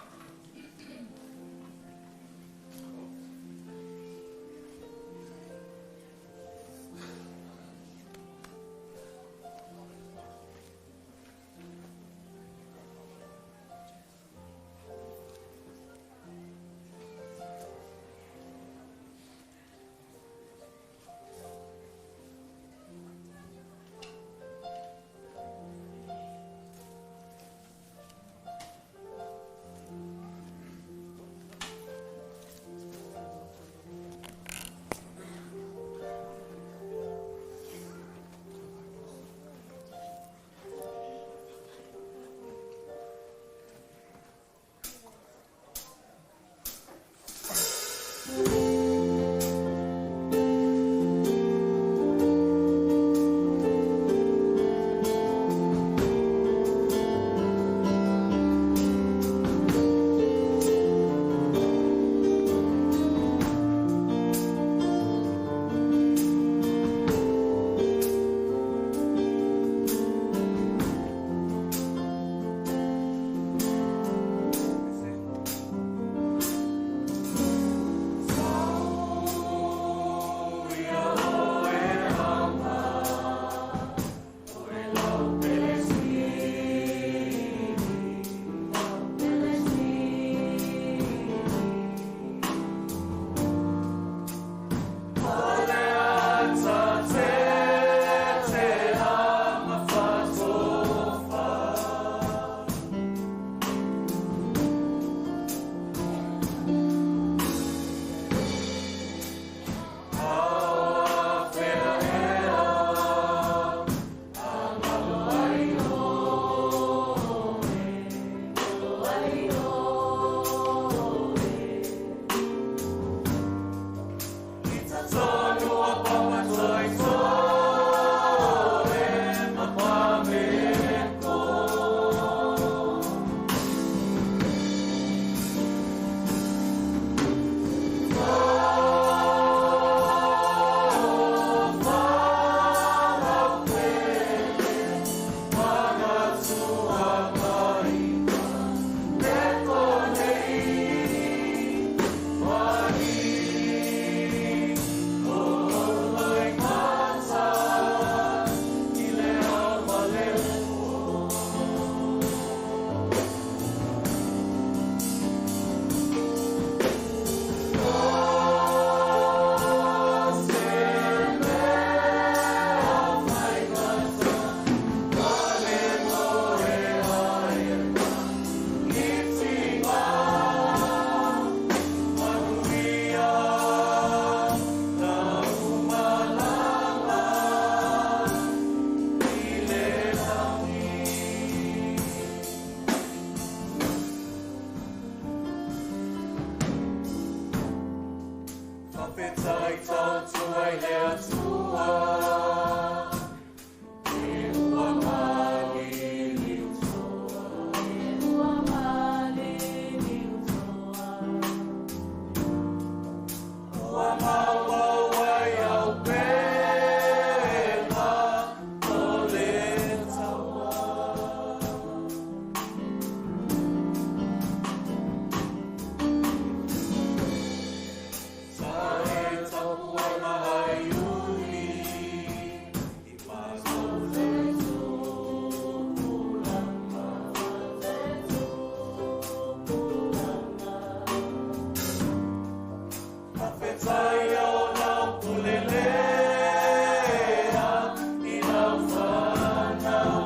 Sa Fa'afetai tautua i le Atua, e ua maliliu toa, e ua maliliu toa. Ua maumau ai au pela o le taua. Sa e tapuana ai uli, i matou tupulaga, tupulaga. Fa'afetai o lau pulelea i lau fanau.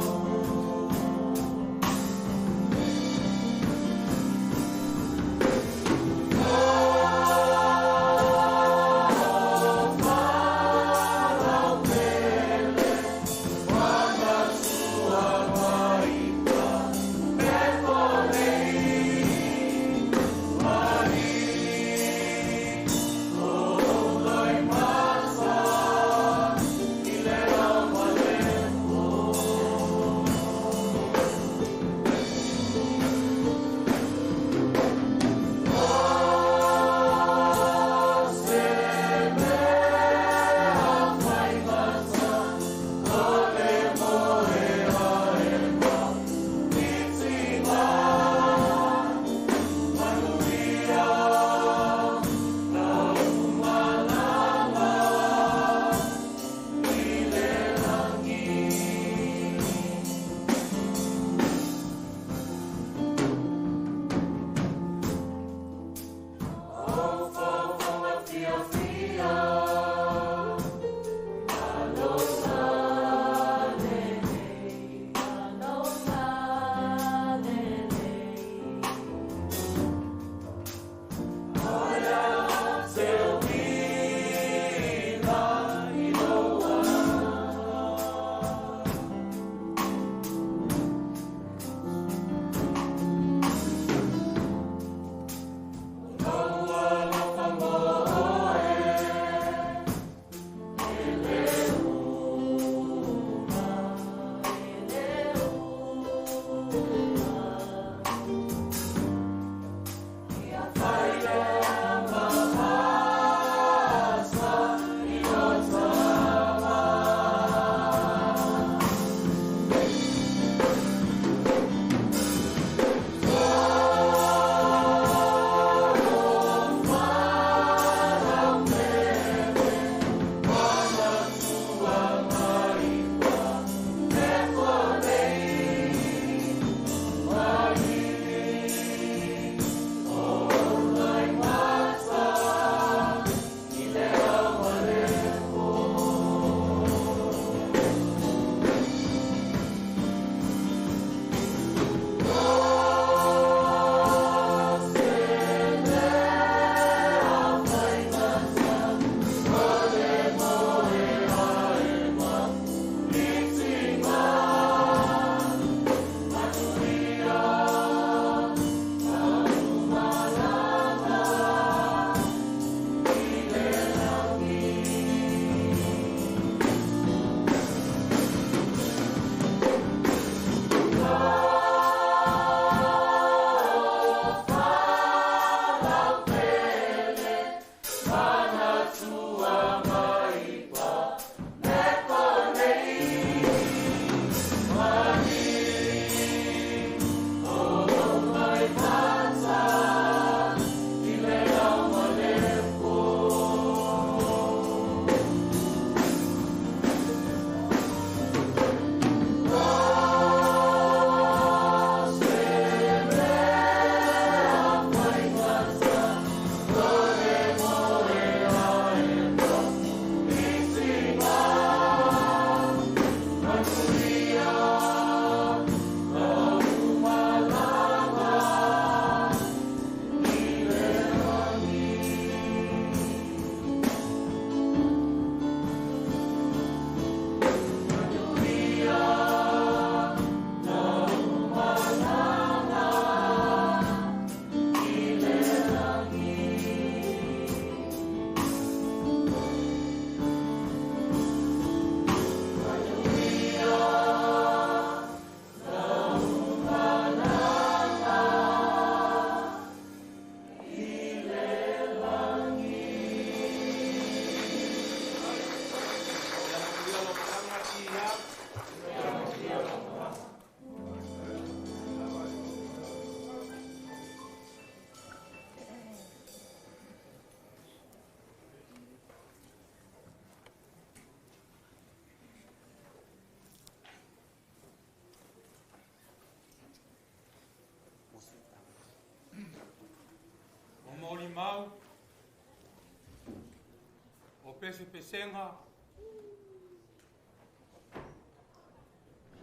pesepesega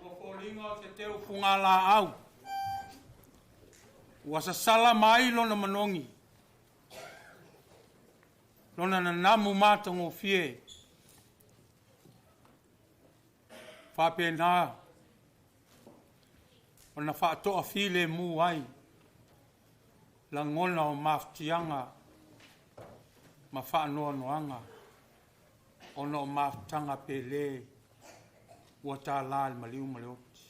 ua foliga o se teu fugalaau ua sasala mai lona manogi lona nanamu matagofie faapena ona faatoafilemu ai lagona o mafutiaga ma faanoanoaga ona o mafutaga pelē ua tālā i le maliu ma le oti.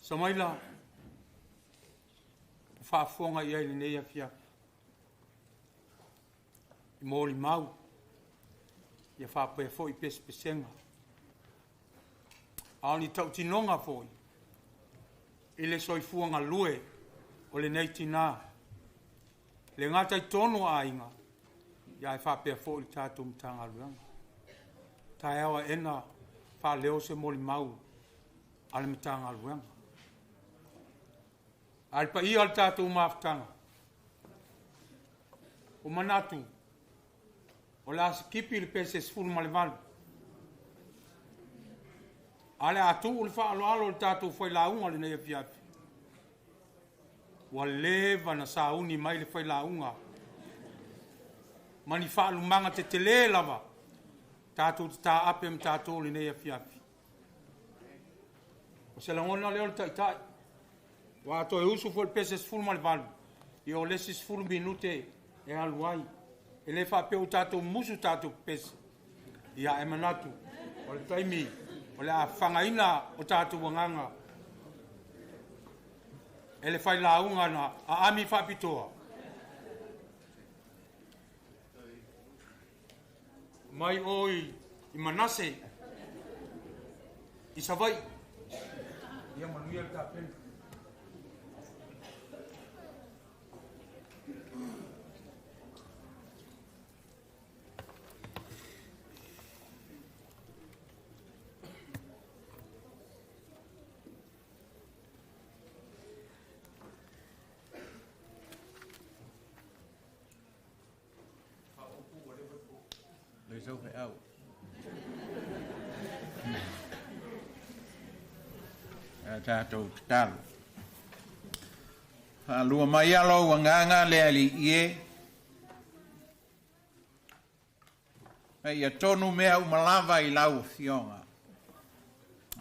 Samaila, ua faafofoga i ai i lenei afiafi i molimau ia faapea foi pesepesega a o ni tautinoga foi i le soifua galue o lenei tinā, le gata i totonu o aiga, ia ae faapea foi le tatou Matagaluega. Taeao aena faaleo se molimau a le Matagaluega. A le paia o le tatou mafutaga, ua manatu o le a sikipi le pese 18, a o le a tuu le faaaloalo i le tatou failauga lenei afiafi. Ua leva na sauni mai le failauga ma ni faalumaga tetele lava tatou te taape ma tatou lenei afiafi. O se lagona lea o le taitai, ua a toe usu foi le pese 18, ia o le isi 10 minute e alu ai. E le faapea ua tatou musu tatou pepese, ia ae manatu o le taimi o le a fagaina o tatou agaga e le failauga na aami faapitoa mai o i Manase i Savaii. Ia manuia le tapena. Le sau feau. A tatou tatalo. Faalua mai a lou agaga le Alii e. Ma ia tonu mea uma lava i lau Afioga.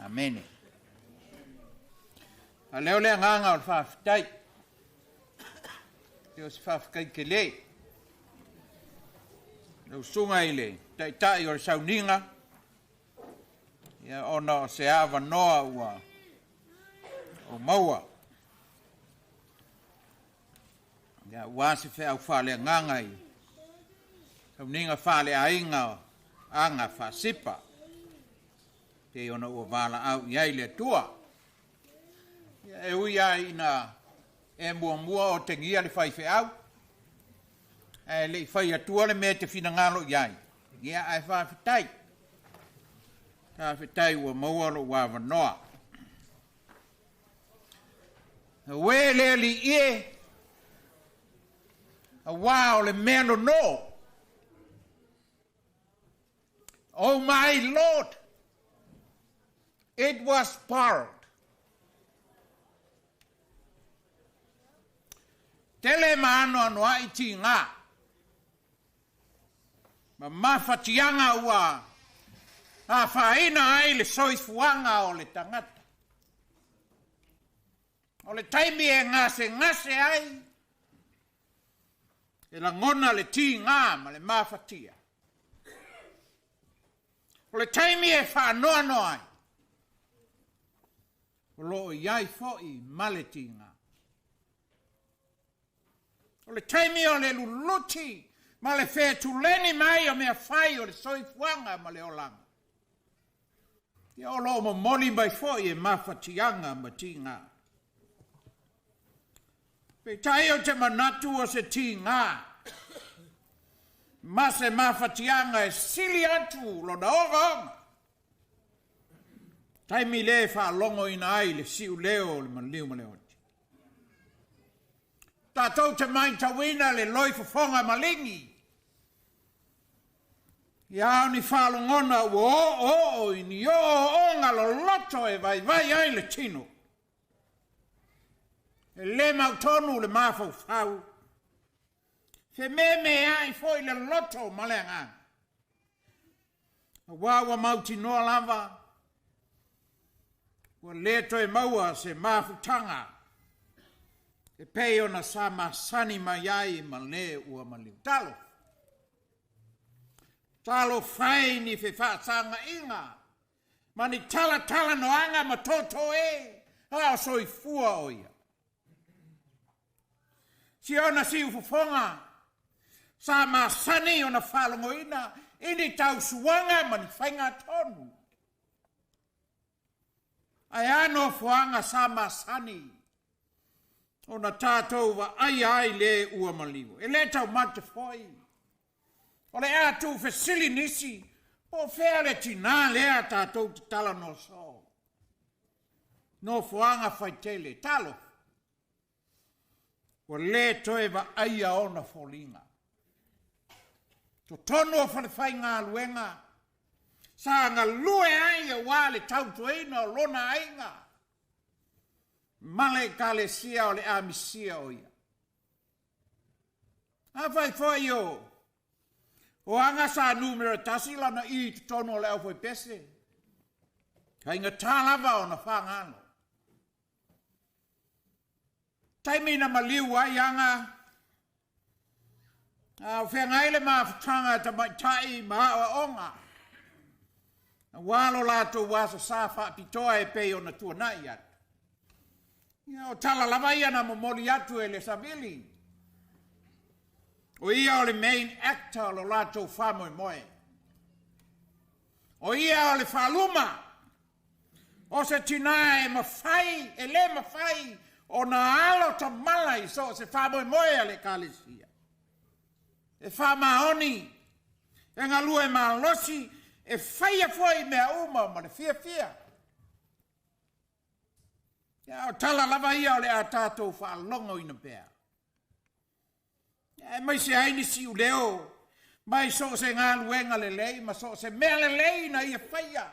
Amene. A leo le agaga o le faafetai. E o se faafetai tele. Lau susuga i le taitai o le sauniga, ia ona o se avanoa ua o maua. Ia ua se feau faaleagaga i sauniga faaleaiga o Aga Faasipa, pei ona ua valaau i ai le Atua. Ia e ui lava ina e muamua otegia le faifeau, ae le i fai atua le mea e te finagalo i ai, ia ae faafetai. Faafetai ua maua lou avanoa. Auē le Alii e, auā o le mea nonō. Oh my Lord, it was borrowed. Tele ma anoanoai tigā ma mafatiaga ua afaina ai le soifuaga o le tagata. O le taimi e gasegase ai, e lagona le tigā ma le mafatia. O le taimi e faanoanoa ai, o lo o i ai foi ma le tigā. O le taimi o le luluti ma le fetuleni mai o mea fai o le soifuaga ma le olaga, ia o lo o momoli mai foi e mafatiaga ma tigā. Peitai ou te manatu o se tigā ma se mafatiaga e sili atu lona ogaoga, taimi lea e faalogoina ai le siuleo o le maliu ma le oti. Tatou te matauina le loifofoga maligi. Ia o ni faalogona ua oooo i ni ooooga loloto e vaivai ai le tino. E le mautonu le mafaufau, fememeai foi le loto ma le agaga. Auā ua mautinoa lava, ua le toe maua se mafutaga e pei ona sa masani mai ai ma le ua maliu. Talofa! Talofa e i ni fefaasagaiga ma ni talatalanoaga ma toto e, a o soifua o ia. Si ona siufofoga sa masani ona faalogoina i ni tausuaga ma ni faigatonu. Ae a nofoaga sa masani ona tatou vaaia ai le ua maliu. E le taumate foi. O le a tuufesili nisi, po o fea le tinā lea tatou te talanoa soo. Nofoaga faitele, talofa, ua le toe vaaia ona foliga. Totonu o falefaigaluega, sa galue ai aua le tautuaina o lona aiga ma le Ekalesia o le a misia o ia. Afai foi o o aga sa numera tasi lana i totonu o le aufoepese, faigata lava ona fagalo. Taimi na maliu ai aga, a o feagai le mafutaga a tamaitai ma aoaoga, aua lo latou aso sa faapitoa e pei ona tuanai atu. Ia, o tala lava ia na momoli atu e le savili. O ia o le main actor o lo latou faamoemoe. O ia o le faaluma o se tinā e mafai, e le mafai ona alo tamala i so o se faamoemoe a le Ekalesia. E faamaoni, e galue malosi, e faia foi mea uma ma le fiafia. Ia, o tala lava ia o le a tatou faalogoina pea. Aemaise ai ni siuleo mai so o se galuega lelei ma so o se mea lelei na ia faia.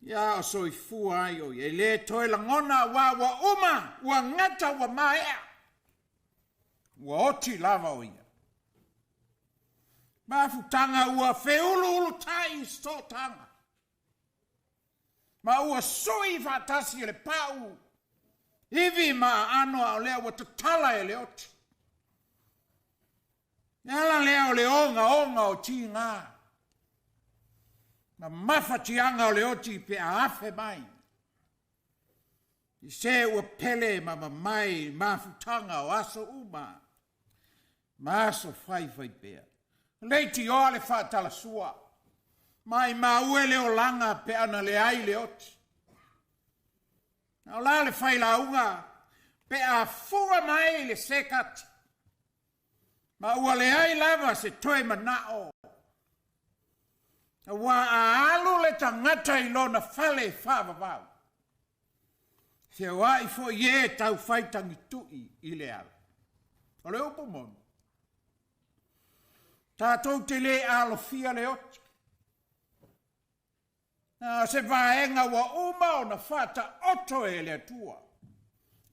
Ia o soifua ai o ia. E le toe lagona aua ua uma, ua gata, ua maea. Ua oti lava o ia. Mafutaga ua feuluulutai i sootaga. Ma ua sui faatasi e le pau ivi ma aano a o lea ua tatala e le oti. Le ala lea o le ogaoga o tiga ma mafatiaga o le oti pe a afe mai i se ua pele ma mamae i mafutaga o aso uma ma aso faifaipea. Leitioa le faatalasua, maimau e le olaga pe ana leai le oti. A o la le failauga pe a fuga mai le sekati, ma ua leai lava se toe manao, aua a alu le tagata i lona fale faavavau, feoai foi e tau fai tagitui i le ala. O le upu moni, tatou te le alofia le oti. Na o se vaega ua uma ona faataoto e le Atua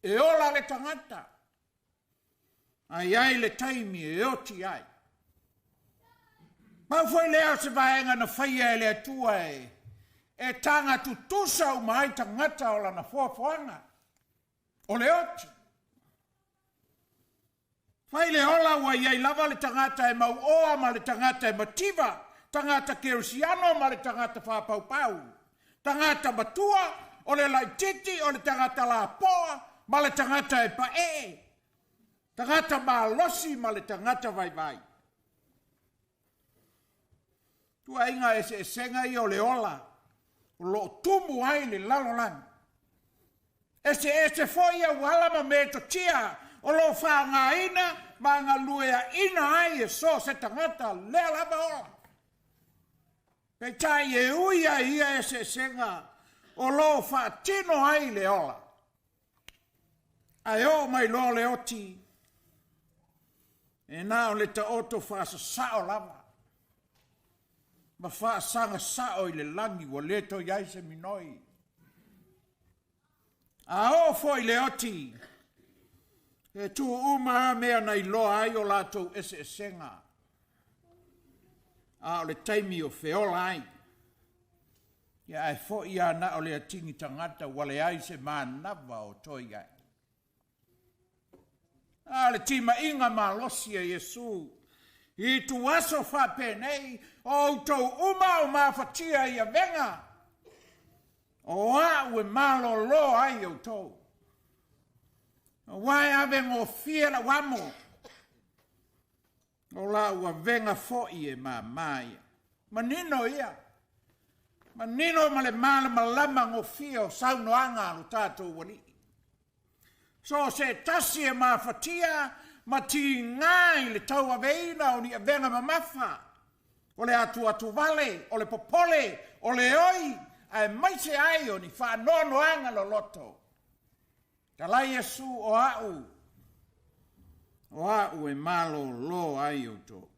e ola le tagata, a i ai le taimi e oti ai. Pau foi lea o se vaega na faia e le Atua e e taga tutusa uma ai tagata o lana foafoaga, o le oti. Fai le ola ua i ai lava le tagata e mauoa ma le tagata e mativa, tagata kerisiano ma le tagata faapaupau, tagata matua, o le laitiiti, o le tagata lapoa ma le tagata e paee, tagata malosi ma le tagata vaivai. Tuaiga eseesega ia o le ola o lo o tumu ai le lalolagi. Eseese foi auala ma metotia o lo o faaaogaina ma galueaina ai e so o se tagata lea lava ola. Peitai e ui ai ia eseesega o lo o faatino ai le ola. Ae oo mai loa le oti, e na o le taoto faasasao lava. ma faasaga sao i le lagi ua le toe i ai se minoi. A oo foi i le oti, e tuu uma lava mea na iloa ai o latou eseesega, a o le taimi o feola ai, ia ae foi lava na o le atigi tagata ua leai se manava o toe i ai. A o le timaiga malosi a Iesu i ituaso faapenei, o outou uma o mafatia i avega, o a'u e malōlō ai outou. Auā e ave gofie la'u amo, o la'u avega foi e māmā ia. Manino ia, manino ma le malamalama gofie o saunoaga a lo tatou Alii. So o se tasi e mafatia ma tigā i le tauaveina o ni avega mamafa, o le atuatuvale, o le popole, o le oi, aemaise ai o ni faanoanoaga loloto. Talai Iesu o a'u, o a'u e malōlō ai outou.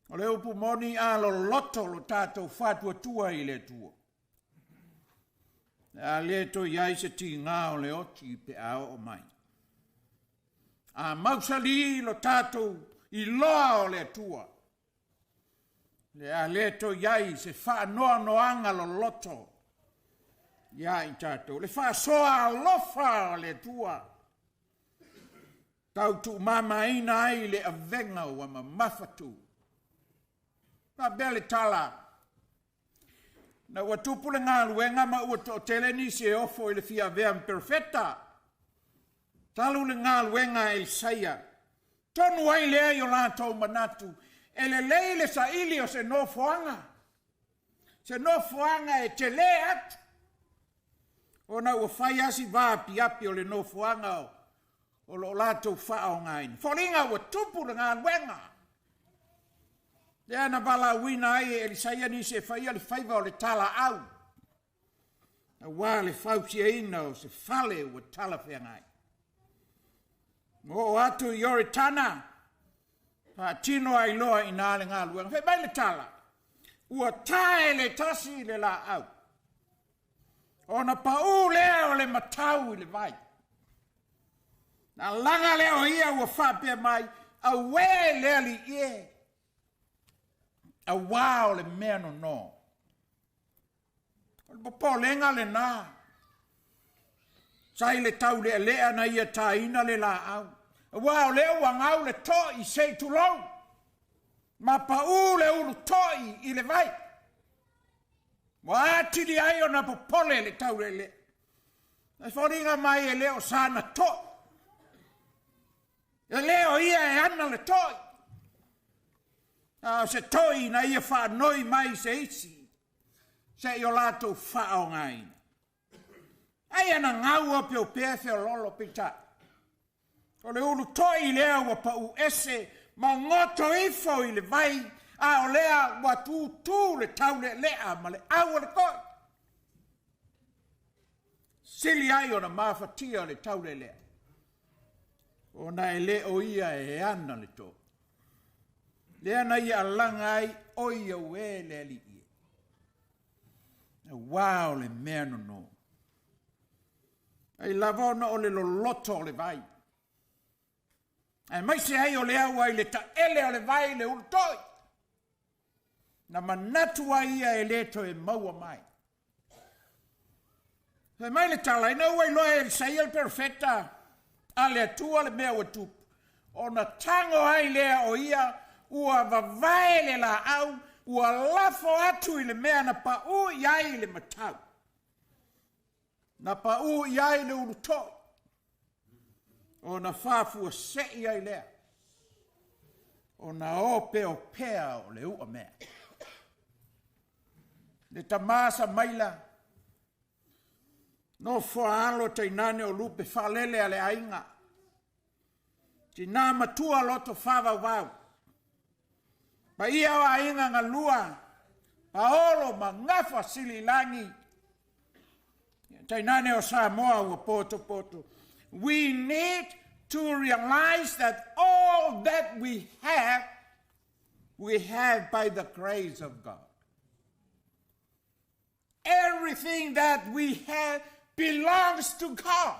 O le upu moni a loloto lo tatou faatuatua i le Atua. Le a le toe i ai se tigā o le oti pe a oo mai. A mausali lo tatou iloa o le Atua, le a le toe i ai se faanoanoaga loloto iā i tatou. Le faasoa alofa o le Atua, tau tuumamaina ai le avega ua mamafatu. Faapea le tala, Na ua tupu le galuega ma ua toatele nisi e ofo i le fia avea ma perofeta. Talu le galuega a Elisaia, tonu ai lea i o latou manatu, e lelei le saili o se nofoaga, se nofoaga e telē atu, ona ua fai lava si vaapiapi o le nofoaga o lo o latou faaaogaina. Foliga ua tupu le galuega. Lea na valaauina ai e Elisaia nisi e faia le faiva o le talaau, auā le fausiaina o se fale ua talafeagai. Ma oo atu i Ioritana, faatino ai loa i ina le galuega. Fai mai le tala, ua tae le tasi le laau, ona paū lea o le matau i le vai. Na laga lea o ia ua faapea mai, Auē le Alii e, auā o le mea nono. O le popolega lenā, sa i le taulealea na ia taina le laau, auā o lea ua gau le to'i se i tulou, ma paū le ulu to'i i le vai. Ua atili ai ona popole le taulealea. E foliga mai e le o sana to'i. E le o ia e ana le to'i, a o se to'i na ia faanoi mai se isi se i o latou faaaogaina. Ai ana gau opeopea e feololo peitai. O le ulu to'i lea ua pau ese ma goto ifo i le vai, a o lea ua tutū le taulealea ma le au o le to'i. Sili ai ona mafatia le taulealea, ona e le o ia e ana le to'i. Lea na ia alaga ai, Oi auē le Alii e, auā o le mea nono. Ai lava ona o le loloto o le vai, aemaise ai o lea ua i le taele o le vai le ulu to'i, na manatu ai ia e le toe maua mai. Fai mai le tala, ina ua iloa e Elisaia le perofeta a le Atua le mea ua tupu, ona tago ai lea o ia, ua vavae le laau, ua lafo atu i le mea na paū i ai le matau, na paū i ai le ulu to'i, ona faafuasei ai lea, ona opeopea o le uamea. Le tamā Samaila, nofo a alo tainane o lupe faalele a le aiga, tinā matua loto faavauvau, paia o aiga galua, paolo ma gafa sililagi, tainane o Samoa ua potopoto. We need to realize that all that we have we have by the grace of God. Everything that we have belongs to God.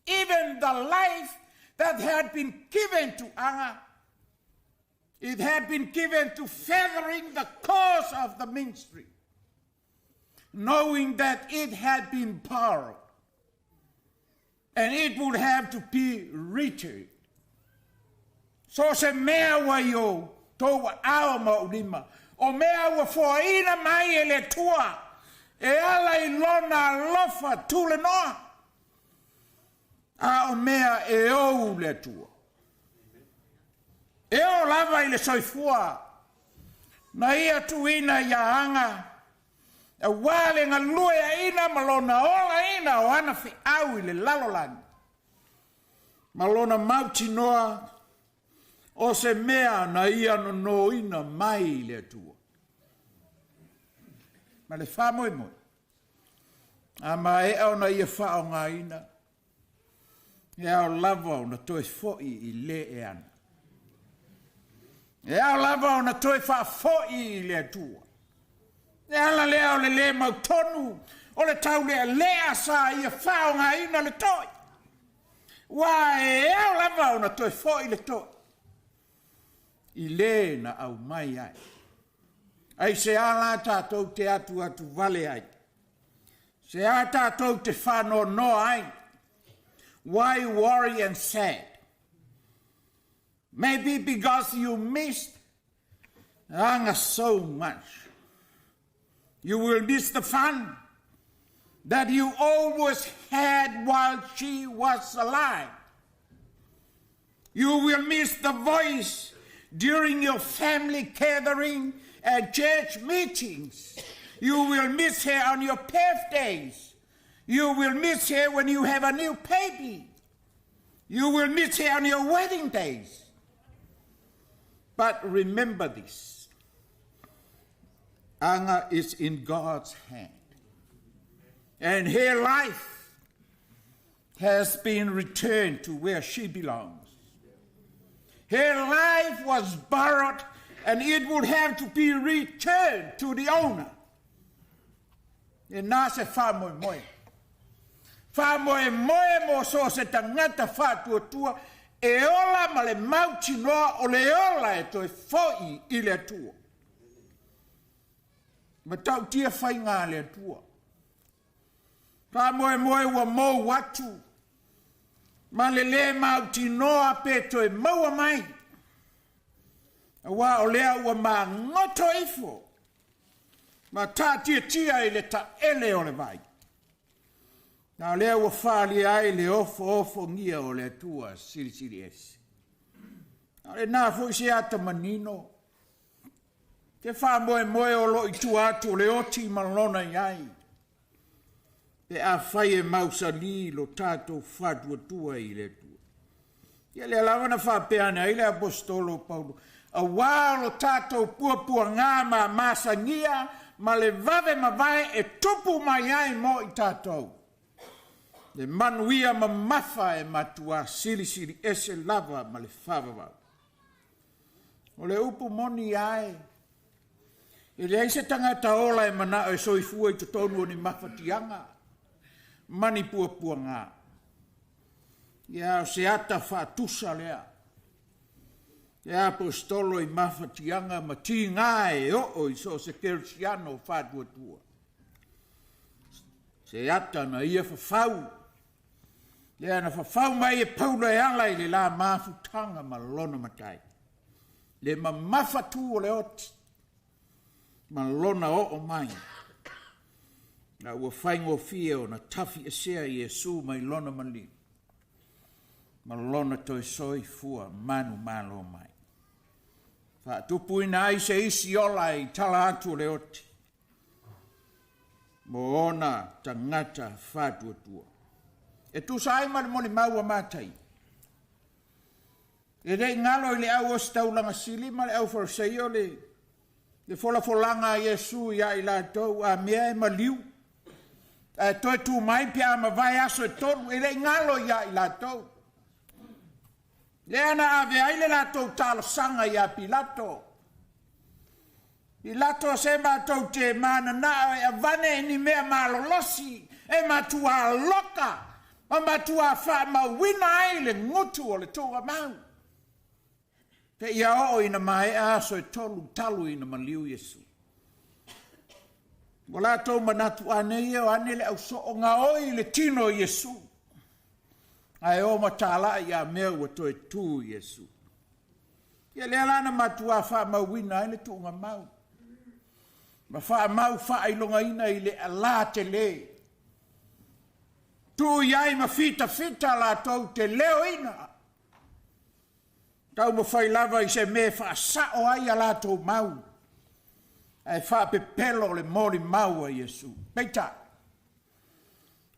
Even the life that had been given to Anna, it had been given to feathering the cause of the ministry, knowing that it had been borrowed and it would have to be returned. So se mea ua i o tou aao ma ou lima, o mea ua foaina mai e le Atua e ala i lona alofa tulenoa, a o mea e ou le Atua. E oo lava i le soifua na ia tuuina ia Aga, auā le galueaina ma lona olaina o ana feau i le lalolagi, ma lona mautinoa o se mea na ia nonoina mai i le Atua. Ma le faamoemoe, a maea ona ia faaaogaina, e ao lava ona toe foi i le e ana. E ao lava ona toe faafoi i le Atua. Le ala lea o le lē mautonu o le taulealea sa ia faaaogaina le toi, ua e ao lava ona toe foi le toi i lē na aumai ai. Aisea la tatou te atuatu vale ai? Se a tatou te faanoanoa ai? Why worry and sad? Maybe because you missed Aga so much. You will miss the fun that you always had while she was alive. You will miss the voice during your family gathering and church meetings. You will miss her on your birthdays. You will miss her when you have a new baby. You will miss her on your wedding days. But remember this Aga is in God's hand. And her life has been returned to where she belongs. Her life was borrowed and it would have to be returned to the owner. E nā se faamoemoe. Faamoemoe mo so o se tagata faatuatua e ola ma le mautinoa o le ola e toe foi i le Atua. Matautia faiga a le Atua. Faamoemoe ua mou atu ma le lē mautinoa pe toe maua mai, auā o lea ua magoto ifo ma taatiatia i le taele o le vai. Na o lea ua faaalia ai le ofoofogia o le Atua Silisili Ese. A o lenā foi se ata manino, te faamoemoe o lo o i tua atu o le oti ma lona i ai, pe afai e mausali lo tatou faatuatua i le Atua. Ia lea lava na faapea ane ai le Aposetolo o Paulo, auā o lo tatou puapuagā ma masagia ma le vave mavae e tupu mai ai mo i tatou, le manuia mamafa e matuā silisili ese lava ma le faavavau. O le upu moni ae, e leai se tagata ola e manao e soifua i totonu o ni mafatiaga ma ni puapuagā. Ia, o se ata faatusa lea. E aposetolo i mafatiaga ma tigā e oo i so o se kerisiano faatuatua. Se ata na ia fafau, lea na fafau mai e Paulo e ala i le la mafutaga ma lona matai. Le mamafa tu o le oti ma lona oo mai. Na ua faigofie ona tafiesea Iesu mai lona maliu ma lona toe soifua manumalo mai. Faatupuina ai se isi ola i tala atu o le oti mo ona tagata faatuatua. E tusa ai ma le molimau a Mataio. E le i galo i le au ositaulaga sili ma le au Fariseio le le folafolaga a Iesu iā i latou, a mea e maliu, ae toe tu mai pe a mavae aso e tolu, e le i galo iā i latou. Lea na ave ai le latou talosaga ia Pilato. Pilato se matou te mananao e avane i ni mea malolosi e matuā loka ma matuā faamauina ai le gutu o le tuugamau. Seia oo ina maea aso e tolu talu ina maliu Iesu. Ua latou manatu a nei e o ane le ausoo gaoi i le tino o Iesu. Ae o ma talai ia mea ua toe tu Iesu. Ia lea la na matuā faamauina ai le tuugamau. Ma faamau faailogaina i le alā telē. Tuu i ai ma fitafita latou te leoina. Taumafai lava i se mea e faasao ai a latou mau, ae faapepelo le molimau a Iesu. Peitai,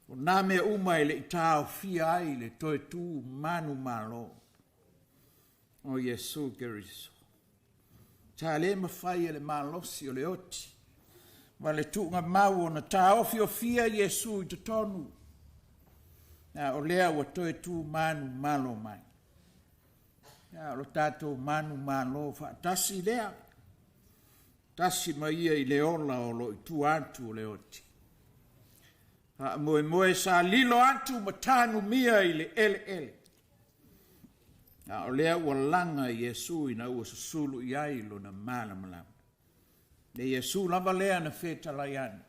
o nā mea uma e le i taofia ai le toe tu manumalo o Iesu Keriso. Sa le mafai e le malosi o le oti ma le tuugamau ona taofiofia Iesu i totonu, a o lea ua toe tu manumalo mai. A o lo tatou manumalo faatasi lea, tasi ma ia i le ola o lo o i tua atu o le oti. Faamoemoe sa lilo atu ma tanumia i le eleele, a o lea ua laga Iesu ina ua susulu i ai lona malamalama. Le Iesu lava lea na fetalai ane.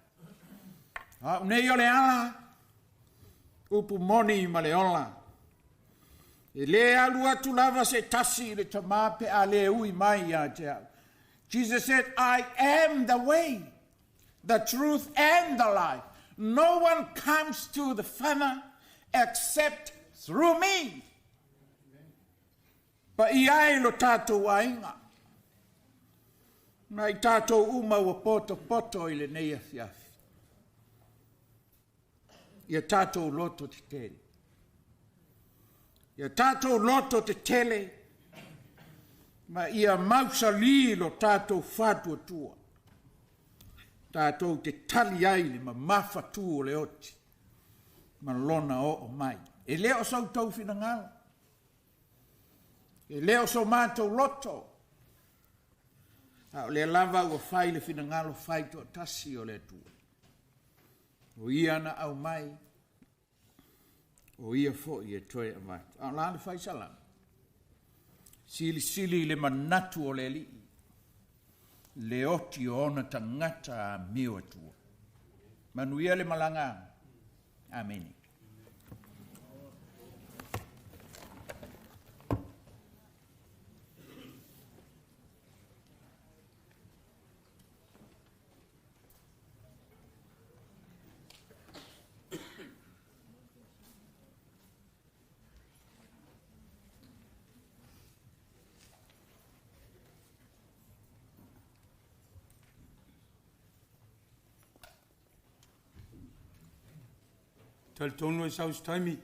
Au nei o le ala, upu moni ma le ola. E le alu atu lava se tasi i le Tamā pe a le ui mai ia te au. Jesus said, I am the way, the truth and the life. No one comes to the Father except through me. Paia ai lo tatou aiga. Ma i tatou uma ua potopoto i lenei afiafi. Ia tatou loto tetele. Ia tatou loto tetele ma ia mausali lo tatou faatuatua. Tatou te tali ai le mamafatu o le oti ma lona oo mai. E le o sa outou finagalo. E le o so matou loto. A o lea lava ua fai le finagalo fai toatasi o le Atua. O ia na aumai, o ia foi e toe avatu. A o la le fai salamo? Silisili i le manatu o le Alii, le oti o ona tagata amio atua. Manuia le malaga. Amene. Talitonu e sau se taimi,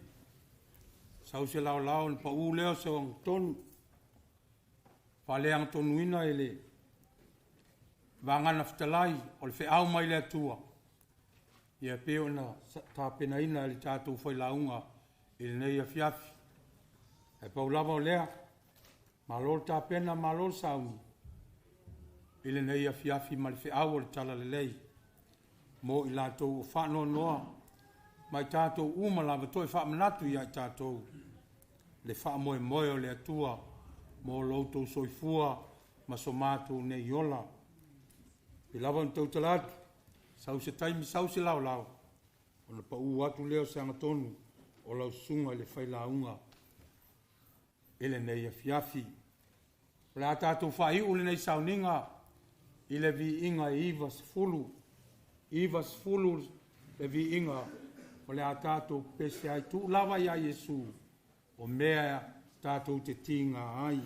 sau se laolao ona pau lea o se agatonu, faaleagatonuina e le vagana fetalai o le feau mai le Atua, ia pei ona tapenaina e le tatou failauga i lenei afiafi. Ae pau lava o lea, malo le tapena, malo le sauni i lenei afiafi ma le feau o le Talalelei mo i latou o faanoanoa ma i tatou uma lava toe faamanatu ia i tatou le faamoemoe o le Atua mo lo outou soifua ma so matou nei ola. E lava ona tautala atu, sau se taimi, sau se laolao, ona pau atu lea o se agatonu o lau susuga i le failauga i lenei afiafi. O le a tatou faaiu lenei sauniga i le viiga e 90, 90 le viiga o le a tatou pese ai tuu lava ia Iesu o mea tatou te tiga ai.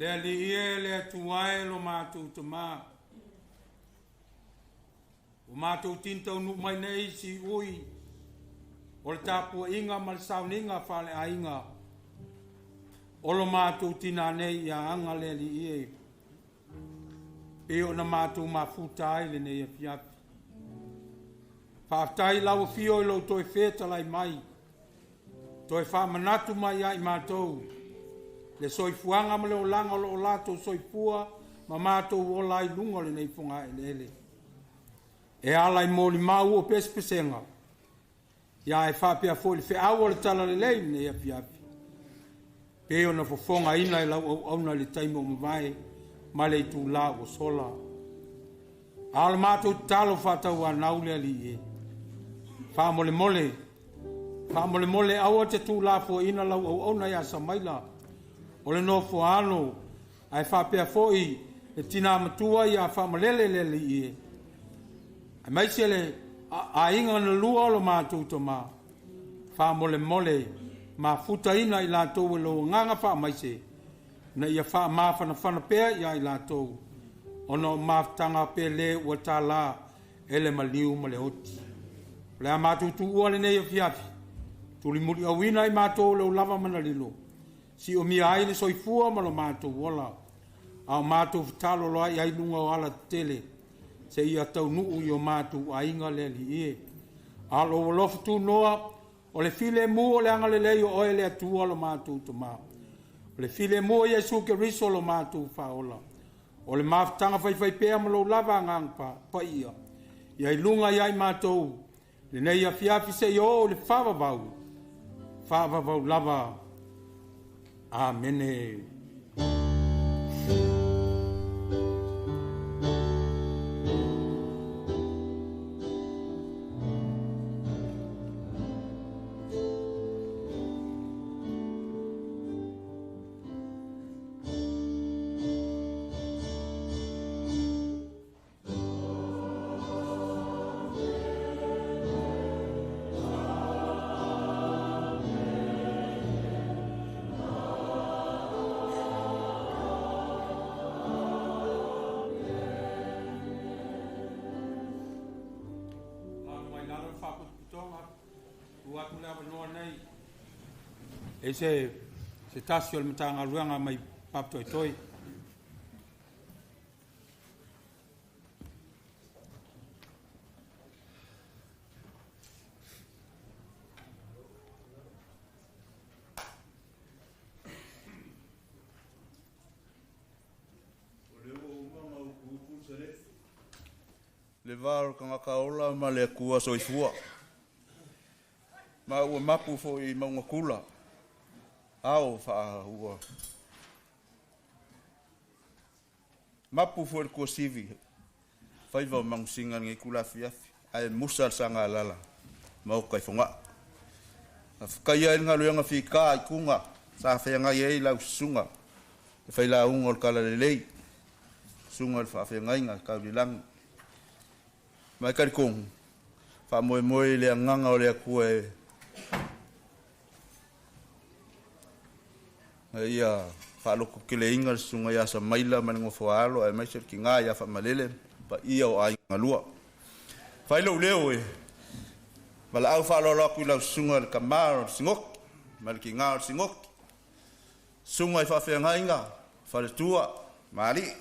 Le Alii e, le Atua e lo matou Tamā, ua matou tini taunuu mai nei i siui o le tapuaiga ma le sauniga faaleaiga o lo matou tinā nei ia Aga le Alii e, pei ona matou mafuta ai lenei afiafi. Faafetai i lau afio i lou toe fetalai mai, toe faamanatu mai ia i matou le soifuaga ma le olaga o lo o latou soifua ma matou ola ai i luga o lenei fogaeleele. E ala i molimau o pesepesega, ia e faapea foi le feau o le talalelei i lenei afiafi, pei ona fofogaina e lau auauna i le taimi ua mavae ma le itulā ua sola. A o le matou tatalo faatauanau le Alii e, faamolemole, faamolemole aua te tuulafoaiina lau auauna ia Samaila o le nofoaalo, ae faapea foi le tinā matua ia Faamalele le Alii e, aemaise le aiga na lua o lo matou tama. Faamolemole mafutaina i latou e lou agaga faamaise, ina ia faamafanafana pea ia i latou ona o mafutaga pele ua tālā e le maliu ma le oti. O le a matou tuua lenei afiafi, tulimuliauina i matou o lou lava manalilo, siomia ai le soifua ma lo matou ola, a o matou fetaloloai ai luga o alatetele, seia taunuu i o matou aiga le Alii e. A o lou alofa tunoa, o le filemu o le agalelei o oe le Atua lo matou Tamā, o le filemu o Iesu Keriso lo matou Faaola, o le mafutaga faifaipea ma lou lava agaga paia, ia i luga ia i matou lenei afiafi seia oo i le faavavau, faavavau lava. Amene. E se se tasi o le Matagaluega mai Papatoetoe. Le va o le tagata ola ma le Atua soifua. Ma ua mapu foi i Maungatula, ao faa ua mapu foi le tuasivi faiva o mangusiga lenei itula afiafi ae musa le sagalala maota i Fogaa. Faafetaia ai le galuega fitā i tuga sa feagai ai lau susuga le failauga o le talalelei, susuga i le faafeagaiga tau i le lagi. Ma e talitonu faamoemoe i le agaga o le Atua e na ia faalototeleina le susuga ia Samaila ma le nofoaalo aemaise le tinā ia Faamalele paia o aiga lua. Fai lou leo e valaau faaaloalo atu i lau susuga i le tamā o le Sinoti ma le tinā o le Sinoti, susuga i faafeagaiga, faletua ma alii,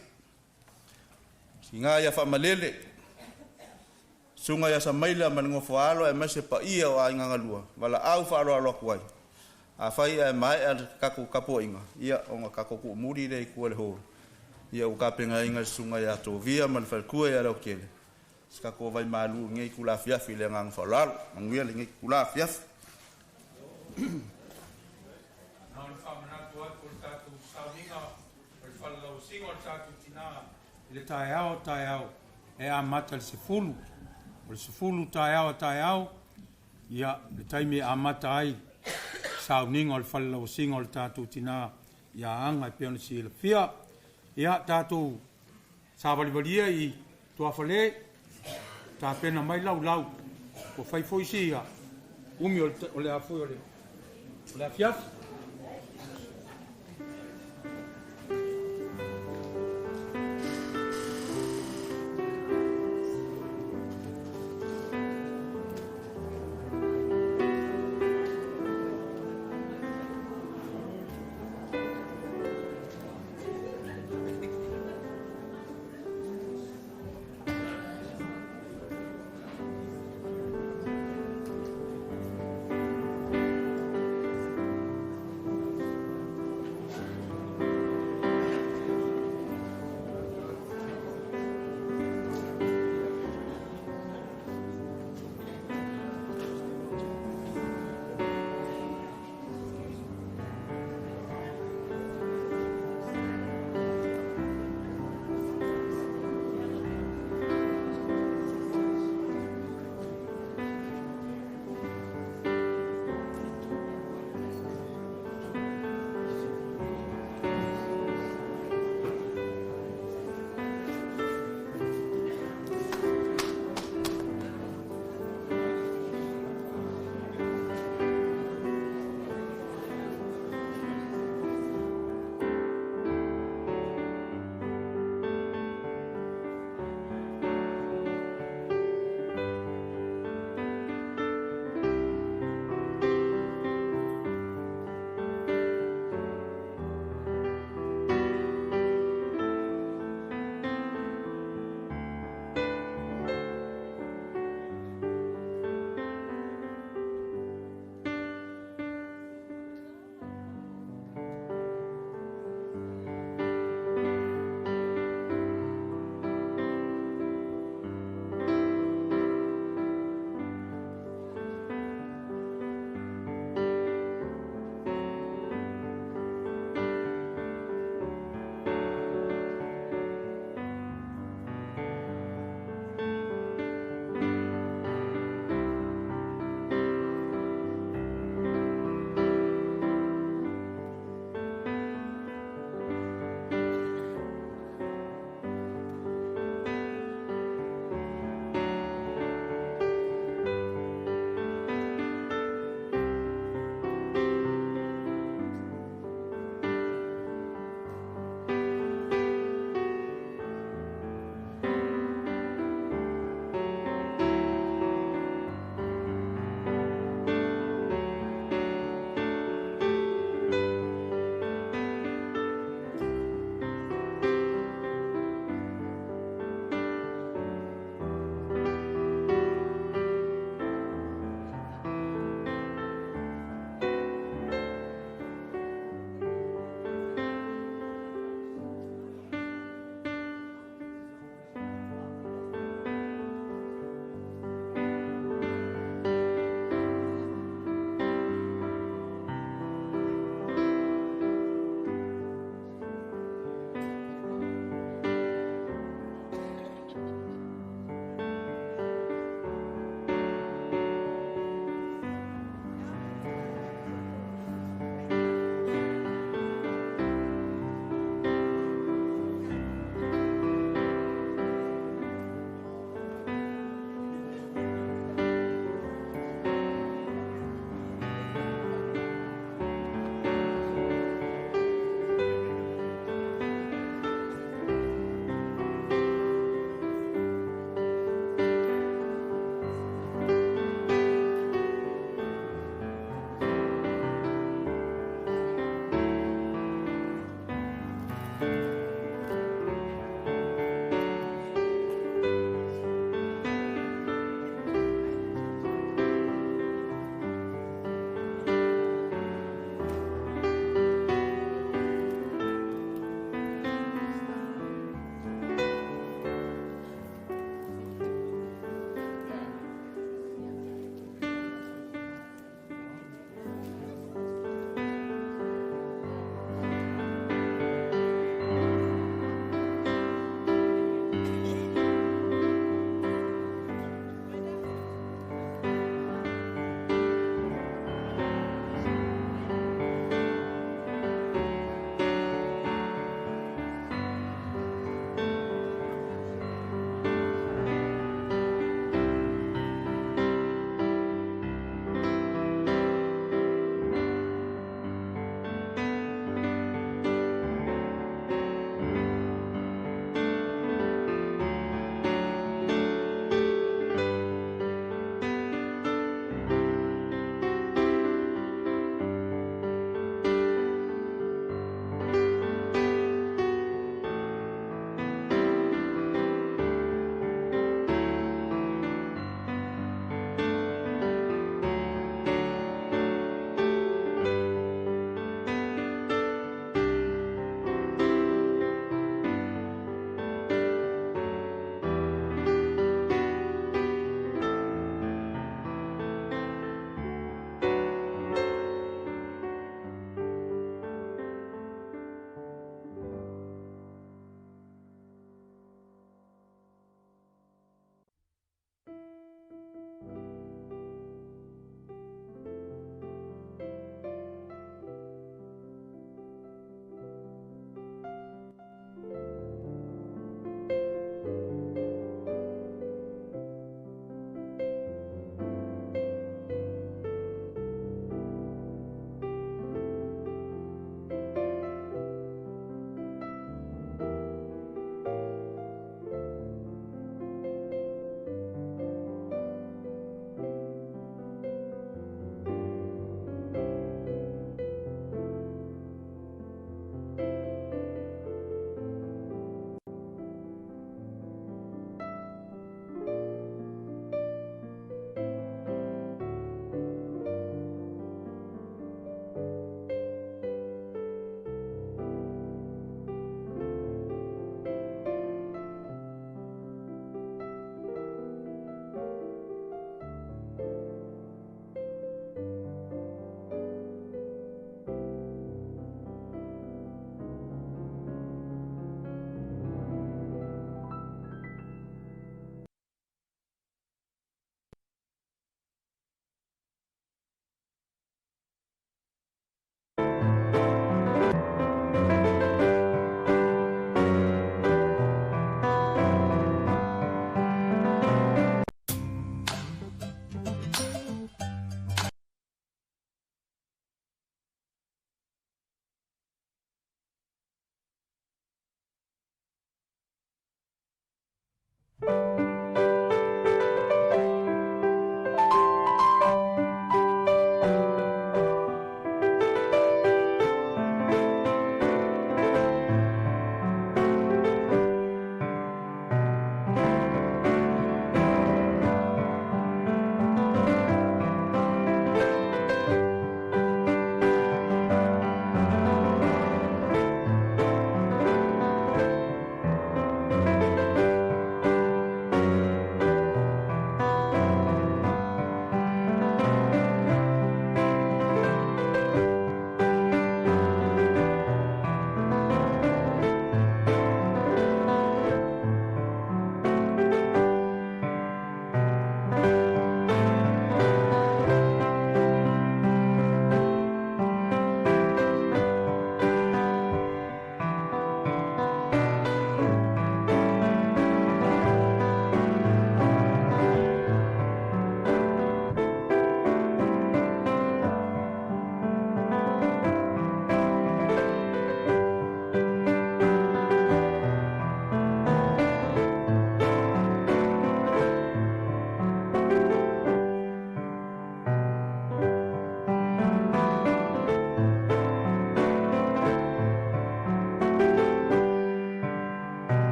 tinā ia Faamalele, susuga ia Samaila ma le nofoaalo aemaise paia o aiga galua, valaau faaaloalo atu ai. Afai ae maea le tatou tapuaiga, ia ona tatou tuumuli lea i tua i le hall, ia ua tapenaina e le susuga ia Tovia ma le faletua ia Leautele se tatou vaimalu i lenei itula afiafi i le agaga faaaloalo. Manuia lenei itula afiafi. Na ona faamanatu atu o le tatou sauniga o le falelauasiga o le tatou tinā i le taeao taeao e amata i le 10. O le 10 taeao a taeao, ia le taimi e amata ai sauniga o le falelauasiga o le tatou tinā ia Aga e pei ona silafia. Ia tatou savalivalia i tuafale, tapena mai laulau, ua fai foi si umi o le, o le, o le, o le afiafi.